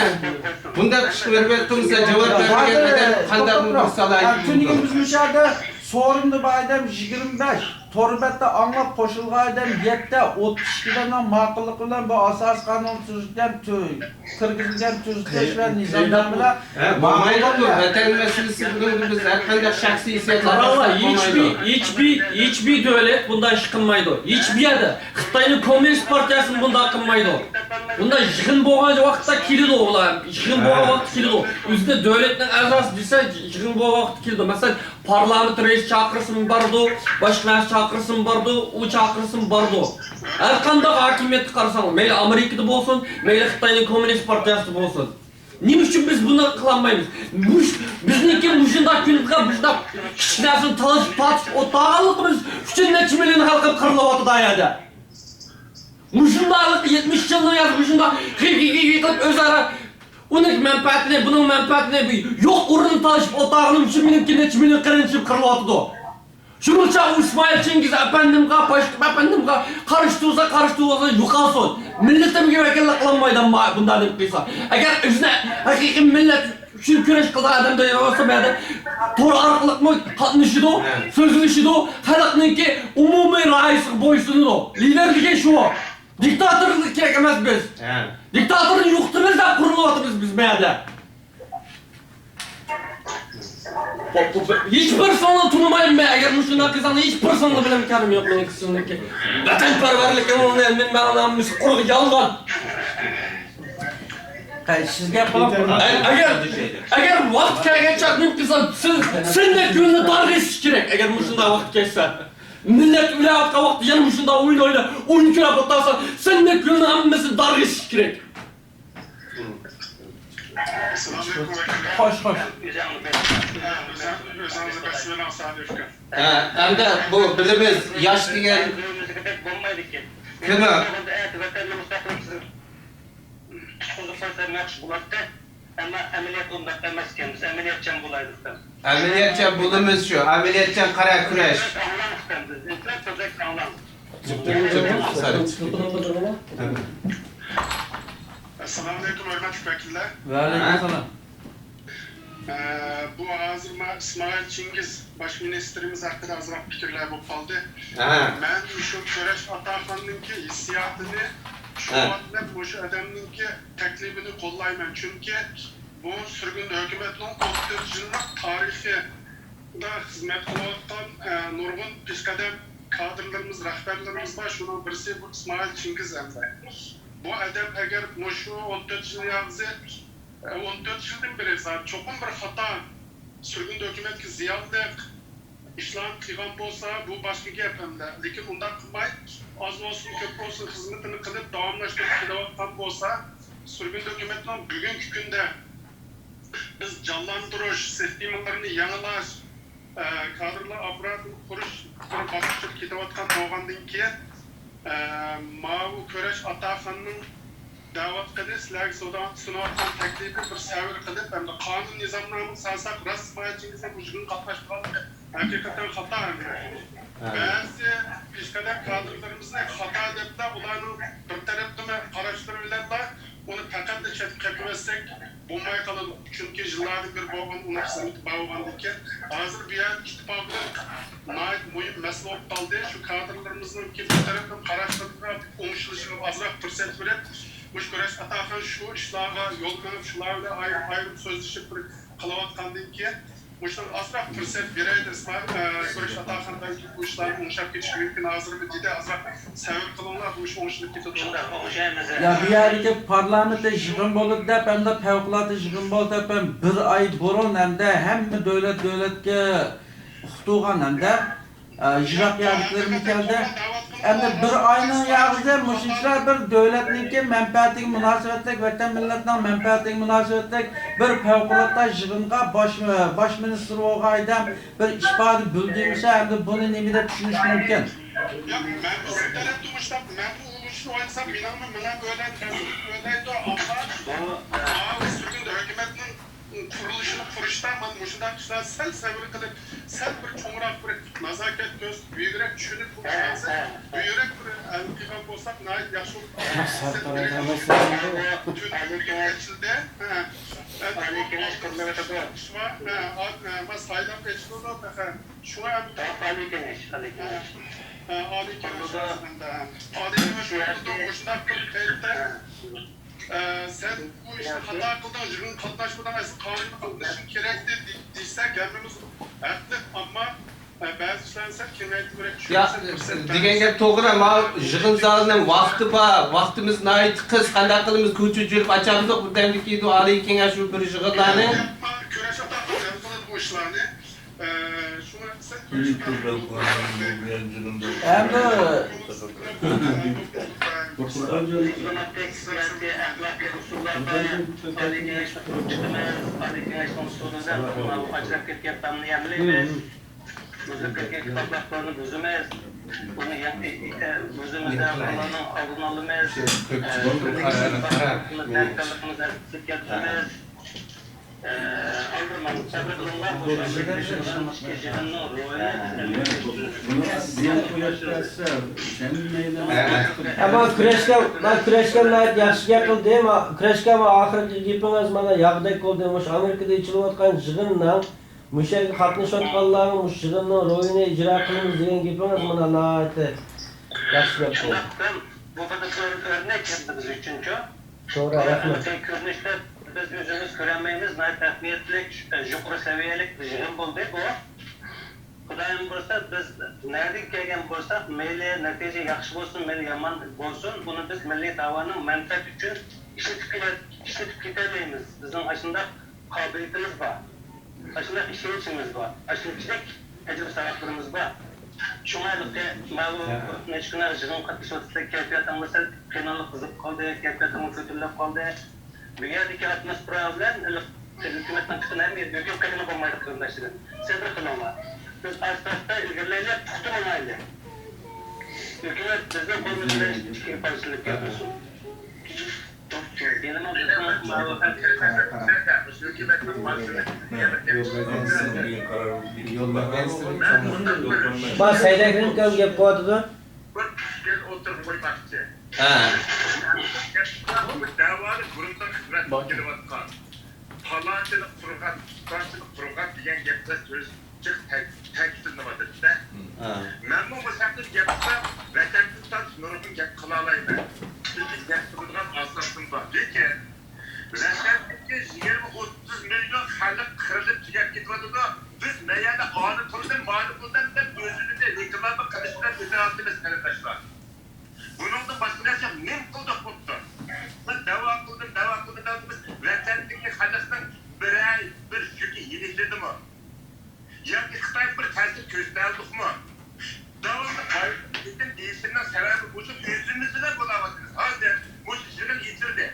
بۇنداق ئىشقا ھۆرمەت قىلمىسا، جاۋاب بەرمىگەن ئادەم قانداق بىر سالاھىيىتى بولىدۇ؟ تۈنۈگۈن بىز مۇشۇ يەردە سورۇندا بار ئادەم يىگىرمە بەش، تور بەتتە ئاڭلاپ قوشۇلغان ئادەم يەتتە، ئوتتۇز ئىككى ئادەمنىڭ ماقۇللۇقى بىلەن بۇ ئاساسىي قانۇن تۈزۈلگەن تۈ-، كىرگۈزۈلگەن تۈزىتىش ۋە نىزامنامىلەر ھە، بولمايدۇ. ۋەتەن مەسىلىسى بۇنىڭدا بىز ھەر قانداق شەخسىي ھېسسىياتلارنى قاراڭلار، ھېچبىر، ھېچبىر، ھېچبىر دۆلەت بۇنداق ئىش قىلمايدۇ. ھېچبىر يەردە. خىتاينىڭ كوممۇنىست پارتىيەسىمۇ بۇنداق قىلمايدۇ. بۇنداق يىغىن بولغان ۋاقىتتا كېلىدۇ ئۇلار. يىغىن بولغان ھە. ۋاقىتتا كېلىدۇ. ئۆزىنى دۆلەتنىڭ ئەزاسى دېسە، يىغىن بولغان ۋاقىتتا كېلىدۇ. مەسىلەن، پارلامېنت رەئىسى چاقىرسىمۇ بارىدۇ، باشقا نەرسە چاقىرسىمۇ بارىدۇ، ئۇ چاقىرسىمۇ بارىدۇ. ھەر قانداق ھاكىمىيەتكە قارىساڭلار، مەيلى ئامېرىكىدا بولسۇن، مەيلى خىتاينىڭ كوممۇنىست پارتىيەسىدە بولسۇن. نېمە ئۈچۈن بىز بۇنى قىلالمايمىز؟ مۇش-، بىزنىڭكى مۇشۇنداق كۈنىگە مۇشۇنداق كىچىك نەرسىنى تالىشىپ تارتىشىپ ئولتۇرغانلىقىمىز ئۈچۈن نەچچە مىليون خەلقىمىز قىرىلىۋاتىدۇ ئۇ يەردە. مۇشۇنداق يەتمىش يىلنىڭ يازى مۇشۇنداق غىي-غىي-غىي قىلىپ ئۆزئارا ئۇنىڭ مەنپەئەتىنى، بۇنىڭ مەنپەئەتىنى يوق ئورۇندا تالىشىپ ئولتۇرغىنىم ئۈچۈن مېنىڭكى نەچچە مىليون قېرىندىشىم قىرىلىۋاتىدۇ. شۇنىڭ ئۈچۈن ئۇ ئىسمائىل چىڭگىز ئەپەندىمغا، پاشتۇق ئەپەندىمغە قارشى تۇرسا، قارشى تۇرسا يوقالسۇن. مىللىتىمگە ۋەكىللىك قىلالمايدۇ ئەمما بۇنداق دەپ قىلسا. ئەگەر ئۆزىنى ھەقىقىي مىللەت ئۈچۈن كۈرەش قىلىدىغان ئادەم دەيدىغان بولسا، بۇ يەردە تور ئارقىلىقمۇ قاتنىشىدۇ، سۆزلىشىدۇ، خەلقنىڭكى ئومۇمىي رايىسىغا بويسۇنىدۇ. لىدېر دېگەن شۇ. دىكتاتورلۇق كېرەك ئەمەس بىز. دىكتاتورنى يوقىتىمىز دەپ قۇرۇلۇۋاتىمىز بىز بۇ يەردە. ھېچبىرسىڭلارنى تونۇمايمەن مەن. ئەگەر مۇشۇنداق قىلساڭلار، ھېچبىرسىڭلار بىلەن كارىم يوق مېنىڭ سىزنىڭكى. ۋەتەنپەرۋەرلىكىڭلارنى مەن، مەن، مەن، مەن قۇرۇق يالغان. قاي، سىزگە قۇلاق ئۇرۇڭ. ئەگەر، ئەگەر ۋاقىت كەلگەن چاغدا نېمە قىلسا، سىز، سىزنى كۆڭلى دارغا ئېسىش كېرەك. ئەگەر مۇشۇنداق ۋاقىت كەلسە، مىللەت ئۆلۈۋاتقان ۋاقىتتا يەنە مۇشۇنداق ئويۇن ئويناپ، ئويۇن كۆرۈپ ئولتۇرسا، سىزنى كۆڭلى ھەممىسى دارغا ئېسىش كېرەك. ئەسسالامۇئەلەيكۇم، ۋەكىللەر. خوش، خوش. ئۆزىڭىزنى بەش بېرىڭ، سادىر ئۇكا. ھە، ئەمدى بۇ بىلىمىز ياش دېگەن كىنو. تۇتقۇزۇپ قويسام ياخشى بولاتتى. ئەمما ئەمەلىيەت ئۇنداق ئەمەسكەن. بىز ئەمەلىيەتچان بولايلى ئۇكام. ئەمەلىيەتچان بولىمىز شۇ. ئەمەلىيەتچان قارا كۈرەش. ئاڭلاڭ ئۇكام، بىز ئىنتىل تۈردەك ئاڭلاڭ. ئەسسالامۇئەلەيكۇم، ھۆرمەتلىك ۋەكىللەر. ۋەئەلەيكۇم ئەسسالام. ئە، بۇ ھازىر ما ئىسمائىل چىڭگىز باش مىنىستىرىمىز ھەققىدە ئازراق پىكىرلەر بولۇپ قالدى. ھە. مەن مۇشۇ كۈرەش ئاتاخاننىڭكى ھېسسىياتىنى، شۇ ۋاقىت مەن مۇشۇ ئادەمنىڭكى تەكلىپىنى قوللايمەن. چۈنكى بۇ سۈرگۈن ھۆكۈمەتنىڭ ئون تۆت يىللىق تارىخىدا خىزمەت قىلىۋاتقان، ئە، نۇرغۇن پېشقەدەم كادىرلىرىمىز، رەھبەرلىرىمىز بار. شۇنىڭ بىرسى بۇ ئىسمائىل چىڭگىز ئەمدى. بۇ ئادەم ئەگەر مۇشۇ ئون تۆت يىل ياغزى، ئە، ئون تۆت يىلدىن بېرى زادى چوقۇم بىر خاتا، سۈرگۈندە ھۆكۈمەتكە زىيانلىق ئىشلارنى قىلغان بولسا، بۇ باشقا گەپ ئەمدى. لېكىن ئۇنداق قىلماي، ئاز بولسۇن، كۆپ بولسۇن خىزمىتىنى قىلىپ داۋاملاشتۇرۇپ كېلىۋاتقان بولسا، سۈرگۈندە ھۆكۈمەتنىڭ بۈگۈنكى كۈندە بىز جانلاندۇرۇش، سىستېمىلىرىنى يېڭىلاش، ئە، كادىرلار ئاپپاراتىنى قۇرۇش بىر باسقۇچىدا كېتىۋاتقان بولغاندىن كېيىن، ئە، ماۋۇ كۈرەش ئاتاخاننىڭ دەۋاتقىنى، سىلەرگە سۇنۇۋاتقان تەكلىپى بىر سەۋر قىلىپ، ئەمدى قانۇن نىزامنامىغا سالساق، راست ئىسمائىل چىڭگىزنىڭ بۇ يىغىنغا قاتناشمىغانلىقى ھەقىقەتەن خاتا ئەمدى. بەزى پېشقەدەم كادىرلىرىمىزنى خاتا دەپلا، ئۇلارنىڭ بىر تەرەپلىمە قاراشلىرى بىلەنلا ئۇنى پەقەتلا چەتكە قېقىۋەتسەك بولماي قالىدۇ. چۈنكى يىللاردىن بېرى بولغان ئۇنىڭ خىزمىتى بار بولغاندىن كېيىن، ھازىر بۇ يەر ئىتتىپاقلىق ناھايىتى مۇھىم مەسىلە بولۇپ قالدى. شۇ كادىرلىرىمىزنىڭكى بىر تەرەپلىمە قاراشلىرىغا ئوڭشىلىشىغا ئازراق پۇرسەت بېرىپ، مۇشۇ كۈرەش ئاتاخان شۇ ئىشلارغا يول مېڭىپ، شۇلار بىلەن ئايرىم-ئايرىم سۆزلىشىپ بىر قىلىۋاتقاندىن كېيىن، مۇشۇنىڭغا ئازراق پۇرسەت بېرەيلى، ئىسمائىل، ئە، كۈرەش ئاتاخان بەلكى بۇ ئىشلارنىڭ ئوڭشاپ كېتىشى مۇمكىن. ھازىرمۇ دېدى، ئازراق سەۋر قىلىڭلار، بۇ ئىش ئوڭشىلىپ كېتىدۇ. شۇنداق، ئوڭشايمىز. يا، بۇ يەردىكى پارلامېنتتا يىغىن بولىدۇ دەپ، ئەمدى پەۋقۇلئاددە يىغىن بولدى دەپ، بىر ئاي بۇرۇن ئەمدى ھەممە دۆلەت دۆلەتكە ئۇقتۇرغان ئەمدى. ئە، يىراق يەردىكىلەرمۇ كەلدى. ئەمدى بىر ئاينىڭ ياغىسى مۇشۇنچىلار بىر دۆلەتنىڭكى مەنپەئەتىگە مۇناسىۋەتلىك، ۋەتەن مىللەتنىڭ مەنپەئەتىگە مۇناسىۋەتلىك بىر پەۋقۇلئاددە يىغىنغا باش، باش مىنىستىر بولغان ئادەم بىر ئىپادە بىلدۈرمىسە، ئەمدى بۇنى نېمە دەپ چۈشىنىش مۇمكىن؟ ياق، مەن بىزنىڭ تەرەپتىن ئۇشتاپ، مەن بۇ ئۇرۇشنى ئويلىسام، مېنىڭمۇ مېڭەم ئۆيلەيدۇ، تەسىرلىك ئۆيلەيدۇ، ئەمما ماۋۇ سۈرگۈندە ھۆكۈمەتنىڭ قۇرۇلۇشىنى قۇرۇشتا مانا مۇشۇنداق ئىشلار سەل سەۋر قىلىپ، سەل بىر چوڭراق بىر نازاكەت كۆرسىتىپ، بۈيۈكرەك چۈشىنىپ، بۇ ئىشلارنى بۈيۈكرەك بىر ھەل قىلغان بولساق ناھايىتى ياخشى بولۇپ قالىدۇ. تۈنۈگۈن ئېچىلدى. ھە. ئەمدى بۇ ئالدىن سايلاپ ئېچىلىدۇ تېخى. شۇڭا ئەمدى ئالىي كېڭەش، ئالىي كېڭەش. ھە، ئالىي كېڭەش ئالىي كېڭەش بولىدۇ. مۇشۇنداق بىر پەيتتە ئە، سەن بۇ ئىشنى خاتا قىلدىڭ، يىغىنغا قاتناشمىدىڭ، ئەسلى قانۇنغا قاتنىشىڭ كېرەكتى دېسەك، ھەممىمىز ھەقلىق، ئەمما، ئە، بەزى ئىشلارنى سەل كېڭەيتىپ بېرەك، يا، چۈشەنسەك، پۇرسەت دېگەن گەپ توغرا، ماۋۇ يىغىن زالىنىڭ ۋاقتى بار، ۋاقتىمىز ناھايىتى قىس، قانداق قىلىمىز، كوچا يۈرۈپ ئاچامدۇق، بىردەمدىن كېيىن ئالىي كېڭەش شۇ بىر يىغىنلارنى. كۈرەش ئاتاقلار ھەل قىلىدۇ بۇ ئىشلارنى. ئە، شۇڭا سەل كۈرەش ئەمدى دىپلوماتىك سىياسىي ئەخلاقىي ئۇسۇللاردا ئالىي كېڭەشنى قۇرۇپ چىقىمىز، ئالىي كېڭەشنىڭ ئۇسۇلىدا ماۋۇ ئاجراپ كەتكەن تامنى يەملەيمىز. بۇزۇپ كەتكەن كىتابلارنى بۇزىمىز. بۇنى يەنە بۇزىمىز دەپ، بۇلارنىڭ ئالدىنى ئالىمىز. ئە، بىر خىل ئەركىنلىكىمىز ئەكسىگە كەلتۈرىمىز. ئە، ئالدىرىماڭ، سەۋر قىلىڭلار، بۇ يىغىننىڭ روھىنى بىز ئەمەلىي ئەمما كۈرەشكە، مانا كۈرەشكە ناھايىتى ياخشى گەپ قىلدى. ما-، كۈرەشكە ما ئاخىرقى گېپىڭىز مانا ياغدەك بولدى. مۇشۇ ئامېرىكىدا ئېچىلىۋاتقان يىغىننىڭ، مۇشۇ يەرگە قاتنىشىۋاتقانلارنىڭ مۇشۇ يىغىننىڭ روھىنى ئىجرا قىلىمىز دېگەن گېپىڭىز مانا ناھايىتى ياخشى گەپ قىلدى. شۇنداق، بۇ بىر ئۆرنەك ھەم بىزنىڭ ئۈچۈنچۇ. توغرا، رەھمەت. ھېلىقى كۆرۈنۈشتە بىز ئۆزىمىز كۆرەلمەيمىز، ناھايىتى ئەھمىيەتلىك، يۇقىرى سەۋىيەلىك بىر يىغىن بولدى بۇ. خۇدايىم بۇيرۇسا، بىز نەدىن كەلگەن بولساق، مەيلى نەتىجە ياخشى بولسۇن، مەيلى يامان بولسۇن، بۇنى بىز مىللىي داۋانىڭ مەنپەئەتى ئۈچۈن ئىشلىتىپ كېلە-، ئىشلىتىپ كېتەلەيمىز. بىزنىڭ ئاشۇنداق قابىلىيىتىمىز بار. ئاشۇنداق ئىشەنچىمىز بار. ئاشۇنچىلىك ئەجىر-ساۋابلىرىمىز بار. شۇڭا ھېلىقى ماۋۇ نەچچە كۈن يىغىنغا قاتنىشىۋاتىسىلەر، كەيپىياتىڭلار سەل قىيناللىق قىزىپ قالدى، كەيپىياتىڭلار كۆتۈرۈلۈپ قالدى. بۇ يەردىكى ئاتموسفېرا بىلەن ھېلىقى ھۆكۈمەتنىڭ پۈتۈن ھەممە يەردە ھۆكۈم قىلغىلى بولمايدۇ، قېرىنداشلىرىم. سەۋر قىلىڭلار. بىز ئاستا-ئاستا ئىلگىرىلەيلى، پۇختا بولۇڭ. ھۆكۈمەت بىزنىڭ قولىمىز بىلەن ئىككىگە پارچىلىنىپ كەتمىسۇن. بار سەيدەكرىم ئاكام گەپ قىلىۋاتىدۇ. بىر ئىشكىل ئوتتۇرىغا قويماقچى. ھە. بۇ دەۋانى بۇرۇندىن خىزمەت قىلىۋاتقان، پالانچىلىق قۇرغان، پۇلانچىلىق قۇرغان دېگەن گەپلەر سۆز جىق تەك-، تەكىتلىنىۋاتىدۇ-دە. ھە. مەنمۇ مۇشۇ ھەقتە گەپ قىلسام، ۋەتەندىن تارتىپ نۇرغۇن گەپ قىلالايمەن. چۈنكى گەپ قىلىدىغان ئاساسىم بار. لېكىن ۋەتەندىكى يىگىرمە ئوتتۇز مىليون خەلق قىرىلىپ تۈگەپ كېتىۋاتىدۇ. بىز مەيەردە ئانى قىلدىم، مانى قىلدىم دەپ ئۆزىمىزنى رېكلامە قىلىش بىلەن ئۆتۈۋاتىمىز، قېرىنداشلار. بۇنىڭدىن باشقا نەرسە نېمە قىلدۇق بولۇپتۇ؟ مەن داۋا قىلدىم، داۋا قىلدىم، داۋا قىلدىم. ۋەتەندىكى خەلقنىڭ بىرەر بىر يۈكى يېنىكلىدىمۇ؟ ياكى خىتايغا بىر تەسىر كۆرسىتەلىدۇقمۇ؟ داۋاملىق ھاياتىم دېيىشىمنىڭ سەۋەبى مۇشۇ ئۆزىمىزدىلا بولاۋاتىمىز. ھازىر مۇشۇ يىغىن ئېچىلدى.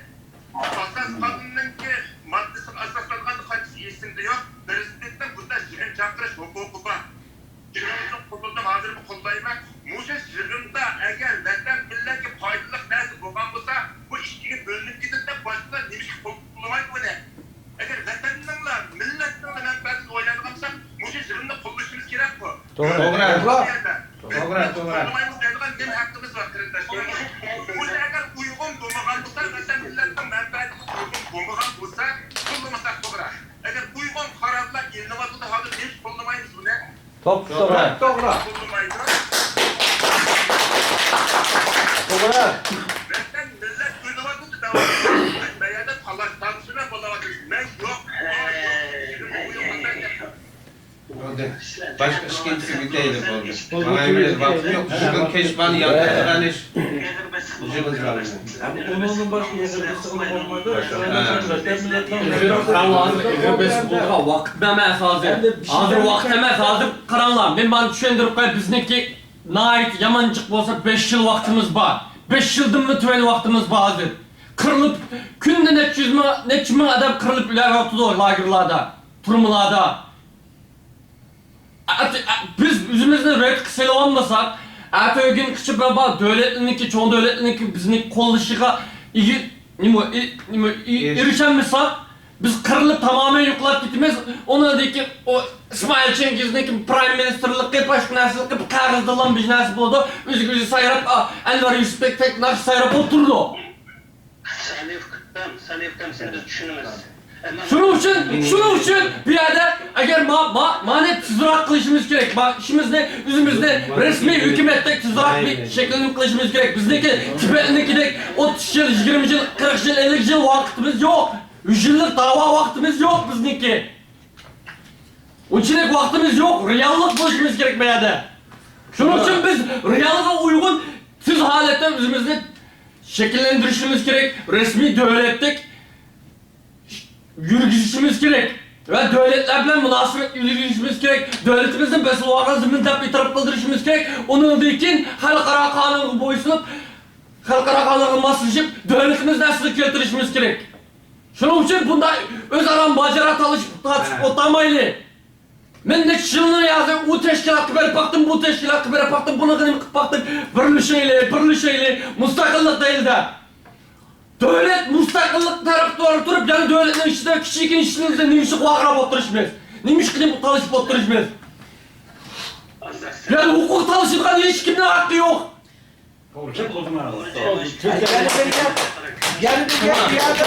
ئاساس قانۇننىڭكى ماددىسىغا ئاساسلانغاندا قانچىسى ئېسىمدە يوق، پىرېزىدېنتنىڭ بۇنداق يىغىن چاقىرىش ھوقۇقى بار. شۇنىڭ ئۈچۈن قوللىدىم، ھازىرمۇ قوللايمەن. مۇشۇ يىغىندا ئەگەر ۋەتەن، مىللەتكە پايدىلىق نەرسە بولغان بولسا، بۇ ئىككىگە بۆلۈنۈپ كېتىدۇ دەپ باشقىلار نېمىشقا قوللىمايدۇ بۇنى؟ ئەگەر ۋەتەننىڭلا، مىللەتنىڭلا مەنپەئەتىنى ئويلايدىغان بولساق، مۇشۇ يىغىننى قوللاشىمىز كېرەققۇ. توغرا. توغرا. بۇ يەردە بىز توغرا، توغرا. قوللىمايمىز دەيدىغان نېمە ھەققىمىز بار، قېرىنداشلار؟ مۇشۇ ئەگەر ئۇيغۇن بولمىغان بولسا، ۋەتەن مىللەتنىڭ مەنپەئەتىگە ئۇيغۇن بولمىغان بولسا، قوللىمىساق توغرا. ئەگەر ئۇيغۇن قارارلار ئېلىنىۋاتىدۇ، ھازىر نېمىشقا قوللىمايمىز بۇنى؟ توغرا، توغرا. قوللىمايدۇ. توغرا. ۋەتەن، مىللەت ئۆلۈۋاتىدۇ دەۋاتىدۇ. بىز بۇ يەردە تالاش-تارتىش بىلەن بولۇۋاتىمىز. مەن يوق، ئۇ يوق، بۇ يوق. بولدى. باشقا ئىككىنچىسىگە دەيلى بولدى. ماڭا ھېچ ۋاقىت يوق. شۇ كۈن كەچ بارنى ياندۇرىدىغان ئىش. يىغىنىڭىز بار. ئۇنىڭدىن باشقا يىغىن بېسىقىدىغان بولمايدۇ. ھە. ۋەتەن مىللەتنىڭ ۋاقىت ئەمەس ھازىر. ھازىر ۋاقىت ئەمەس، ھازىر قاراڭلار. مەن مانا چۈشەندۈرۈپ قوياي، بىزنىڭكى ناھايىتى يامان جىق بولسا بەش يىل ۋاقتىمىز بار. بەش يىلدىنمۇ تۆۋەن ۋاقتىمىز بار ھازىر. قىرىلىپ، كۈندە نەچچە يۈز مىڭ، نەچچە مىڭ ئادەم قىرىلىپ ئۆلۈۋاتىدۇ لاگېرلاردا، تۈرمىلاردا. ئەتە، ئە، بىز ئۆزىمىزنى رەتكە سېلىۋالمىساق، ئەتە ئۆگۈنگۈچە بار، بار دۆلەتلەرنىڭكى، چوڭ دۆلەتلەرنىڭكى بىزنى قوللىشىغا ئىگە-، نېمە، ئى-، نېمە، ئى-، ئېرىشەلمىساق، بىز قىرىلىپ تامامەن يوقىلاپ كېتىمىز. ئۇنىڭدىن كېيىن ئۇ ئىسمائىل چىڭگىزنىڭكى پرايم مىنىستىرلىقى، باشقا نەرسىلىكى بىر قەغەزدىلا بىر نەرسە بولىدۇ. ئۆزىگە ئۆزى سايراپ، ئا، ئەنۋەر يۈسۈپبەك تەك ناخشا سايراپ ئولتۇرىدۇ. سەلىف ئۇكام، سەلىف ئۇكام، سىز بىز چۈشىنىمىز. شۇنىڭ ئۈچۈن، شۇنىڭ ئۈچۈن بۇ يەردە ئەگەر ما-، ما-، مانى تېزراق قىلىشىمىز كېرەك. ما-، ئىشىمىزنى ئۆزىمىزنى رەسمىي ھۆكۈمەتتەك تېزراق بىر شەكىللىنىپ قىلىشىمىز كېرەك. بىزنىڭكى تىبەتنىڭكىدەك ئوتتۇز يىل، يىگىرمە يىل، قىرىق يىل، ئەللىك يىل ۋاقتىمىز يوق. يۈز يىللىق داۋا ۋاقتىمىز يوق بىزنىڭكى. ئۇنچىلىك ۋاقتىمىز يوق. رېئاللىق بولۇشىمىز كېرەك بۇ يەردە. شۇنىڭ ئۈچۈن بىز رېئالغا ئۇيغۇن تېز ھالەتتە ئۆزىمىزنى شەكىللەندۈرۈشىمىز كېرەك، رەسمىي دۆلەتتەك يۈرگۈزۈشىمىز كېرەك ۋە دۆلەتلەر بىلەن مۇناسىۋەت يۈرگۈزۈشىمىز كېرەك. دۆلىتىمىزنى بېسىۋالغان زېمىن دەپ ئېتىراپ قىلدۇرۇشىمىز كېرەك. ئۇنىڭدىن كېيىن خەلقئارا قانۇنغا بويسۇنۇپ، خەلقئارا قانۇنغا ماسلىشىپ، دۆلىتىمىزنى ئەسلىگە كەلتۈرۈشىمىز كېرەك. شۇنىڭ ئۈچۈن بۇنداق ئۆزئارا ماجىرا تالىشىپ تارتىشىپ ئولتۇرمايلى. مەن نەچچە يىلنى يازدىم، ئۇ تەشكىلاتقا بېرىپ باقتىم، بۇ تەشكىلاتقا بېرىپ باقتىم، بۇنىڭغا نېمە قىلىپ باقتىم، بىرلىشەيلى، بىرلىشەيلى، مۇستەقىللىق دەيلى دەپ. دۆلەت مۇستەقىللىق تەرەپدارى تۇرۇپ، يەنە دۆلەتنىڭ ئىچىدە كىچىككىنە ئىشلىرىمىزدا نېمىشقا ۋارقىراپ ئولتۇرۇشىمىز؟ نېمىشقا نېمە تالىشىپ ئولتۇرۇشىمىز؟ يەنى ھوقۇق تالىشىدىغان ھېچكىمنىڭ ھەققى يوق. توغرا گەپ قىلدىڭىز. يەنە بىر گەپ، يەنە بىر گەپ، بۇ يەردە،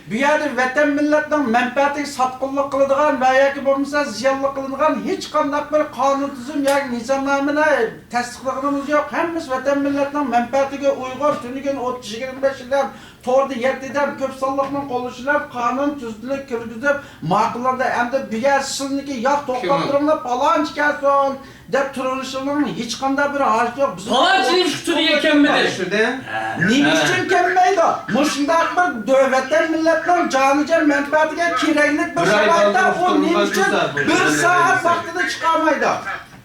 بۇ يەردە ۋەتەن مىللەتنىڭ مەنپەئەتىگە ساتقۇنلۇق قىلىدىغان ۋە ياكى بولمىسا زىيانلىق قىلىدىغان ھېچقانداق بىر قانۇن تۈزۈم ياكى نىزامنامىنى تەستىقلىغىنىمىز يوق. ھەممىسى ۋەتەن مىللەتنىڭ مەنپەئەتىگە ئۇيغۇن، تۈنۈگۈن ئوت يىگىرمە بەش يىلدىن توردا يەتتىدىن كۆپ سانلىقنىڭ قوللىشى بىلەن قانۇن تۈزۈملۈك كىرگۈزۈپ ماقۇللاندى. ئەمدى بۇ يەر سىلىنىكى ياق توختاپ تۇرۇڭلار، پالانچى كەلسۇن دەپ تۇرۇشنىڭ ھېچقانداق بىر ھاجىتى يوق. بىزنىڭ پالانچى نېمىشقا تۈنۈگۈن كەلمىدى؟ نېمە ئۈچۈن كەلمەيدۇ؟ مۇشۇنداق بىر دۆ-، ۋەتەن مىللەتنىڭ جانىجان مەنپەئەتىگە كېرەكلىك بىر شارائىتتا ئۇ نېمە ئۈچۈن بىر سائەت ۋاقتىدا چىقالمايدۇ؟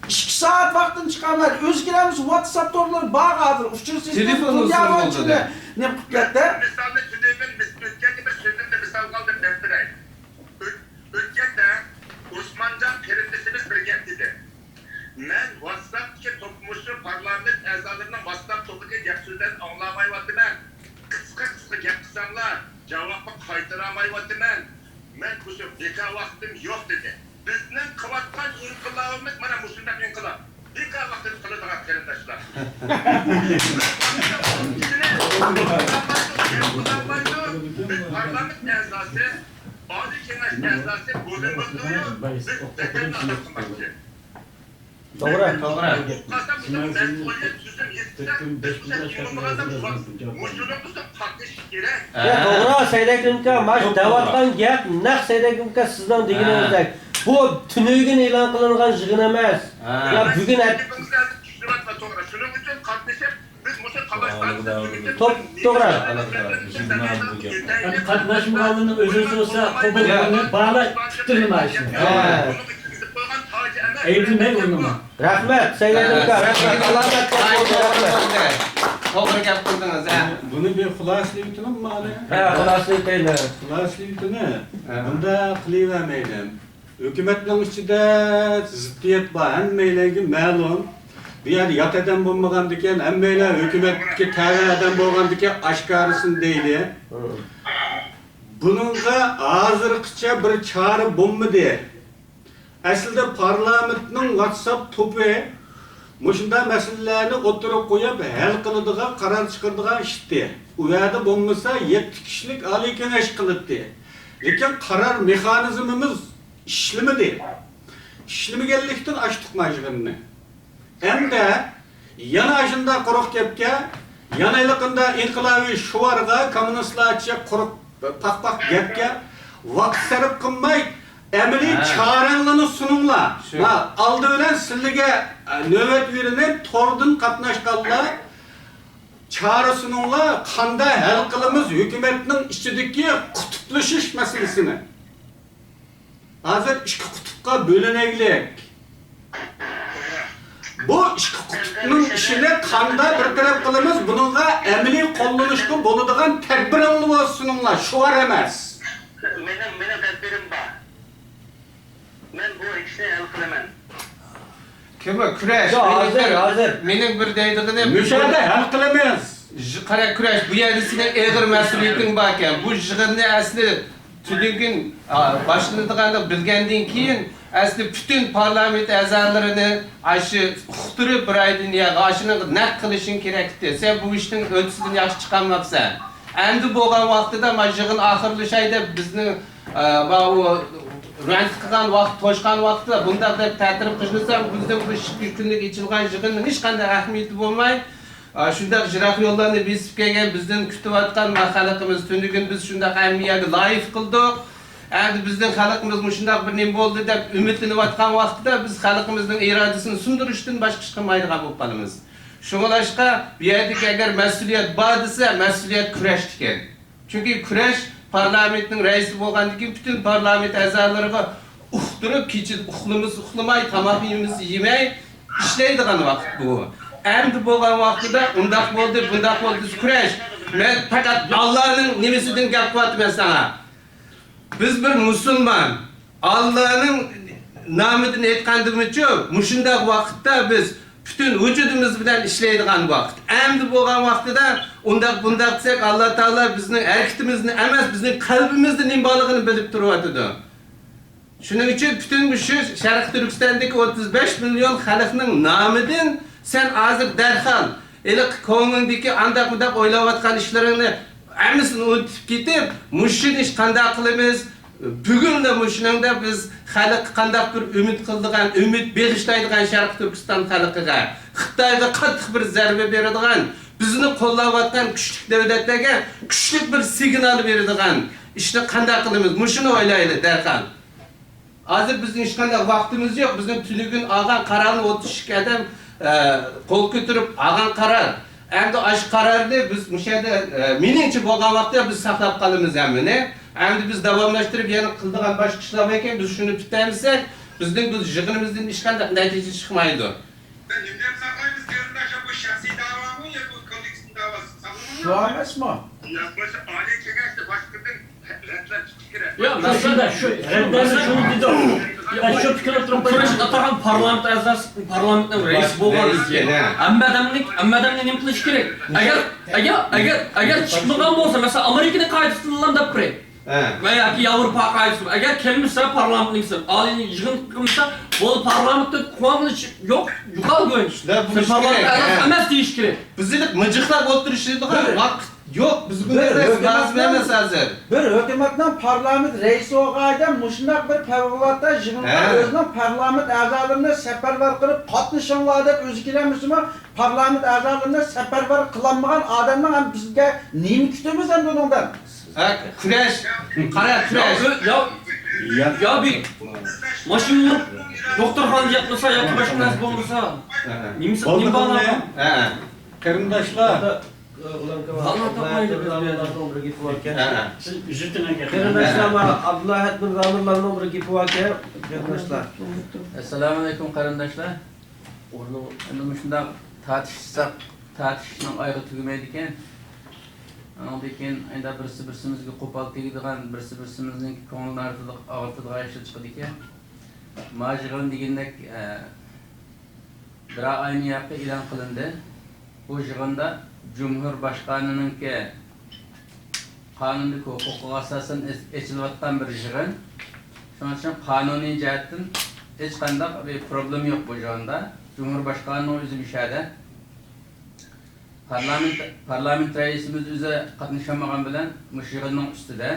ئىككى سائەت ۋاقتىدىن چىقارمايدۇ. ئۆزگىرەمىز، ۋاتساپ تورلىرى بار ھازىر. ئۇچۇر سىستېمىسى دۇنيا بويىچە نېمە قىلىپ كەتتى؟ مىسالنى تۈنۈگۈن بىز ئۆتكەندە بىر سۆزۈمنى مىسالغا ئالدىم دەپ بېرەي. ئۆت-، ئۆتكەندە ئوسمانجان قېرىندىشىمىز بىر گەپ دېدى. مەن ۋاتساپتىكى توپ، مۇشۇ پارلامېنت ئەزالىرىنىڭ ۋاتساپ توپىدىكى گەپ سۆزلەرنى ئاڭلىمايۋاتىمەن. قىسقا قىسقا گەپ قىلساڭلار، جاۋابمۇ قايتۇرالمايۋاتىمەن. مەن مۇشۇ بىكار ۋاقتىم يوق دېدى. بىزنىڭ قىلىۋاتقان ئىنقىلابىمىز مانا مۇشۇنداق ئىنقىلاب. بىكار ۋاقتىنى قىلىدىغان قېرىنداشلار. بىز پارلامېنت ئەزاسى، ئالىي كېڭەش ئەزاسى بولۇمىزدۇر، بىز ۋەتەننى ئازاد قىلماقچى. توغرا، توغرا. يا، توغرا، سەيدەكىمكا، ماش دەۋاتقان گەپ نەق سەيدەكىمكا سىزنىڭ دېگىنىڭىزدەك. بۇ تۈنۈگۈن ئېلان قىلىنغان يىغىن ئەمەس. يا، بۈگۈن ئەت-، شۇنىڭ ئۈچۈن قاتنىشىپ، بىز مۇشۇ تالاش توغرا. قاتناشمىغانلارنىڭ ئۆزى بولسا قوبۇل قىلىنىپ، بالا كۈتتۈرمە ئىشنى. ئەيىبلىمەي ئۇنىمۇ. رەھمەت، سەيدەكىمكا، رەھمەت. ئالامەت گەپ بولدى، رەھمەت. توغرا گەپ قىلدىڭىز، ھە. بۇنى بىر خۇلاسىلىۋېتىمەن مانا. ھە، خۇلاسىلىۋېتەيلى. خۇلاسىلىۋېتىمەن. ھە. بۇنداق قىلىۋەرمەيلى. ھۆكۈمەتنىڭ ئىچىدە زىددىيەت بار، ھەممەيلەنگە مەلۇم. بۇ يەردە يات ئادەم بولمىغاندىكىن، ھەممەيلەن ھۆكۈمەتكە تەۋە ئادەم بولغاندىكىن ئاشكارىسىنى دەيلى. بۇنىڭغا ھازىرغىچە بىر چارە بولمىدى. ئەسلىدە پارلامېنتنىڭ ۋاتساپ توپى مۇشۇنداق مەسىلىلەرنى ئوتتۇرىغا قويۇپ ھەل قىلىدىغان، قارار چىقىرىدىغان ئىشتى. ئۇ يەردە بولمىسا يەتتە كىشىلىك ئالىي كېڭەش قىلاتتى. لېكىن قارار مېخانىزمىمىز ئىشلىمىدى. ئىشلىمىگەنلىكتىن ئاچتۇق مانا يىغىننى. ئەمدى يەنە ئاشۇنداق قۇرۇق گەپكە، يەنە ھېلىقىنداق ئىنقىلابىي شوئارغا، كوممۇنىستلارچە قۇرۇق پاخ-پاخ گەپكە ۋاقىت سەرپ قىلماي، ئەمەلىي چارەڭلارنى سۇنۇڭلار. شۇ. ھە، ئالدى بىلەن سىلىگە، ئە، نۆۋەت بېرىلىپ، توردىن قاتناشقانلار چارە سۇنۇڭلار، قانداق ھەل قىلىمىز ھۆكۈمەتنىڭ ئىچىدىكى قۇتۇپلىشىش مەسىلىسىنى. ھازىر ئىككى قۇتۇپقا بۆلۈنەيلىك. بۇ ئىككى قۇتۇپنىڭ ئىشىنى قانداق بىر تەرەپ قىلىمىز، بۇنىڭغا ئەمەلىي قوللىنىشقا بولىدىغان تەدبىرىڭلار بولسۇنۇڭلار، شوئار ئەمەس. مېنىڭ، مېنىڭ تەدبىرىم بار. مەن بۇ ئىشنى ھەل قىلىمەن. كىم بۇ؟ كۈرەش. ياق، مېنىڭ ھازىر، بىر، ھازىر. مېنىڭ بىر دەيدىغىنىم، مۇشۇ يەردە ھەل قىلىمىز. ژ-، قارا، كۈرەش، بۇ يەردە سېنىڭ ئېغىر مەسئۇلىيىتىڭ باركەن. بۇ يىغىننى ئەسلى تۈنۈگۈن، ئا، باشلىنىدىغانلىقىنى بىلگەندىن كېيىن، ئەسلى پۈتۈن پارلامېنت ئەزالىرىنى ئاشۇ ئۇقتۇرۇپ، بىر ئايدىن ياغا ئاشۇنى نەق قىلىشىڭ كېرەك ئىدى. سەن بۇ ئىشنىڭ ئۆتىسىدىن ياخشى چىقالماپسەن. ئەمدى بولغان ۋاقتىدا، مانا يىغىن ئاخىرلىشاي دەپ، بىزنىڭ، ئە، ماۋۇ رەنت قىلغان ۋاقىت، توشقان ۋاقىتتا بۇنداق دەپ تەتۈر قىلىنسا، بىزنىڭ بۇ ئىككى كۈنلۈك ئېچىلغان يىغىننىڭ ھېچقانداق ئەھمىيىتى بولماي، ئە، شۇنداق يىراق يوللارنى بېسىپ كەلگەن، بىزدىن كۈتۈۋاتقان ما خەلقىمىز، تۈنۈگۈن بىز شۇنداق ھەممە يەرگە لايىف قىلدۇق. ئەمدى بىزنىڭ خەلقىمىز مۇشۇنداق بىر نېمە بولدى دەپ ئۈمىدلىنىۋاتقان ۋاقتىدا، بىز خەلقىمىزنىڭ ئىرادىسىنى سۇندۇرۇشتىن باشقا ئىش قىلمايدىغان بولۇپ قالىمىز. شۇڭلاشقا بۇ يەردىكى ئەگەر مەسئۇلىيەت بار دېسە، مەسئۇلىيەت كۈرەشتىكەن. چۈنكى كۈرەش پارلامېنتنىڭ رەئىسى بولغاندىن كېيىن پۈتۈن پارلامېنت ئەزالىرىغا ئۇقتۇرۇپ، كېچىدە ئۇخلىمىسا ئۇخلىماي، تاماق يېمىسا يېمەي ئىشلەيدىغان ۋاقىت بۇ. ئەمدى بولغان ۋاقتىدا ئۇنداق بولدى، بۇنداق بولدى، كۈرەش. مەن پەقەت ئاللانىڭ نېمىسىدىن گەپ قىلىۋاتىمەن ساڭا. بىز بىر مۇسۇلمان، ئاللانىڭ نامىدىن ئېيتقاندىمۇچۇ، مۇشۇنداق ۋاقىتتا بىز پۈتۈن ۋۇجۇدىمىز بىلەن ئىشلەيدىغان ۋاقىت. ئەمدى بولغان ۋاقتىدا ئۇنداق، بۇنداق دېسەك، ئاللا تائالا بىزنىڭ ھەرىكىتىمىزنى ئەمەس، بىزنىڭ قەلبىمىزدە نېمە بارلىقىنى بىلىپ تۇرۇۋاتىدۇ. شۇنىڭ ئۈچۈن پۈتۈن مۇشۇ شەرقىي تۈركىستاندىكى ئوتتۇز بەش مىليون خەلقنىڭ نامىدىن سەن ھازىر دەرھال ھېلىقى كۆڭلۈڭدىكى ئانداق مۇنداق ئويلاۋاتقان ئىشلىرىڭنى ھەممىسىنى ئۇنتۇپ كېتىپ، مۇشۇنى ئىش قانداق قىلىمىز؟ بۈگۈنلا مۇشۇنىڭدا بىز خەلققە قانداق بىر ئۈمىد قىلىدىغان، ئۈمىد بېغىشلايدىغان شەرقىي تۈركىستان خەلقىگە، خىتايغا قاتتىق بىر زەربە بېرىدىغان، بىزنى قوللاۋاتقان كۈچلۈك دۆلەتلەرگە كۈچلۈك بىر سىگنال بېرىدىغان ئىشنى قانداق قىلىمىز؟ مۇشۇنى ئويلايلى دەرھال. ھازىر بىزنىڭ ھېچقانداق ۋاقتىمىز يوق. بىزنىڭ تۈنۈگۈن ئالغان قارارنى ئوتتۇز ئىككى ئادەم، ئە، قول كۆتۈرۈپ ئالغان قارار. ئەمدى ئاشۇ قارارنى بىز مۇشۇ يەردە، ئە، مېنىڭچە بولغان ۋاقىتتا بىز ساقلاپ قالىمىز ھەممىنى. ئەمدى بىز داۋاملاشتۇرۇپ يەنە قىلىدىغان باشقا ئىشلار باركەن، بىز شۇنى پۈتتۈرمىسەك، بىزنىڭ بۇ يىغىنىمىزدىن ھېچقانداق نەتىجە چىقمايدۇ. نېمە دەپ ساقلايمىز قېرىنداشلار، بۇ شەخسىي داۋامۇ يا بۇ كوللېكتىپ داۋاسى؟ شۇ ئەمەسمۇ؟ يا بولمىسا ئالىي كېڭەشتە باشقىدىن رەتلەپ چىقىش كېرەك. ياق، مەسىلەن، شۇ رەتلەپ شۇنى دېدۇم. مەن شۇ پىكىرنى تۇرۇپ كۈرەش ئاتاغان پارلامېنت ئەزاسى، پارلامېنتنىڭ رەئىسى بولغاندىن كېيىن، ھەممە ئادەمنى، ھەممە ئادەمنى نېمە قىلىش كېرەك؟ ئەگەر، ئەگەر، ئەگەر، ئەگەر چىقمىغان بولسا، مەسىلەن، ئامېرىكىنىڭ قائىدىسىدىن دەپ بېرەي. ۋە ياكى ياۋروپا قائىدىسى، ئەگەر كەلمىسە، پارلامېنتنىڭ ئالىي يىغىن قىلمىسا، بولدى، پارلامېنتتا قۇۋانچ يوق، يوقالغۇن. سىلەر بۇ سىز ئىشكە پارلامېنت ئەزاسى ئەمەس دېيىش كېرەك. بىزنى مىجىقلاپ ئولتۇرۇشىدىغان ۋاقىت يوق، بىز بۇ بىر يەردە ھۆكۈمەتنىڭ، لازىم ئەمەس ھازىر. بىر ھۆكۈمەتنىڭ پارلامېنت رەئىسى بولغان ئادەم مۇشۇنداق بىر پەۋقۇلئاددە يىغىنغا ھە. ئۆزىنىڭ پارلامېنت ئەزالىرىنى سەپەرۋەر قىلىپ قاتنىشىڭلار دەپ ئۆزى كېلەلمىسىمۇ، پارلامېنت ئەزالىرىنى سەپەرۋەر قىلالمىغان ئادەمنىڭ ھەم بىزگە نېمە كۈتىمىز ئەمدى ئۇنىڭدىن؟ ھە، كۈرەش، قارا، كۈرەش. يا، يا، يا بىر ماشىنا ئۇرۇپ دوختۇرخانىدا ياتمىسا ياكى باشقا نەرسە بولمىسا، ھە، ھە. نېمىسى، نېمە باغلاپ؟ ھە، ھە. قېرىنداشلار. قېرىنداشلار، مانا ئابدۇللاھەت بىن زامىرلارنىڭ بىر گېپى باركەن، قېرىنداشلار. ئەسسالامۇئەلەيكۇم، قېرىنداشلار. ئەمدى مۇشۇنداق تارتىشساق، تارتىشىشنىڭ ئايىغى تۈگىمەيدىكەن. ئانىڭدىن كېيىن ئەمدى بىرسى بىرسىمىزگە قوپال تېگىدىغان، بىرسى بىرسىمىزنىڭ كۆڭلىنى ئاغرىتىدىغان ئىشلار چىقىدىكەن. ما يىغىن دېگەندەك، ئە، بىر ئاينى ياقى ئېلان قىلىندى. بۇ يىغىندا جۇمھۇر باشقانىنىڭكى قانۇندىكى ھوقۇقىغا ئاساسەن ئېچ-، ئېچىلىۋاتقان بىر يىغىن. شۇنىڭ ئۈچۈن قانۇنىي جەھەتتىن ھېچقانداق بىر پروبلېما يوق بۇ يىغىندا. جۇمھۇر باشقانىنىڭ ئۆزى مۇشەدە. پارلامېنت، پارلامېنت رەئىسىمىز ئۆزى قاتنىشالمىغان بىلەن مۇشۇ يىغىننىڭ ئۈستىدە.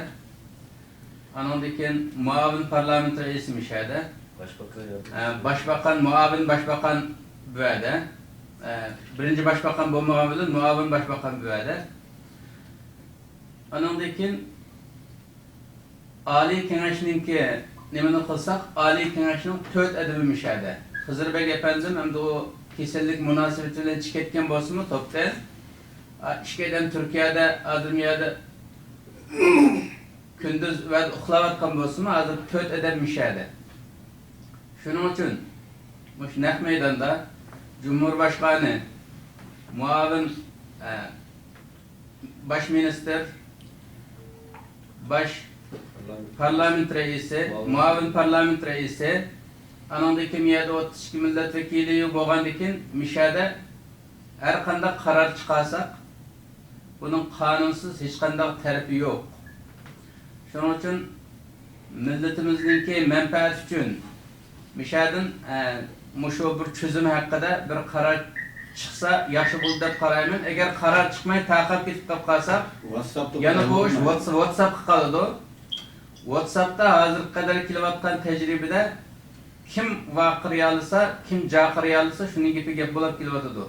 ئانىڭدىن كېيىن مۇئاۋىن پارلامېنت رەئىسى مۇشەدە. باشباقان ياردەمچىسى. ئە، باشباقان، مۇئاۋىن باشباقان بۇ يەردە. ئە، بىرىنچى باشباقان بولمىغان بىلەن مۇئاۋىن باشباقان بۇ يەردە. ئانىڭدىن كېيىن ئالىي كېڭەشنىڭكى نېمىنى قىلساق، ئالىي كېڭەشنىڭ تۆت ئەدىبى مۇشەدە. خىزىر بەگ ئەپەندىم ئەمدى ئۇ كېسەللىك مۇناسىۋىتى بىلەن چىقىپ كەتكەن بولسىمۇ توپتىن، ئا، ئىككى ئادەم تۈركىيەدە، ئادەم يەردە كۈندۈز ۋە ئۇخلاۋاتقان بولسىمۇ، ھازىر تۆت ئادەم مۇشەدە. شۇنىڭ ئۈچۈن مۇشۇ نەق مەيداندا جۇمھۇر باشقانى، مۇئاۋىن، ئە، باش مىنىستىر، باش پارلامېنت رەئىسى، مۇئاۋىن پارلامېنت رەئىسى، ئانىڭدىن كېيىن يەردە ئوتتۇز ئىككى مىللەت ۋەكىلى بولغاندىن كېيىن مۇشەدە ھەر قانداق قارار چىقارساق، بۇنىڭ قانۇنسىز ھېچقانداق تەرىپى يوق. شۇنىڭ ئۈچۈن مىللىتىمىزنىڭكى مەنپەئەتى ئۈچۈن مۇشەدىن، ئە، مۇشۇ بىر چۆزۈم ھەققىدە بىر قارار چىقسا ياخشى بولىدۇ دەپ قارايمەن. ئەگەر قارار چىقماي تارقاپ كېتىپ قاپ قالساق، يەنە بۇ ئىش ۋاتس-، ۋاتساپقا قالىدۇ. ۋاتساپتا ھازىرغا قەدەر كېلىۋاتقان تەجرىبىدە كىم ۋارقىرىيالىسا، كىم جارقىرىيالىسا، شۇنىڭ گېپى گەپ بولۇپ كېلىۋاتىدۇ.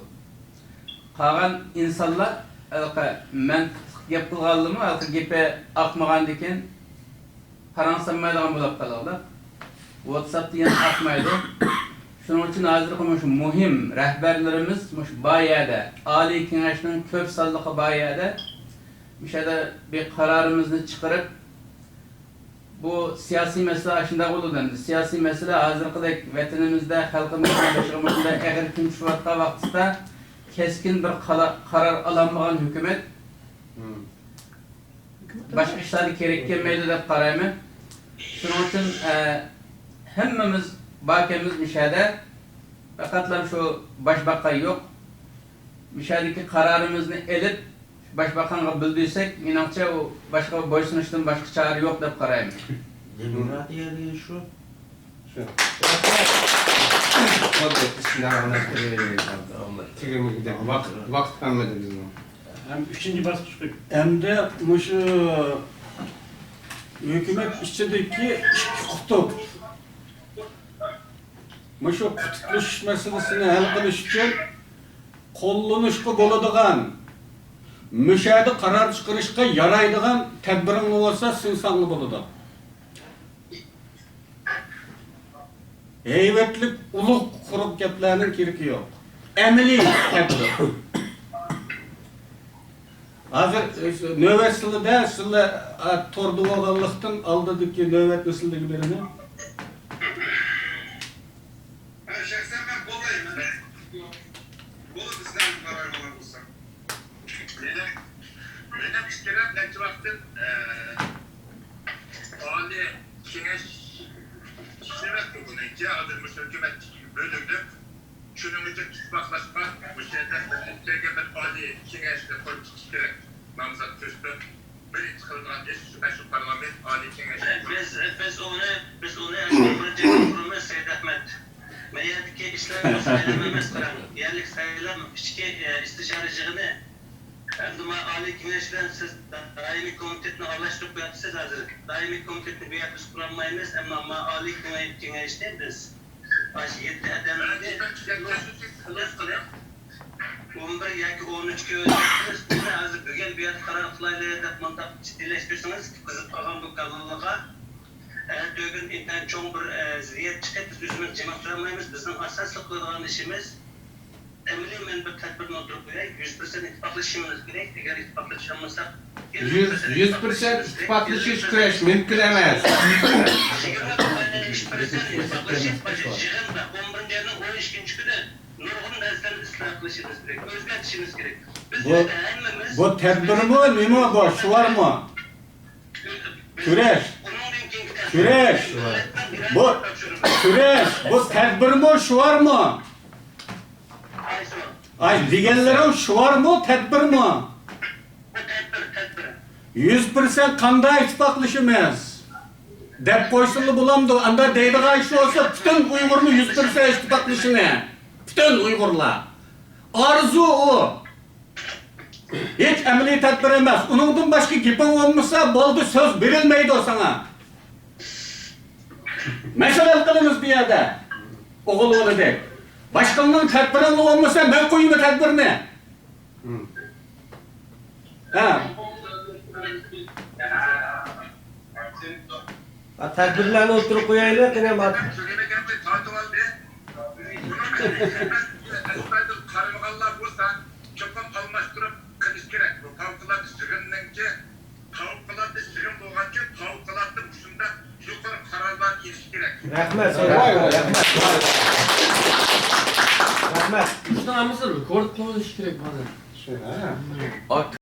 قالغان ئىنسانلار ھېلىقى مەنتىقلىق گەپ قىلغانلىرىمۇ ھېلىقى گېپى ئاقمىغاندىكىن پاراڭ سالمايدىغان بولۇپ قالغانلار. ۋاتساپتا يەنە ئاقمايدۇ. شۇنىڭ ئۈچۈن ھازىرقى مۇشۇ مۇھىم رەھبەرلىرىمىز مۇشۇ بار يەردە، ئالىي كېڭەشنىڭ كۆپ سانلىقى بار يەردە، مۇشۇ يەردە بىر قارارىمىزنى چىقىرىپ، بۇ سىياسىي مەسىلە ئاشۇنداق بولىدۇ ئەمدى. سىياسىي مەسىلە ھازىرقىدەك ۋەتىنىمىزدە، خەلقىمىزنىڭ بېشىغا مۇشۇنداق ئېغىر كۈن چۈشۈۋاتقان ۋاقتىدا، كەسكىن بىر قالا-، قارار ئالالمىغان ھۆكۈمەت باشقا ئىشلاردا كېرەك كەلمەيدۇ دەپ قارايمەن. شۇنىڭ ئۈچۈن، ئە، ھەممىمىز باركەنمىز مۇشۇ يەردە. پەقەتلا شۇ باش باققان يوق. مۇشۇ يەردىكى قارارىمىزنى ئېلىپ، باش باققانغا بىلدۈرسەك، مېنىڭچە، ئۇ باشقا بويسۇنۇشتىن باشقا چارە يوق دەپ قارايمەن. دېموكراتىيە دېگەن شۇ. شۇ. تۈگىمىگۈدەك ۋاقىت، ۋاقىت قالمىدى بىزنىڭ. ھەم ئۈچىنچى باسقۇچقا. ئەمدى مۇشۇ ھۆكۈمەت ئىچىدىكى ئىككى قۇتۇپ، مۇشۇ قۇتۇپلىشىش مەسىلىسىنى ھەل قىلىش ئۈچۈن قوللىنىشقا بولىدىغان، مۇشۇ يەردە قارار چىقىرىشقا يارايدىغان تەدبىرىڭلار بولسا سۇنساڭلار بولىدۇ. ھەيۋەتلىك ئۇلۇغ قۇرۇق گەپلەرنىڭ كېرىكى يوق. ئەمەلىي تەدبىر. ھازىر، ئە، نۆۋەت سىلىدە، سىلە، ئە، توردا بولغانلىقتىن ئالدىدىكى نۆۋەتنى سىلىگە بېرىمەن. شەخسەن مەن بولدى، مەن بولدى، سىلەر قارار قىلغان بولسا. مېنىڭ، مېنىڭ پىكرىم نەچچە ۋاقىتتىن، ئە، ئالىي كېڭەش ئىشلىۋەتتى بۇنىڭكى، ھازىر مۇشۇ ھۆكۈمەت بۆلۈنۈپ، شۇنىڭ ئۈچۈن ئىتتىپاقلاشقان مۇشۇ يەردە بىر، بىر ئالىي كېڭەشنى قۇرۇپ چىقىش كېرەك. نامزات كۆرسىتىپ، بىرىنچى قىلىدىغان ئىش مۇشۇ پارلامېنت، ئالىي كېڭەش. بىز، بىز ئۇنى، بىز ئۇنى ھەر بىرىنچى قۇرىمىز، سەيدئەخمەت. ما يەردىكى ئىشلار سايلام ئەمەس، قاراڭ. يەرلىك سايلام، ئىچكى، ئە، ئىستىشارە يىغىنى. ئەمدى ما ئالىي كېڭەش بىلەن سىز دائىمىي كومىتېتنى ئارىلاشتۇرۇپ قويۇپسىز ھازىر. دائىمىي كومىتېتنى بۇ يەردە بىز قۇرالمايمىز، ئەمما ما ئالىي كېڭەي-، كېڭەشنى بىز ئاشۇ يەتتە ئادەمنى خۇلۇس قىلىپ، ئون بىر ياكى ئون ئۈچ كۈن بىز بۇنى ھازىر بۈگۈن بۇ يەردە قارار قىلايلى دەپ مۇنداق جىددىيلەشتۈرسىڭىز، قىزىپ قالغان بۇ كاللىلارغا، ئە، تۈگۈن ئىنتايىن چوڭ بىر، ئە، زىددىيەت چىقىپ، بىز ئۆزىمىز جىمىق تۇرالمايمىز. بىزنىڭ ئاساسلىق قىلىدىغان ئىشىمىز، ئەمەلىي مەن بىر تەدبىرنى ئوتتۇرىغا قوياي، يۈز پىرسەنت ئىتتىپاقلىشىشىمىز كېرەك. ئەگەر ئىتتىپاقلىشالمىساق، يۈز، يۈز پىرسەنت ئىتتىپاقلىشىش كۈرەش مۇمكىن ئەمەس. يىگىرمە پىرسەنت ئىتتىپاقلىشىپ، مۇشۇ يىغىندا ئون بىرىنچى ئاينىڭ ئون ئىككىنچى كۈنى نۇرغۇن نەرسىلەرنى ئىسلاھ قىلىشىمىز كېرەك، ئۆزگەرتىشىمىز كېرەك. بىز بۇ، بۇ تەدبىرمۇ، نېمە بۇ، شوئارمۇ؟ كۈرەش. كۈرەش. بۇ كۈرەش. بۇ تەدبىرمۇ، شوئارمۇ؟ ئاي، دېگەنلىرىڭ شوئارمۇ، تەدبىرمۇ؟ يۈز پىرسەنت قانداق ئىتتىپاقلىشىمىز؟ دەپ قويسىلا بولامدۇ؟ ئاندا دەيدىغان ئىش بولسا، پۈتۈن ئۇيغۇرنى يۈز پىرسەنت ئىتتىپاقلىشىنى. پۈتۈن ئۇيغۇرلار. ئارزۇ ئۇ. ھېچ ئەمەلىي تەدبىر ئەمەس. ئۇنىڭدىن باشقا گېپىڭ بولمىسا، بولدى، سۆز بېرىلمەيدۇ ساڭا. مەسىلە ھەل قىلىمىز بۇ يەردە. ئوغۇل بالىدەك. باشقاڭنىڭ تەدبىرىڭ بولمىسا، مەن قويىمەن تەدبىرنى. ھە. ھە، تەدبىرلەرنى ئوتتۇرىغا قويايلى، قېنى، مات. چوقۇم ئالماشتۇرۇپ قىلىش كېرەك. بۇ پەۋقۇلئاددە يىغىننىڭكى، پەۋقۇلئاددە يىغىن بولغانكى، پەۋقۇلئاددە مۇشۇنداق يۇقىرى قارارلارنى ئېلىش كېرەك. رەھمەت، رەھمەت، رەھمەت. رەھمەت. شۇنداق ئەمەسمۇ، رېكورد قىلىۋېلىش كېرەك ھازىر. شۇ، ھە.